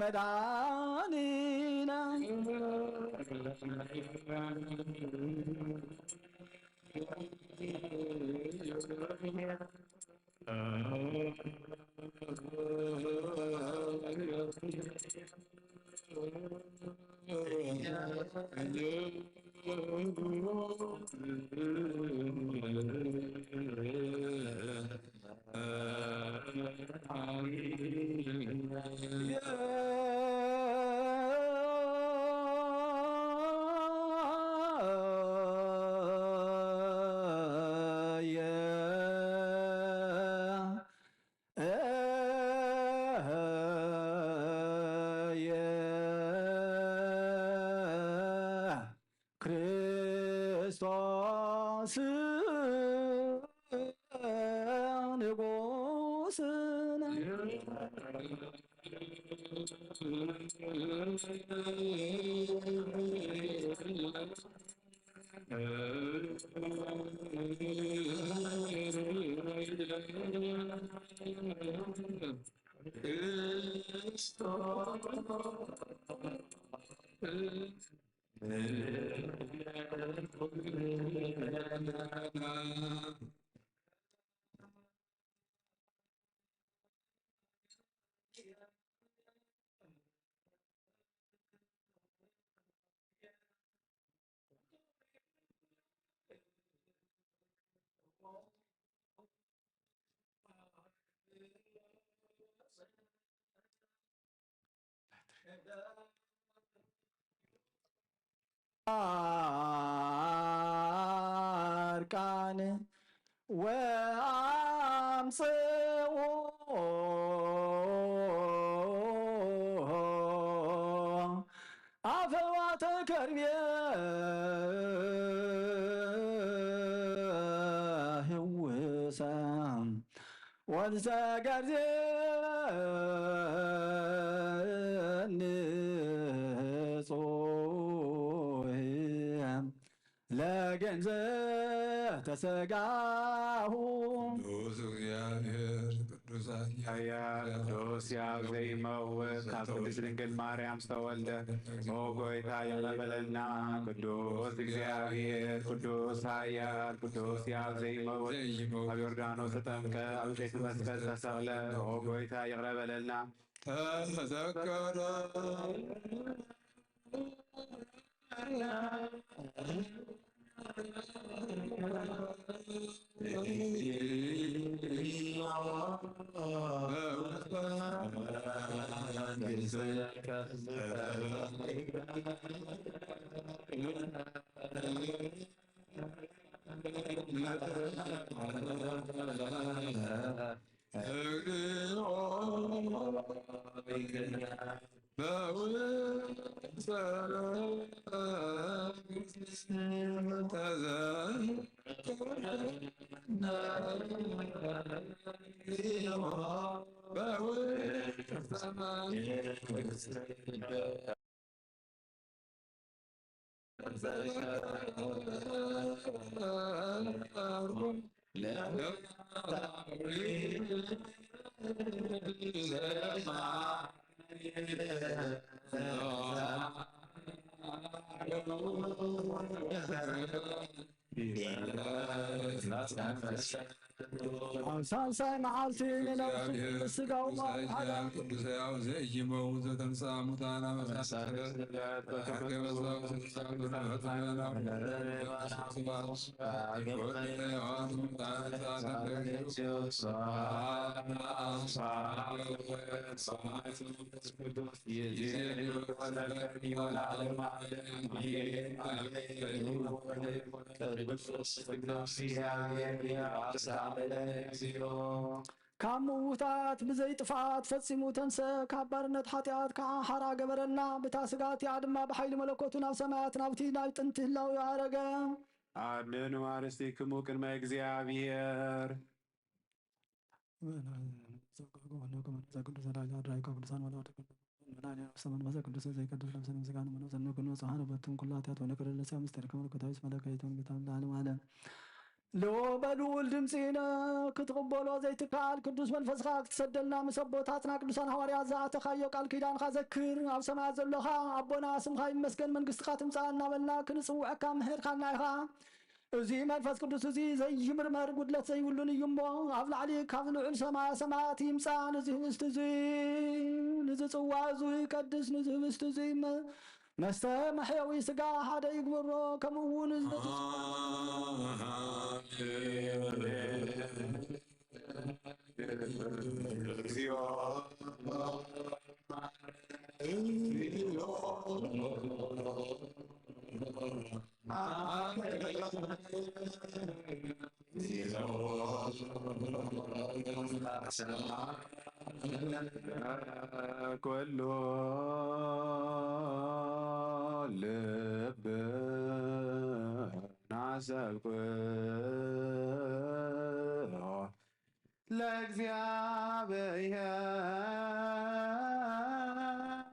መድኃኒነ። ክርስቶስ ንጉሥነ። ጻድቃን ወአምጽኡ አፈዋተ ከርቤ ህውሰ ወንዘ ገርዜ ንጹህ ለገንዘ ተሰጋሁ። ቅዱስ እግዚአብሔር ቅዱስ ኃያል ቅዱስ ያው ዘይመውት ካብ ቅድስት ድንግል ማርያም ዝተወልደ ኦ ጎይታ ይቕረ በለልና። ቅዱስ እግዚኣብሔር ቅዱስ ኃያል ቅዱስ ያው ዘይመውት ኣብ ዮርዳኖስ ተጠምቀ ኣብ ዕንጨይቲ መስቀል ተሰቕለ። ኦ ጎይታ ይቕረ በለልና። ተዘከረ ኣብ ሳልሳይ መዓልቲ ንነፍሱ ስጋው ማውሓዳ ቅዱስ ሕያው ዘኢይመውት ዘተንሥአ ሙታን ኣበሳሰ ካብ ምውታት ብዘይ ጥፍኣት ፈጺሙ ተንሰ፣ ካብ ባርነት ሓጢኣት ከዓ ሓራ ገበረና። ብታ ስጋ እቲኣ ድማ ብሓይሊ መለኮቱ ናብ ሰማያት ናብቲ ናይ ጥንቲ ህላዊ ኣረገ። ኣድንኑ ኣርስትክሙ ቅድመ እግዚኣብሔር። ቅዱሳን ወላዲተ መንፈስ ቅዱስ ዘይቀድስ ነፍሰ ስጋን መንፈስን ንኩሉ ንጹሓን በቱም ኩሉ ኃጢአት ወንክርለስያ ምስጢር ከመልኮታዊ መለከይቶም ጌታ ለዓለም ዓለም። ሎ በልዑል ድምፂ ክትቕበሎ ዘይትከኣል ቅዱስ መንፈስኻ ክትሰደልና ምስ ኣቦታትና ቅዱሳን ሃዋርያት ዝኣተኻዮ ቃል ኪዳንኻ ዘክር። ኣብ ሰማያት ዘሎኻ ኣቦና ስምኻ ይመስገን፣ መንግስትኻ ትምፃእ እናበልና ክንፅውዐካ ምሕርካና ኢኻ። እዚ መንፈስ ቅዱስ እዚ ዘይምርመር ጉድለት ዘይብሉን እዩ እሞ፣ ኣብ ላዕሊ ካብ ልዑል ሰማያ ሰማያት ይምፃእ። ንዚ ህብስት እዚ ንዚ ጽዋ እዚ ይቀድስ። ንዚ ህብስት እዚ መ-፣ መስተ መሕየዊ ስጋ ሓደ ይግበሮ፣ ከምኡ እውን እዚ ነቲ ኩሉ ልብና ሰብ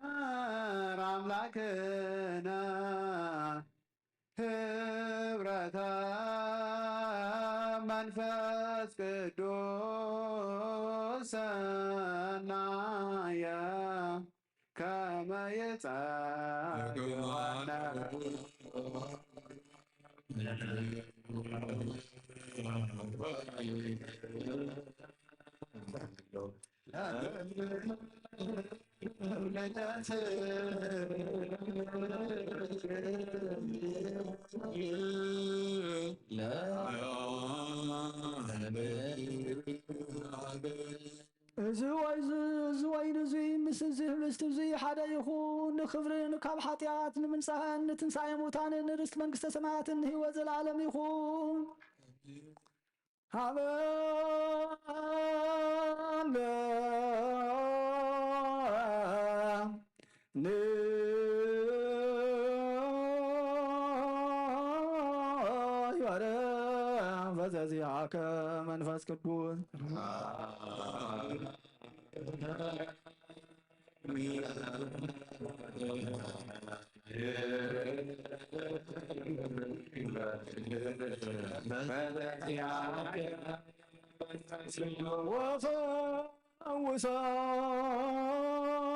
ለእግዚኣብሔር ኣምላክነ ህብረተ መንፈስ ቅዱስ ሰናየ ከመ ይጸግበነ። እዚ ወይ-፣ እዚ ወይን እዚ ምስ እዚ ህብስት እዚ ሓደ ይኹን፣ ንኽብርን ካብ ሓጢኣት ንምንጻህን ንትንሳኤ ሙታንን ንርስቲ መንግስተ ሰማያትን ንህይወት ዘለዓለም ይኹን። ሃበነ ንዮረ ፈዘዚአከ መንፈስ ቅዱስ።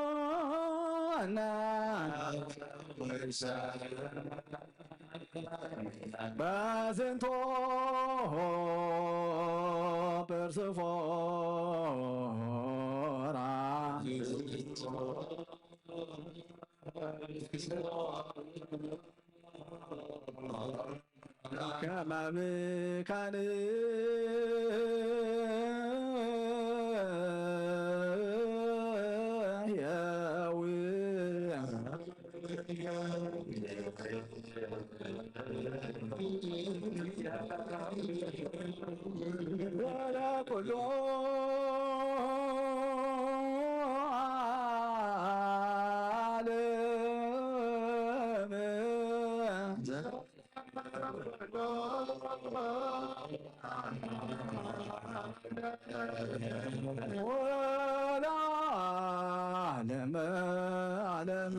ወፈውሰና በዝንቶ ፐርስፎራ። ከመ ብካን የዊ ወለኩሉ ዓለም ወለዓለመ ዓለም።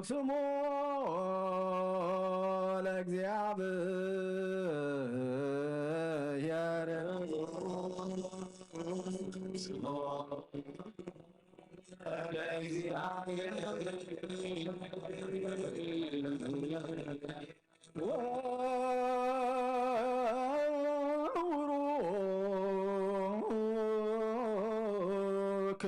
ስሙ ለእግዚኣብሔር። ወቡሩክ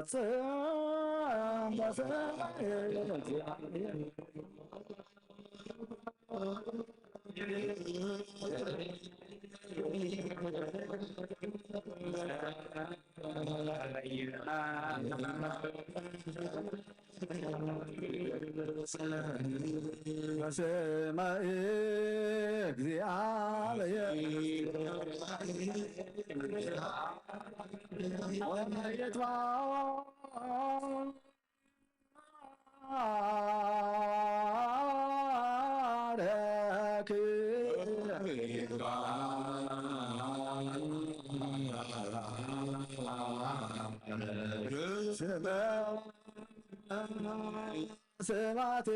ዘየማጽእ በስመ እግዚአብሔር ወይትባረክ። ስብሐት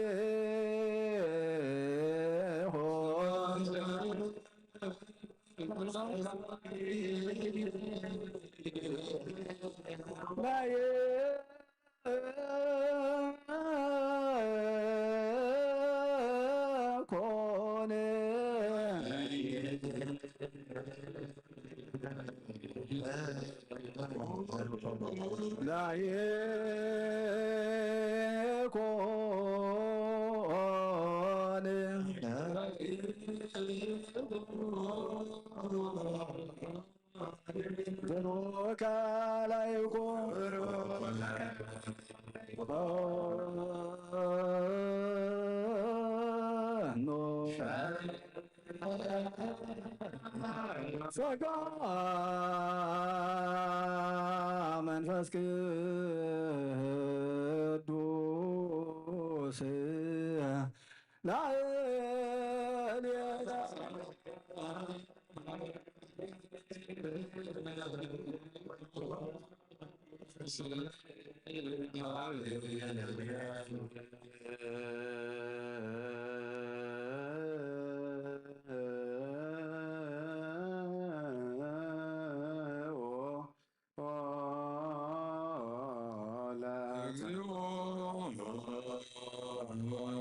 ለይኩን ላይኮን ብሩከ ላይኮን ኖ ጸጋ መንፈስ ቅዱስ ላዕሌነ።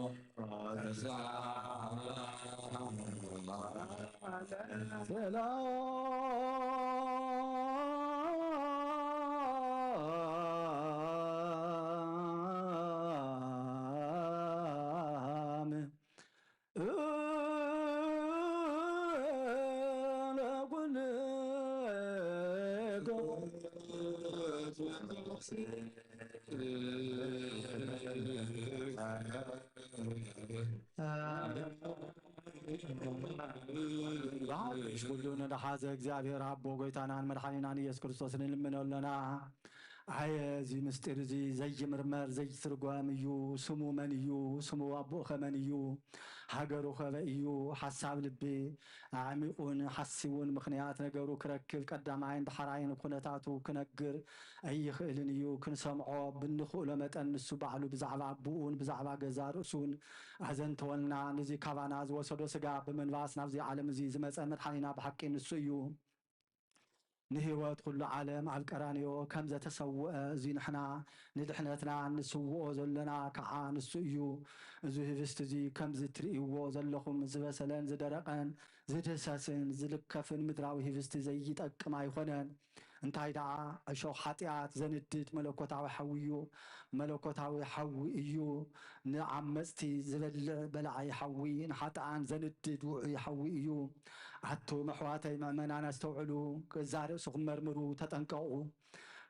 ሰላም ለኩልክሙ። ብሓቂ ኩሉ ንደሓዘ እግዚኣብሔር ኣቦ ጎይታናን መድሓኒናን ኢየሱስ ክርስቶስ ንልምኖ ኣለና። ኣየ እዚ ምስጢር እዚ ዘይምርመር ዘይትርጓም እዩ። ስሙ መን እዩ? ስሙ ኣቦኡኸ መን እዩ? ሃገሩኸ በይ እዩ? ሓሳብ ልቢ ኣዕሚቑን ሓሲቡን ምኽንያት ነገሩ ክረክብ ቀዳማይን ዳሕራይን ኩነታቱ ክነግር ኣይኽእልን እዩ። ክንሰምዖ ብንኽእሎ መጠን ንሱ ባዕሉ ብዛዕባ ኣቦኡን ብዛዕባ ገዛ ርእሱን ኣዘንተወልና። ነዚ ካባና ዝወሰዶ ስጋ ብምልባስ ናብዚ ዓለም እዚ ዝመጸ መድሓኒና ብሓቂ ንሱ እዩ። ንህይወት ኩሉ ዓለም ኣብ ቀራንዮ ከም ዘተሰውአ፣ እዚ ንሕና ንድሕነትና ንስውኦ ዘለና ከዓ ንሱ እዩ። እዚ ህብስቲ እዚ ከምዚ ትርእይዎ ዘለኹም ዝበሰለን ዝደረቐን ዝድህሰስን ዝልከፍን ምድራዊ ህብስቲ ዘይጠቅም ኣይኾነን። እንታይ ደኣ እሾኽ ሓጢኣት ዘንድድ መለኮታዊ ሓዊ እዩ። መለኮታዊ ሓዊ እዩ ንዓመጽቲ ዝበልዕ በላዒ ሓዊ፣ ንሓጥኣን ዘንድድ ውዑይ ሓዊ እዩ። ኣቱም ኣሕዋተይ ምእመናን ኣስተውዕሉ፣ ገዛእ ርእስኹም መርምሩ፣ ተጠንቀቑ።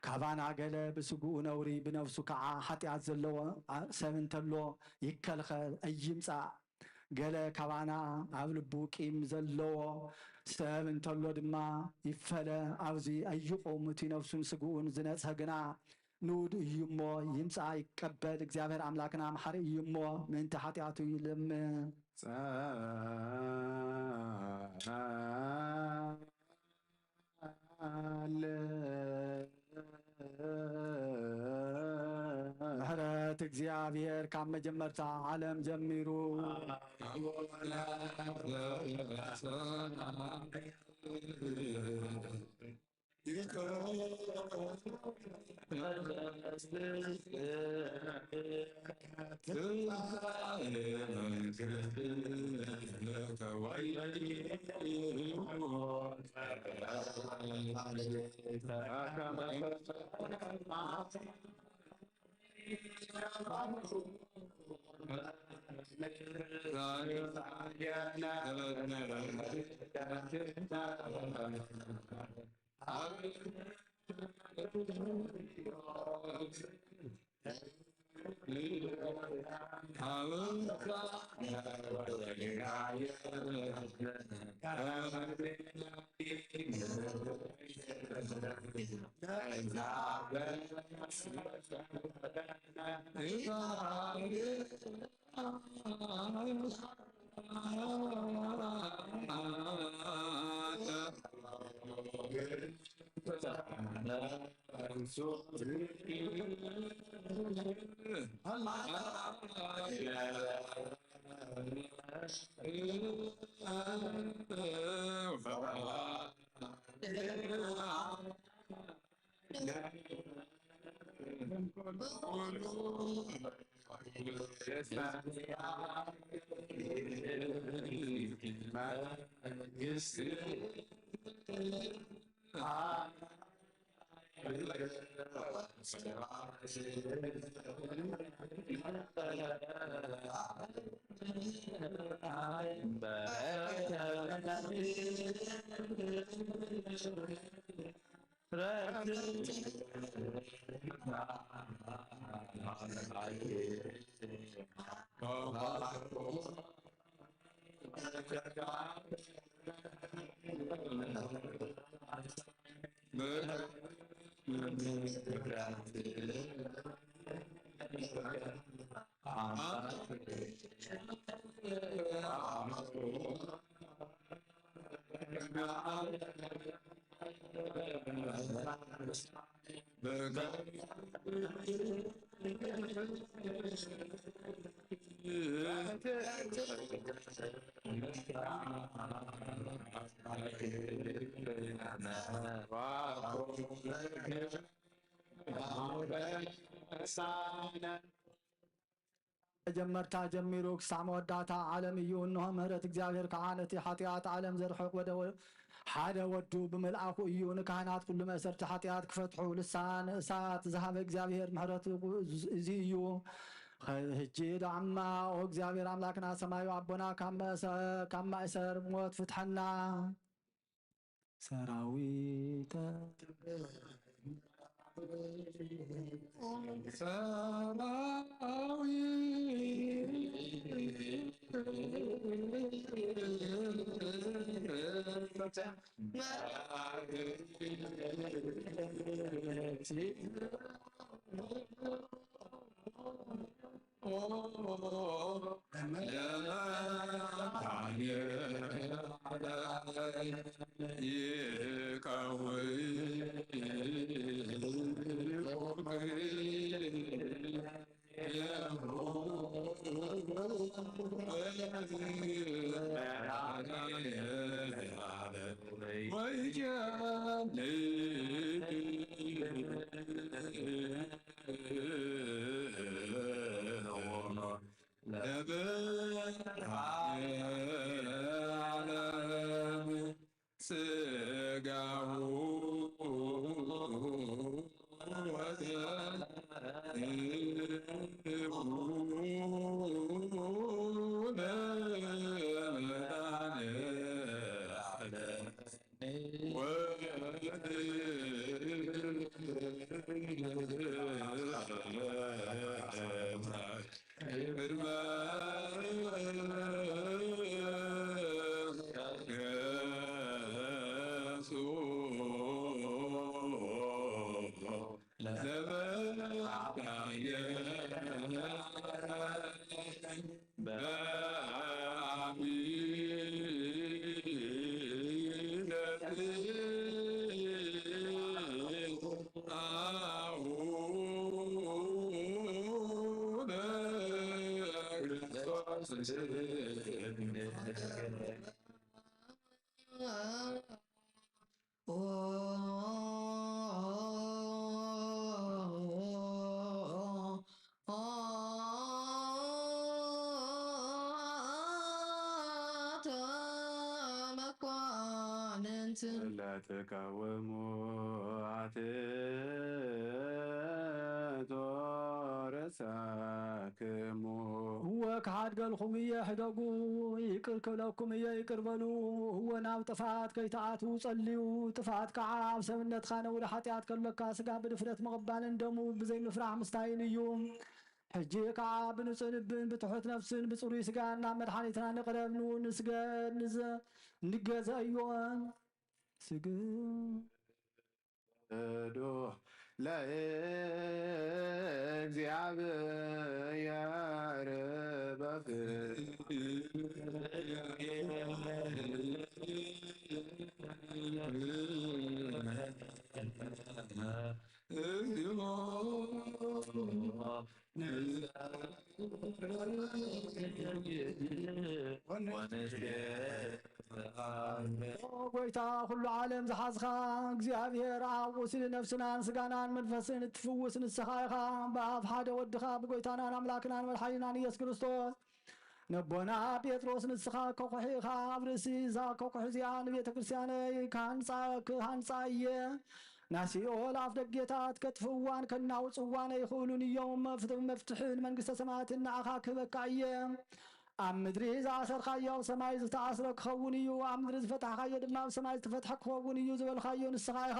ካባና ገለ ብስግኡ ነውሪ ብነፍሱ ከዓ ሓጢኣት ዘለዎ ሰብ እንተሎ ይከልኸል፣ ኣይምጻእ። ገለ ካባና ኣብ ልቡ ቂም ዘለዎ ሰብ እንተሎ ድማ ይፈለ፣ ኣብዚ ኣይቑም። እቲ ነፍሱን ስግኡን ዝነጽሀ ግና ንኡድ እዩ እሞ ይምጻእ ይቀበል። እግዚኣብሔር ኣምላክና መሓሪ እዩ እሞ ምእንቲ ሓጢኣቱ ይልምን። ጸለ እግዚኣብሔር ካብ መጀመርታ ዓለም ጀሚሩ መጀመርታ ጀሚሩ ክሳዕ መወዳእታ ዓለም እዩ። እንሆ ምሕረት እግዚኣብሔር ከዓ ነቲ ሓጢኣት ዓለም ዘርሕቕ ወደ ሓደ ወዱ ብመልኣኹ እዩ። ንካህናት ኩሉ መእሰርቲ ሓጢኣት ክፈትሑ ልሳን እሳት ዝሃበ እግዚኣብሔር ምሕረቱ እዚ እዩ። ሕጂ ዳዕማ ኦ እግዚኣብሔር ኣምላክና ሰማዩ ኣቦና ካብ መእሰ-፣ ካብ ማእሰር ሞት ፍትሐና። ሰራዊተ ለመድኃኔዓለም ሥጋሁ ወደሙ ለመድኃኔዓለም ለትቃወሙ አትእቶ ርእሰክሙ። እወ ክሓድገልኩም እየ፣ ሕደጉ፣ ይቅር ክብለኩም እየ፣ ይቅር በሉ። እወ ናብ ጥፍኣት ከይትኣትዉ ጸልዩ። ጥፍኣት ከዓ ኣብ ሰብነትካ ነውሪ ሓጢኣት ከሎካ ስጋ ብድፍረት ምቕባልን ደሙ ብዘይ ምፍራሕ ምስታይን እዩ። ሕጂ ከዓ ብንጹህ ልብን ብትሑት ነፍስን ብጽሩይ ስጋን ናብ መድሓኒትና ንቕረብ፣ ንስገድ፣ ንዘ-፣ ንገዘእዮን ስግድ። ስገዱ ለእግዚኣብሔር በፍቅር። ኦ ጎይታ፣ ኩሉ ዓለም ዝሓዝኻ እግዚኣብሔር ኣብ ቁስሊ ነፍስናን ስጋናን መንፈስን እትፍውስ ንስኻ ኢኻ። ብኣፍ ሓደ ወድኻ ብጎይታናን ኣምላክናን መድሓኒናን ኢየሱስ ክርስቶስ ነቦና ጴጥሮስ፣ ንስኻ ከኩሒ ኢኻ፣ ኣብ ርእሲ እዛ ከኩሒ እዚኣ ንቤተ ክርስቲያነይ ክሃንጻ፣ ክሃንጻ እየ። ናይ ሲኦል ኣፍ ደጌታት ከጥፍእዋን ከናውጽዋን ኣይኽእሉን እዮም። መፍት-፣ መፍትሒ ንመንግስተ ሰማያትን ንዓኻ ክህበካ እየ። ኣብ ምድሪ ዝኣሰርካዮ ኣብ ሰማይ ዝተኣስረ ክኸውን እዩ፣ ኣብ ምድሪ ዝፈታሕካዮ ድማ ኣብ ሰማይ ዝተፈትሐ ክኸውን እዩ ዝበልካዮ ንስኻ ኢኻ።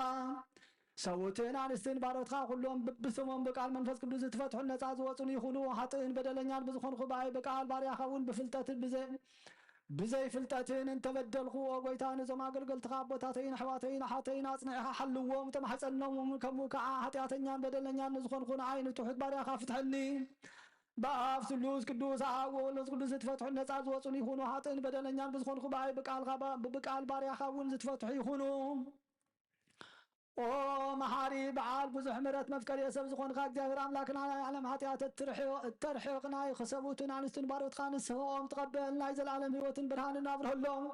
ሰብኡትን ኣንስትን ባሮትካ ኩሎም ብብስሞም ብቃል መንፈስ ቅዱስ ዝትፈትሑን ነጻ ዝወጹን ይኹኑ። ሓጥእን በደለኛን ብዝኾንኩ ብኣይ ብቃል ባርያኻ እውን ብፍልጠትን ብዘይ-፣ ብዘይፍልጠትን እንተበደልኩ፣ ኦ ጎይታ፣ ነዞም ኣገልገልትኻ ኣቦታተይን ኣሕዋተይን ኣሓተይን ኣጽኒዕኻ ሓልዎም፣ ተማሕጸኖም። ከምኡ ከዓ ሓጢኣተኛን በደለኛን ንዝኾንኩ ንዓይ ንትሑት ባርያኻ ፍትሐኒ። ብኣብ ስሉስ ቅዱስ ኣብ ወወልድ ቅዱስ ዝትፈትሑ ነጻ ዝወጹን ይኹኑ። ሓጥእን በደለኛን ብዝኾንኩ ብኣይ ብቃልካ ባ-፣ ብቃል ባርያኻ እውን ዝትፈትሑ ይኹኑ። ኦ መሓሪ በዓል ብዙሕ ምሕረት መፍቀሪ ሰብ ዝኾንካ እግዚኣብሔር ኣምላክና፣ ናይ ዓለም ሓጢኣት እትርሕዮ-፣ እተርሕቕ ናይ ሰብኡትን ኣንስትን ባሮትካ ንስሕኦም ትቐበል፣ ናይ ዘለኣለም ህይወትን ብርሃንን ኣብርሀሎም።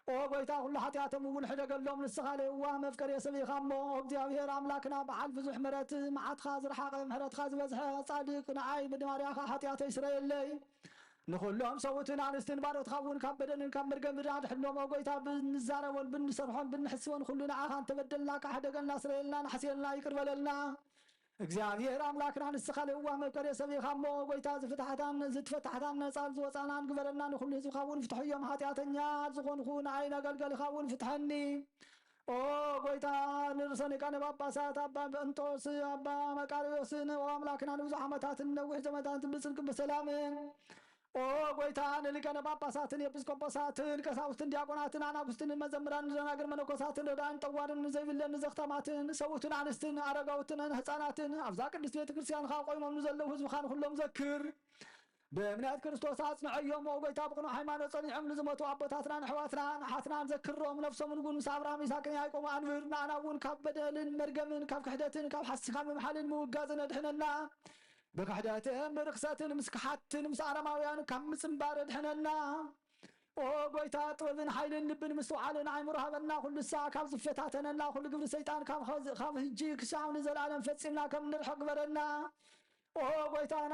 ኦ ጎይታ፣ ኩሉ ሓጢኣቶም እውን ሕደገሎም፣ ንስኻ ለየዋህ መፍቀሪ ሰብ ኢኻ እሞ። ኦ እግዚኣብሔር ኣምላክና፣ በዓል ብዙሕ ምሕረት፣ መዓትካ ዝረሓቐ ምሕረትካ ዝበዝሐ ጻድቅ ንዓይ ብማርያኻ ሓጢኣተይ ስረየለይ። ንኹሎም ሰብኡትን ኣንስትን ባሮትኻ እውን ካብ በደልን ካብ መርገምን ኣድሕኖም። ኦ ጎይታ፣ ብንዛረቦን ብንሰርሖን ብንሕስቦን ኩሉ ንዓኻ እንተበደልና፣ ካሕደገልና፣ ስረየልና፣ ንሓስየልና፣ ይቅር በለልና። እግዚኣብሔር ኣምላክና፣ ንስኻ ለዋህ መፍቀሪ ሰብ ኢኻ እሞ፣ ጎይታ፣ ዝፍታሕታን ዝትፈታሕታን ነጻ ዝወጻናን ግበረና። ንኹሉ ህዝብኻ እውን ፍትሖ እዮም። ሓጢኣተኛ ዝኾንኹ ንኣይ ነገልገልኻ እውን ፍትሐኒ። ኦ ጎይታ፣ ንርእሰ ሊቃነ ጳጳሳት ኣባ እንጦስ፣ ኣባ መቃርዮስን፣ ኦ ኣምላክና፣ ንብዙሕ ዓመታትን ነዊሕ ዘመናትን ብጽድቂ ብሰላምን፣ ኦ ጎይታ፣ ንሊቃነ ጳጳሳትን ኤጲስቆጶሳትን ቀሳውስትን ዲያቆናትን ኣናጉስትን መዘምራን ደናግል መነኮሳትን ረዳእን ጠዋርን ንዘይብለን ንዘኽተማትን ሰብኡትን ኣንስትን ኣረጋውትን ህፃናትን ኣብዛ ቅድስት ቤተ ክርስቲያንኻ ቆይሞም ንዘለዉ ህዝብኻ ንኹሎም ዘክር። ብእምነት ክርስቶስ ኣጽንዐዮም። ኦ ጎይታ፣ ብቕኑዕ ሃይማኖት ጸኒዖም ንዝሞቱ ኣቦታትናን ኣሕዋትናን ኣሓትናን ዘክሮም። ነፍሶምን እውን ምስ ኣብርሃም ይስሐቅን ያዕቆብ ኣንብር። ንኣና እውን ካብ በደልን መርገምን ካብ ክሕደትን ካብ ሓሲ ካብ ምምሓልን ምውጋዝን ኣድሕነና። ብክሕደትን ብርክሰትን ምስ ክሓትን ምስ ኣረማውያን ካብ ምጽንባር ኣድሕነና። ኦ ጎይታ፣ ጥበብን ሓይልን ልብን ምስትውዓልን ኣእምሮ ሃበና። ኩሉ ሳዕ ካብ ዝፈታተነና ኩሉ ግብሪ ሰይጣን ካብ ኸዚ-፣ ካብ ህጂ ክሳብ ንዘለኣለም ፈጺምና ከም ንርሕቕ ግበረና። ኦ ጎይታና፣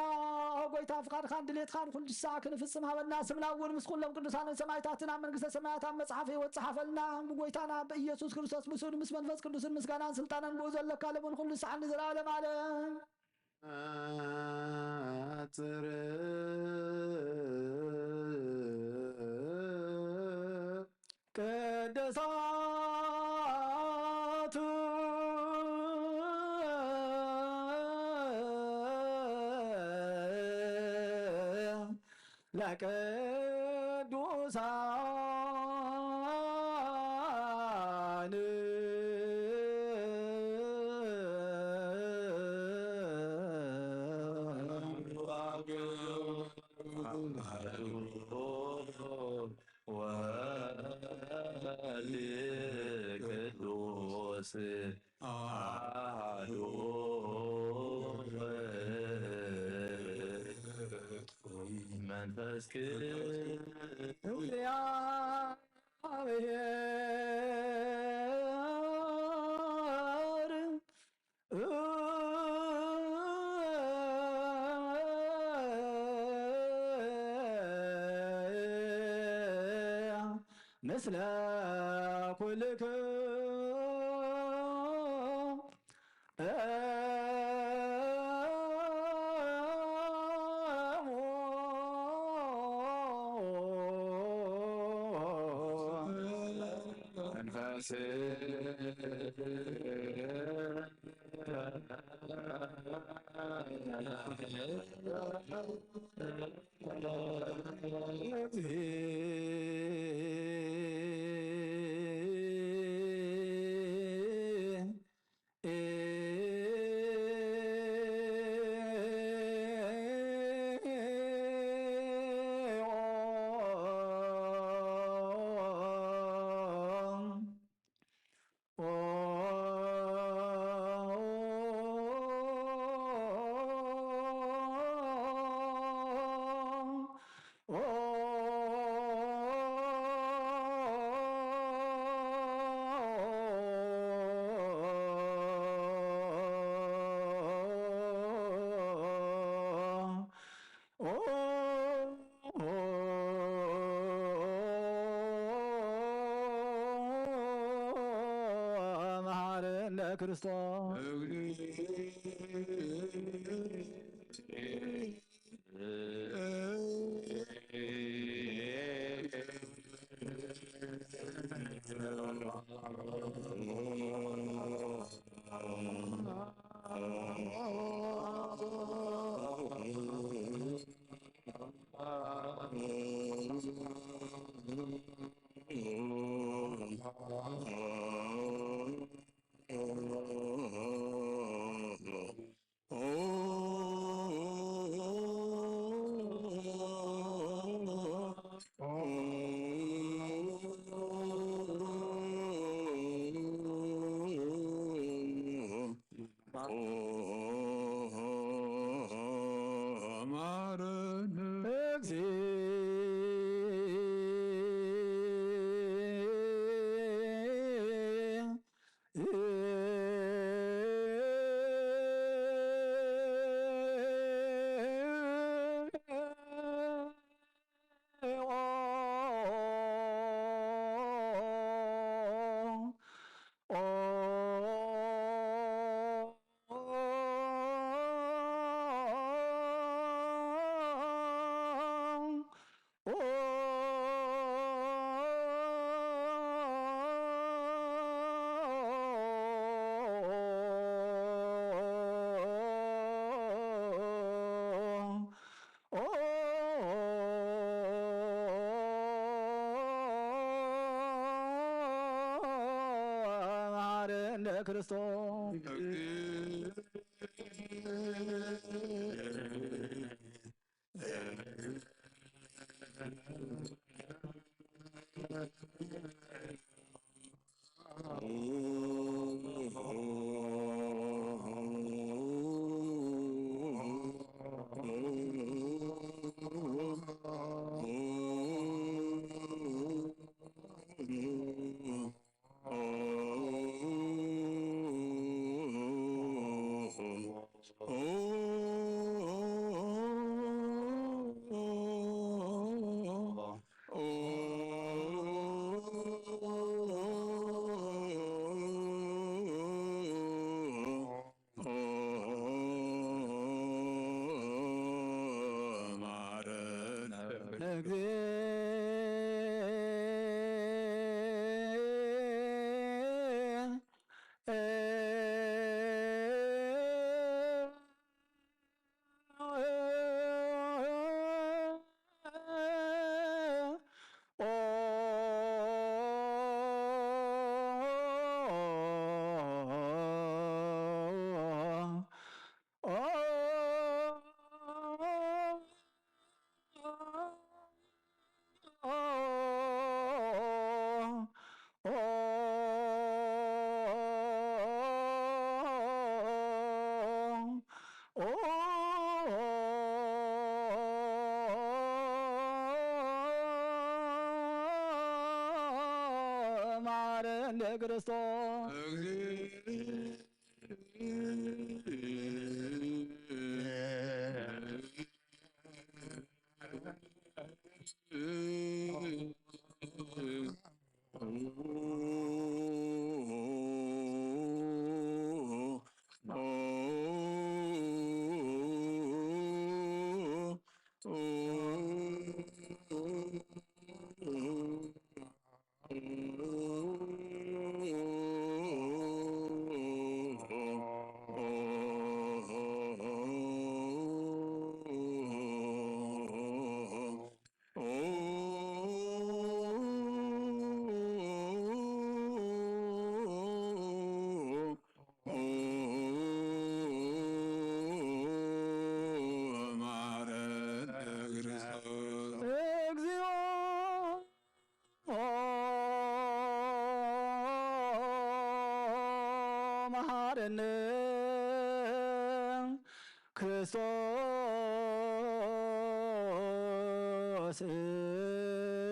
ኦ ጎይታ፣ ፍቓድካን ድሌትካን ኩሉ ሳዕ ክንፍጽም ሃበና። ስምና እውን ምስ ኩሎም ቅዱሳንን ሰማዕታትን ኣብ መንግስተ ሰማያት ኣብ መጽሓፍ ህይወት ጸሓፈልና። ብጎይታና ብኢየሱስ ክርስቶስ ምስኡን ምስ መንፈስ ቅዱስን ምስጋናን ስልጣንን ብኡ ዘለካ ለምን ኩሉ ሳዕ ንዘለኣለም ዓለም። ጽር ቅዱሳቱ ለቅዱሳን ወልድ ቅዱስ አሐዱ መንፈስ ቅዱስ እግዚአብሔር ምስለ ኩልክሙ። መንፈስ መሐረነ ክርስቶስ። መሐረነ ክርስቶስ። ለክርስቶስ። እግዚኦ መሐረነ ክርስቶስ።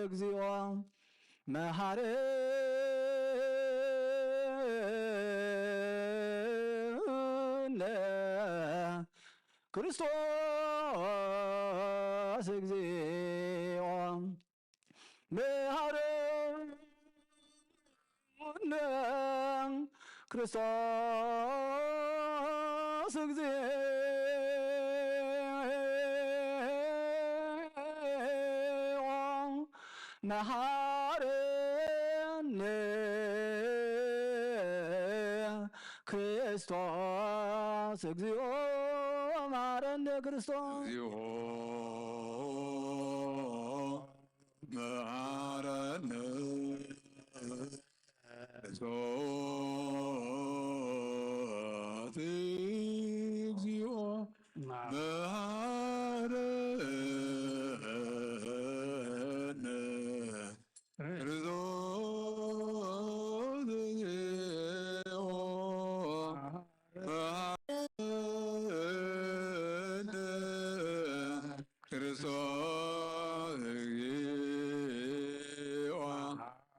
እግዚኦ መሐረነ ክርስቶስ። እግዚኦ መሐረነ ክርስቶስ። እግዚኦ መሐረነ ክርስቶስ። እግዚኦ መሐረነ ክርስቶስ። እግዚኦ መሐረነ ክርስቶስ። እግዚኦ መሐረነ ክርስቶስ። እግዚኦ መሐረነ ክርስቶስ። እግዚኦ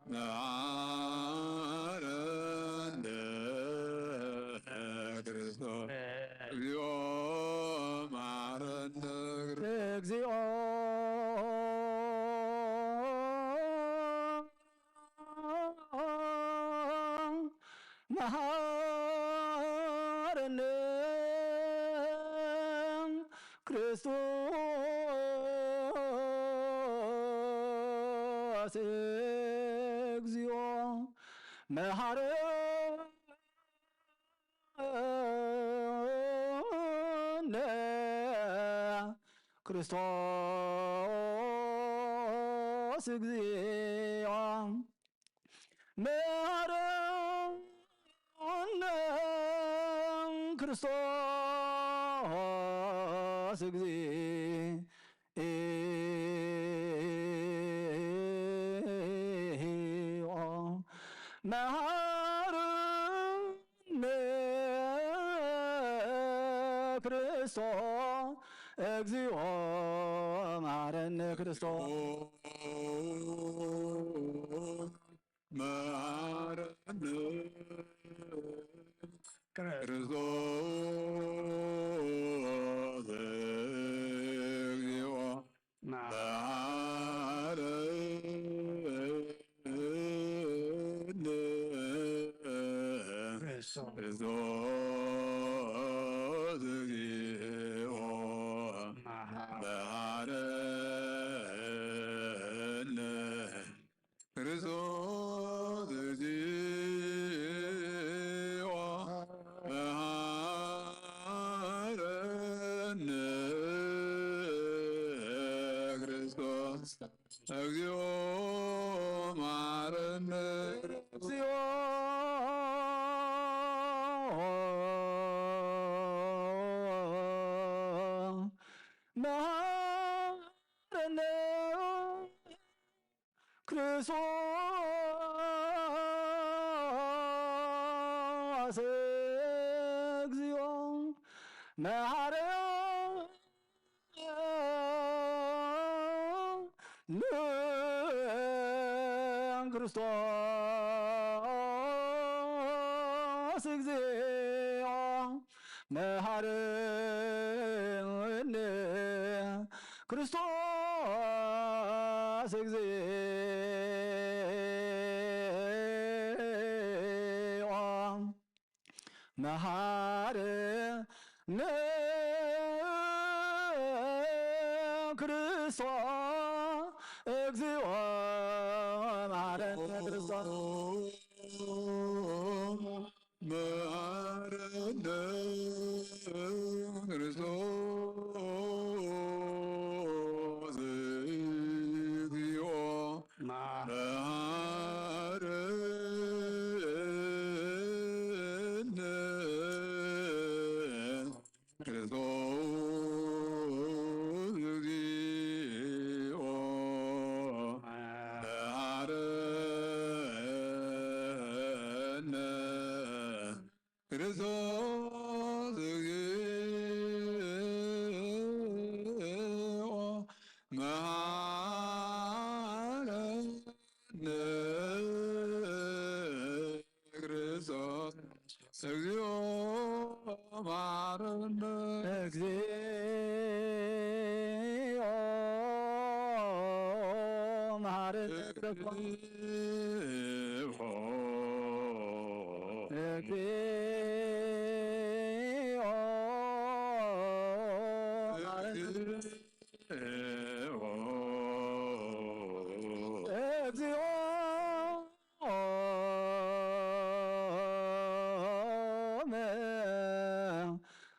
መሐረነ ክርስቶስ። እግዚኦ መሐረነ። እግዚኦ መሐረነ ክርስቶስ። እግዚኦ መሐረነ ክርስቶስ። እግዚኦ መሐረነ ክርስቶስ። እግዚኦ መሐረነ ክርስቶስ። እግዚኦ መሐረነ ክርስቶስ። መሐረነ ክርስቶስ። እግዚኦ መሐረነ ክርስቶስ። እግዚኦ መሐረነ ክርስቶስ። እግዚኦ መሐረነ ክርስቶስ። እግዚኦ መሐረነ እግዚኦ መሐረነ ክርስቶስ። እግዚኦ መሐረነ ክርስቶስ። ክርስቶስ እግዚኦ መሃረነ፣ ክርስቶስ እግዚኦ መሃረነ፣ ክርስቶስ እግዚኦ መሃረነ፣ ክርስቶስ መሃረነ፣ ክርስቶስ እግዚኦ መሃረነ፣ ክርስቶስ እግዚኦ መሃረነ፣ ክርስቶስ እግዚኦ መሃረነ፣ ክርስቶስ እግዚኦ መሃረነ፣ እግዚኦ መሃረነ፣ ክርስቶስ እግዚኦ መሃረነ፣ እግዚኦ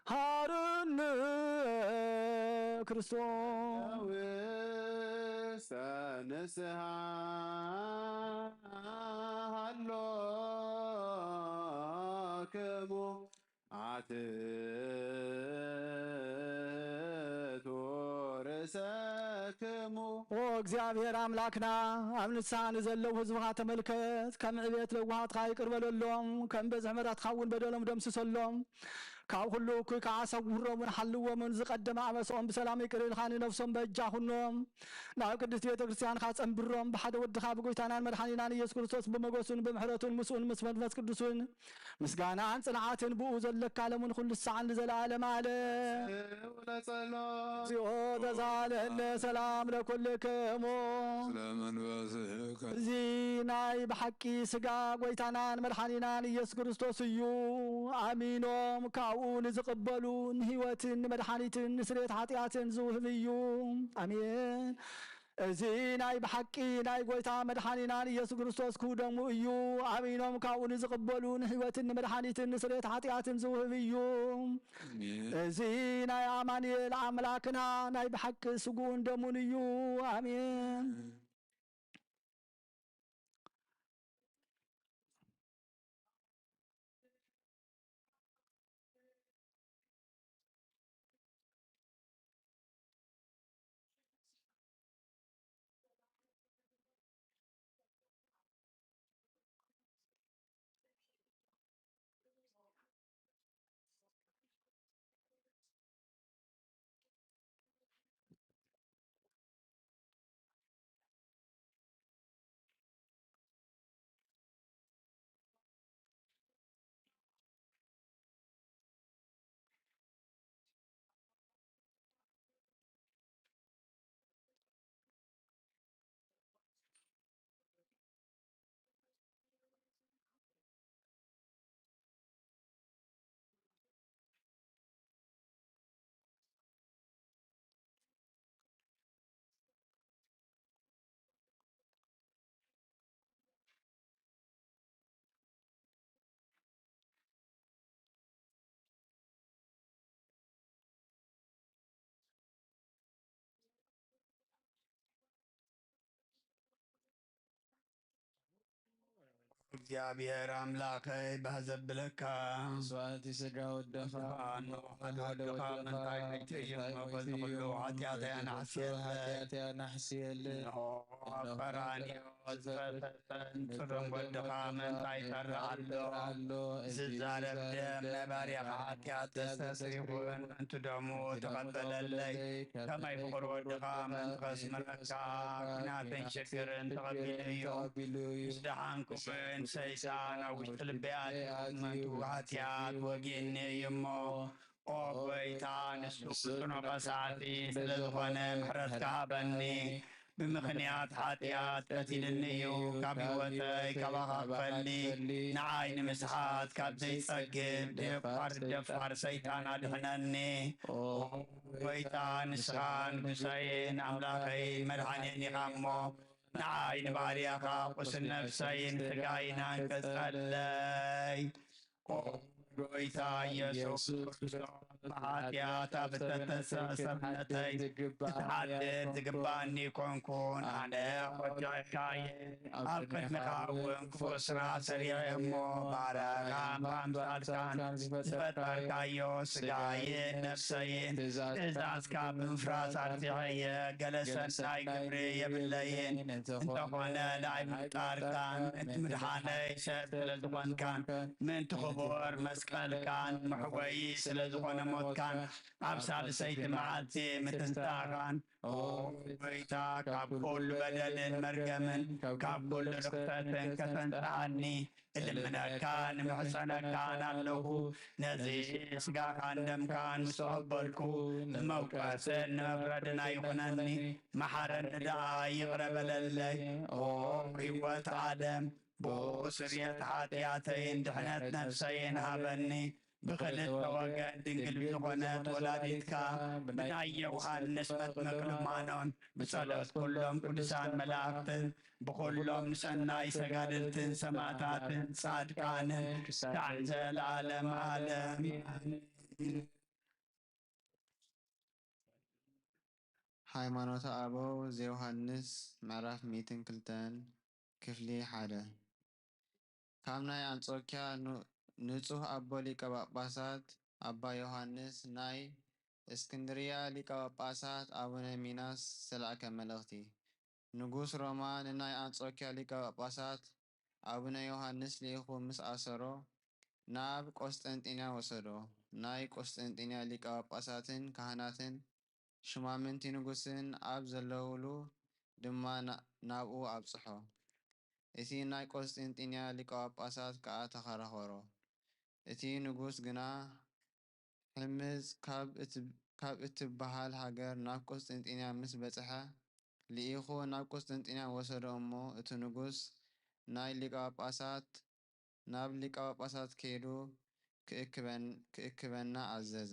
መሃረነ፣ ክርስቶስ ውስተ ንስሓ ሃሎክሙ ኣትቱ ርእሰክሙ። ኦ እግዚኣብሔር ኣምላክና፣ ኣብ ንስሓ ንዘለዉ ህዝብኻ ተመልከት። ከም ዕቤት ለዋሃትካ ይቅር በለሎም፣ ከም በዝሒ ምሕረትካ እውን በደሎም ደምስሰሎም። ካብ ኩሉ እኩይ ከዓ ሰውሮምን ሓልዎምን። ዝቀደመ ኣበስኦም ብሰላም ይቅር ኢልካ ንነፍሶም በጃ ኩኖም። ናብ ቅድስት ቤተ ክርስቲያንካ ጸንብሮም። ብሓደ ወድኻ ብጎይታናን መድሓኒናን ኢየሱስ ክርስቶስ ብመጎሱን ብምሕረቱን ምስኡን ምስ መንፈስ ቅዱስን ምስጋናን ጽንዓትን ብኡ ዘለካ ሎምን ኩሉ ሰዓን ንዘለዓለም ዓለም። ለጸሎት። እግዚኦ ተሳለነ ሰላም ለኩልክሙ። ስለ መንፈስከ። እዚ ናይ ብሓቂ ስጋ ጎይታናን መድሓኒናን ኢየሱስ ክርስቶስ እዩ። ኣሚኖም ካብኡ ንዝቕበሉ ንህይወትን ንመድሓኒትን ንስርየት ሓጢኣትን ዝውህብ እዩ። ኣሜን። እዚ ናይ ብሓቂ ናይ ጎይታ መድሓኒናን ኢየሱስ ክርስቶስ ክቡር ደሙ እዩ። ኣሚኖም ካብኡ ንዝቕበሉ ንህይወትን ንመድሓኒትን ንስርየት ሓጢኣትን ዝውህብ እዩ። ኣሜን። እዚ ናይ ኣማኑኤል ኣምላክና ናይ ብሓቂ ስግኡን ደሙን እዩ። ኣሜን። እግዚኣብሔር ኣምላኸይ ባህ ዘብለካ። መስዋዕቲ ስጋ ወደኻ፣ ወደኻ እንሆ ሓደ ወደኻ ወደኻ ምንታይ ሞይቱ እዩ፣ ምንታይ እሞ ሞይቱ በዚ እዩ፣ ኩሉ በዚ ኃጢኣተይ ኩሉ ኣናሕስየለይ። ኃጢኣተይ ኣናሕስየለይ። እንሆ ኣብ እንሆ ቀራንዮ ቀራንዮ ዝፈሰሰን ዝፈሰሰን ጽሉም ጽሉም ወድኻ ወድኻ ምንታይ ምንታይ ይፈርህ ኣሎ? ይፈርህ ኣሎ? እዚ ዝዛረብ ዝዛረብ ደም ደም ነባሪ ነባሪ ኃጢኣት ኃጢኣት ዘስተስሪኹን ዘስተስሪኹን ምእንቲ ደሙ ምእንቲ ደሙ ተቐበለለይ። ተቐበለለይ። ከመይ ከመይ ፍቑር ፍቑር ወድኻ ወድኻ ምእንቲ ምእንቲ ከስምረካ ከስምረካ ኲናትን ኲናትን ሽግርን ሽግርን ተቐቢሉ እዩ። ተቐቢሉ እዩ። ምስ ደሓንኩ ምስ እውን ሰይጣን ኣብ ውሽጢ ልበይ ኣትዩ፣ መንቱ ሓጢኣት ወጊእኒ እዩ እሞ፣ ኦ ጐይታ፣ ንሱ ፍጹም ከሳሲ ስለ ዝኾነ፣ ምሕረትካ ሃበኒ። ብምኽንያት ሓጢኣት ቀቲልኒ እዩ፣ ካብ ህይወተይ ካባኻ ክፈሊ፣ ንዓይ ንምስሓት ካብ ዘይጸግብ ደፋር ደፋር ሰይጣን ኣድሕነኒ። ኦ ጐይታ፣ ንስኻ ንጉሰይን ኣምላኸይን መድሓኔን ኢኻ እሞ፣ ንዓይ ንባርያኻ ቁስል ነፍሰይን ስጋይን ኣንቅጸለይ። ኦ ጐይታ ኢየሱስ ክርስቶስ፣ ብሓጢኣት ኣብ እተተሰ ሰብነተይ ክትሓድር ዝግባኣኒ ኣይኮንኩን። ኣነ ቈጢዐካ እየ። ኣብ ቅድሚኻ እውን ክፉእ ስራሕ ሰሪዐ እሞ፣ ባርያኻ ብኣምሳልካን ዝፈጠርካን ዝፈጠርካዮ ስጋይን ነፍሰይን ትእዛዝካ ብምፍራስ ኣርቲዐ እየ። ገለ ሰናይ ግብሪ የብለይን። እንተኾነ ንኣይ ምፍጣርካን እቲ ምድሓነይ ሰብ ስለ ዝኾንካን ምእንቲ ክቡር መስቀልካን መሕወዪ ስለ ዝኾነ ሞትካን ኣብ ሳልሰይቲ መዓልቲ ምትንሳእኻን፣ ኦ ጐይታ፣ ካብ ኩሉ በደልን መርገምን ካብ ኩሉ ርኽሰትን ከተንጽኣኒ እልምነካን እምሕጸነካን ኣለኹ። ነዚ ስጋኻን ደምካን ምስ ተቐበልኩ፣ ንመውቀስን ንመፍረድን ኣይኹነኒ። መሓረኒ ደኣ፣ ይቕረ በለለይ። ኦ ህይወት ዓለም፣ ብኡ ስርየት ሓጢኣተይን ድሕነት ነፍሰይን ሃበኒ። ብኽልተ ወገን ድንግል ብዝኾነት ወላዲትካ፣ ብናይ ዮሃንስ መጥምቅ ልማኖን፣ ብጸሎት ኩሎም ቅዱሳን መላእክትን፣ ብኹሎም ሰናይ ሰጋድልትን ሰማዕታትን ጻድቃንን ክሳዕ ዘለዓለም ዓለም። ኣሜን። ሃይማኖተ ኣበው ዘዮሃንስ ምዕራፍ ሚእትን ክልተን ክፍሊ ሓደ። ካብ ናይ ኣንጾኪያ ኑ-፣ ንጹህ ኣቦ ሊቀ ጳጳሳት ኣባ ዮሃንስ፣ ናይ እስክንድርያ ሊቀ ጳጳሳት ኣቡነ ሚናስ ዝተላእከ መልእኽቲ። ንጉስ ሮማ ንናይ ኣንጾኪያ ሊቀ ጳጳሳት ኣቡነ ዮሃንስ ልኢኹ ምስ ኣሰሮ፣ ናብ ቆስጠንጢንያ ወሰዶ። ናይ ቆስጠንጢንያ ሊቀ ጳጳሳትን ካህናትን ሹማምንቲ ንጉስን ኣብ ዘለውሉ ድማ ና-፣ ናብኡ ኣብጽሖ። እቲ ናይ ቆስጠንጢንያ ሊቀ ጳጳሳት ከኣ ተኸራኸሮ። እቲ ንጉስ ግና፣ ሕምጽ ካብ እት-፣ ካብ እትበሃል ሃገር ናብ ቆስጠንጢንያ ምስ በጽሐ፣ ልኢኹ ናብ ቆስጠንጢንያ ወሰዶ እሞ፣ እቲ ንጉስ ናይ ሊቀ ጳጳሳት፣ ናብ ሊቀ ጳጳሳት ከይዱ ክእክበን-፣ ክእክበና ኣዘዘ።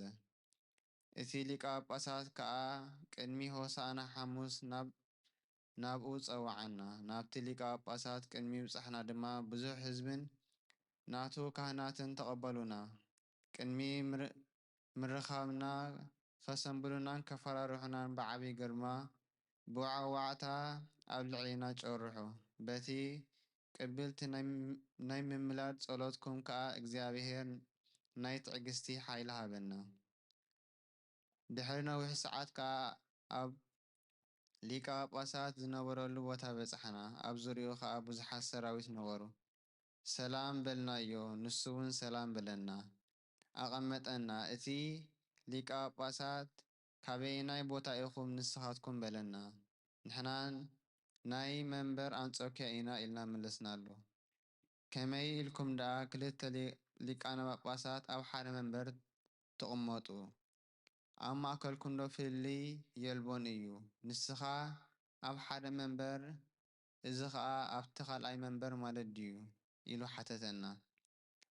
እቲ ሊቀ ጳጳሳት ከኣ ቅድሚ ሆሳዕና ሓሙስ ናብ ናብኡ ጸውዓና። ናብቲ ሊቀ ጳጳሳት ቅድሚ ምብጻሕና ድማ ብዙሕ ህዝብን ናቱ ካህናትን ተቐበሉና። ቅድሚ ምር-፣ ምርኻብና ከሰንብዱናን ከፈራርሑናን ብዓቢ ግርማ ብዋዕዋዕታ ኣብ ልዕሌና ጨርሑ። በቲ ቅብልቲ ናይ ም-፣ ናይ ምምላድ ጸሎትኩም ከኣ እግዚኣብሔር ናይ ትዕግስቲ ሓይሊ ሃበና። ድሕሪ ነዊሕ ሰዓት ከኣ ኣብ ሊቀ ጳጳሳት ዝነበረሉ ቦታ በጻሕና። ኣብ ዙርያኡ ከኣ ብዙሓት ሰራዊት ነበሩ። ሰላም በልናዮ፣ ንሱ እውን ሰላም በለና፣ ኣቐመጠና። እቲ ሊቀ ጳጳሳት፣ "ካበየናይ ቦታ ኢኹም ንስኻትኩም?" በለና። ንሕና ናይ መንበር ኣንጾክያ ኢና ኢልና መለስናሉ። "ከመይ ኢልኩም ደኣ ክልተ ሊ-፣ ሊቃነ ጳጳሳት ኣብ ሓደ መንበር ትቕመጡ? ኣብ ማእከልኩምዶ ፍልልይ የልቦን እዩ? ንስኻ ኣብ ሓደ መንበር፣ እዚ ኸኣ ኣብቲ ካልኣይ መንበር ማለት ድዩ?" ኢሉ ሓተተና።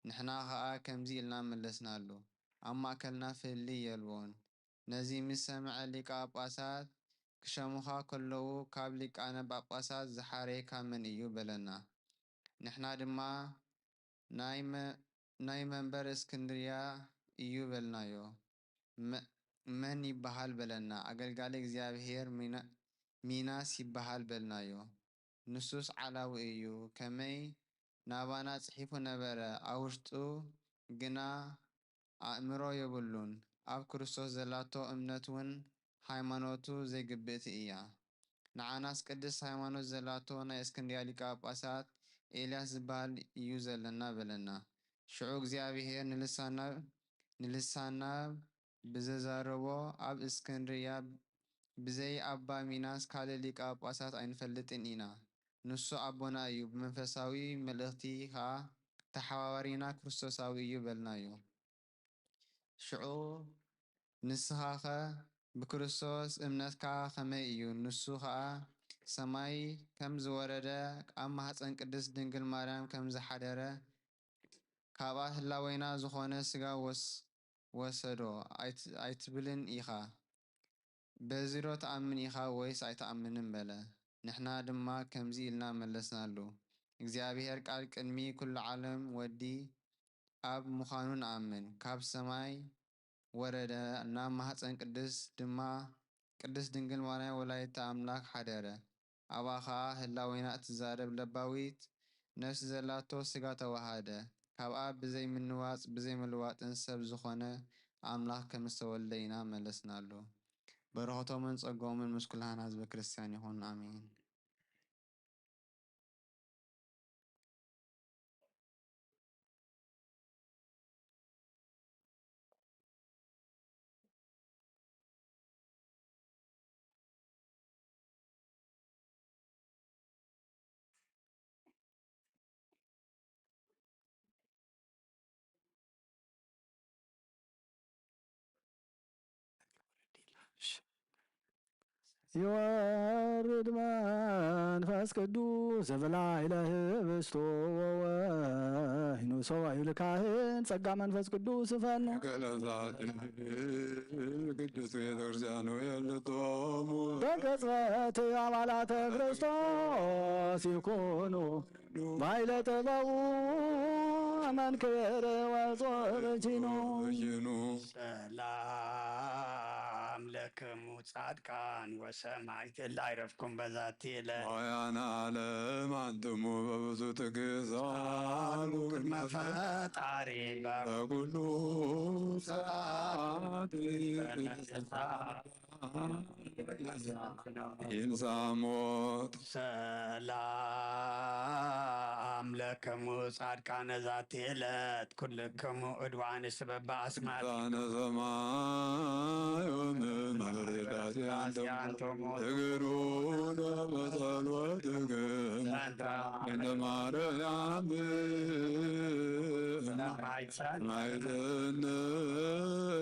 ንሕና ኸኣ ከምዚ ኢልና መለስናሉ፣ "ኣብ ማእከልና ፍልልይ የልቦን። ነዚ ምስ ሰምዐ ሊቀ ጳጳሳት ክሸሙኻ ከለዉ፣ 'ካብ ሊቃነ ጳጳሳት ዝሓረየካ መን እዩ?' በለና። ንሕና ድማ፣ "ናይ መ-፣ ናይ መንበር እስክንድርያ እዩ" በልናዮ። "መ-፣ መን ይበሃል?" በለና። "ኣገልጋሊ እግዚኣብሔር ሚና-፣ ሚናስ ይበሃል" በልናዮ። "ንሱስ ዓላዊ እዩ፣ ከመይ ናባና ጽሒፉ ነበረ፣ ኣብ ውሽጡ ግና ኣእምሮ የብሉን። ኣብ ክርስቶስ ዘላቶ እምነት እውን ሃይማኖቱ ዘይግብእቲ እያ። ንዓናስ ቅድስት ሃይማኖት ዘላቶ ናይ እስክንድርያ ሊቀ ጳጳሳት ኤልያስ ዝበሃል እዩ ዘለና" በለና። ሽዑ እግዚኣብሔር ንልሳና-፣ ንልሳና ብዘዛረቦ፣ "ኣብ እስክንድርያ ብዘይ ኣባ ሚናስ ካልእ ሊቀ ጳጳሳት ኣይንፈልጥን ኢና። ንሱ ኣቦና እዩ፣ ብመንፈሳዊ መልእኽቲ ኸኣ ተሓባባሪና ክርስቶሳዊ እዩ በልናዮ። ሽዑ ንስኻኸ ብክርስቶስ እምነትካ ከመይ እዩ? ንሱ ኸኣ ሰማይ ከም ዝወረደ፣ ኣብ ማህፀን ቅድስት ድንግል ማርያም ከም ዝሓደረ፣ ካብኣ ህላዌና ዝኾነ ስጋ ወስ-፣ ወሰዶ ኣይት-፣ ኣይትብልን ኢኻ። በዚ ዶ ትኣምን ኢኻ ወይስ ኣይትኣምንን? በለ። ንሕና ድማ ከምዚ ኢልና መለስናሉ፣ እግዚኣብሔር ቃል ቅድሚ ኩሉ ዓለም ወዲ ኣብ ምዃኑ ንኣምን። ካብ ሰማይ ወረደ፣ ናብ ማህፀን ቅድስት ድማ፣ ቅድስት ድንግል ማርያም ወላዲተ ኣምላኽ ሓደረ። ኣብኣ ኸኣ ህላዌና እትዛረብ ለባዊት ነፍሲ ዘላቶ ስጋ ተዋሃደ። ካብኣ ብዘይ ምንዋጽ ብዘይ ምልዋጥን ሰብ ዝኾነ ኣምላኽ ከም ዝተወልደ ኢና መለስናሉ። በረኸቶምን ጸጋኦምን ምስ ኩላህና ህዝበ ክርስቲያን ይኹን። ኣሜን። ይወርድ መንፈስ ቅዱስ ዘበላ ኢለ ህብስቱ ወወይኑ ሰዋዩ ልካህን ጸጋ መንፈስ ቅዱስ ፈኑ። ቅድስት ቤተክርስቲያን የልጦሙ። በቅጽበት ኣባላተ ክርስቶስ ይኩኑ ባይለ ጥበቡ መንክር ወጾበችኑ። ሰላም ለክሙ ጻድቃን ወሰማዕት እለ አይረፍኩም በዛቲ ዕለት። ሞያና ዓለም አንትሙ በብዙ ትግዛሉ ቅድመ ፈጣሪ በኩሉ ሰዓት። ይንሳ ሞት። ሰላም ለክሙ ጻድቃነ ዛቲ ዕለት ኩልክሙ እድዋን ስበባ አስማት። ዛነ ሰማዮም መሬታሲያንተሙ ትግሩነ በጸሎትክም እንደ ማርያም ማይዘነ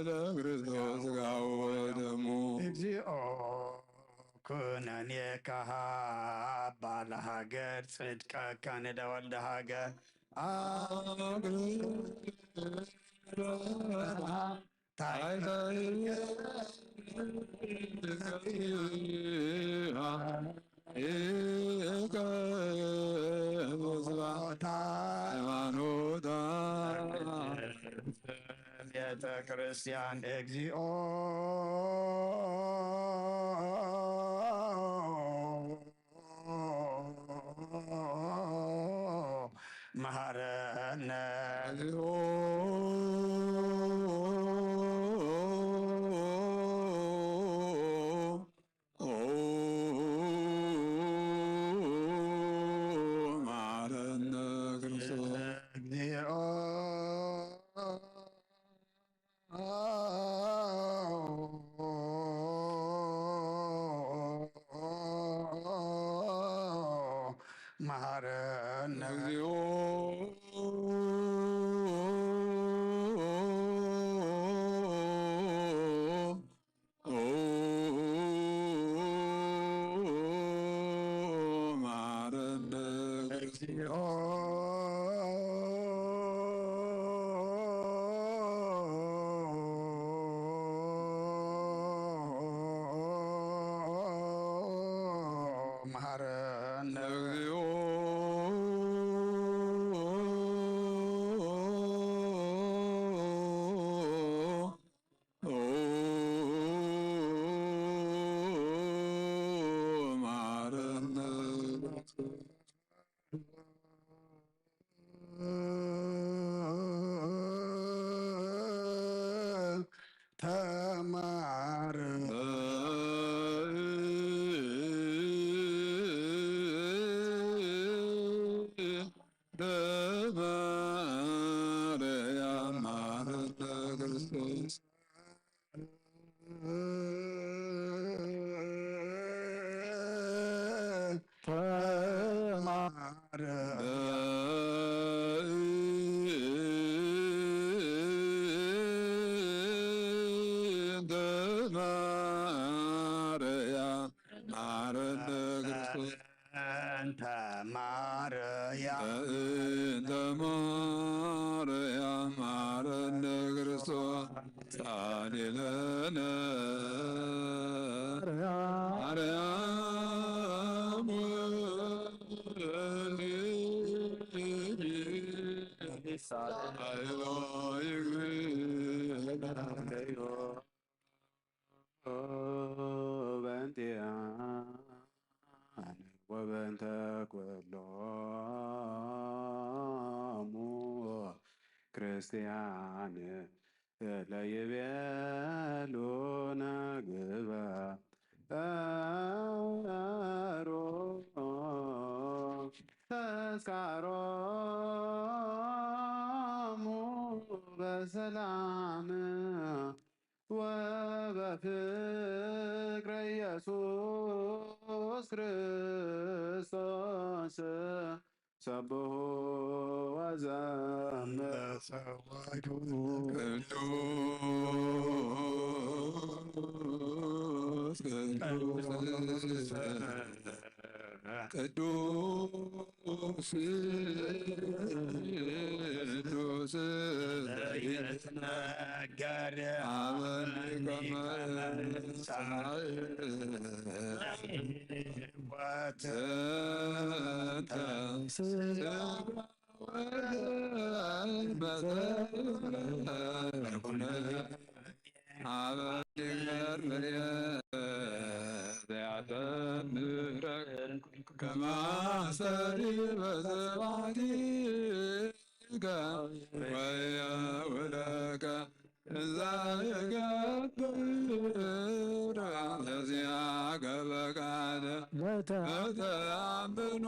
ለክርስቶስ ሥጋው ወደሙ። እግዚኦ ኩነኔ ካህባ ለሃገር ጽድቀከ ንደወልደ ሃገር። ሃይማኖታ ቤተ ክርስቲያን እግዚኦ መሐረነ። መሐረነ ክርስቶስ። እግዚኦ መሐረነ። እግዚኦ መሐረነ። እግዚኦ መሐረነ። እግዚኦ መሐረነ። ተማር። በማርያም ማረነ ክርስቶስ። በእንተ ማርያም ማረነ ክርስቶስ። በእንተ ማርያም በእንተ ማርያም ማረነ ክርስቶስ። ሳሊለነ ማርያም ወልድ ሳይሎ ይግበ በእንቲአነ ወበእንተ ኩሎሙ ክርስቲያን ለይቤሉነ ግበሮ ተስካሮሙ በሰላም ወበፍቅረ ኢየሱስ ክርስቶስ ሰብሑ ወዘምር። ቅዱስ ቅዱስ ቅዱስ ቅዱስ ዘይትነገር አበ ሊቀ መላእክት ወተንተ አበ ሊቀ መላእክት ዘያስተምረን ከማሰሪ በዘባቲከ ወያውለከ እዛ የገብር ለዚያ ገበቃለ ለተ ለተአምኖ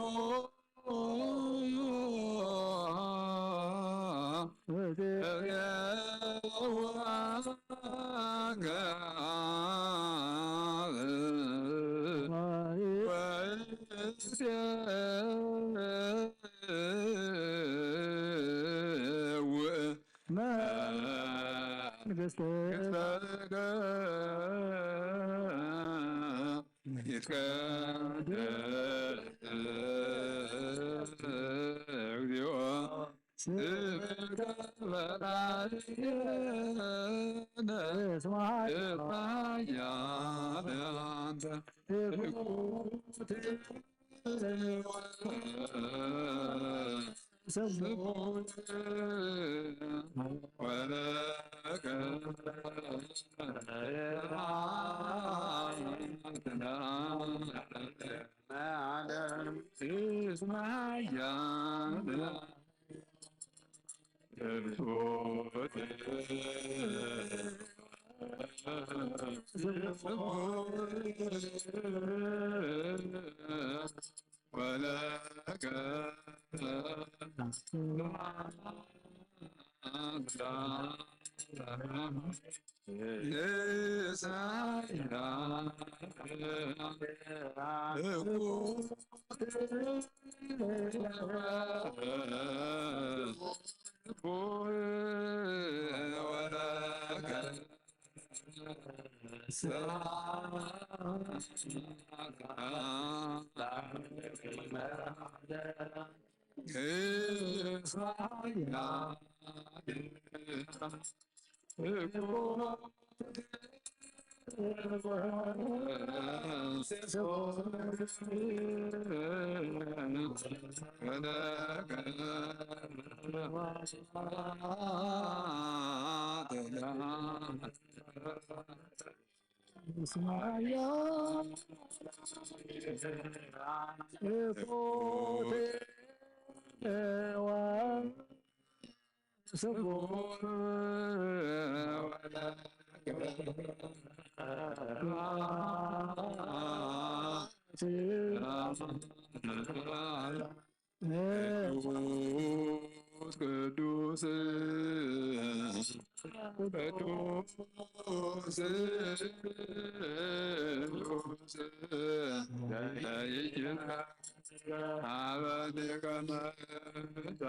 መንግስት ይትቀደስ እግዚኦ ስምከ በላዕሌነ እስመ ኃያል አንተ ትኩት ስሙን ወለከ ወለከ ቅዱስ ቅዱስ ቅዱስ ቅዱስ ዘይትናገር አበ ሊቀ መላእክት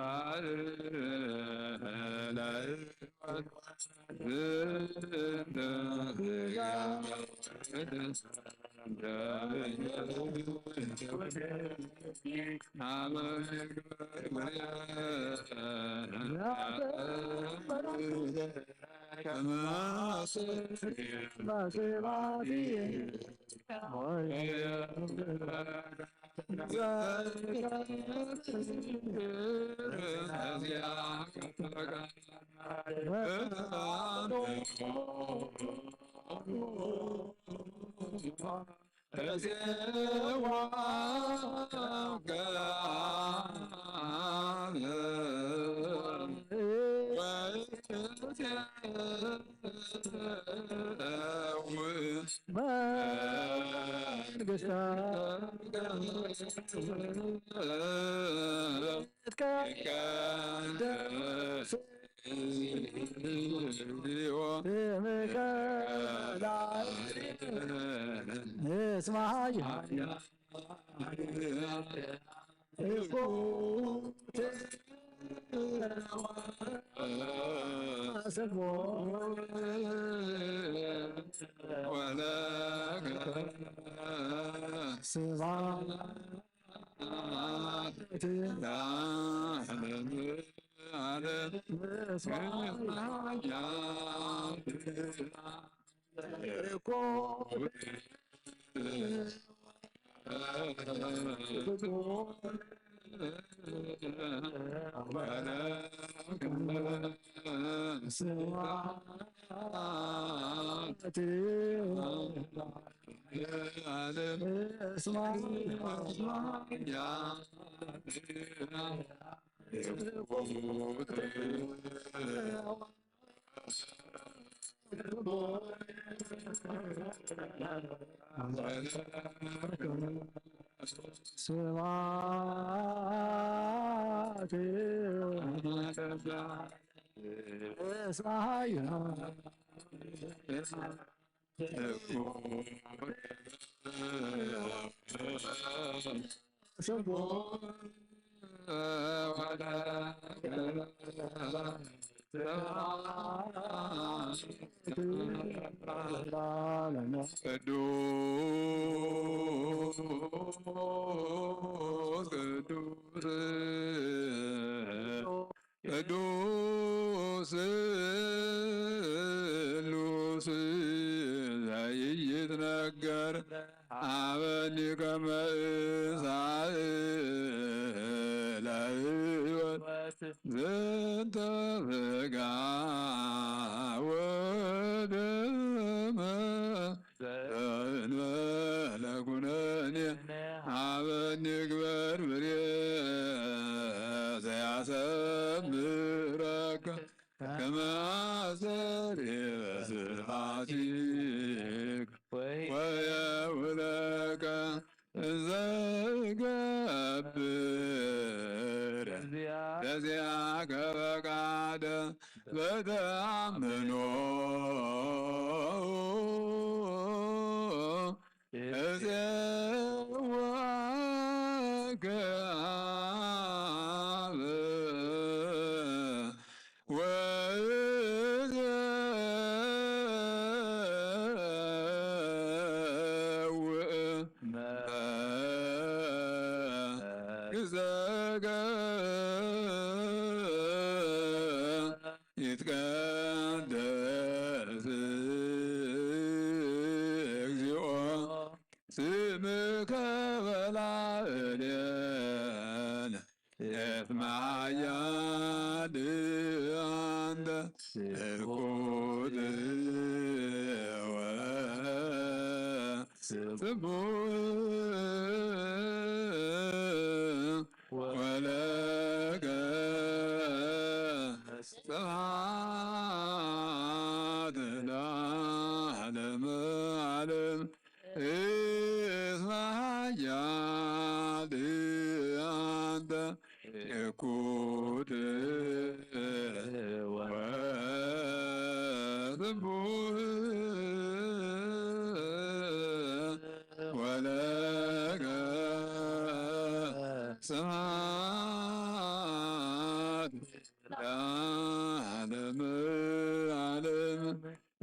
ስብሐት ቅዱስ ቅዱስ ቅዱስ ስሉስ ዘይትነገር አበኒ ከመ እሳእ ለህይወት ዘንተ ስጋ ወደመ ዘእንበለ ኩነኔ ሀበኒ ግበር ብሬ ዘያሰምረከ ከመ አስተርየ ስብሐቲከ ወየውለከ እንዘ እገብር ለዚአከ ፈቃደ በተአምኖ እጼወከ አብ ወእዜውእ ግዘገ ይትቀደስ እግዚኦ ስምከ በላዕሌነ። እስመ ኃያል አንተ ስኩት ወስቡሕ ወለከ ስብሐት ለዓለመ ዓለም። እስመ ኃያል አንተ ስኩት ስቡሕ ወለከ ስብሐት ለዓለመ ዓለም።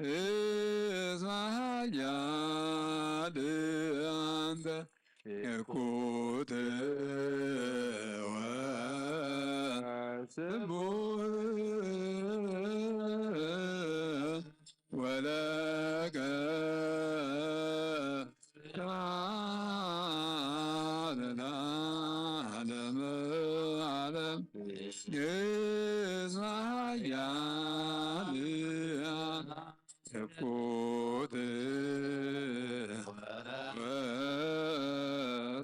እስመ ኃያል አንተ እኩት ወስቡሕ ወለከ ስብሐት ለዓለመ ዓለም። እስመ ኃያል ስኩት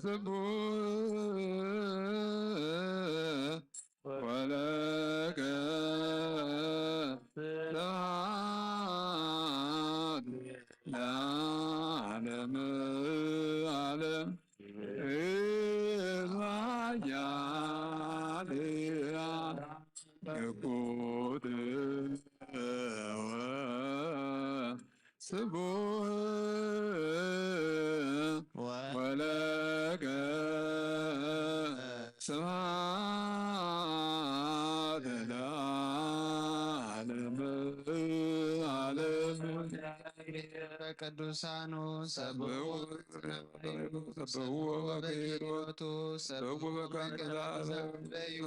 ወስቡሕ ወለከ ስብሐት ለዓለመ ዓለም። እስመ ኃያል ስኩት ስቡሕ ወለከ ስብሐት ለዓለመ ዓለም። ቅዱሳኑ ሰብሑ ሰብሕዎ በክህልወቱ ሰብሕዎ በከመ ሰብሕዎ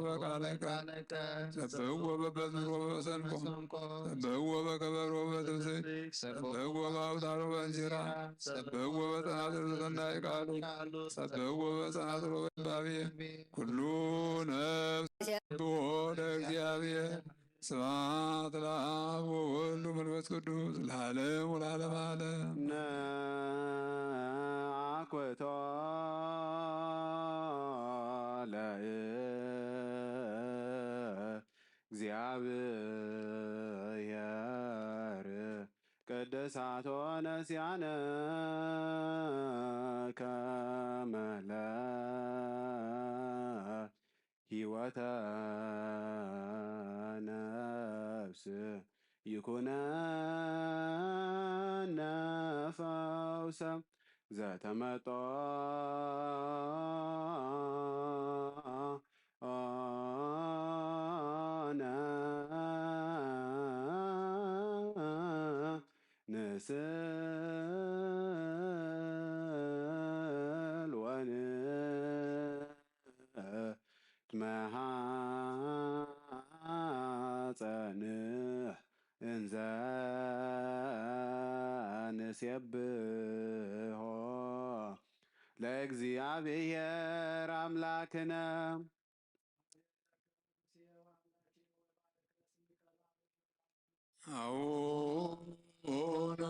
በቃለ ቃል ሰብሕዎ በበዝምሮ በመሰንቆ ሰብሕዎ በከበሮ በትብስት ሰብሕዎ በአውታሮ በእንዚራ ሰብሕዎ በጸናጽል በሰናይ ቃሉ ሰብሕዎ በጸናጽሎ በባቤ ኩሉ ነፍስ ሰብሕዎ ለእግዚአብሔር። ስብሐት ለአብ ወወልድ ወመንፈስ ቅዱስ ለዓለም ወለዓለመ ዓለም። ነአኩቶ ለእግዚአብሔር ቅድሳቶ ነሲያነ ከመለ ሕይወተ ነፍስ ይኩነነ ፈውሰ ዘተመጦ ነ ንስእል ወንትመሃጸንሕ እንዘ ንሴብሖ ለእግዚኣብሔር ኣምላክነ። አቡነ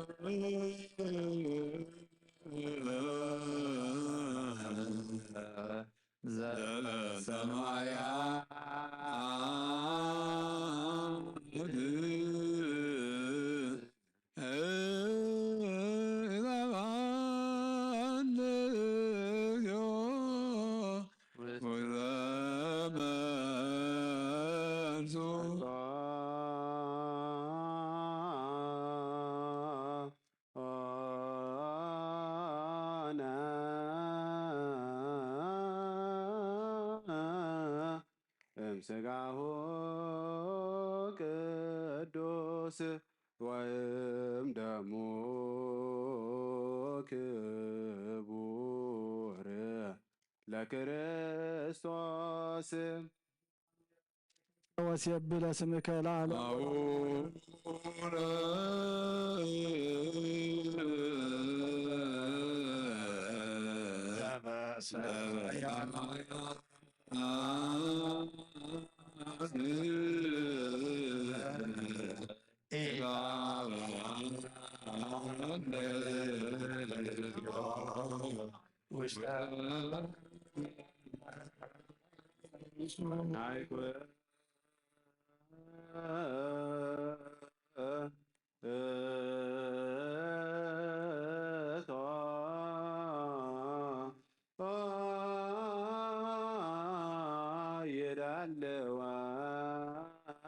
ዘበሰማያት ይትባረክ ስምከ ወትትመንሱ ነ እምስጋሁ ቅዱስ ወእም ደሙ ክቡር ለክርስቶስ። ወሴብሕ ለስምከ ለዓለም። አቡነ ዘበሰማያት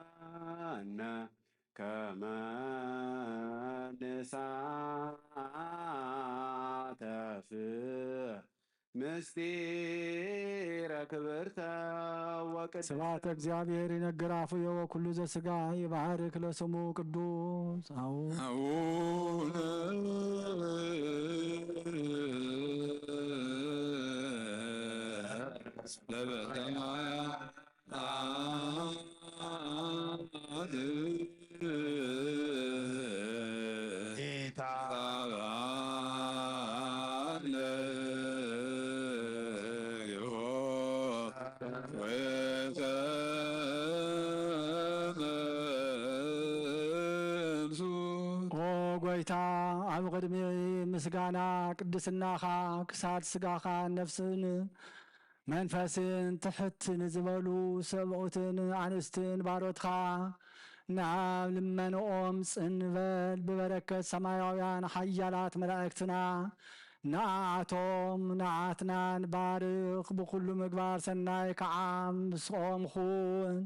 ይዳለወነ ከመ ምስጢረ ክብርተ ወቅድስተ ስብሐተ እግዚአብሔር ይነግር አፉየ ወኩሉ ዘስጋ ይባርክ ለስሙ ቅዱስ። አዎ አቡነ ዘበሰማያት ኦ ጎይታ፣ ኣብ ቅድሚ ምስጋና ቅድስናኻ ክሳድ ስጋኻ ነፍስን መንፈስን ትሕት ንዝበሉ ሰብኡትን ኣንስትን ባሮትኻ ናብ ልመንኦም ጽን በል። ብበረከት ሰማያውያን ሓያላት መላእክትና ንኣቶም ንዓትናን ባርኽ። ብኹሉ ምግባር ሰናይ ከዓ ምስኦም ኹን።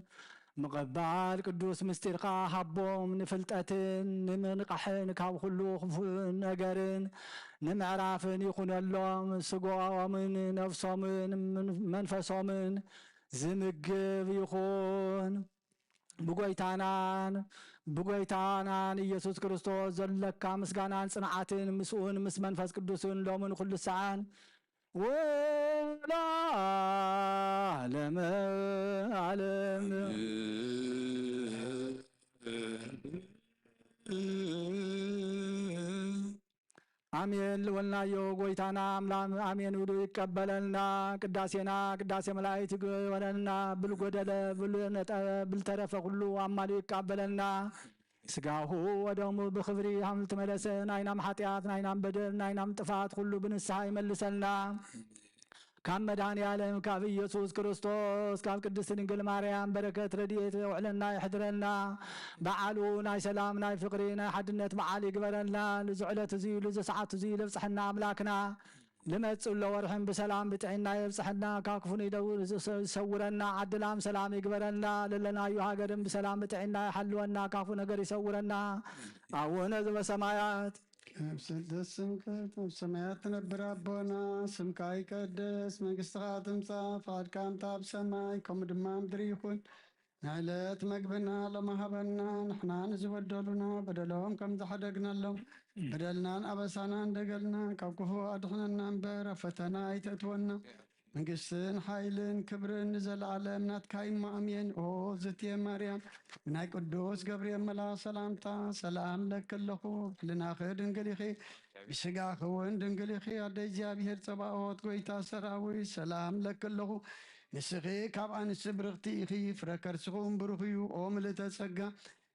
ምቕባል ቅዱስ ምስጢርካ ሃቦም። ንፍልጠትን ንምንቃሕን ካብ ኩሉ ክፉእን ነገርን ንምዕራፍን ይኹነሎም። ስጋኦምን ነፍሶምን መንፈሶምን ዝምግብ ይኹን። ብጎይታናን ብጎይታናን ኢየሱስ ክርስቶስ ዘለካ ምስጋናን ጽንዓትን ምስኡን ምስ መንፈስ ቅዱስን ሎምን ኩሉ ሰዓን ወለዓለመ ዓለም። ኣሜን ልበልናዮ ጎይታና ኣምላክ ኣሜን ኢሉ ይቀበለልና። ቅዳሴና ቅዳሴ መላእክት ይግበረልና። ብልጎደለ ብልነጠበ ብልተረፈ ኩሉ ኣማሉ ይቀበለልና። ስጋሁ ወደሙ ብክብሪ ሃምልትመለሰ ናይናም ሓጢኣት ናይናም በደል ናይናም ጥፋት ኩሉ ብንስሓ ይመልሰልና። ካብ መድኃኔ ዓለም ካብ ኢየሱስ ክርስቶስ ካብ ቅድስት ድንግል ማርያም በረከት ረድኤት የውዕለና ይሕድረና። በዓሉ ናይ ሰላም ናይ ፍቅሪ ናይ ሓድነት በዓል ይግበረልና። ልዚ ዕለት እዚ ልዚ ሰዓት እዚ ለብፅሐና ኣምላክና ልመፅእ ሎ ወርሕን ብሰላም ብጥዕና የብፅሐና። ካብ ክፉ ንደው ዝሰውረና ዓድላም ሰላም ይግበረልና። ለለናዩ ሃገርን ብሰላም ብጥዕና ይሓልወና። ካፉ ነገር ይሰውረና። ኣቡነ ዘበሰማያት ይትቀደስ ስምከ በከመ በሰማያት ትነብር ኣቦና ስምካ ይቀደስ መንግስትኻ ትምጻእ ፍቓድካ እንተ ኣብ ሰማይ ከምኡ ድማ ምድሪ ይኹን ንዕለት መግብና ሎሚ ሃበና ንሕና ንዝበደሉና በደሎም ከም ዝሓደግናሎም በደልናን ኣበሳናን ደገልና ካብ ክፉ ኣድሕነና እምበር ኣብ ፈተና ኣይተእትወና መንግስትን ሓይልን ክብርን ንዘለዓለም ናትካ እሞ ኣሜን። ኦ ዝትየ ማርያም ብናይ ቅዱስ ገብርኤል መልኣኽ ሰላምታ ሰላም እለኪ ኣለኹ። ብሕልናኺ ድንግል ኢኺ፣ ብስጋኺ እውን ድንግል ኢኺ። ኣደ እግዚኣብሔር ጸባኦት ጎይታ ሰራዊት ሰላም እለኪ ኣለኹ። ንስኺ ካብ ኣንስቲ ብርኽቲ ኢኺ፣ ፍረ ከርስኺ እውን ብሩኽ እዩ። ኦ ምልእተ ጸጋ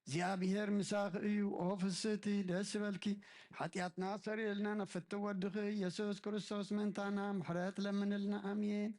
እግዚኣብሔር ምሳኺ እዩ። ኦ ፍስህቲ ደስ ይበልኪ፣ ሓጢኣትና ኣስተሰርየልና፣ ናብ ፍትው ወድኺ ኢየሱስ ክርስቶስ ምእንታና ምሕረት ለምንልና። ኣሜን።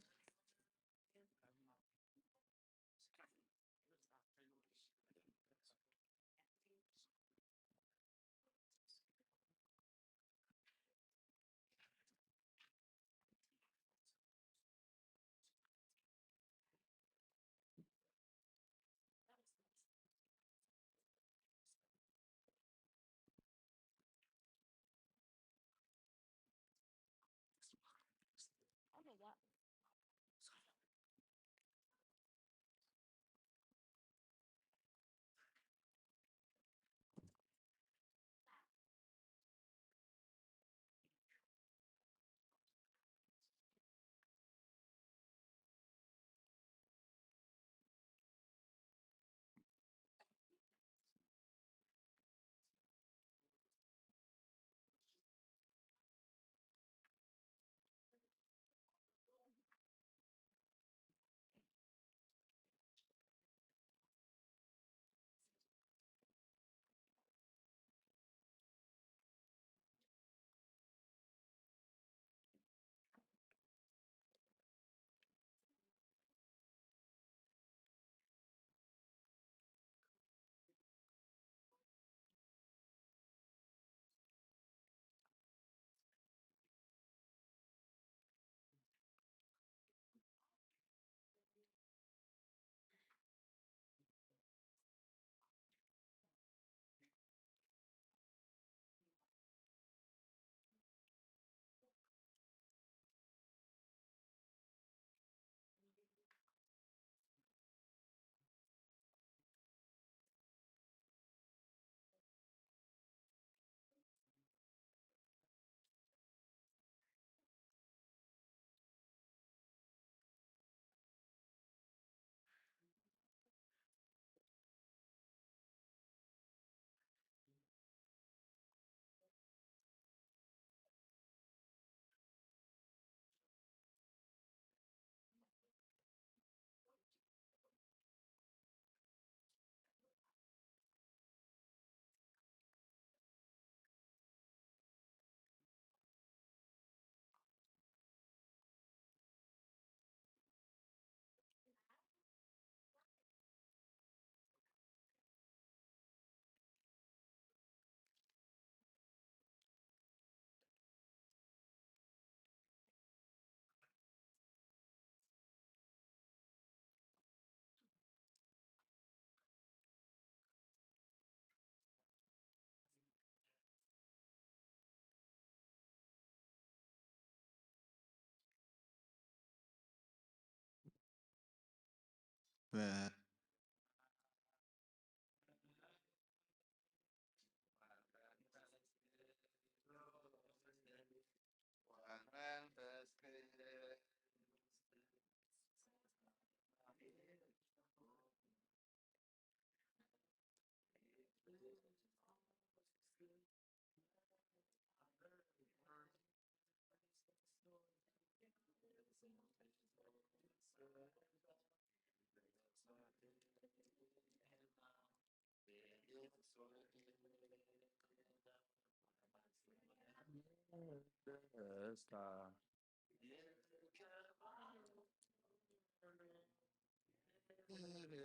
ደስታ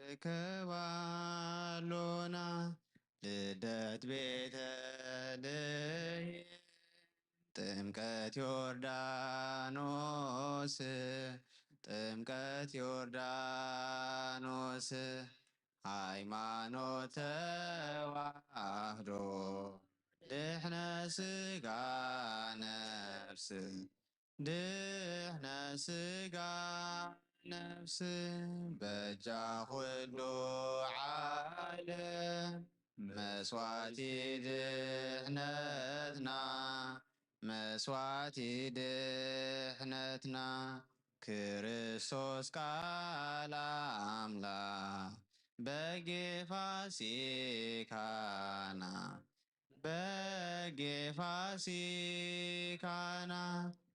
ርከባሎና ልደት ቤተልሔም ጥምቀት ዮርዳኖስ ጥምቀት ዮርዳኖስ ሃይማኖት ተዋህዶ ድሕነ ስጋ ነፍስ ድሕነ ስጋ ነፍስ በጃ ኩሉ ዓለም መስዋዕቲ ድሕነትና መስዋዕቲ ድሕነትና ክርስቶስ ቃል ኣምላኽ በጌ ፋሲካና በጌ ፋሲካና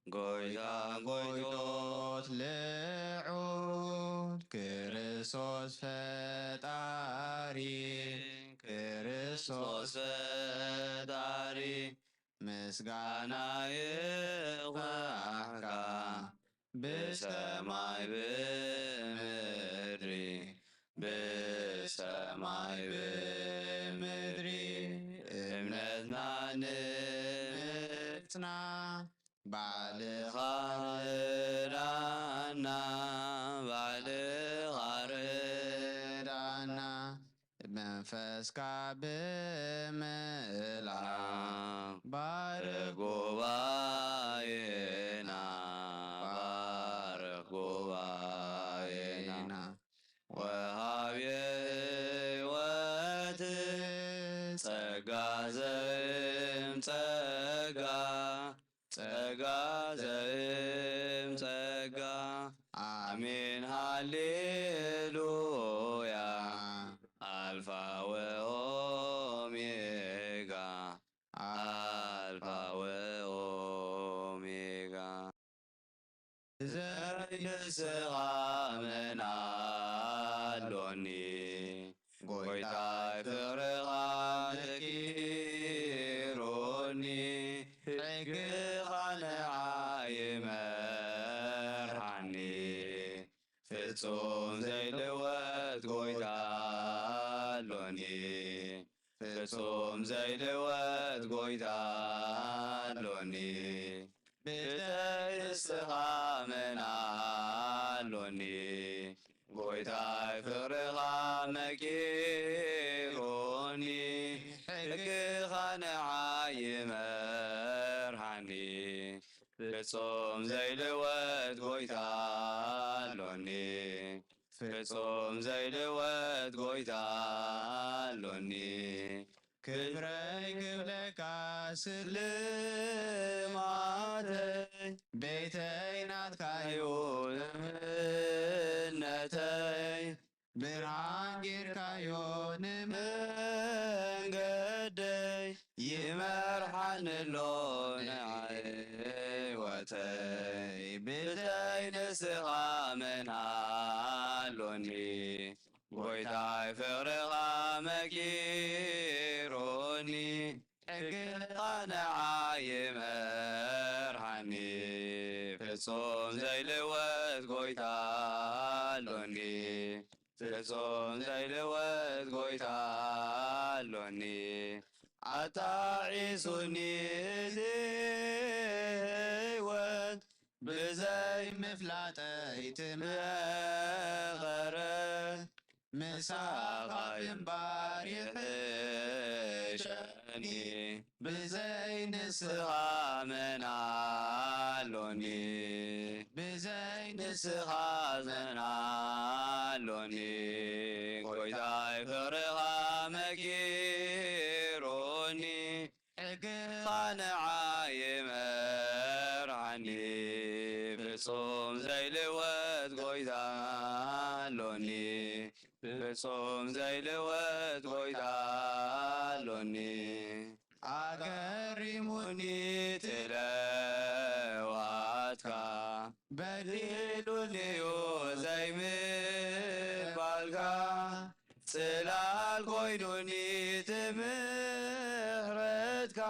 ጎይታ ጎይቶት ልዑል ክርስቶስ ፈጣሪ ክርስቶስ ፈጣሪ ምስጋና ይኹንካ ብሰማይ ብምድሪ ብሰማይ ብምድሪ እምነትና ንምጽና ባዕልኻ ርዳና ባዕልኻ ርዳና መንፈስካ ብምልኣኽ ባርኽ ጉባኤና ባርኽ ጉባኤና ወሃብየ ህይወት ጸጋ ዘእም ጸጋ ጸጋ ዘእም ጸጋ ኣሜን ሃሌሉያ ኣልፋ ወኦሜጋ ኣልፋ ወኦሜጋ ብዘይ ንስኻ መን ኣሎኒ ጎይታይ ፍቕርኻ መኪሩኒ ሕግኻ ንዓይ መርሓኒ ፍጹም ዘይልወጥ ጎይታ ኣሎኒ ፍጹም ዘይልወጥ ጎይታ ኣሎኒ ብዘይ ንስኻ መን ኣሎኒ ጎይታይ ፍቕርኻ መኪሩኒ ሕግኻ ንዓይ ይመርሓኒ ፍጹም ዘይልወጥ ጎይታ ኣሎኒ ፍጹም ዘይልወጥ ጎይታ ኣሎኒ ክብረይ ክብለካ ስልማተይ ቤተይ ናትካዩ እምነተይ ብርሃን ጌርካዮ ንመንገደይ ይመርሓኒ ኣሎ ንህይወተይ ብዘይ ንስኻ መን ኣሎኒ ጎይታይ ፍቕርኻ መኪሩኒ ሕግኻ ንዓይ ይመርሓኒ ፍጹም ዘይልወጥ ጎይታ ኣሎኒ ፍጹም ዘይልወጥ ጎይታ ኣሎኒ ኣጣዒሱኒ እቲ ህይወት ብዘይ ምፍላጠይ ትመቐረ ምሳኻ ግንባር ይሕሸኒ ብዘይ ንስኻ መን ኣሎኒ ብዘይ ንስኻ መን ኣሎኒ ጎይታይ ፍቕርኻ መኪሩኒ፣ ሕግኻ ንዓይ ይመርሓኒ። ፍጹም ዘይልወጥ ጎይታ ኣሎኒ፣ ፍጹም ዘይልወጥ ጎይታ ኣሎኒ። ኣገሪሙኒ ትለዋትካ፣ በዲሉኒዩ ዘይምባልካ፣ ጽላል ኮይኑኒ ትምሕረትካ።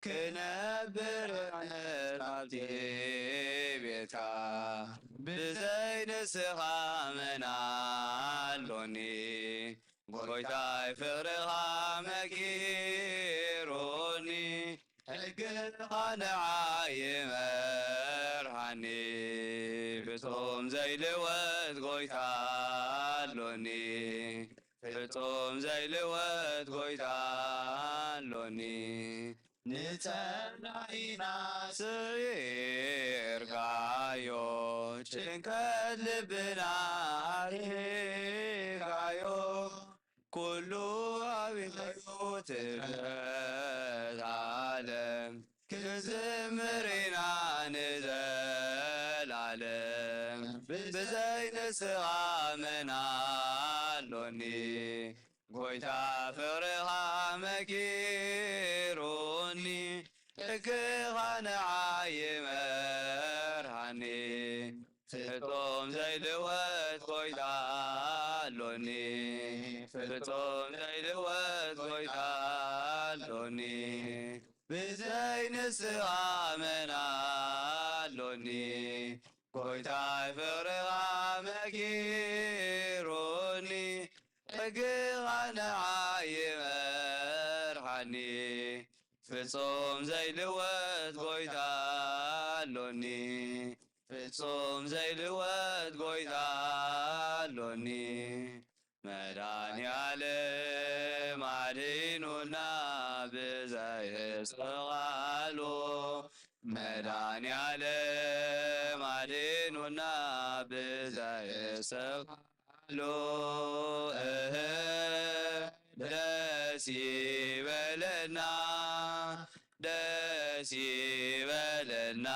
ክነብር ዕነት ኣብቲ ቤትካ፣ ብዘይ ንስኻ መን ኣሎኒ? ጎይታይ ፍቕርኻ መኪሩኒ፣ ሕግኻ ንዓይ ይመርሓኒ። ፍጹም ዘይልወጥ ጎይታ ኣሎኒ፣ ፍጹም ዘይልወጥ ጎይታ ኣሎኒ። ንጸላኢና ስዒርካዮ፣ ጭንቀት ልብና ኣርሒኻዮ። ኩሉ ኣቢኻዮ ትብረት ዓለም፣ ክንዝምር ኢና ንዘላለም። ብዘይ ንስኻ መን ኣሎኒ? ጎይታ ፍቕርኻ መኪሩኒ፣ ሕግኻ ንዓይ ይመርሃኒ። ፍጹም ዘይልወጥ ጎይታ ኣሎኒ፣ ፍጹም ዘይልወጥ ጎይታ ኣሎኒ። ብዘይ ንስኻ መን ኣሎኒ? ጎይታይ ፍቕርኻ መኪሩኒ፣ ሕግኻ ንዓይ ይመርሓኒ። ፍጹም ዘይልወጥ ጎይታ ኣሎኒ፣ ፍጹም ዘይልወጥ ጎይታ ኣሎኒ። መድኃኔዓለም ኣድኑና ብዘይ ሕስቕ ቃሉ፣ መድኃኔዓለም ኣድኑና ብዘይ ሕስቕ ቃሉ። እህ ደስ ይበለና፣ ደስ ይበለና፣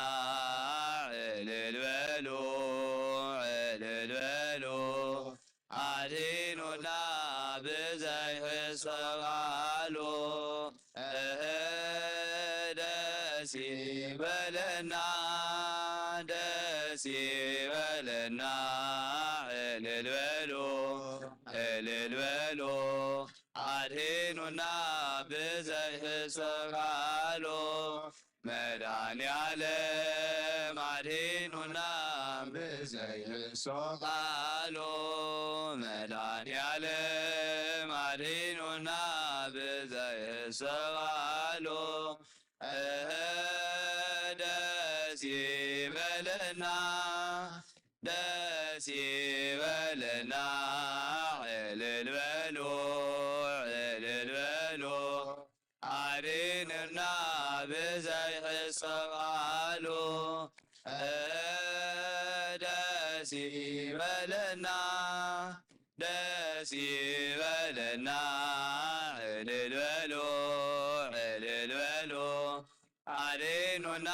ዕልል በሉ፣ ዕልል በሉ። ኣድኑና ብዘይ ሕስቕ ቃሉ፣ እህ ደስ ይበለና፣ ደስ ይበለና፣ ዕልል በሉ፣ ዕልል በሉ። ኣድኑና ብዘይ ሕስቕ ቃሉ፣ መድኃኔዓለም ኣድኑና ብዘይ ሕስቕ ቃሉ፣ መድኃኔዓለም ኣድኑና ብዘይ ሕስቕ ቃሉ። እህ ደስ ይበለና፣ ደስ ይበለና፣ ዕልል በሉ፣ ዕልል በሉ። ኣድኑና ብዘይ ሕስቕ ቃሉ፣ እህ ደስ ይበለና፣ ደስ ይበለና፣ ዕልል በሉ፣ ዕልል በሉ። ኣድኑና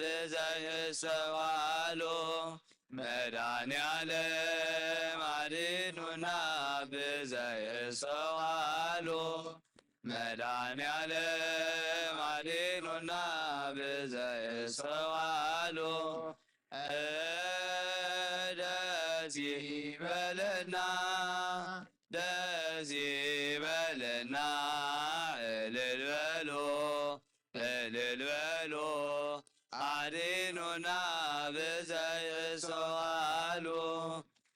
ብዘይ ሕስቕ ቃሉ፣ መድኃኔዓለም ኣድኑና ብዘይ ሕስቕ ቃሉ፣ መድኃኔዓለም ኣድኑና ብዘይ ሕስቕ ቃሉ። ደስ ይበለና፣ ደስ ይበለና፣ ዕልል በሉ፣ ዕልል በሉ። ኣድኑና ብዘይ ሕስቕ ቃሉ፣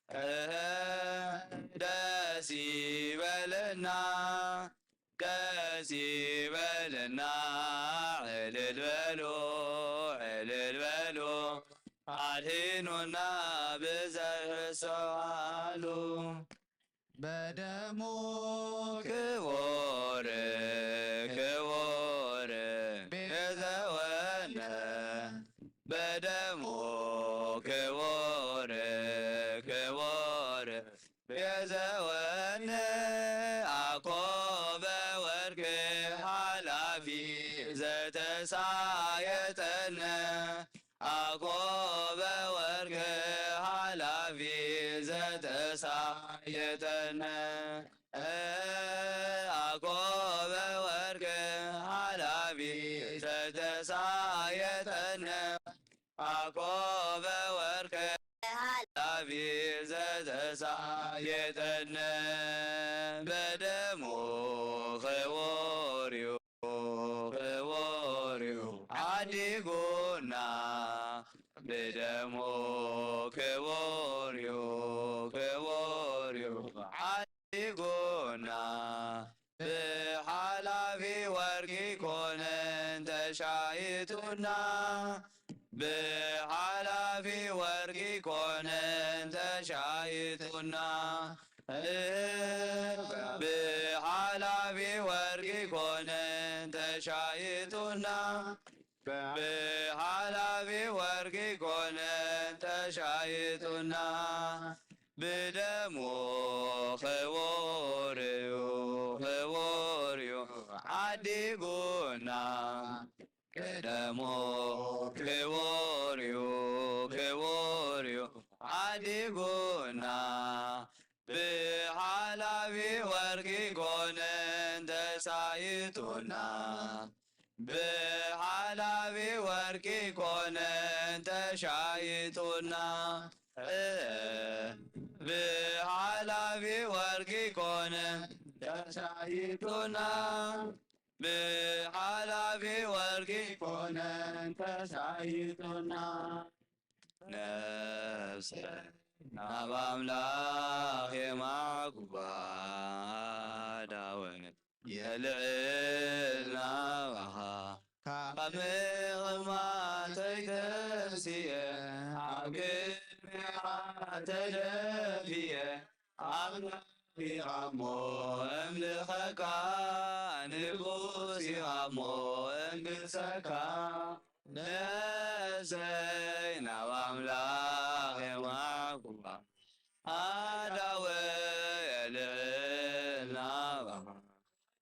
እህ ደስ ይበለና፣ ደስ ይበለና፣ ዕልል በሉ፣ ዕልል በሉ። ኣድኑና ብዘይ ሕስቕ ቃሉ፣ በደሙ ክቡር፣ ክቡር ቤዘወነ፣ በደሙ ክቡር፣ ክቡር ቤዘ ኣኮበ ወርቅ ሓላፊ ዘተሳየጠነ፣ ኣኮበ ወርቅ ሓላፊ ዘተሳየጠነ፣ በደሙ ክቡር እዩ፣ ክቡር እዩ ዓዲጉና፣ ብደሙ ክቡር እዩ፣ ክቡር እዩ ዓዲጉና። ብሓላፊ ወርቂ ኮነን ተሻይጡና፣ ብሓላፊ ወርቂ ኮነን ተሻይጡና። ብሓላፊ ወርቂ ኮነን ተሻይጡና፣ ብሓላፊ ወርቂ ኮነን ተሻይጡና። ብደሙ ክቡር እዩ፣ ክቡር እዩ ዓዲጉና። ብደሙ ክቡር እዩ፣ ክቡር እዩ ዓዲጉና። ብሓላፊ ወርቂ ኮነን ተሳይጡና፣ ብሓላፊ ወርቂ ኮነን ተሻይጡና። ብሓላፊ ወርቂ ኮነን ተሻይጡና፣ ብሓላፊ ወርቂ ኮነን ተሻይጡና። ነፍሰ ናብ ኣምላኽ የማዕጉባ፣ ዳዊት የልዕል ናባኻ። ካብ ምቕማጠይ ተንስየ፣ ኣብ ቅድሜኻ ተደፍየ፣ ኣምላኽ ኢኻ እሞ እምልኸካ፣ ንጉስ ኢኻ እሞ እንግሰካ። ነፍሰይ ናብ ኣምላኽ የማዕጉባ፣ ኣዳወ የልዕል ናባኻ።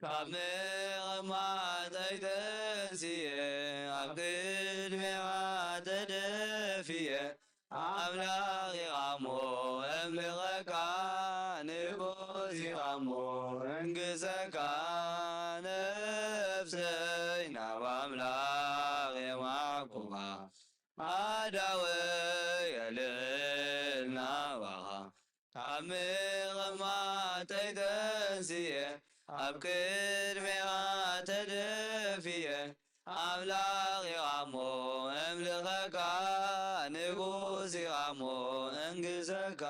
ካብ ምቕማጠይ ተንስየ፣ ኣብ ቅድሜኻ ተደፍየ፣ ኣምላኽ ኢኻ እሞ እምልኸካ፣ ንጉስ ኢኻ እሞ እንግሰካ። ነፍሰይ ናብ ኣምላኽ የማዕጉባ፣ ኣዳወ የልዕል ናባኻ። ካብ ምቕማጠይ ተንስየ፣ ኣብ ቅድሜኻ ተደፍየ፣ ኣምላኽ ኢኻ እሞ እምልኸካ፣ ንጉስ ኢኻ እሞ እንግሰካ።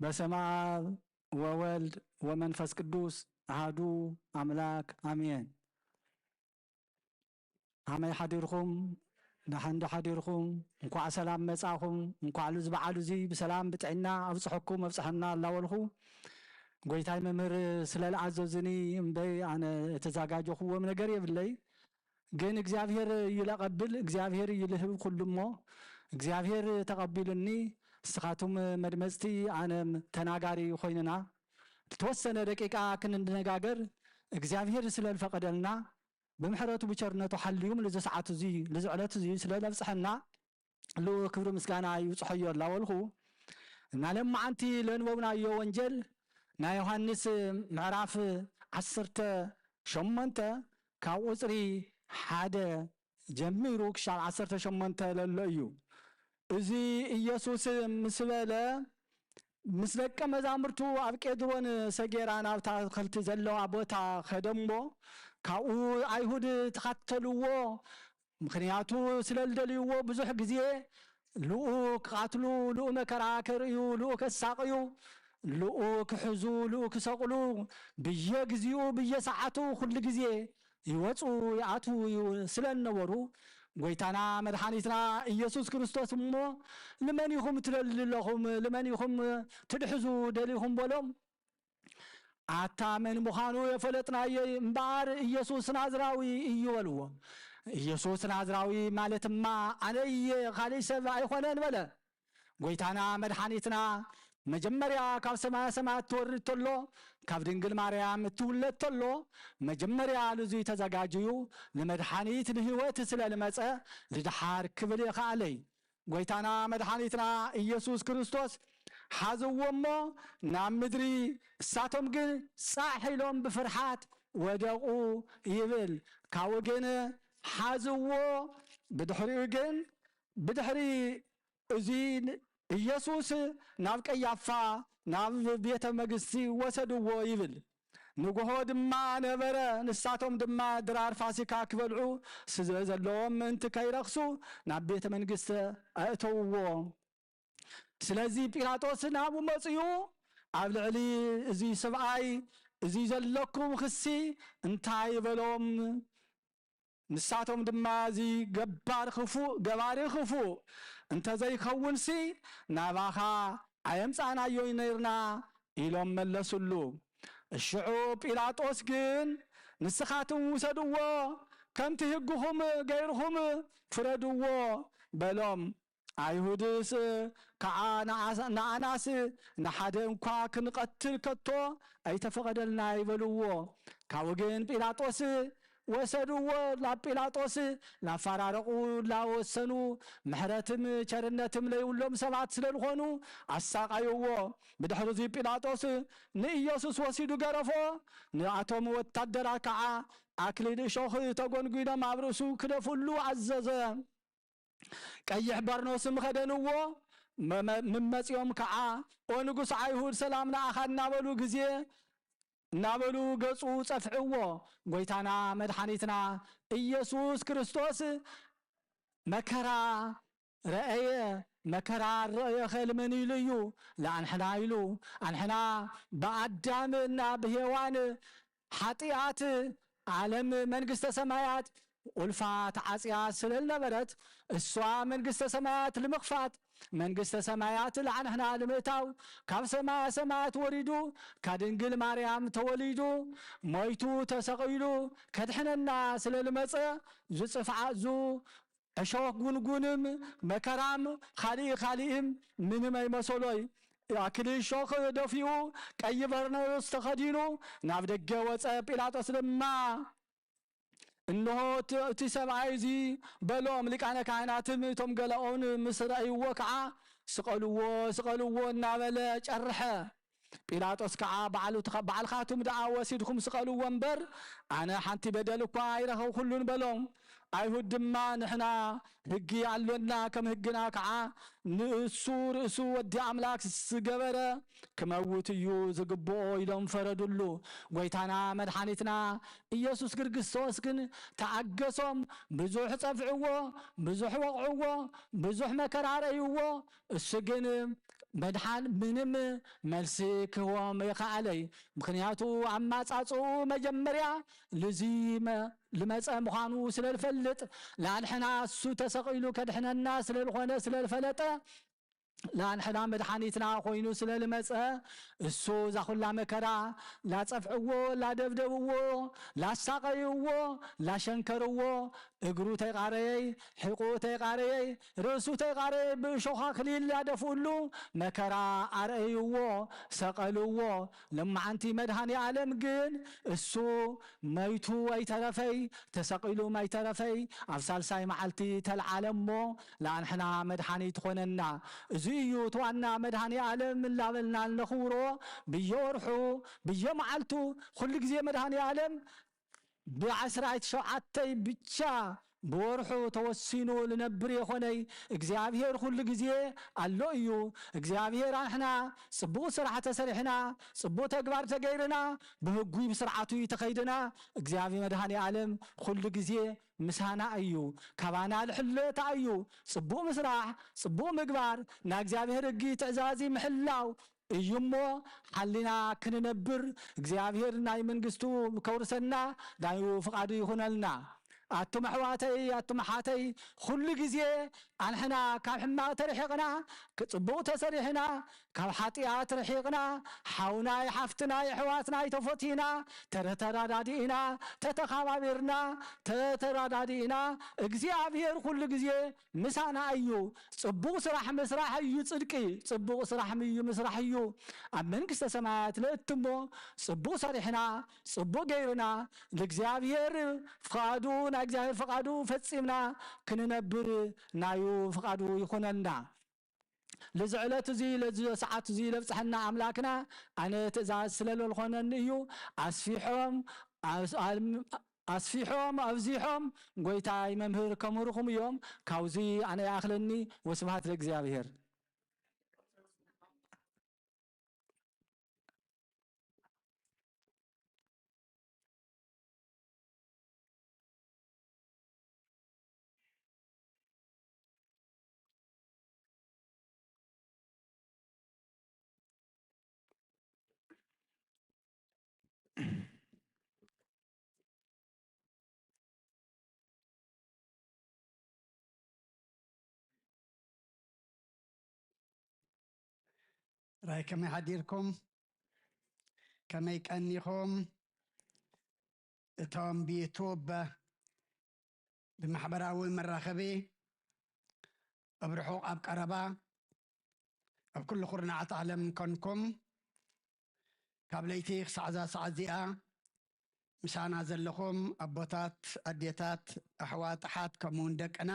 በስመ አብ ወወልድ ወመንፈስ ቅዱስ አሐዱ አምላክ አሜን። ከመይ ሓዲርኩም? ደሓን ዶ ሓዲርኩም? እንኳዕ ሰላም መጻኹም። እንኳዕ እዚ በዓል እዚ ብሰላም ብጥዕና ኣብጽሐኩም ኣብጽሐና እናበልኩ፣ ጎይታይ መምህር ስለ ዝኣዘዙኒ እምበይ ኣነ እተዘጋጀኹዎም ነገር የብለይ። ግን እግዚኣብሔር እዩ ለቐብል፣ እግዚኣብሔር እዩ ልህብ ኩሉ እሞ፣ እግዚኣብሔር ተቐቢሉኒ። ንስኻቱም መድመፅቲ፣ ኣነም ተናጋሪ ኮይንና፣ ዝተወሰነ ደቂቃ ክንነጋገር እግዚኣብሔር ስለ ዝፈቐደልና፣ ብምሕረቱ ብቸርነቱ ሓልዩም ልዚ ሰዓት እዚ፣ ልዚ ዕለት እዚ ስለ ለብፅሐና፣ ልኡ ክብሪ ምስጋና ይብፅሖዮ እናበልኹ፣ እና ለማዓንቲ ለንበብናዮ ወንጀል ናይ ዮሃንስ ምዕራፍ ዓሰርተ ሸሞንተ ካብ ቁፅሪ ሓደ ጀሚሩ ክሻብ ዓሰርተ ሸሞንተ ለሎ እዩ። እዚ ኢየሱስ ምስ በለ፣ ምስ ደቀ መዛሙርቱ ኣብ ቄድሮን ሰጌራ ናብታ ኣትክልቲ ዘለዋ ቦታ ከደ እሞ፣ ካብኡ ኣይሁድ ተኸተልዎ። ምኽንያቱ ስለ ዝደልይዎ ብዙሕ ግዜ ልኡ ክቐትሉ፣ ልኡ መከራ ከርእዩ፣ ልኡ ከሳቕዩ፣ ልኡ ክሕዙ፣ ልኡ ክሰቕሉ፣ ብየግዚኡ፣ ብየሰዓቱ፣ ኩሉ ግዜ ይወፁ ይኣትዉ እዩ ስለ ዝነበሩ፣ ጎይታና መድሓኒትና ኢየሱስ ክርስቶስ እሞ፣ "ንመን ኢኹም ትደልዩ ኣለኹም? ንመን ኢኹም ትድሕዙ ደሊኹም?" በሎም። "ኣታ መን ምዃኑ የፈለጥናዮ እምበኣር፣ ኢየሱስ ናዝራዊ እዩ" በልዎ። "ኢየሱስ ናዝራዊ ማለትማ ኣነ እየ፣ ካሊእ ሰብ ኣይኮነን" በለ። ጎይታና መድሓኒትና መጀመርያ ካብ ሰማያ ሰማያት ትወርድ ተሎ፣ ካብ ድንግል ማርያም እትውለድ ተሎ፣ መጀመርያ ልዙይ ተዘጋጅዩ ንመድሓኒት ንህይወት ስለ ልመጸ፣ ልድሓር ክብል የኸኣለይ። ጎይታና መድሓኒትና ኢየሱስ ክርስቶስ ሓዝዎ እሞ ናብ ምድሪ፣ እሳቶም ግን ጻሕ ኢሎም ብፍርሓት ወደቑ ይብል። ካብኡ ግን ሓዝዎ፣ ብድሕሪኡ ግን፣ ብድሕሪ እዚ ኢየሱስ ናብ ቀያፋ ናብ ቤተ መንግስቲ ወሰድዎ ይብል። ንግሆ ድማ ነበረ፣ ንሳቶም ድማ ድራር ፋሲካ ክበልዑ ስለ ዘለዎም ምእንቲ ከይረኽሱ ናብ ቤተ መንግስቲ ኣእተውዎ። ስለዚ ጲላጦስ ናብኡ መጺኡ ኣብ ልዕሊ እዚ ሰብኣይ እዚ ዘለኩም ክሲ እንታይ በሎም? ንሳቶም ድማ እዚ ገባር ክፉእ፣ ገባሪ ክፉእ እንተዘይከውንሲ ናባኻ ኣየምጻእናዮይ ነይርና ኢሎም መለሱሉ። ሽዑ ጲላጦስ ግን ንስኻትም ውሰድዎ፣ ከምቲ ህግኹም ገይርኹም ፍረድዎ በሎም። ኣይሁድስ ከኣ ንኣስ-፣ ንኣናስ ንሓደ እንኳ ክንቐትል ከቶ ኣይተፈቐደልና ይበልዎ። ካብኡ ግን ጲላጦስ ወሰድዎ። ናብ ጲላጦስ ላፋራረቑ ላወሰኑ ምሕረትም ቸርነትም ለይብሎም ሰባት ስለ ዝኾኑ ኣሳቐይዎ። ብድሕሪ እዚ ጲላጦስ ንኢየሱስ ወሲዱ ገረፎ። ንኣቶም ወታደራት ከኣ ኣክሊል እሾኽ ተጎንጒኖም ኣብ ርእሱ ክደፍሉ ኣዘዘ። ቀይሕ በርኖስም ኸደንዎ። መመ-፣ ምመጺኦም ከኣ "ኦ ንጉስ ኣይሁድ ሰላም ንኣኻ" እናበሉ ግዜ፣ እናበሉ ገጹ ጸፍዕዎ። ጎይታና መድሓኒትና ኢየሱስ ክርስቶስ መከራ ረኣየ። መከራ ረኣየ ኸል መን ኢሉ እዩ? ለኣንሕና ኢሉ። ኣንሕና ብኣዳም እና ብሄዋን ሓጢኣት ዓለም መንግስተ ሰማያት ቁልፋ ተዓጽያ ስለ ዝነበረት፣ እሷ መንግስተ ሰማያት ንምኽፋት፣ መንግስተ ሰማያት ለዓንሕና ንምእታው፣ ካብ ሰማያ ሰማያት ወሪዱ፣ ካብ ድንግል ማርያም ተወሊዱ፣ ሞይቱ ተሰቒሉ፣ ከድሕነና ስለ ዝመጸ፣ ዝጽፍዓ፣ ዙ-፣ እሾኽ ጉንጉንም መከራም ኻሊእ ኻሊእም ምንም ኣይመሰሎይ። ኣክሊል እሾኽ ደፊኡ፣ ቀይ በርኖስ ተኸዲኑ ናብ ደገ ወጸ። ጲላጦስ ድማ፣ "እንሆ እቲ፣ እቲ ሰብኣይ እዚ" በሎም። ሊቃነ ካህናትም እቶም ገላኦን ምስ ረኣይዎ ከዓ፣ "ስቐልዎ፣ ስቐልዎ" እናበለ ጨርሐ። ጲላጦስ ከዓ፣ "ባዕሉ ትኸ-፣ ባዕልኻቱም ደኣ ወሲድኩም ስቐልዎ እምበር፣ ኣነ ሓንቲ በደል እኳ ኣይረኸብኩሉን" በሎም። ኣይሁድ ድማ፣ "ንሕና ህጊ ኣሎና፣ ከም ህግና ከዓ ንእሱ ርእሱ ወዲ ኣምላክ ዝገበረ ክመውት እዩ ዝግብኦ" ኢሎም ፈረዱሉ። ጎይታና መድሓኒትና ኢየሱስ ክርስቶስ ግን ተኣገሶም። ብዙሕ ጸፍዕዎ፣ ብዙሕ ወቕዕዎ፣ ብዙሕ መከራ ረእይዎ። እሱ ግን መድሓን ምንም መልሲ ክህቦም የኸኣለይ። ምኽንያቱ ኣማጻጽኡ መጀመርያ ልዚ መ-፣ ልመጸ ምዃኑ ስለ ልፈልጥ፣ ላድሕና እሱ ተሰቒሉ ከድሕነና ስለ ልኾነ፣ ስለ ልፈለጠ፣ ላንሕና መድሓኒትና ኮይኑ ስለ ልመጸ፣ እሱ እዛ ኩላ መከራ ላጸፍዕዎ፣ ላደብደብዎ፣ ላሳቐይዎ፣ ላሸንከርዎ፣ እግሩ ተይቓረየይ፣ ሕቑኡ ተይቓረየይ፣ ርእሱ ተይቓረየይ፣ ብእሾኽ ኣክሊል ላደፍኡሉ፣ መከራ ኣርአይዎ፣ ሰቐልዎ። ለማዓንቲ መድሃኔ ኣለም ግን እሱ መይቱ ኣይተረፈይ፣ ተሰቒሉ ኣይተረፈይ፣ ኣብ ሳልሳይ መዓልቲ ተልዓለ እሞ፣ ለኣንሕና መድሓኒት ኾነና። እዚ እዩ እቲ ዋና መድሃኔ ኣለም እናበልና እነኽብሮ። ብየወርሑ፣ ብየመዓልቱ፣ ኩሉ ግዜ መድሃኔ ኣለም ብዓስራይ ሸውዓተይ ብቻ ብወርሑ ተወሲኑ ልነብር የኾነይ። እግዚኣብሔር ኩሉ ግዜ ኣሎ እዩ። እግዚኣብሔር ኣንሕና ጽቡቕ ስራሕ ተሰሪሕና፣ ጽቡቕ ተግባር ተገይርና፣ ብህጉይ ብስርዓቱ ተኸይድና፣ እግዚኣብሔር መድሃኔ ኣለም ኩሉ ግዜ ምሳና እዩ። ካባና ልሕለታ እዩ። ጽቡቕ ምስራሕ፣ ጽቡቕ ምግባር፣ ናይ እግዚኣብሔር ህጊ ትእዛዚ ምሕላው እዩ እሞ፣ ሓሊና ክንነብር እግዚኣብሔር ናይ መንግስቱ ከውርሰና ናዩ ፍቓዱ ይኹነልና። ኣቱም ኣሕዋተይ፣ ኣቱም ኣሓተይ፣ ኩሉ ግዜ ኣንሕና ካብ ሕማቕ ተርሒቕና፣ ጽቡቕ ተሰሪሕና፣ ካብ ሓጢኣት ርሒቕና፣ ሓውናይ ሓፍትናይ ኣሕዋትናይ ተፈቲና፣ ተተረዳዲእና፣ ተተኻባቢርና፣ ተተረዳዲእና፣ እግዚኣብሔር ኩሉ ግዜ ምሳና እዩ። ጽቡቕ ስራሕ ምስራሕ እዩ ጽድቂ፣ ጽቡቕ ስራሕ እዩ ምስራሕ እዩ። ኣብ መንግስተ ሰማያት ለእትሞ ጽቡቕ ሰሪሕና፣ ጽቡቕ ገይርና፣ ንእግዚኣብሔር ፍቓዱ፣ ናይ እግዚኣብሔር ፍቓዱ ፈጺምና ክንነብር ናዩ ፍቓዱ ይኹነልና። ለዚ ዕለት እዚ፣ ለዚ ሰዓት እዚ ለብጽሐና ኣምላክና ኣነ ትእዛዝ ስለ ለልኾነኒ እዩ። ኣስፊሖም፣ ኣስ-፣ ኣም-፣ ኣስፊሖም፣ ኣብዚሖም፣ ጎይታይ መምህር ከምህርኹም እዮም። ካብዚ ኣነ ይኣኽለኒ። ወስብሐት ለእግዚኣብሔር። ራይ ከመይ ሓዲርኩም? ከመይ ቀኒኹም? እቶም ብዩቱብ፣ ብማሕበራዊ መራኸቢ፣ ኣብ ርሑቕ ኣብ ቀረባ፣ ኣብ ኩሉ ኩርናዓት ዓለም ኮንኩም፣ ካብ ለይቲ ክሳዕ እዛ ሰዓት እዚኣ ምሳና ዘለኹም ኣቦታት፣ ኣዴታት፣ ኣሕዋት፣ ኣሓት፣ ከምኡ እውን ደቅና፣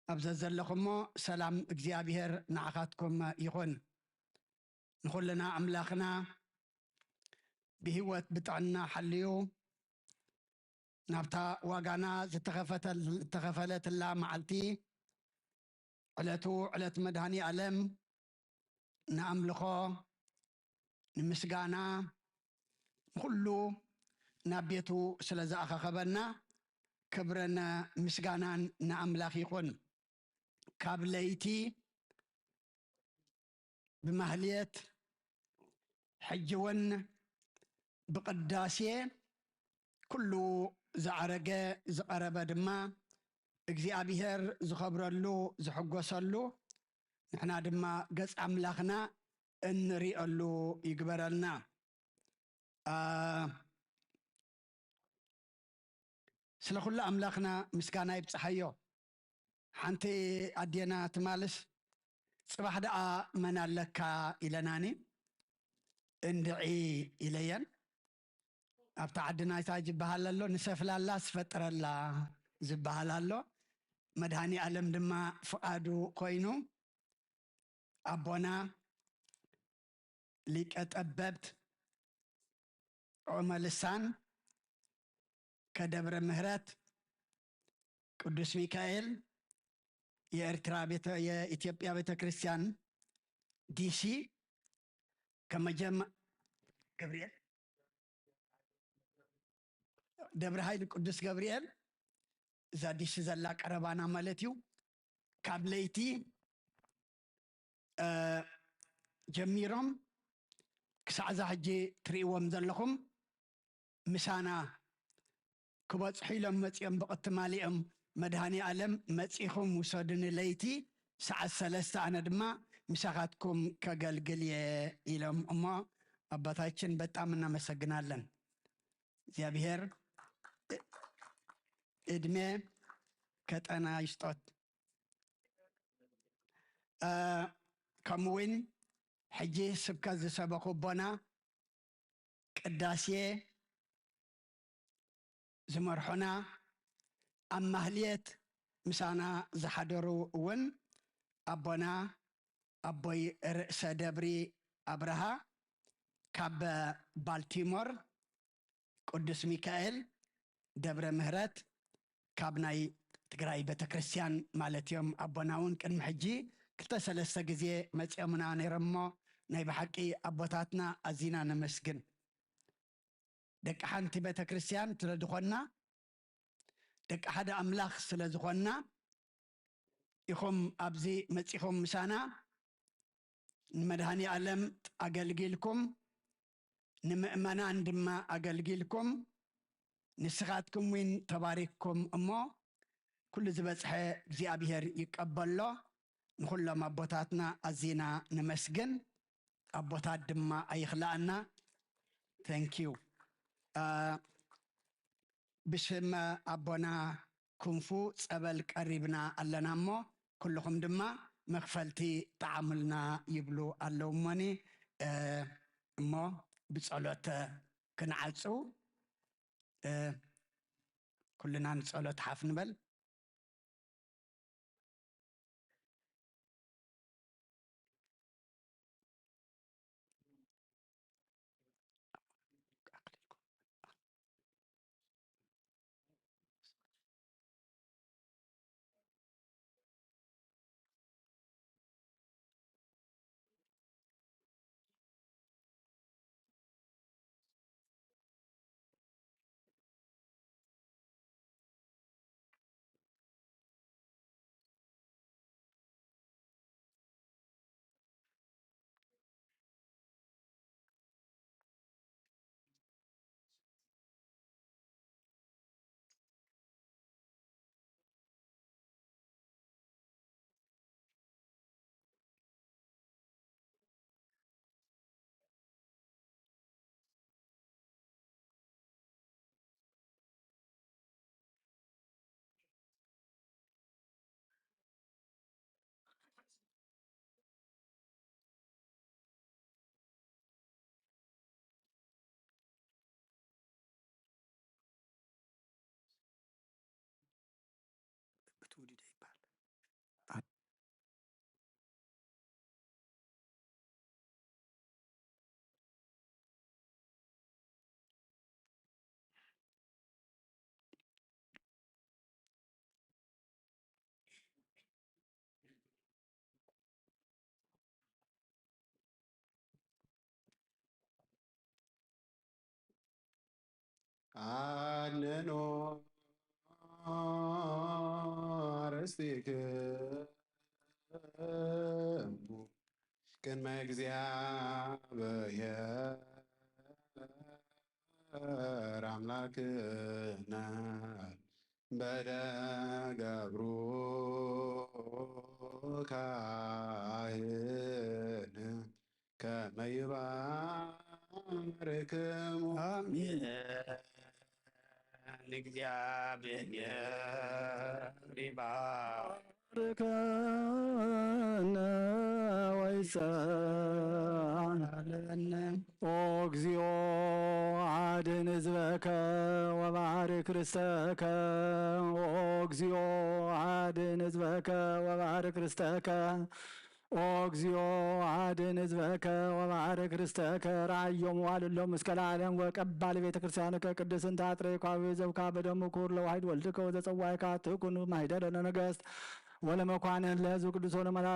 ኣብ ዘዘለኹሞ ሰላም እግዚኣብሔር ንዓኻትኩም ይኹን። ንኹልና ኣምላኽና ብህይወት ብጥዕና ሓልዩ ናብታ ዋጋና ዝተኸፈተል-፣ ዝተኸፈለትላ መዓልቲ፣ ዕለቱ ዕለት መድኃኔ ዓለም ንኣምልኾ፣ ንምስጋና፣ ንኹሉ ናብ ቤቱ ስለ ዝኣኸኸበና ክብርን ምስጋናን ንኣምላኽ ይኹን። ካብ ለይቲ ብማህልየት፣ ሕጂ እውን ብቕዳሴ ኩሉ ዝዓረገ ዝቐረበ ድማ እግዚኣብሔር ዝኸብረሉ ዝሕጎሰሉ፣ ንሕና ድማ ገጽ ኣምላኽና እንሪእሉ ይግበረልና። ኣ፣ ስለ ኩሉ ኣምላኽና ምስጋና ይብጽሓዮ። ሓንቲ ኣዴና ትማልስ፣ "ጽባሕ ደኣ መን ኣለካ?" ኢለናኒ፣ "እንድዒ" ኢለየን። ኣብታ ዓዲ ናይታ ዝበሃል ኣሎ፣ "ንሰፍላላ ስፈጥረላ" ዝበሃል ኣሎ። መድኃኔ ዓለም ድማ ፍቓዱ ኮይኑ፣ ኣቦና ሊቀ ጠበብት ዑመ ልሳን ከደብረ ምህረት ቅዱስ ሚካኤል የኤርትራ ቤተ-፣ የኢትዮጵያ ቤተ ክርስቲያን ዲሲ ከመጀመ-፣ ገብርኤል፣ ደብረ ኃይል ቅዱስ ገብርኤል፣ እዛ ዲሲ ዘላ ቀረባና ማለት እዩ። ካብ ለይቲ፣ እ፣ ጀሚሮም ክሳዕ እዛ ሕጂ ትርእይዎም ዘለኹም ምሳና ክበጽሑ ኢሎም መጺኦም ብቕትማሊ እዮም። መድሃኔ ኣለም መጺኹም ውሰዱኒ ለይቲ ሰዓት ሰለስተ ኣነ ድማ ምሳኻትኩም ከገልግል እየ ኢሎም እሞ ኣባታችን በጣም እናመሰግናለን። እግዚኣብሔር እድሜ ከጠና ይስጦት። ከምኡ እውን ሕጂ ስብከት ዝሰበኹ ኣቦና ቅዳሴ ዝመርሑና ኣብ ማህልየት ምሳና ዝሓደሩ እውን ኣቦና ኣቦይ ርእሰ ደብሪ ኣብርሃ ካብ ባልቲሞር ቅዱስ ሚካኤል ደብረ ምህረት ካብ ናይ ትግራይ ቤተክርስትያን ማለት እዮም። ኣቦና እውን ቅድሚ ሕጂ ክልተ ሰለስተ ግዜ መፂኦምና ነይሮሞ ናይ ብሓቂ ኣቦታትና ኣዚና ነመስግን። ደቂ ሓንቲ ቤተክርስትያን ስለ ዝኾንና ደቂ ሓደ ኣምላኽ ስለ ዝኾንና ኢኹም ኣብዚ መፂኹም ምሳና ንመድሃኒ ኣለም ኣገልጊልኩም ንምእመናን ድማ ኣገልጊልኩም ንስኻትኩም እውን ተባሪክኩም እሞ ኩሉ ዝበፅሐ እግዚኣብሔር ይቀበሎ። ንኹሎም ኣቦታትና ኣዚና ነመስግን። ኣቦታት ድማ ኣይኽላኣና። Thank you። ብሽም ኣቦና ክንፉ ጸበል ቀሪብና ኣለና እሞ ኩልኹም ድማ መኽፈልቲ ጠዓሙልና ይብሉ ኣለዉ እሞኒ እሞ ብጸሎት ክንዓጹ ኩልና ንጸሎት ሓፍ ንበል። ኣነኖ ርስትክሙ ቅድመ እግዚኣብሔር ኣምላክነ በደ ገብሩ ካህን ከመ ይባርክሙ። ኣሜን። እግዚኣብሔር ይባርክ። ባርከነ ወይፀዓለነ። ኦ እግዚኦ አድን ህዝበከ ወባርክ ርስተከ። ኦ እግዚኦ አድን ህዝበከ ወባርክ ርስተከ። ኦ እግዚኦ አድን ህዝበከ ወባርክ ርስተከ። ረአዮም ዋልሎም እስከ ለዓለም ወቀባ ለቤተ ክርስቲያንከ ቅድስት እንተ አጥረይኳ ዘብካ በደሙ ክቡር ለዋሂድ ወልድከ ወዘጸዋይካ ትኩን ማሂደረ ለነገስት ወለመኳንንት ለህዝብ ቅዱስ ወለመላ-፣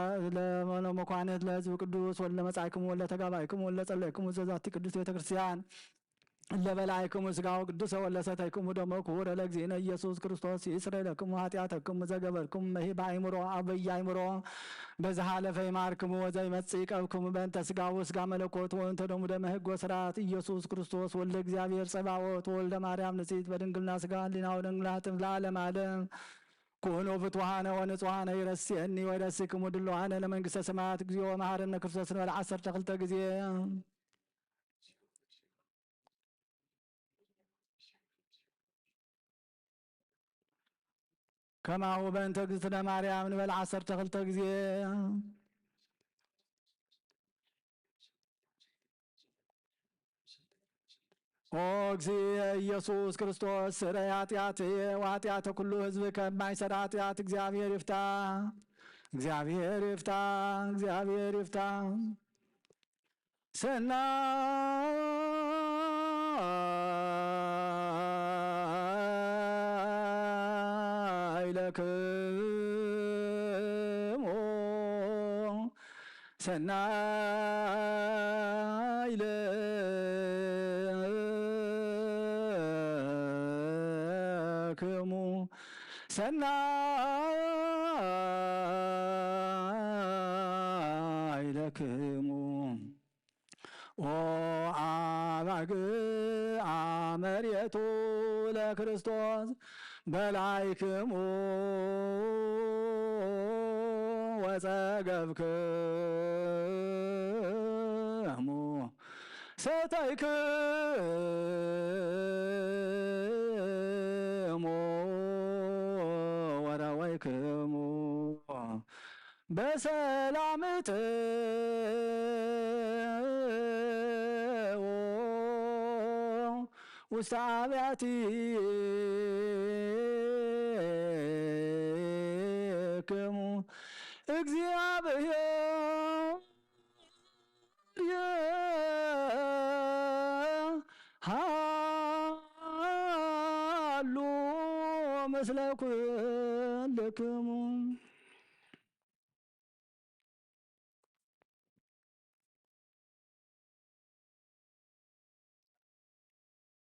ለመኳንንት ለህዝብ ቅዱስ ወለመጻእክሙ ወለተጋባእክሙ ወለጸለይክሙ ዘዛቲ ቅዱስ ቤተ ክርስቲያን ለበላይክሙ ስጋው ቅዱሰ ወለሰተይክሙ ደሞ ክቡረ ለእግዚእነ ኢየሱስ ክርስቶስ ይስረይ ለክሙ ኃጢአተክሙ። ዘገበርኩም መሂብ አእምሮ አበይ አእምሮ በዝሃለፈ ይማርክሙ ወዘይመጽእ ይቀብክሙ። በእንተ ስጋው ስጋ መለኮት ወእንተ ደሙ ደመ ሕግ ወስርዓት ኢየሱስ ክርስቶስ ወልደ እግዚአብሔር ጸባኦት ወልደ ማርያም ንጽሕት በድንግልና ስጋ ህሊና ወደንግላ ትም ለዓለም ዓለም። ኩኑ ፍቱሃነ ወንጹሃነ ይረስየኒ ወይረስክሙ ድሉዋነ ለመንግስተ ሰማያት። እግዚኦ መሐረነ ክርስቶስ ንበል ዓሰርተ ክልተ ጊዜ። ከማሁ በእንተ እግዝእትነ ማርያም ንበል ዓሰርተ ክልተ ጊዜ። ኦ እግዚእ ኢየሱስ ክርስቶስ ስረይ ኃጢአትየ ወኃጢአተ ኩሉ ሕዝብ ከማይሰር ኃጢአት እግዚአብሔር ይፍታ። እግዚአብሔር ይፍታ። እግዚአብሔር ይፍታ። ሰናይ ለክሙ ሰናይ ለክሙ ሰናይ ለክሙ ኦ አባግ አመሬቱ ለክርስቶስ በላይክሙ ወጸገብክሙ ሰተይክሙ ወረወይክሙ በሰላም እትዉ ውስተ አብያቲክሙ። እግዚአብሔር ሀሉ ምስለ ኩልክሙ።